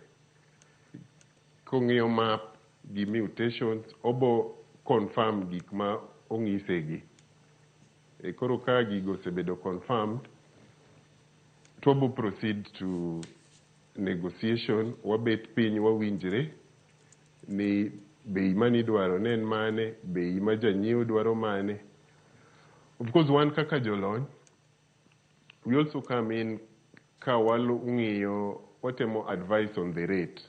kong'iyo map gi mutations, obo confirm gik ma ong'ise gi. E koro ka gigo osebedo confirmed, to wabo proceed to negotiation, wabet piny wawinjre ni bei manidwaro ne en mane, bei ma janyiewo dwaro mane. Of course wan kaka jolony, we also come in ka wang'iyo, watemo advice on the rate.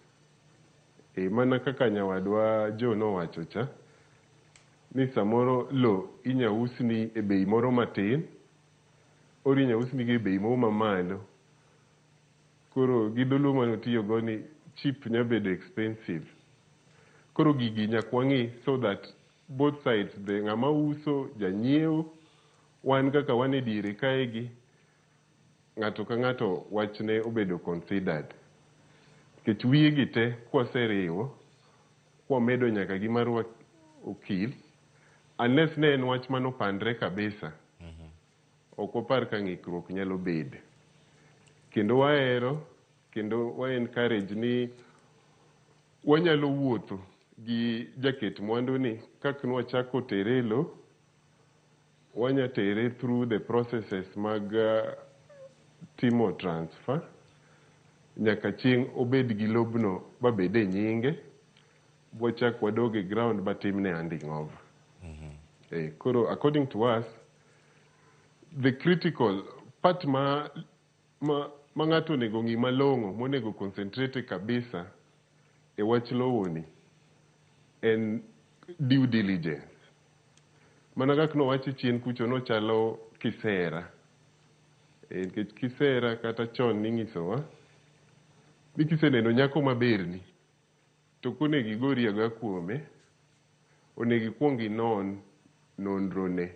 E mana kaka nyawadwa Joe nowacho cha, ni samoro lo inya usni e bei moro matin, or inya usni gi e bei moro mamalo. Koro gi dholuo manotiyogo ni cheap nya bedo expensive. Koro gigi nyaka wang'i so that both sides, the ng'ama uso, janyiewo, wan kaka wan e diere kaegi, ng'ato ka ng'ato wachne obedo considered. Nikech wiye gi te kwaseriwo, kwamedo nyaka gi mar okil, unless ne en wach manopandre kabisa, ok wapar ka ng'ikruok nyalo bede. Kendo wahero, kendo wa encourage ni wanyalo wuotho gi jaket mwandu ni kaka nwachako tere e lo, wanya tere through the processes mag timo transfer nyaka chieng' obed gi lobno babed e nyinge, wachak wadog e ground batimne handing over. Koro according to us, the critical part ma ng'ato onego ng'i malong'o monego concentrate kabisa e wach lowo ni en due diligence. Mana kaka nowachi chien kucho nochalo kisera. Nikech kisera kata chon ning'isowa ni kiseneno nyako maberni to ok onego igori agoya kuome, onego ikuong inon nonro ne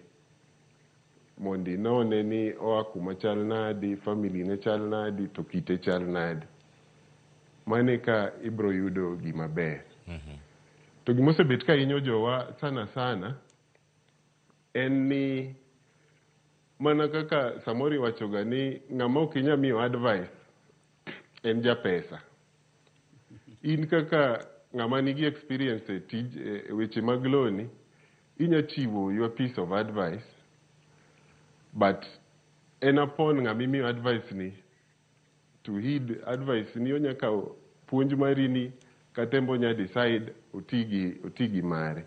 mondo inone ni oa kuma chal nadi, family ne chal nadi, to kite chal nadi. Mano eka ibro yudo gima ber. To gimosebet ka hinyo jowa sana sana en ni mana kaka samoro iwachoga ni ng'ama ok inyal miyo advice en japesa. In kaka ng'ama nigi experience e tij e weche mag loni, inya chiwo your piece of advice, but en upon ng'ama imiyo advice ni to heed advice ni onya kawo puonj mari ni kata en be onya decide oti gi mare.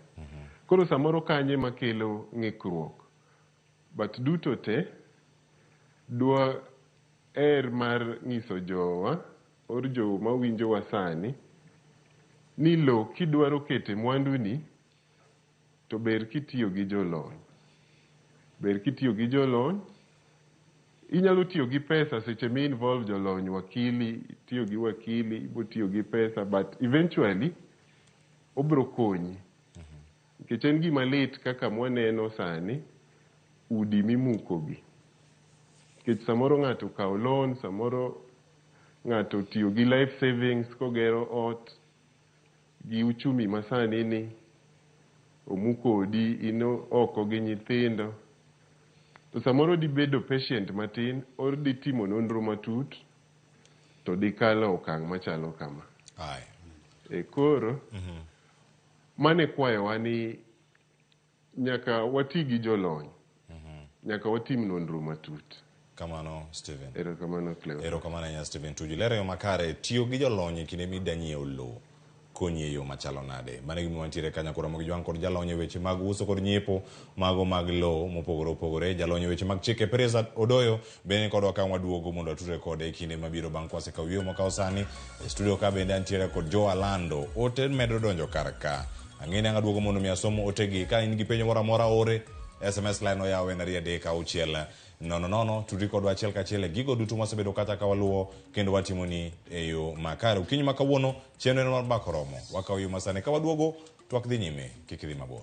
Koro samoro kanye makelo ng'ikruok. But duto te, dwa er mar ng'iso jowa or joma winjowa sani ni lo kidwaro kete mwandu ni to ber kitiyo gi jolony. Ber kitiyo gi jolony. Inyalo tiyo gi pesa seche mi involve jolony, wakili, tiyo gi wakili, ibo tiyo gi pesa, but eventually obro konyi. Nikech en gima lit kaka mwaneno sani, udi mimuko gi. Nikech samoro ng'ato okawo loan, samoro ng'ato otiyo gi life savings kogero ot, gi uchumi masani ni, omuko odi, in oko gi nyithindo. To samoro dibedo patient matin, or ditimo nonro matut, to dikalo okang' machalo kama. Koro, mane kwayowa ni nyaka wati gi jolony. Nyaka watim nonro matut. Kamano, Stephen. Erokamano, Cleo. Erokamano ahinya, Stephen Tuju. Lero yo makare, tiyo gi jolony e kinde mida nyiewo lowo konyi e yo machalo nade. Mano e gima wantiere ka nyakoro Ramogi Jwang' kod jalony e weche mag uso kod nyiepo mago mag lowo mopogore opogore. Jalony e weche mag chike Perez Odoyo bende kodwa ka waduogo mondo watudre kode e kinde mabiro bang' kwasekawo yueyo mwakawo sani. E studio ka bende antiere kod Joe Alando. Ote medo donjo kar ka. Ang'e ni ang' aduogo mondo mi asom otegi. Ka in gi penjo moro amora ore SMS line oyaw en 2 3 6 0 0. Tudri kodwa achiel kachiel e gigo duto mwasebedo kata ka waluwo kendo watimoni e yo makare. Okinyi ma kawuono chenro en mar Bako Romo. Wakawo yo masani ka waduogo twak dhi nyime kik idhi mabor.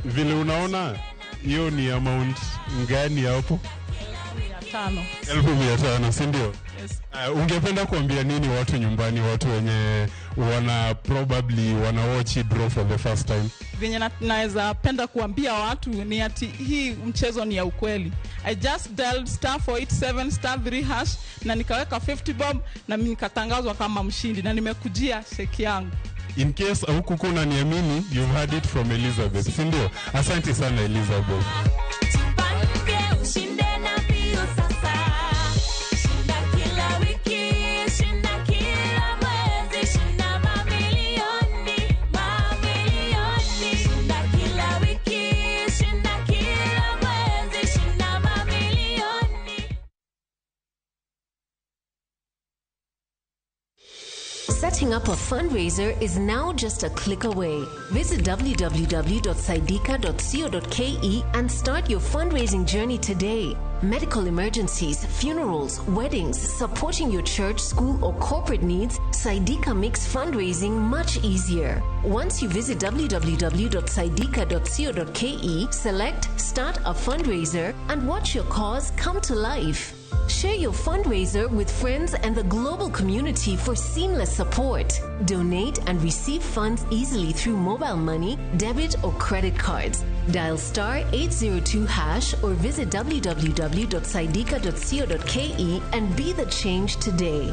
Vile unaona hiyo ni amount ngani hapo? 500. 500,000, si ndio? Yes. Ungependa kuambia nini watu nyumbani, watu wenye wana probably wana watch draw for the first time? Venye naweza penda kuambia watu ni ati hii mchezo ni ya ukweli. I just dialed star 487 star 3 hash na nikaweka 50 bob na mimi nikatangazwa kama mshindi na nimekujia cheki yangu. In case hukukuwa unaniamini, you've heard it from Elizabeth, si ndio? Asante sana Elizabeth. Jipange ushinde na mbio sasa. Shinda kila wiki, shinda kila mwezi, shinda mamilioni, mamilioni. Shinda kila wiki, Setting up a fundraiser is now just a click away. Visit www.saidika.co.ke and start your fundraising journey today. Medical emergencies, funerals, weddings, supporting your church, school, or corporate needs, Saidika makes fundraising much easier. Once you visit www.saidika.co.ke, select Start a Fundraiser and watch your cause come to life. Share your fundraiser with friends and the global community for seamless support. Donate and receive funds easily through mobile money, debit, or credit cards. Dial star 802 hash or visit www.saidika.co.ke and be the change today.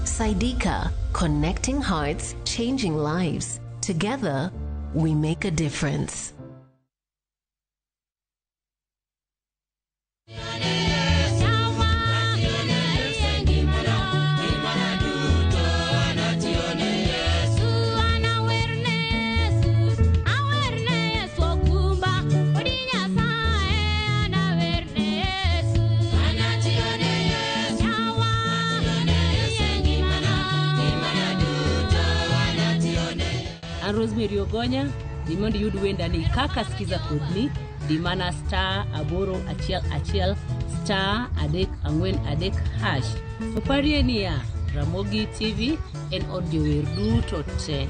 Saidika, connecting hearts, changing lives. Together, we make a difference. An Rosemary Ogonya, di mondo iyud wendani kaka sikiza kodni, di mana star 811 star 343 hash. To parie niya, Ramogi TV en od jower duto te.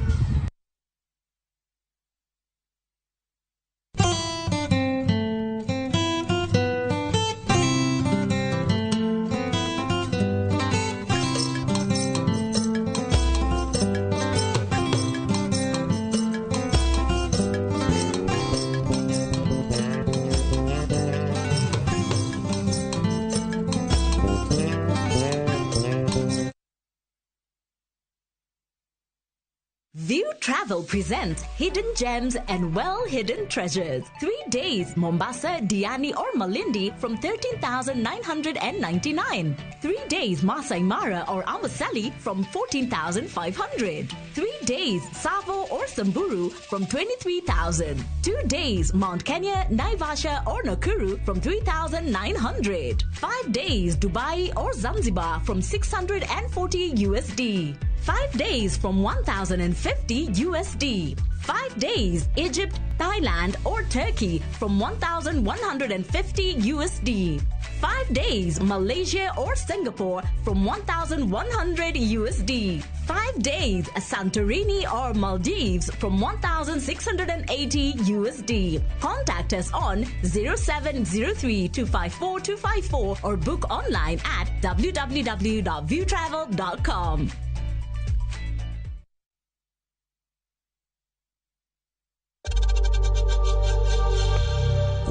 View Travel presents Hidden Gems and Well Hidden Treasures. 3 days, Mombasa, Diani, or Malindi from 13,999. 3 days, Masai Mara or Amboseli from 14,500. 3 days, Savo or Samburu from 23,000. 2 days, Mount Kenya, Naivasha, or Nakuru from 3,900. 5 days, Dubai or Zanzibar from 640 USD. 5 days from 1,050 USD. 5 days, Egypt, Thailand, or Turkey from 1,150 USD. 5 days, Malaysia or Singapore from 1,100 USD. 5 days, Santorini or Maldives from 1,680 USD. Contact us on 0703 254 254 or book online at www.viewtravel.com.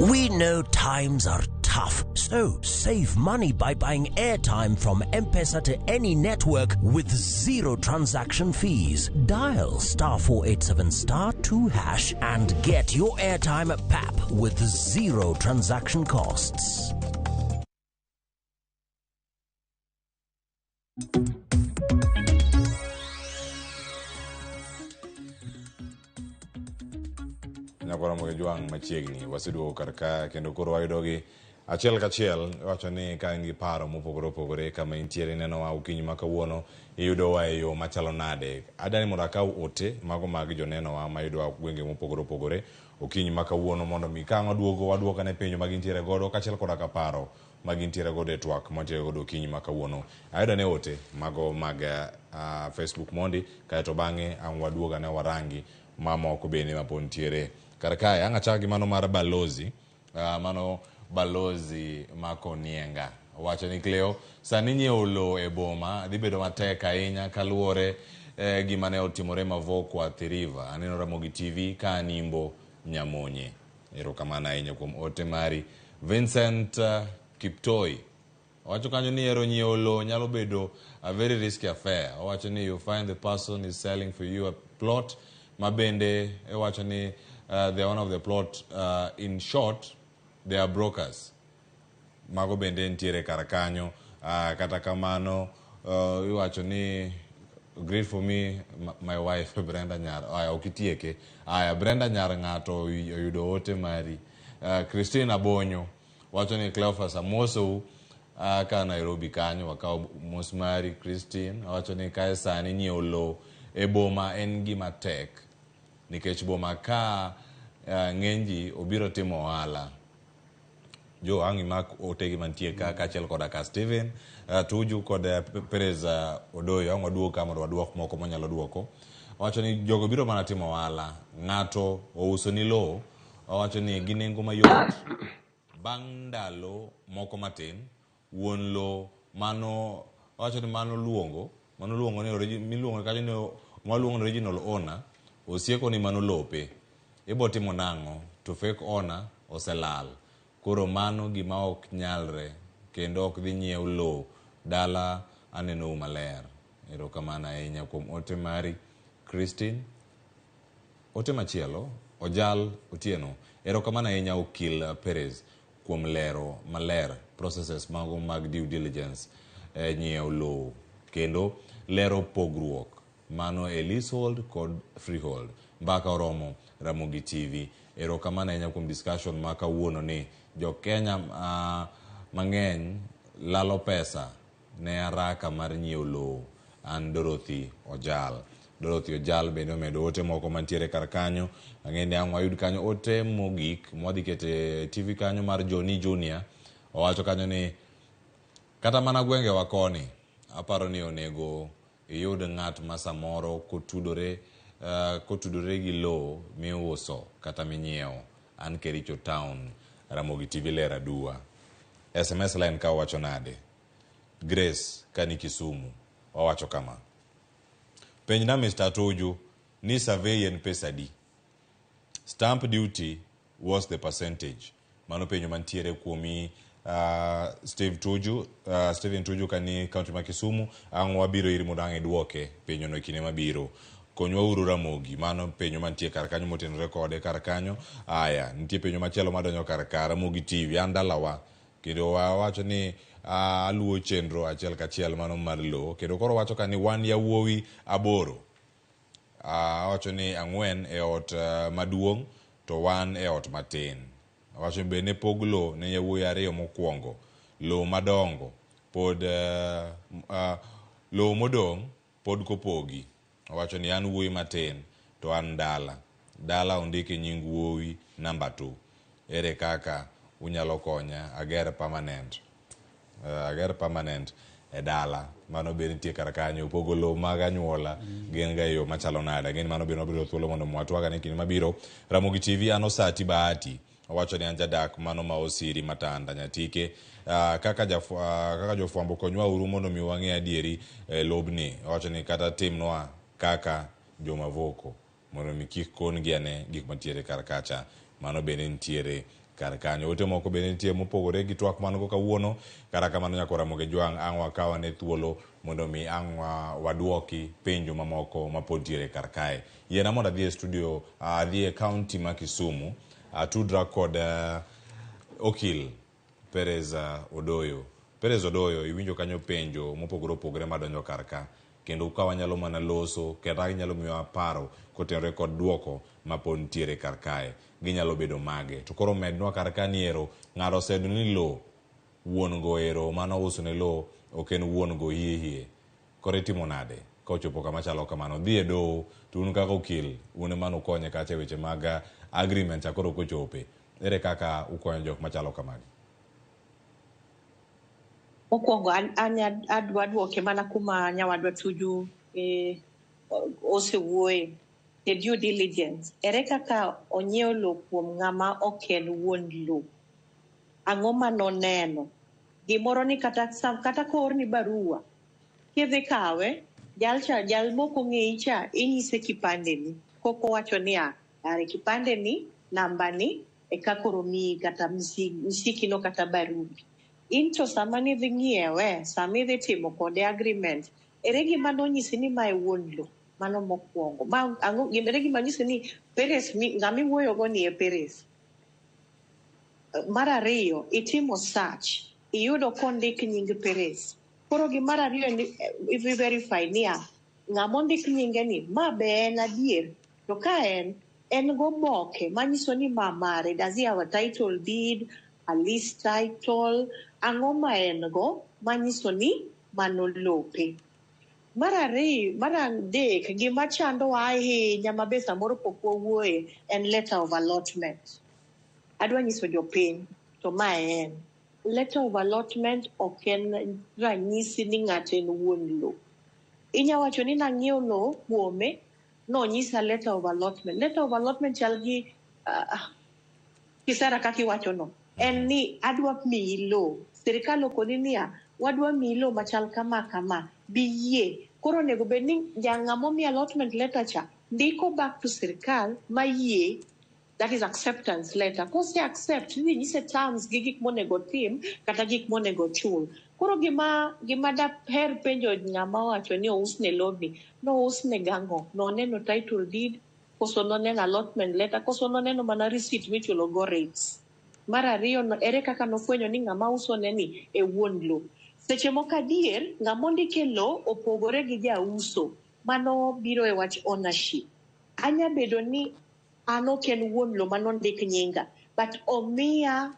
We know times are tough, so save money by buying airtime from M-Pesa to any network with zero transaction fees. Dial star 487 star 2 hash and get your airtime at PAP with zero transaction costs. Nyakwara Mogi Jwang' machiegni waseduogo kar ka kendo koro wayudogi achiel kachiel. Iwacho ni ka in gi paro mopogore opogore kama intiere inenowa okinyi ma kawuono, iyudowa e yo machalo nade. Adani mondo akaw ote mago mag jonenowa mayudowa gwenge mopogore opogore okinyi ma kawuono, mondo mi ka ang' waduogo waduokane penjo ma gintiere godo kaachiel koda ka paro ma gintiere godo e twak mantiere godo okinyi ma kawuono. Ayudo ne ote mago mag Facebook mondi, kaeto bang'e ang' waduog ane warangi mamoko bende mapod nitiere kar kae. Ang' achak gi mano mar balozi, mano balozi Makonienga wacho ni Cleo, sani nyiewo lowo e boma dhi bedo matek ahinya kaluwore gima ne otimore Mavoko Athi River. Aneno Ramogi TV ka animbo Nyamonye. Erokamano ahinya kuom ote mari. Vincent Kiptoi owacho kanyo ni ero nyiewo lowo nyalo bedo a very risky affair. Owacho ni you find the person is selling for you a plot ma bende iwacho ni the owner of the plot, in short they are brokers. Mago bende nitiere kar kanyo. Kata kamano iwacho ni great for me my wife Brenda Nyar. Aya, ok itieke. Aya, Brenda Nyar ng'ato oyudo ote mari. Christine Abonyo wacho ni Cleophas amosou ka Nairobi kanyo. Wakawo mos mari Christine. Wacho ni kae sani nyiewo lowo E boma en gima tek nikech boma ka ng'eny ji obiro timo ohala. Jo ang' imak otegi mantie ka kaachiel koda ka Steven Tuju kod Perez Odoyo ang' waduog ka mondo waduok moko monyalo duoko. Owacho ni jogo biro mana timo ohala. Ng'ato ouso ni lowo, owacho ni gi nengo mayot. Bang' ndalo moko matin, wuon lowo mano owacho ni mano luongo mano luongo ni miluongo kanyo ni maluongo ni original owner osieko ni mano lope. Ibo timo nang'o to fake owner oselal. Koro mano gima ok nyalre kendo ok dhi nyiew lowo dala anenou maler. Erokamano ahinya kuom ote mari Christine. Ote machielo, Ojal Otieno. Erokamano ahinya Okil Perez kuom lero maler processes mago mag due diligence e nyiewo lowo kendo lero pogruok mano e leasehold kod freehold. Mbaka oromo Ramogi TV. Erokamano ahinya kuom discussion ma kawuono ni jo Kenya mang'eny lalo pesa ne haraka mar nyiewo lowo. An Dorothy Ojal. Dorothy Ojal bende omedo ote moko mantiere kar kanyo. Ang'e ni ang' wayud kanyo ote mogik mwadhi kete TV kanyo mar Johnny Junior. Owacho kanyo ni kata mana gwengewa koni aparo ni onego iyud ng'at ma samoro kotudore kotudore gi lowo miuso kata minyiewo. An Kericho Town, Ramogi TV ler aduwa. SMS line ka owacho nade? Grace kani Kisumu owacho kama. Penjna Mr. Tuju ni survey en pesa adi? Stamp duty what's the percentage? Mano penjo mantiere kuomi Steve Tuju, Steven Tuju kani county ma Kisumu, ang' wabiro iri mondo ang' iduoke penjo no e kinde mabiro. Konywa uru Ramogi, mano penjo mantie kar kanyo motenore kode kar kanyo. Aya, nitie penjo machielo madonjo kar ka Ramogi TV, an dalawa. Kendo wawacho ni aluwo chenro achiel kachiel mano mar lowo. Kendo koro wacho ka ni wan yawuowi 8. Awacho ni 4 e ot maduong' to wan e ot matin. Awacho ni bende pog lowo ne yawuowi 2 mokwongo. Lowo madongo pod lowo modong' pod kopogi. Owacho ni an wuoyi matin to an dala. Dala ondiki nying wuowi namba 2. Ere kaka unyalo konya ager permanent. Ager permanent e dala. Mano be nitie kar kanyo. Pogo lowo mag anyuola gin ga e yo machalo nade. Ang'e ni mano bende wabiro thuolo mondo mwatwag ane kinde mabiro. Ramogi TV an Osati Bahati. Owacho ni an jadak mano ma Osiri Matanda Nyatike. Kaka jofwambo konywa uru mondo mi wang'e adieri lobni. Owacho ni kata timnwa kaka jomavoko mondo mi kik kon-gi ane gik mantiere kar kacha. Mano bende nitiere kar kanyo. Ote moko bende nitie mopogore gi twak man go kawuono. Kata kamano nyaka Ramogi Jwang' ang' wakaw ane thuolo mondo mi ang' waduoki penjo mamoko mapod nitiere kar kae. Yiena mondo adhi e studio, adhi e county ma Kisumu, atudra kod Okil Perez Odoyo. Perez Odoyo, iwinjo kanyo penjo mopogore opogore madonjo kar ka. Kendo ka wanyalo mana loso, kata ginyalo miyowa paro kotenore kod duoko mapod nitiere kar kae. Ginyalo bedo mage. To koro mednwa kar ka ni ero, ng'ato oseyudo ni lowo, wuon go ero mano uso ne lowo, ok en wuon go hie hie. Koro itimo nade ka ochopo kama chalo kamano? Dhi e doho, to un kaka okil, un ema nukonye kacha e weche mag agreement cha koro kochope. Ere kaka ukonyo jok machalo kamagi? Mokwongo an adwa duoke mana kuma nyawadwa Tuju osewuoye. The due diligence. Ere kaka onyiewo lowo kuom ng'ama ok en wuon lowo? Ang'o manoneno? Gimoro ni kata koorni barua, kidhi kawe, jal mok ong'eyi cha, inyise kipande ni. Koko wacho niya, are kipande ni, namba ni, eka koro miyi kata msiki no kata barupi. In to sama nidhi ng'iewe, sama idhi timo kode agreement, ere gima nonyisi ni mae wuon lowo? Mano mokwongo. Ma ang'o, ere gima nyisi ni Perez, ng'ama iwuoyogo ni e Perez? Mar ariyo, itimo search, iyudo kondik nying Perez. Koro gimar ariyo ni idhi verify niya, ng'ama ondik nyinge ni, ma be en adier? To ka en goboke manyiso ni ma mare, does he have a title deed, a lease title, ang'o ma en go manyiso ni mano lope. Mar ariyo, mar adek, gima chandowa ahinya ma be samoro pok wawuoye en letter of allotment. Adwa nyiso jopiny to mae en. Letter of allotment ok en ranyisi ni ng'ato en wuon lowo. Inya wacho ni nang'iewo lowo kuome, nonyisa letter of allotment. Letter of allotment chal gi kisera kaka iwacho no. En ni adwa miyi lowo. Sirikal okoni niya, wadwa miyi lowo machal kama kama, bi yie. Koro onego bed ni jang'ama omiyi allotment letter cha ndiko back to sirikal mayie that is acceptance letter. Kose accept, idhi nyise terms gi gik monego otim kata gik monego ochul. Koro gima gima daher penjo ng'ama owacho ni ousne lobni, nousne gang'o? Noneno title deed, koso noneno allotment letter, koso noneno mana receipt michulo go rates? Mar ariyo, no, ere kaka nofwenyo ni ng'ama usone ni e wuon lowo? Seche moko adier, ng'ama ondike lowo opogore gi jauso. Mano biro e wach ownership. Anya bedo ni an ok en wuon lowo manondik nyinga, but omiya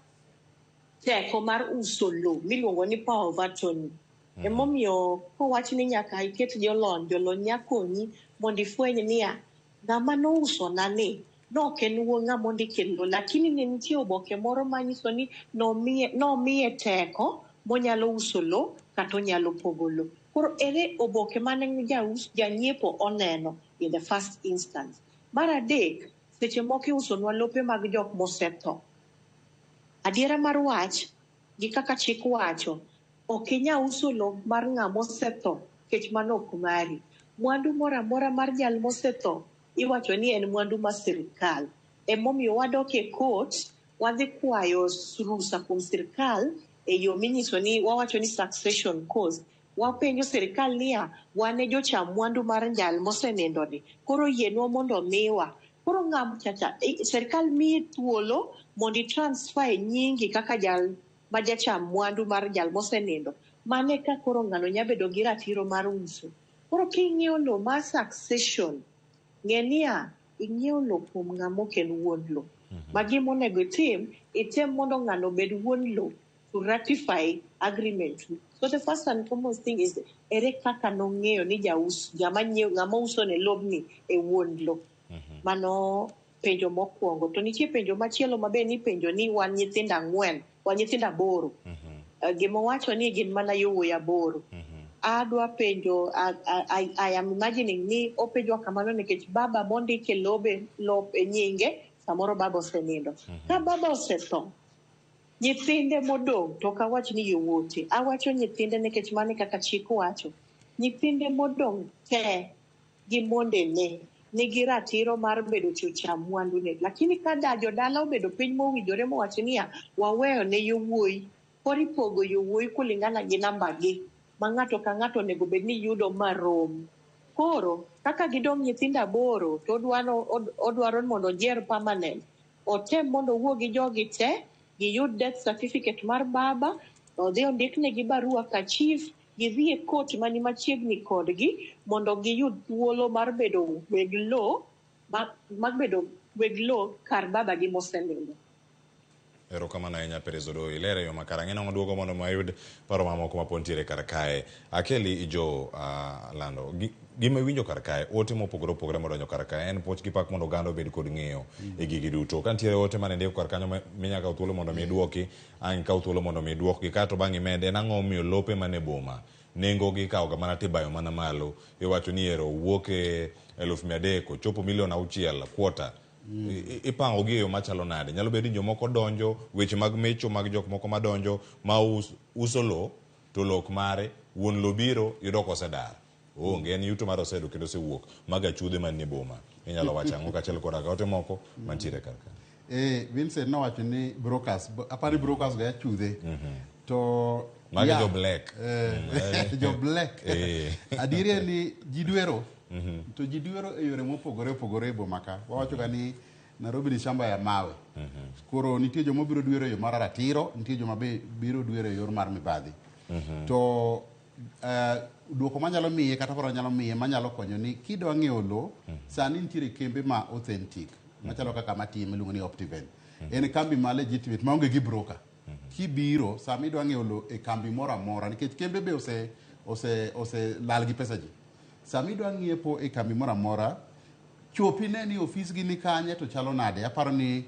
teko mar uso lowo miluongo ni power of attorney. Emomiyo kowach ni nyaka iket jolony, jolony nya konyi mondo ifweny niya, ng'ama nousona ni nok en wuon ng'ama ondike lowo, lakini ne nitie oboke moro manyiso ni nomiye, nomiye teko monyalo uso lowo kata onyalo pogo lowo. Koro ere oboke mane jaus, janyiepo oneno in the first instance. Mar adek, seche moko iusonwa lope mag jok mosetho. Adiera mar wach gi kaka chik wacho, ok inyal uso lowo mar ng'ama osetho nikech mano ok mari. Mwandu moro amora mar jal mosetho iwacho ni en mwandu mar sirikal. Emomiyo wadok e court, wadhi kwayo rusa kuom sirikal e yo minyiso ni wawacho ni succession cause. Wapenjo sirikal niya, wan e jocham mwandu mar jal mosenindo ni, koro yienwa mondo omiwa. Koro ng'am chacha, sirikal miyi thuolo mondo i transfer e nyingi kaka jal ma jacham mwandu mar jal mosenindo. Mano eka koro ng'ano nya bedo gi ratiro mar uso. Koro king'iewo lowo mar succession, ng'e niya, ing'iewo lowo kuom ng'ama ok en wuon lowo. Ma gima onego itim, item mondo ng'ano obed wuon lowo to ratify agreement. So the first and foremost thing is ere kaka nong'eyo ni jaus jama nyiewo ng'ama uso ne lobni e wuon lowo. Mano penjo mokwongo. To nitie penjo machielo ma be nipenjo ni wan nyithindo ang'wen, wan nyithindo aboro. Gima owacho ni gin mana yowuoyi aboro. Adwa penjo, I am imagining ni openjo kamano nikech baba mondike lobe lop e nyinge, samoro baba osenindo. Ka baba osetho, nyithinde modong' to ok awach ni yowuote, awacho nyithinde nikech mano e kaka chik wacho. Nyithinde modong' te gi mondene nigi ratiro mar bedo jocham mwandune. Lakini ka da jodala obedo piny mowinjore mowacho niya, waweyo ne yowuoyi, koro ipogo yowuoyi kulingana gi namba gi, ma ng'ato ka ng'ato onego bed ni yudo marom. Koro, kaka gidong' nyithindo aboro, to odwaro, odwaro mondo ojier permanent, otem mondo owuo gi jogi te, giyud death certificate mar baba, odhi ondiknegi barua ka chief, gidhi e court mani machiegni kodgi mondo giyud thuolo mar bedo weg lowo, mar bedo weg lowo kar babagi mosenindo. Erokamano ahinya Perez Odoi. Ilere yo makare. Ang'e nang'o duogo mondo mayud paro mamoko ma pod nitiere kar kae. Akeli Jo Lando. Gima iwinjo kar kae, ote mopogore opogore modonjo kar kae en puoch gi pak mondo oganda obed kod ng'eyo e gigi duto. Ka nitiere ote mane ndiko kar kanyo minya kawo thuolo mondo mi iduoki, ang' ikaw thuolo mondo mi iduokgi kaeto bang' imed en ang'o momiyo lope mane boma nengo gi ikawo ga mana tibayo mana malo. Iwacho ni ero owuok e 300,000 ochopo 6 million quarter. Ipango gi e yo machalo nade? Nyalo bedo ni jomoko donjo, weche mag mecho mag jok moko madonjo ma uso lo to lo ok mare, wuon lo biro yudo kosedar. Onge en yuto mar oseyudo kendo osewuok. Mago achudhe manie boma. Inyalo wacho ang'o kaachiel koda ka ote moko mantiere kar ka. Vincent nowacho ni brokers, apani brokers go achudhe. To Magi jo black. Jo black. Adieri en ni ji dwero. To ji dwero e yore mopogore opogore e boma ka. Wawacho ga ni Nairobi ni shamba ya mawe. Koro nitie joma biro dwero e yo mar ratiro, nitie joma be biro dwero e yor mar mibadhi. To duoko manyalo miye kata paro manyalo miye manyalo konyo ni kidwa ng'iewo lo, sani nitiere kembe ma authentic machalo kaka matime miluongo ni Optiven. En kambi ma legitimate maonge gi broker. Kibiro sama idwa ng'iewo lo e kambi moro amora nikech kembe be ose lal gi pesa ji. Sama idwa ng'iepo e kambi moro amora, chop ine ni ofis gi ni kanye to chalo nade. Aparo ni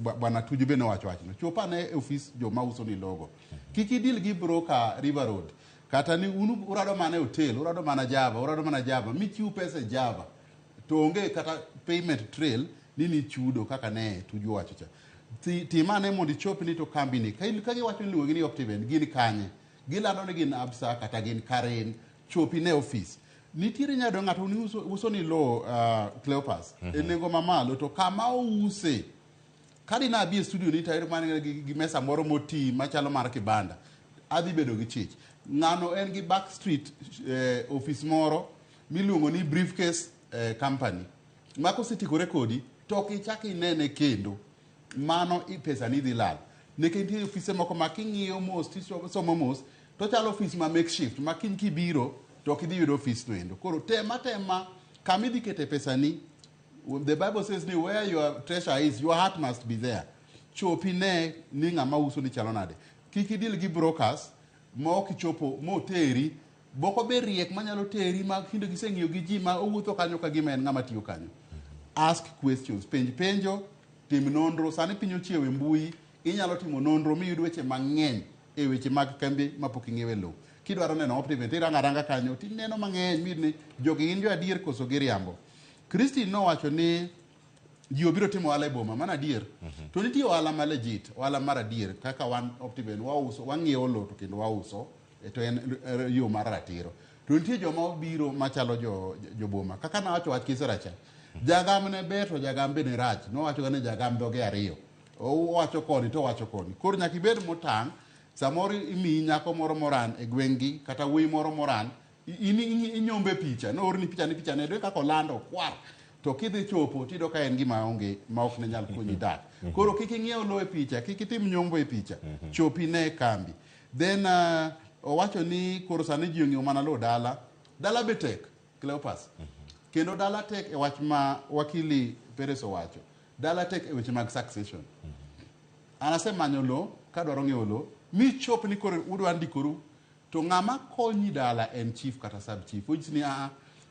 bwana Tuju be nowacho wachno. Chop ane e ofis joma uso ni logo. Kik idil gi broker River Road. Kata ni un urado mana e hotel, urado mana Java, urado mana Java, michiw pesa e Java. To onge kata payment trail ni nichudo kaka ne Tuju owacho cha. Tim ane mondo ichop ni to kambi ni. Ka giwacho ni iluongo gi ni Optiven, gin kanye? Gilando ni gin Absa kata gin Karen. Chopi ne ofis. Nitiere nyado ng'ato ni uso ni lowo Cleopas e nengo mamalo to kama ouse ka dina abi e studio ni tayudo mana gi mesa moro moti machalo mar kibanda adhi bedo gi chich. Ng'ano en gi back street ofis moro miluongo ni briefcase company ma kosetikore kodi to ok ichak inene kendo. Mano pesa ni dhi lal. Nikech nitie ofise moko ma king'iyo mos tisomo mos to chalo ofis ma makeshift ma kiny kibiro to ok idhi yudo ofis no endo. Koro tem atema kama idhi kete pesani. The Bible says ni where your treasure is, your heart must be there. Chopi ne ni ng'ama uso ni chalo nade. Kik idil gi brokers ma ok ichopo moteri. Boko be riek manyalo teri ma kinde giseng'iyo gi ji ma owuotho kanyo ka gima en ng'ama tiyo kanyo. Ask questions, penj penjo, tim nonro. Sani piny ochiewo e mbui, inyalo timo nonro miyud weche mang'eny e weche mag kambi mapok ing'iewe lowo. Kidwaro neno Optiven tirango aranga kanyo tineno mang'eny miyud ni jogi gin jo adier koso giriambo. Christine nowacho ni ji obiro timo ohala e boma, mano adier. To nitie ohala ma legit, ohala mar adier kaka wan Optiven wauso, wang'iewo lowo to kendo wauso to en yo mar ratiro. To nitie joma obiro machalo jo boma. Kaka nawacho wach Kisera cha, jagam ne ber to jagam be ne rach. Nowacho ga ni jagam dhoge ariyo. Owacho koni to owacho koni. Koro nyaka ibed motang'. Samoro imiyi nyako moro moran e gweng'gi kata wuoyi moro moran, in inyombe picha, noorni picha ni picha ne kaka olando kwar. To kidhi chopo tiyudo ka en gima onge ma ok ne nyal konyi dak. Koro kik ing'iew lowo e picha, kik itim nyombo e picha. Chopi ne kambi. Then owacho ni koro sani ji ong'iewo mana lowo dala. Dala be tek, Cleopas. Kendo dala tek e wach ma wakili Peres owacho. Dala tek e weche mag succession. An asemanyo lowo, kadwaro ng'iewo lowo, michop ni koro udwa ndikoru, to ng'ama konyi dala en chief kata sub chief. Onyisi ni aa,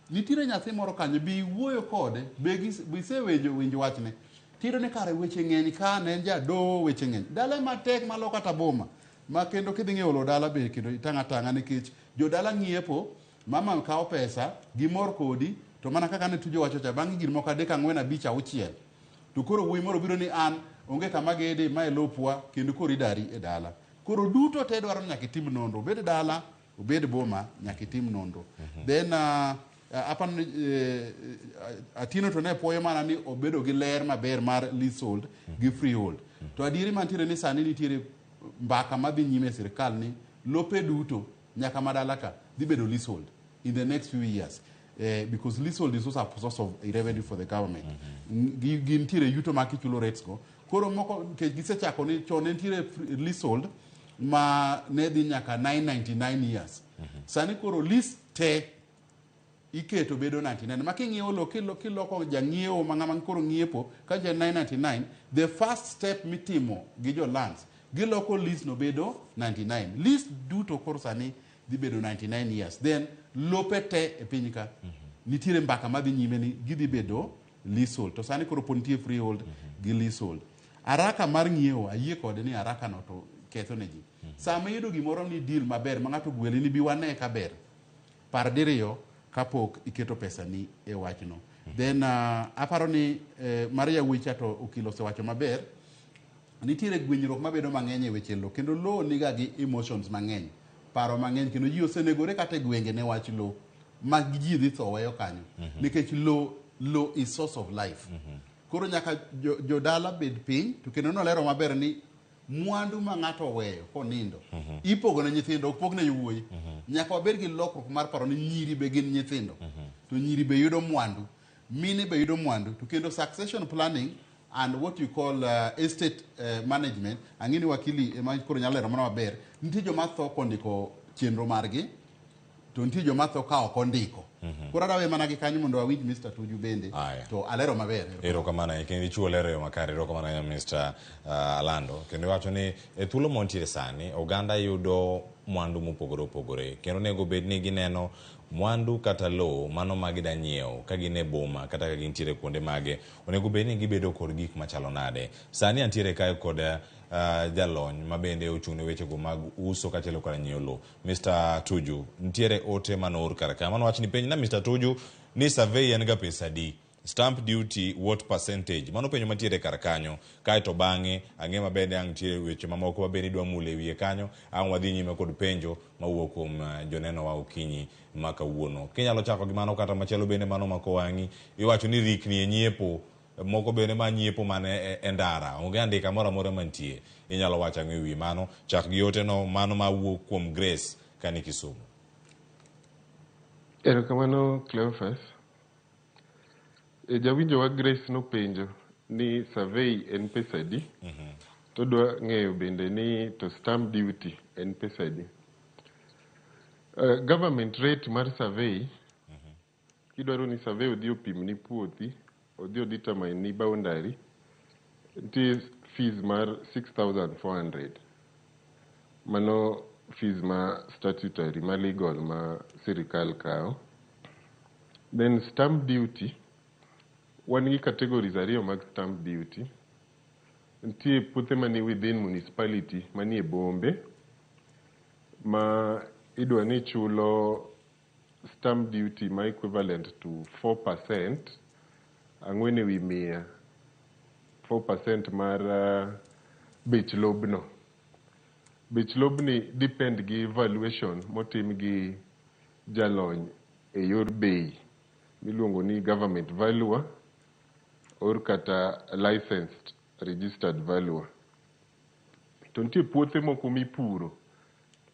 nitiere nyathi moro kanyo, bi iwuoyo kode, be isewinjo winjo wachne. Tiyudo ni kare weche ng'eny ka, ne en jadoho, weche ng'eny. Dala ema tek malo kata boma. Ma kendo kidhi ng'iewo lowo dala be kendo itang' atang'a nikech jodala ng'iepo, mama kawo pesa, gimor kodi, to mana kaka ne Tuju wacho cha, bang' higni moko 3, 4, 5, 6, to koro wuoyi moro biro ni an onge kama gede, mae lopwa, kendo koro idari e dala. Koro duto te dwaro ni nyaka itim nonro, obed dala, obed boma, nyaka itim nonro. Then aparo ni Atieno to ne puoyo mana ni obedo gi ler maber mar leasehold gi freehold. To adieri mantiere ni sani nitiere mbaka madhi nyime e sirikal ni lope duto nyaka madala ka dhi bedo leasehold in the next few years. Because leasehold is also a source of revenue for the government. Gintiere yuto ma kichulo rates go. Koro moko nikech gisechako ni chon ne nitiere leasehold ma ne dhi nyaka 999 years. Sani koro lease te iketo bedo 99. Ma king'iewo lowo, kiloko jang'iewo ma ng'ama koro ng'iepo ka ja 999, the first step mitimo gi jo lands, giloko lease no bedo 99. Lease duto koro sani dhi bedo 99 years. Then lope te e piny ka nitiere mbaka madhi nyime ni gidhi bedo leasehold. To sani koro pod nitie freehold gi leasehold. Araka mar ng'iewo, ayie kode ni araka no to ketho ne ji. Sama iyudo gimoro ni deal maber ma ng'ato ogweli ni bi wane ka ber, par diriyo kapok iketo pesa ni e wachno. Then aparo ni mar yawuoyi cha to okil osewacho maber. Nitiere gwenyruok mabedo mang'eny e weche lowo, kendo lowo niga gi emotions mang'eny, paro mang'eny, kendo ji osenegore kata e gwenge ne wach lowo ma ji dhi tho weyo kanyo. Nikech lowo is source of life. Koro nyaka jodala bed piny, to kendo nolero maber ni mwandu ma ng'ato oweyo konindo ipogo ne nyithindo, ok pog ne yawuoyi. Nyaka wabed gi lokruok mar paro ni nyiri be gin nyithindo, to nyiri be yudo mwandu, mine be yudo mwandu, to kendo succession planning and what you call estate management. Ang'e ni wakili ema koro nyalo lero mana maber. Nitie joma tho kondiko chenro margi, to nitie joma tho ka ok ondiko. Koro adawe mana gi kanyo mondo awinj Mr. Tuju bende, to alero maber. Erokamano, kendo ichiwo ler e yo makare. Erokamano ahinya Mr. Alando. Kendo iwacho ni e thuolo mantiere sani, oganda yudo mwandu mopogore opogore kendo onego bed ni gineno mwandu kata lowo mano ma gida nyiewo ka gin e boma kata ka gintiere kuonde mage onego bed ni gibedo kod gik machalo nade. Sani antiere kae kod jalony ma bende ochung' ne wechego mag uso kaachiel koda nyiewo lowo. Mr. Tuju, nitiere ote manoor kar ka mano wach ni penj na Mr. Tuju ni survey en ga pesa adi? Stamp duty what percentage? Mano penjo mantiere kar kanyo. Kaeto bang'e ang'e maber ni ang' nitie weche mamoko ma bende idwa mulo e wiye kanyo. Ang' wadhi nyime kod penjo mawuok kuom joneno wa okinyi ma kawuono. Kinyalo chako gi mano kata machielo bende mano mako wang'i. Iwacho ni rikni e nyiepo. Moko bende ma nyiepo mana e ndara. Onge andika moro amora mantie. Inyalo wacho ang'o e wi mano? Chak gi ote no mano mawuok kuom Grace kani Kisumu. Erokamano Cleophas. E, jawinjo wa Grace nopenjo ni survey en pesa adi? To odwa ng'eyo bende ni to stamp duty en pesa adi? Government rate mar survey kidwaro ni survey odhi opimni puothi, odhi o determine ni boundary, nitie fees mar 6400. Mano fees ma statutory, ma legal ma sirikal kawo. Then stamp duty, wan gi categories ariyo mag stamp duty. Nitie puothe mani within municipality manie bombe ma idwa ni chulo stamp duty ma equivalent to 4%, 4 ewi 100, 4% mar bech lobno. Bech lobni depend gi valuation motim gi jalony e yor bei miluongo ni government valuer or kata licensed registered valuer. To nitie puothe moko mipuro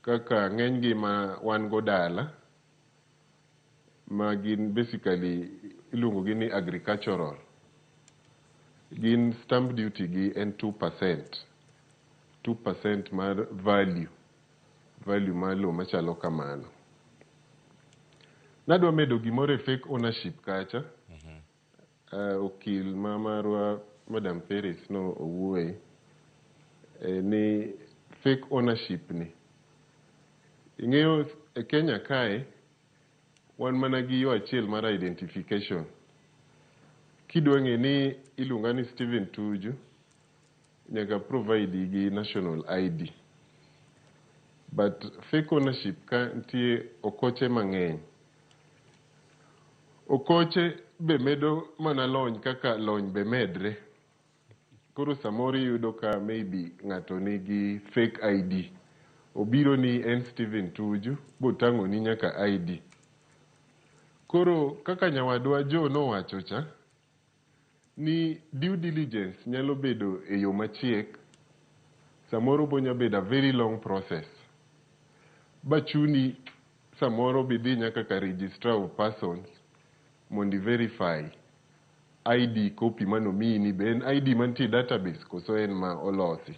kaka ng'eny gi ma wan go dala ma gin basically iluongo gi ni agricultural. Gin stamp duty gi en 2%. 2% mar value mar lowo machalo kamano. Nadwa medo gimoro e fake ownership kacha. Okil ma marwa Madam Peris no owuoye ni fake ownership ni. Ing'eyo e Kenya kae wan mana gi yo achiel mar identification. Kidwa ng'e ni iluonga ni Stephen Tuju, nyaka provide gi national ID. But fake ownership ka nitie okoche mang'eny. Okoche be medo mana lony kaka lony be medre. Koro samoro iyudo ka maybe ng'ato nigi fake ID. Obiro ni en Stephen Tuju, botang'o ni nyaka ID. Koro kaka nyawadwa Joe nowacho cha, ni due diligence nyalo bedo e yo machiek, samoro bonya bedo a very long process. Bachuni samoro bidhi nyaka ka registrar of persons mondo i verify ID copy manomiyi ni be en ID mantie e database koso en ma olosi.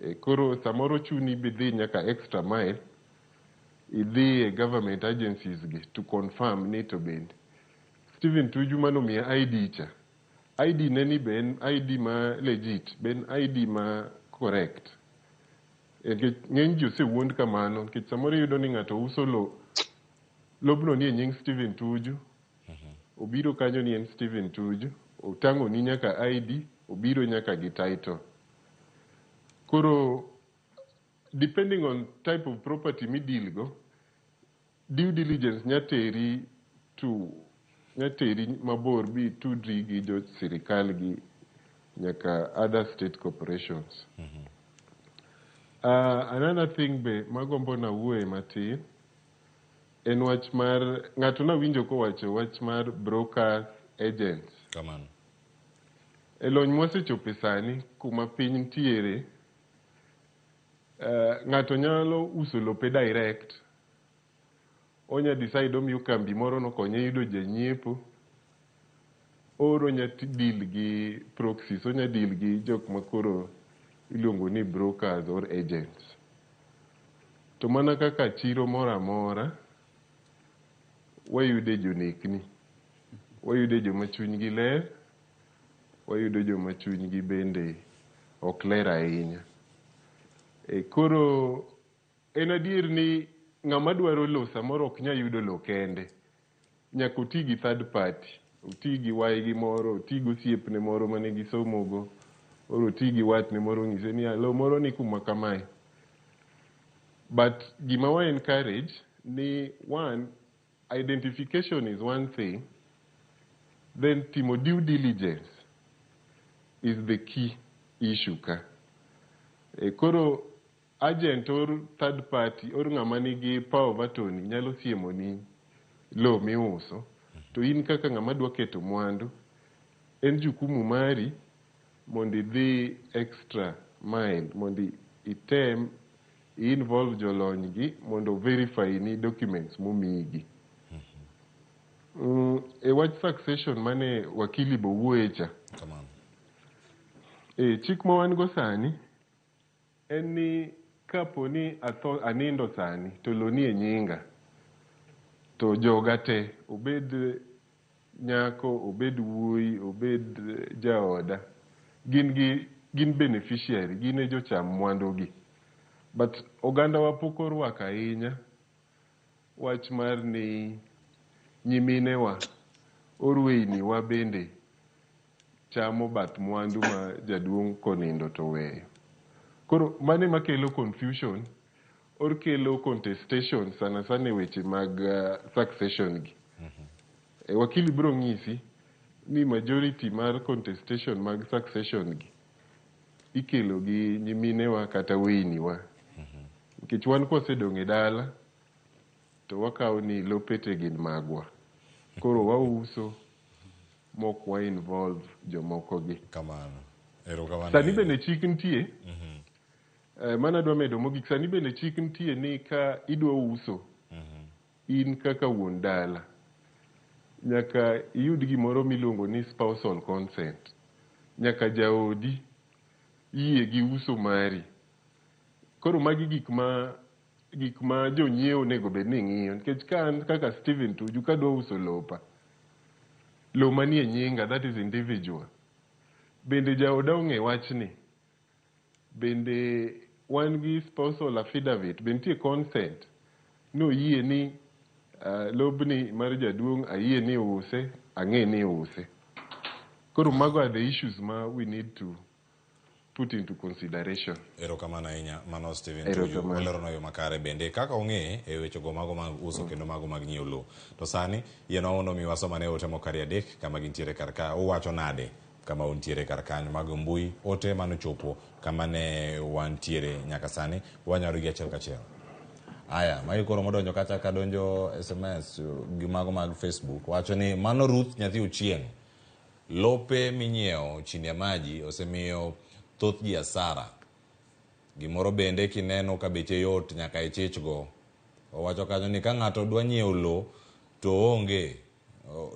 E, koro samoro chuni bidhi nyaka extra mile, idhi e government agencies gi to confirm ni to bende Stephen Tuju manomiya ID cha, ID ne ni be en ID ma legit, be en ID ma correct. Nikech ng'eny ji osewuond kamano, nikech samoro iyudo ni ng'ato uso lo, lobno ni e nying Stephen Tuju, obiro kanyo ni en Stephen Tuju, otang'o ni nyaka ID, obiro nyaka gi title. Koro depending on type of property mideal go, due diligence nyateri to nyateri mabor bi tudri gi jo sirikal gi nyaka other state corporations. Another thing be magombo nawuoye matin en wach mar ng'ato nawinjo kowacho wach mar brokers agents. Kamano. E lony mwasechope sani kuma piny ntiere, ng'ato nyalo uso lope direct. Onya decide omiyo kambi moro nokonye yudo janyiepo or onya deal gi proxies, onya deal gi jok makoro iluongo ni brokers or agents. To mana kaka chiro moro amora, wayude jonekni, wayude joma chunygi ler, wayudo joma chunygi bende ok ler ahinya. E, koro En adier ni ng'ama dwaro lowo samoro ok nyal yudo lowo kende. Nyaka oti gi third party. Oti gi waygi moro, oti gi osiepne moro mane gisomogo, or oti gi watne moro onyise ni lowo moro ni kuma kamae. But gima wa encourage ni one, identification is one thing, then timo due diligence is the key issue ka. E, koro agent or third party or ng'ama nigi power of attorney nyalo siemoni lowo miuso to in kaka ng'ama dwa keto mwandu en jukumu mari mondo idhi extra mile mondo item i-involve jolony gi mondo verify ni documents momiyigi. E wach succession mane wakili bo wuoye cha. E, chik ma wan go sani en ni kapo ni atho anindo sani to lo nie nyinga to joga te obed nyako obed wuoyi obed jaoda gin gi gin beneficiary gin e jocham mwandu gi but oganda wa pok orwako ahinya wach mar ni nyiminewa orweyni wa bende chamo bath mwandu ma jaduong' konindo to weyo. Koro mano ema kelo confusion or kelo contestation sana sana e weche mag succession gi. E, wakili biro ng'isi ni majority mar contestation mag succession gi ikelo gi nyiminewa kata weyniwa. Nikech wan kwasedong' e dala to wakawo ni lope te gin magwa. Koro wauso mok wa involve jomoko gi. Kamano. Erokamano. Sani bende chik nitie. Mano adwa medo mogik. Sani bende chik nitie ni ka idwa uso in kaka wuon dala nyaka iyud gimoro miluongo ni spousal consent. Nyaka jaodi yie gi uso mari. Koro magi gik ma gik ma jonyiewo onego bed ni ng'iyo nikech ka an kaka Stephen Tuju kadwa uso lopa lo manie nyinga that is individual bende jaoda ong'e wachni bende wan gi spousal affidavit be nitie consent noyie ni lobni mar jaduong' ayie ni use ang'e ni use koro mago are the issues ma we need to put into consideration. Erokamano ahinya mano Stephen Tuju Erokamano. olerono yo makare bende kaka ong'e e wechego mago mag uso kendo mago mag nyiewo lowo. To sani yienwa mondo mi wasomane ote moko ariyo adek kama gintiere kar ka uwacho nade kama untiere kar kanyo mag mbui ote manochopo kama ne wantiere nyaka sani wanyalo gi achiel kachiel. Aya, magi koro modonjo kacha kadonjo SMS gi mago mag Facebook wacho ni mano Ruth nyathi Ochieng' lope minyiewo chini ya maji osemiyo thoth ji asara. Gimoro bende kineno ka beche yot nyaka ichichgo. Owacho kanyo ni ka ng'ato dwa nyiewo lo to oonge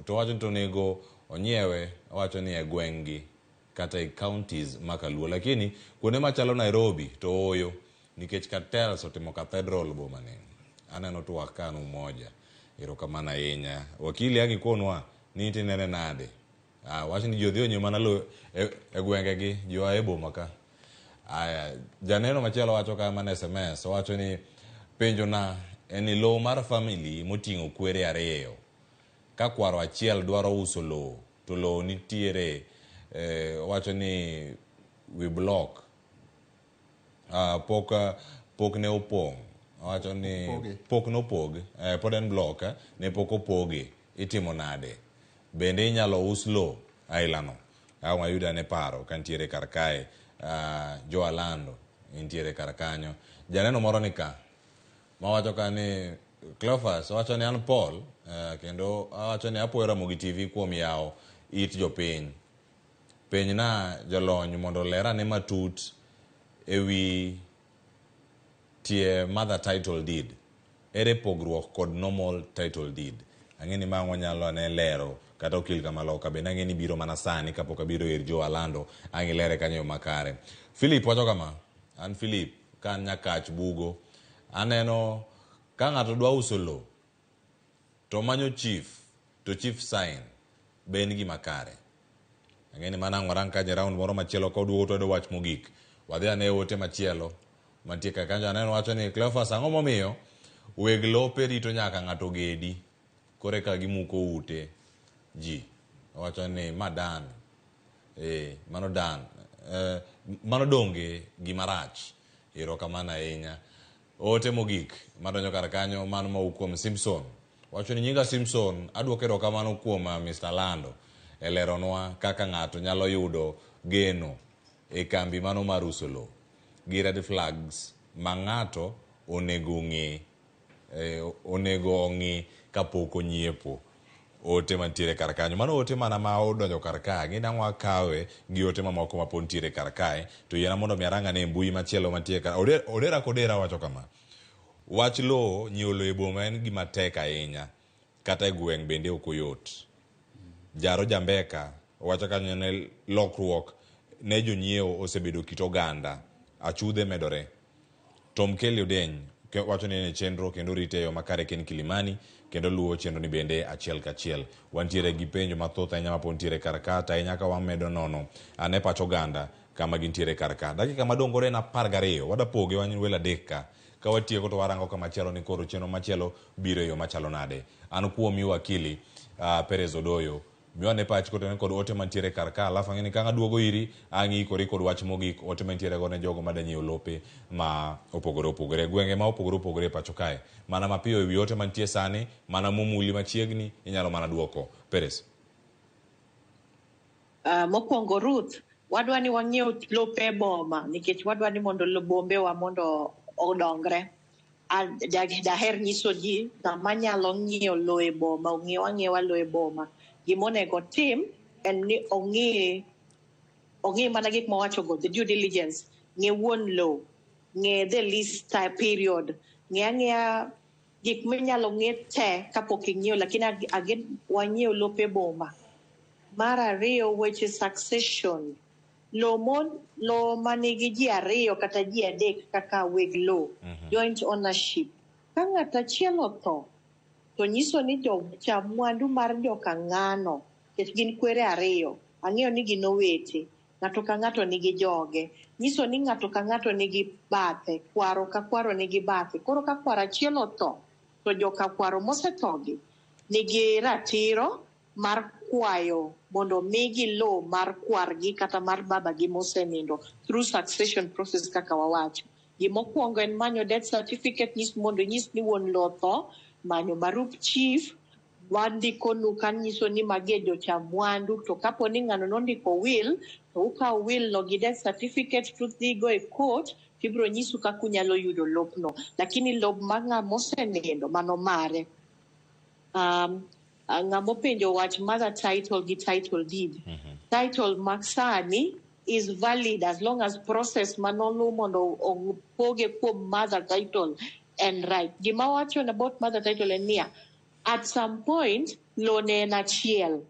to owacho ni to onego onyiewe owacho ni e gweng' gi kata e counties ma kaluo. Lakini kuonde machalo Nairobi to oyo nikech cartels otimo cathedral boma ni. Aneno twak ka an umoja. Erokamano ahinya. Wakili ang' ikonwa ni tinene nade? Ah, wach ni ji odhi onyiew mana lo e gwenge gi, ji oa e boma ka. Aya, janeno machielo wacho ka mana SMS, owacho ni penjo na en ni lowo mar family moting'o kwere ariyo. Ka kwaro achiel dwaro uso lowo, to lowo nitiere, owacho ni wi block pok ne opong'. Owacho ni pok nopog, pod en block, ne pok opoge. Itimo nade? Bende inyalo us lowo aila no? Ang' wayud ane paro ka nitiere kar kae. Joe Alando nitiere kar kanyo. Janeno moro ni ka mawacho ka ni Cleophas wacho ni an Paul kendo awacho ni apuoyo Ramogi TV kuom yawo it jopiny. Penjna jolony mondo oler ane matut ewi tie mother title deed. Ere pogruok kod normal title deed? Ang'e ni ma wanyalo ane lero kata okil kamaloka bende ang'e ni biro mana sani kapok abiro ir Joe Alando ang' ilere kanyo e yo makare. Philip wacho kama, an Philip ka an Nyakach Bugo aneno ka ng'ato dwa uso lo to manyo chief to chief sign be en gima kare. Ang'e ni mano ang' warang kanyo e round moro machielo ka waduogo to wayudo wach mogik. Wadhi ane ote machielo Mantie kar kanyo aneno wacho ni Cleophas ang'o momiyo weg lope rito nyaka ng'ato gedi koreka gimuko ute ji. Owacho ni ma dan. Mano dan. Mano donge gima rach. Erokamano ahinya. Ote mogik madonjo kar kanyo mano mowuok kuom Simpson. Wacho ni nyinga Simpson, aduoko erokamano kuom Mr. Lando e leronwa kaka ng'ato nyalo yudo geno e kambi mano mar uso lowo gi red flags ma ng'ato onego ng'e onego ong'i kapok onyiepo. Ote mantiere kar kanyo. Mano ote mana ma odonjo kar ka. Ng'e nang'o akawe gi ote mamoko ma pod nitiere kar kae. To yiena mondo mi arang ane mbui machielo mantie kar. Odera Kodera wacho kama. Wach lowo nyiewo lowo e boma en gima tek ahinya. Kata e gweng' bende ok oyot. Jaro Jambeka wacho kanyo ne lokruok ne jonyiewo osebedo kit oganda. Achudhe medore. Tom Kelly Odeny wacho ni en e chenro kendo rite e yo makare Ken Kilimani kendo luwo chenro ni bende achiel kachiel. Wantiere gi penjo mathoth ahinya mapod nitiere kar ka to ahinya ka wamedo nono ane pach oganda kama gintiere kar ka. Dakika madong' koro en 12 wadapoge wan welo adek ka. Ka watieko to warango kamachielo ni koro chenro machielo biro e yo machalo nade. An kuomi wakili Perez Odoyo. Miwa ne pach kotenore kod ote mantiere kar ka alafu ang'e ni ka aduogo iri ang' ikori kod wach mogik ote mantiere go ne jogo mada nyiewo lope ma opogore opogore gwenge ma opogore opogore e pacho kae mana mapiyo ewi ote mantie sani mana momuli machiegni inyalo mana duoko Perez. Mokwongo Ruth, wadwa ni wang'iew lope e boma nikech wadwa ni mondo bombewa mondo odongre. Daher nyiso ji ng'ama nyalo ng'iewo lowo e boma, ong'iew ang'iewa lowo e boma. Gima onego otim en ni ong'i mana gik mawachogo, the due diligence, ng'e wuon lowo, ng'e the lease type period, ng'e ang'eya gik minyalo ng'e te kapok ing'iewo, lakini again wanyiew lope e boma. Mar ariyo, weche succession. Lowo manigi ji ariyo kata ji adek kaka weg lowo, joint ownership. Ka ng'ato achiel otho, to nyiso ni jocham mwandu mar joka ng'ano, nikech gin kwere ariyo, ang'eyo ni gin owete, ng'ato ka ng'ato nigi joge. Nyiso ni ng'ato ka ng'ato nigi bathe, kwaro ka kwaro nigi bathe. Koro ka kwaro achiel otho, to joka kwaro mosethogi nigi ratiro mar kwayo mondo migi lowo mar kwargi kata mar babagi mosenindo through succession process kaka wawacho. Gimokwongo en manyo death certificate mondo inyis ni wuon lowo otho, manyo barup chief, wandikonu kanyiso ni magi e jocham mwandu, to kapo ni ng'ano nondiko will, to ukawo will no gi death certificate tudhigo e court, tibiro nyisu kaka unyalo yudo lopno. Lakini lob mar ng'ama osenindo mano mare. Ng'ama openjo wach mother title gi title deed. Title ma sani is valid as long as process manolu mondo opoge kuom mother title en right. Gima wacho about mother title en niya, at some point lowo ne en achiel.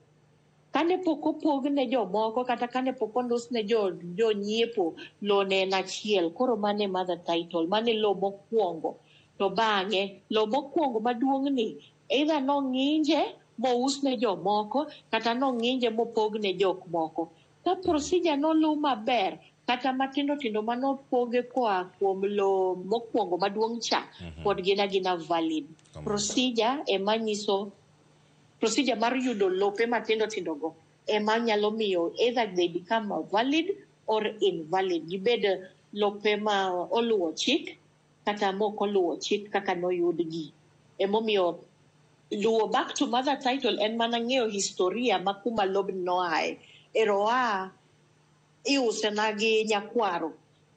Kane pok opog ne jomoko kata kane pok olos ne jonyiepo, lowo ne en achiel. Koro mano e mother title, mano e lowo mokwongo. To bang'e, lowo mokwongo maduong' ni either nong'inje mous ne jomoko kata nong'inje mopog ne jok moko. Ka procedure noluw maber, kata matindo tindo manopoge koa kuom lowo mokwongo maduong' cha, pod gin agina valid. Procedure ema nyiso procedure mar yudo lope matindo tindo go ema nyalo miyo either they become valid or invalid. Gibed lope ma oluwo chik kata mok oluwo chik kaka noyudgi. Emomiyo luwo back to mother title en mana ng'eyo historia ma kuma lobni noae. Ero oa iuse na gi nyakwaro.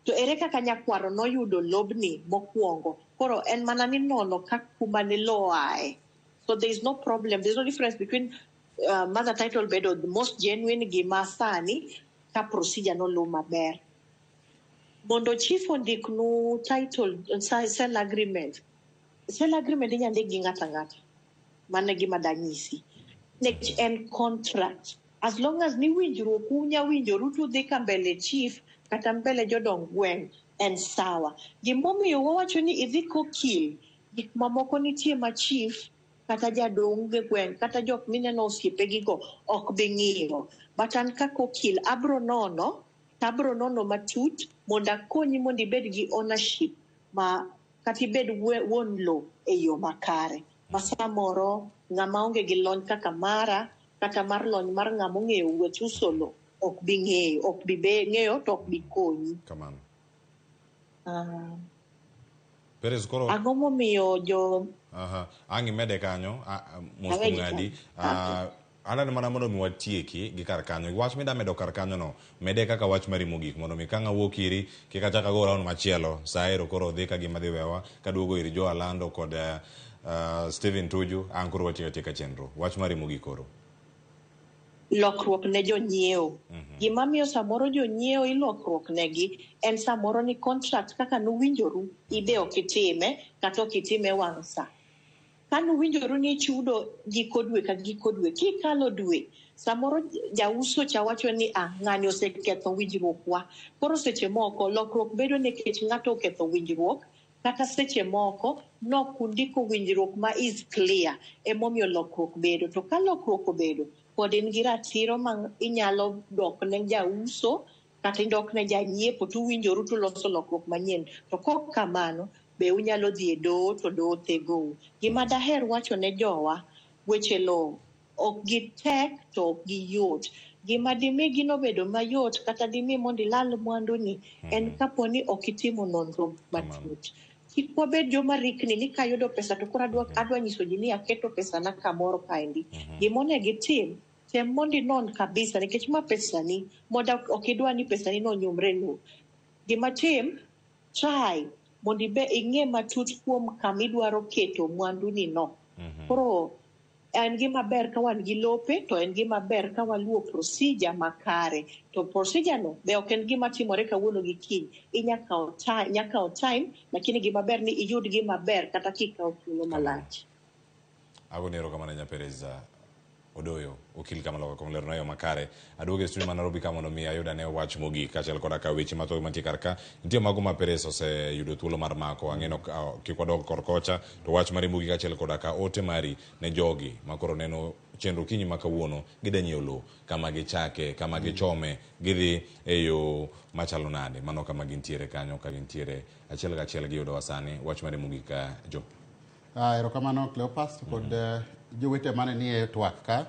To ere kaka nyakwaro noyudo lobni mokwongo? Koro en mana ni nono ka kuma ne lowo oae. So there is no problem. There is no difference between mother title bedo the most genuine gi ma sani ka procedure noluw maber. Mondo chief ondiknu title sale agreement. Sale agreement inya ndik gi ng'ato ang'ata. Mano e gima danyisi. Nikech en contract. As long as ni winjruok unya winjoru tudhi ka mbele chief kata mbele jodong gweng' en sawa. Gimomiyo wawacho ni idhi kokil, gik mamoko nitie ma chief kata jadong gweng' kata jok mineno osiepegigo ok bi ng'iyo. But an kaka okil abro nono, abro nono matut Mondo akonyi mondo ibed gi ownership ma kata ibed wuon lowo e yo makare. Ma samoro ng'ama onge gi lony kaka mara kata mar lony mar ng'ama ong'eyo weche uso lowo ok bi ng'eyo, ok bi ng'eyo to ok bi konyi. Kamano. Perez koro Ang'o momiyo jo Aha. Ang' imede kanyo, mos Awegi kuom ng'adi. kanyo. Aneno mana mondo mi watieki gi kar kanyo. Wach mida medo kar kanyo no, mede kaka wach mari mogik mondo mi ka ng'a wuok iri, kik achak ago round machielo. Sa ero koro dhi ka gima dhi wewa, kaduogo ir Joe Alando kod Stephen Tuju, ang' koro watieko atieka chenro. Wach mari mogik koro. Lokruok ne jonyiewo. Gima miyo samoro jonyiewo ilokruok negi en samoro ni contract kaka nuwinjoru ibe ok itime kata ok itime wang' sa. Ka nuwinjoru ni chudo giko dwe ka giko dwe, kikalo dwe, samoro jauso cha wacho ni ng'ani oseketho winjruok wa. Koro seche moko lokruok bedo nikech ng'ato oketho winjruok, kata seche moko nok undiko winjruok ma is clear, emomiyo lokruok bedo. To ka lokruok obedo, pod in gi ratiro ma inyalo dok ne jauso kata idok ne janyiepo tuwinjoru tuloso lokruok manyien. To kok kamano, be unyalo dhi e doho to doho thegou. Gima daher wacho ne jowa, weche lowo ok gitek to ok giyot. Gima dimi gino bedo mayot kata dimi mondo ilal mwanduni en kapo ni ok itimo nonro matut. Kik wabed joma rikni ni kayudo pesa to koro adwa nyiso ji ni aketo pesana kamoro kaendi. Gima onego itim, tem mondo inon kabisa nikech ma pesani, mondo ok idwa ni pesani no onyumre e lowo. Gima tim, try mondo ing'e matut kuom kama idwaro keto mwanduni no. Koro en gima ber ka wan gi lope, to en gima ber ka waluwo procedure makare. To procedure no be ok en gima timore kawuono gi kiny. Inya kawo time, lakini gima ber ni iyud gima ber kata kikawo thuolo malach. Agoni erokamano ahinya Perez Odoyo, okil kamaloka kuom lerona yo makare. Aduogo e studio ma Nairobi ka mondo mi ayud ane wach mogik kaachiel koda ka weche mathoth mantie kar ka. Nitie mago ma Perez oseyudo thuolo mar mako. Ang'eno kik wadog kor kocha, to wach mari mogik kaachiel koda ka ote mari ne jogi ma koro neno chenro kinyi ma kawuono gidwa nyiewo lowo, kama gichake, kama gichome, gidhi e yo machalo nade. Mano kama gintiere kanyo, ka gintiere achiel kachiel giyudowa sani. Wach mari mogik Jo. Erokamano Cleopas kod jowete mane nie twak ka.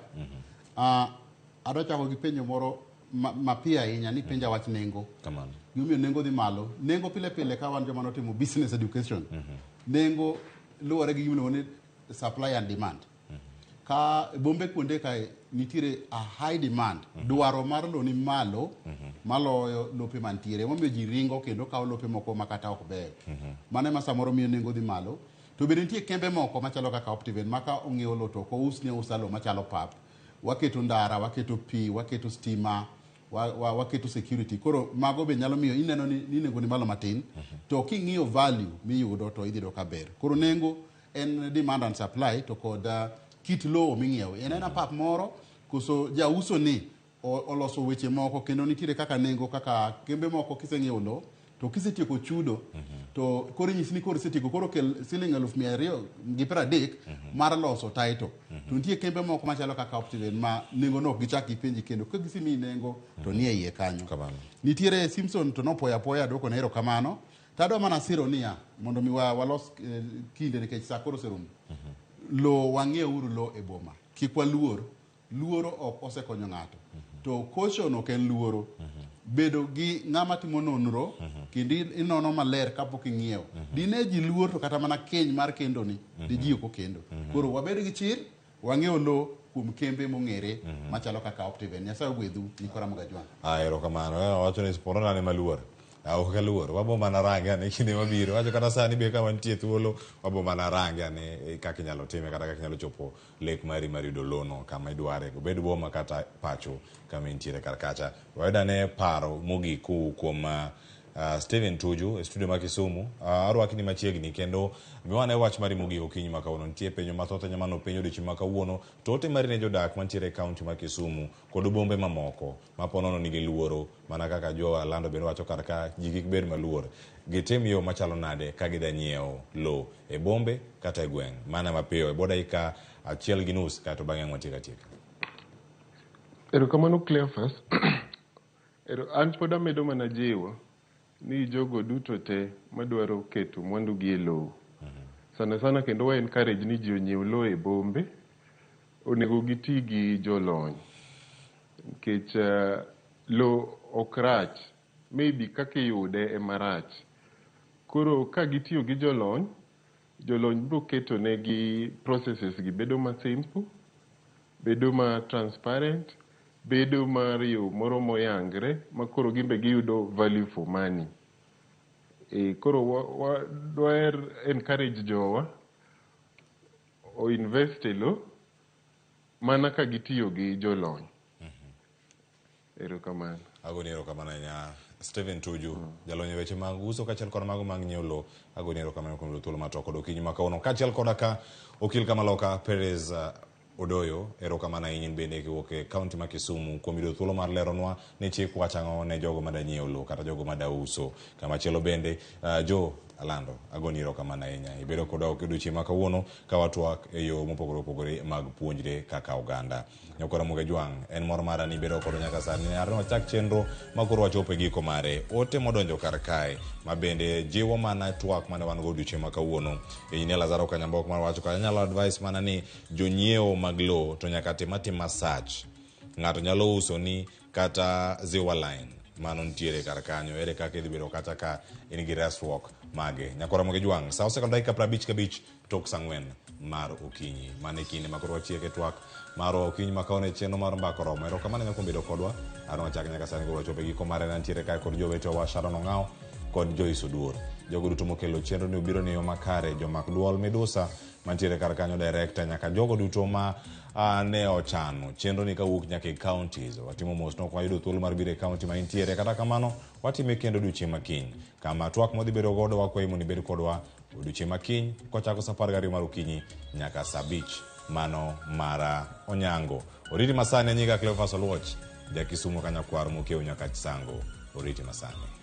Adwa chako gi penjo moro mapiyo ahinya ni penja wach nengo. Kamano. Gimomiyo nengo dhi malo. Nengo pile pile ka wan joma notimo business education. Nengo luwore gi gimiluongo ni supply and demand. Ka bombe kuonde kae nitiere a high demand. Dwaro mar lowo ni malo maloyo lope mantiere. Emomiyo ji ringo kendo kawo lope moko ma kata ok beyo. Mano ema samoro miyo nengo dhi malo. To bende nitie kembe moko machalo kaka Optiven ma ka ong'iewo lowo to ok ousni ausa lowo machalo pap. Waketo ndara, waketo pi, waketo stima, waketo security. Koro mago be nyalo miyo ineno ni nengo ni malo matin. To king'iyo value miyudo to idhi yudo ka ber. Koro nengo en demand and supply to kod kit lowo ming'iewo. En ena pap moro koso jauso ni oloso weche moko kendo nitiere kaka nengo kaka kembe moko kiseng'iewo lowo to kisetieko chudo to koro inyisi ni koro isetieko koro kel siling 230,000 mar loso title. To nitie kembe moko machalo kaka Optiven ma nengo no ok gichak gipenji kendo ka gisemiyi nengo to nie iye kanyo. Nitiere Simpson to nopoyo apoya aduoko ne erokamano. To adwa mana siro niya mondo mi walos kinde nikech sa koro oserumo. Lowo wang'ieuru lowo e boma. Kik waluor. Luoro ok osekonyo ng'ato. To caution ok en luoro. Bedo gi ng'ama timo nonro kendo inono maler kapok ing'iewo. Dine ji luor to kata mana keny mar kendo ni, di ji ok okendo. Koro wabed gi chir, wang'iew lowo kuom kembe mong'ere machalo kaka Optiven. Nyasaye ogwedhu, Nikora Mugajwang'. Erokamano. Wacho ni porona ne maluor. Ok aluor. Wabo mana range ane kinde mabiro. Wacho kata sani be ka wantie thuolo, wabo mana range ane kaka inyalo time kata kaka inyalo chopo lek mari mar yudo lono kama idware. Obed boma kata pacho kama intiere kar kacha. Wayud ane paro mogik kowuok kuom Stephen Tuju e studio ma Kisumu. Arwaki ni machiegni kendo miwane wach mari mogik okinyi ma kawuono. Nitie penjo mathoth ahinya mane openj odiochieng' ma kawuono. To ote mari ne jodak mantiere e kaunti ma Kisumu kod bombe mamoko ma po nono nigi luoro mana kaka jo Alando bende wacho kar ka ji kik bed maluor. Gitim yo machalo nade ka gidha nyiewo lowo e bombe kata e gweng'. Mana mapiyo e bwo dakika 1.5 kaeto bang'e ang' watiek atieka. Erokamano Cleophas. An pod amedo mana jiwo ni jogo duto te madwaro keto mwandugi e lowo, sana sana kendo wa encourage ni ji onyiew lowo e bombe, onego giti gi jolony nikech lowo ok rach, maybe kaka iyude ema rach. Koro ka gitiyo gi jolony, jolony biro keto negi processes gi bedo ma simple, bedo ma transparent, bedo mar yo moro moyangre ma koro gin be giyudo value for money. Koro dwaher encourage jowa o invest e lo mana ka gitiyo gi jolony. Erokamano. Agoni erokamano ahinya Stephen Tuju, jalony e weche mag uso kaachiel kod mago mag nyiewo lowo. Agoni erokamano kuom yudo thuolo mar twak kod okinyi ma kawuono. Kaachiel koda ka okil kamaloka Perez Odoyo, erokamano ahinya in bende kiwuok e kaunti ma Kisumu kuom yudo thuolo mar leronwa ni chik wacho ang'o ne jogo mada nyiewo lowo kata jogo mada uso. Kamachielo bende Joe Alando, agoni erokamano ahinya. Ibedo kodwa odiochieng' ma kawuono ka watwak e yo mopogore opogore mag puonjre kaka oganda. Nyakora Muga Jwang', en mor mara ni ibedo kodwa nyaka sani. Are wachak chenro ma koro wachopo e giko mare. Ote modonjo kar kae ma bende jiwo mana twak mane wan go odiochieng' ma kawuono. Engineer Lazaro Kanyambok mar wacho ka anyalo advice mana ni jonyiewo mag lowo to nyaka tim atima search. Ng'ato nyalo uso ni kata Ziwa line mano nitiere kar kanyo, ere kaka idhi bedo kata ka in gi resruok mage. Nyakora Moge Jwang', sa osekalo dakika 55 tok sa 4 mar okinyi. Mano e kinde ma koro wachieke twak marwa okinyi ma kawuono e chenro mar Mbaka Oromo. Erokamano ahinya kuom bedo kodwa. An wachak nyaka sani koro wachopo e giko mare. Nantiere kae kod jowetewa Sharon Ong'awo kod Joyce Oduor. Jogo duto mokelo chenro ni obiro ni yo makare, jomak duol midusa mantiere kar kanyo, director nyaka jogo duto ma ne ochano chenro ni kawuok nyaka e counties. Watimo mos nok wayudo thuolo mar biro e county ma intiere, kata kamano watime kendo odiochieng' ma kiny kama twak mwadhi bedo godo. Wakwayi mondo ibed kodwa odiochieng' ma kiny kochako sa 12 mar okinyi nyaka sa 5 mano mara onyango. Oriti masani, anyinga Cleophas Oluoch, ja Kisumo ka nyakwar mokiewo nyaka Chisango. Oriti masani.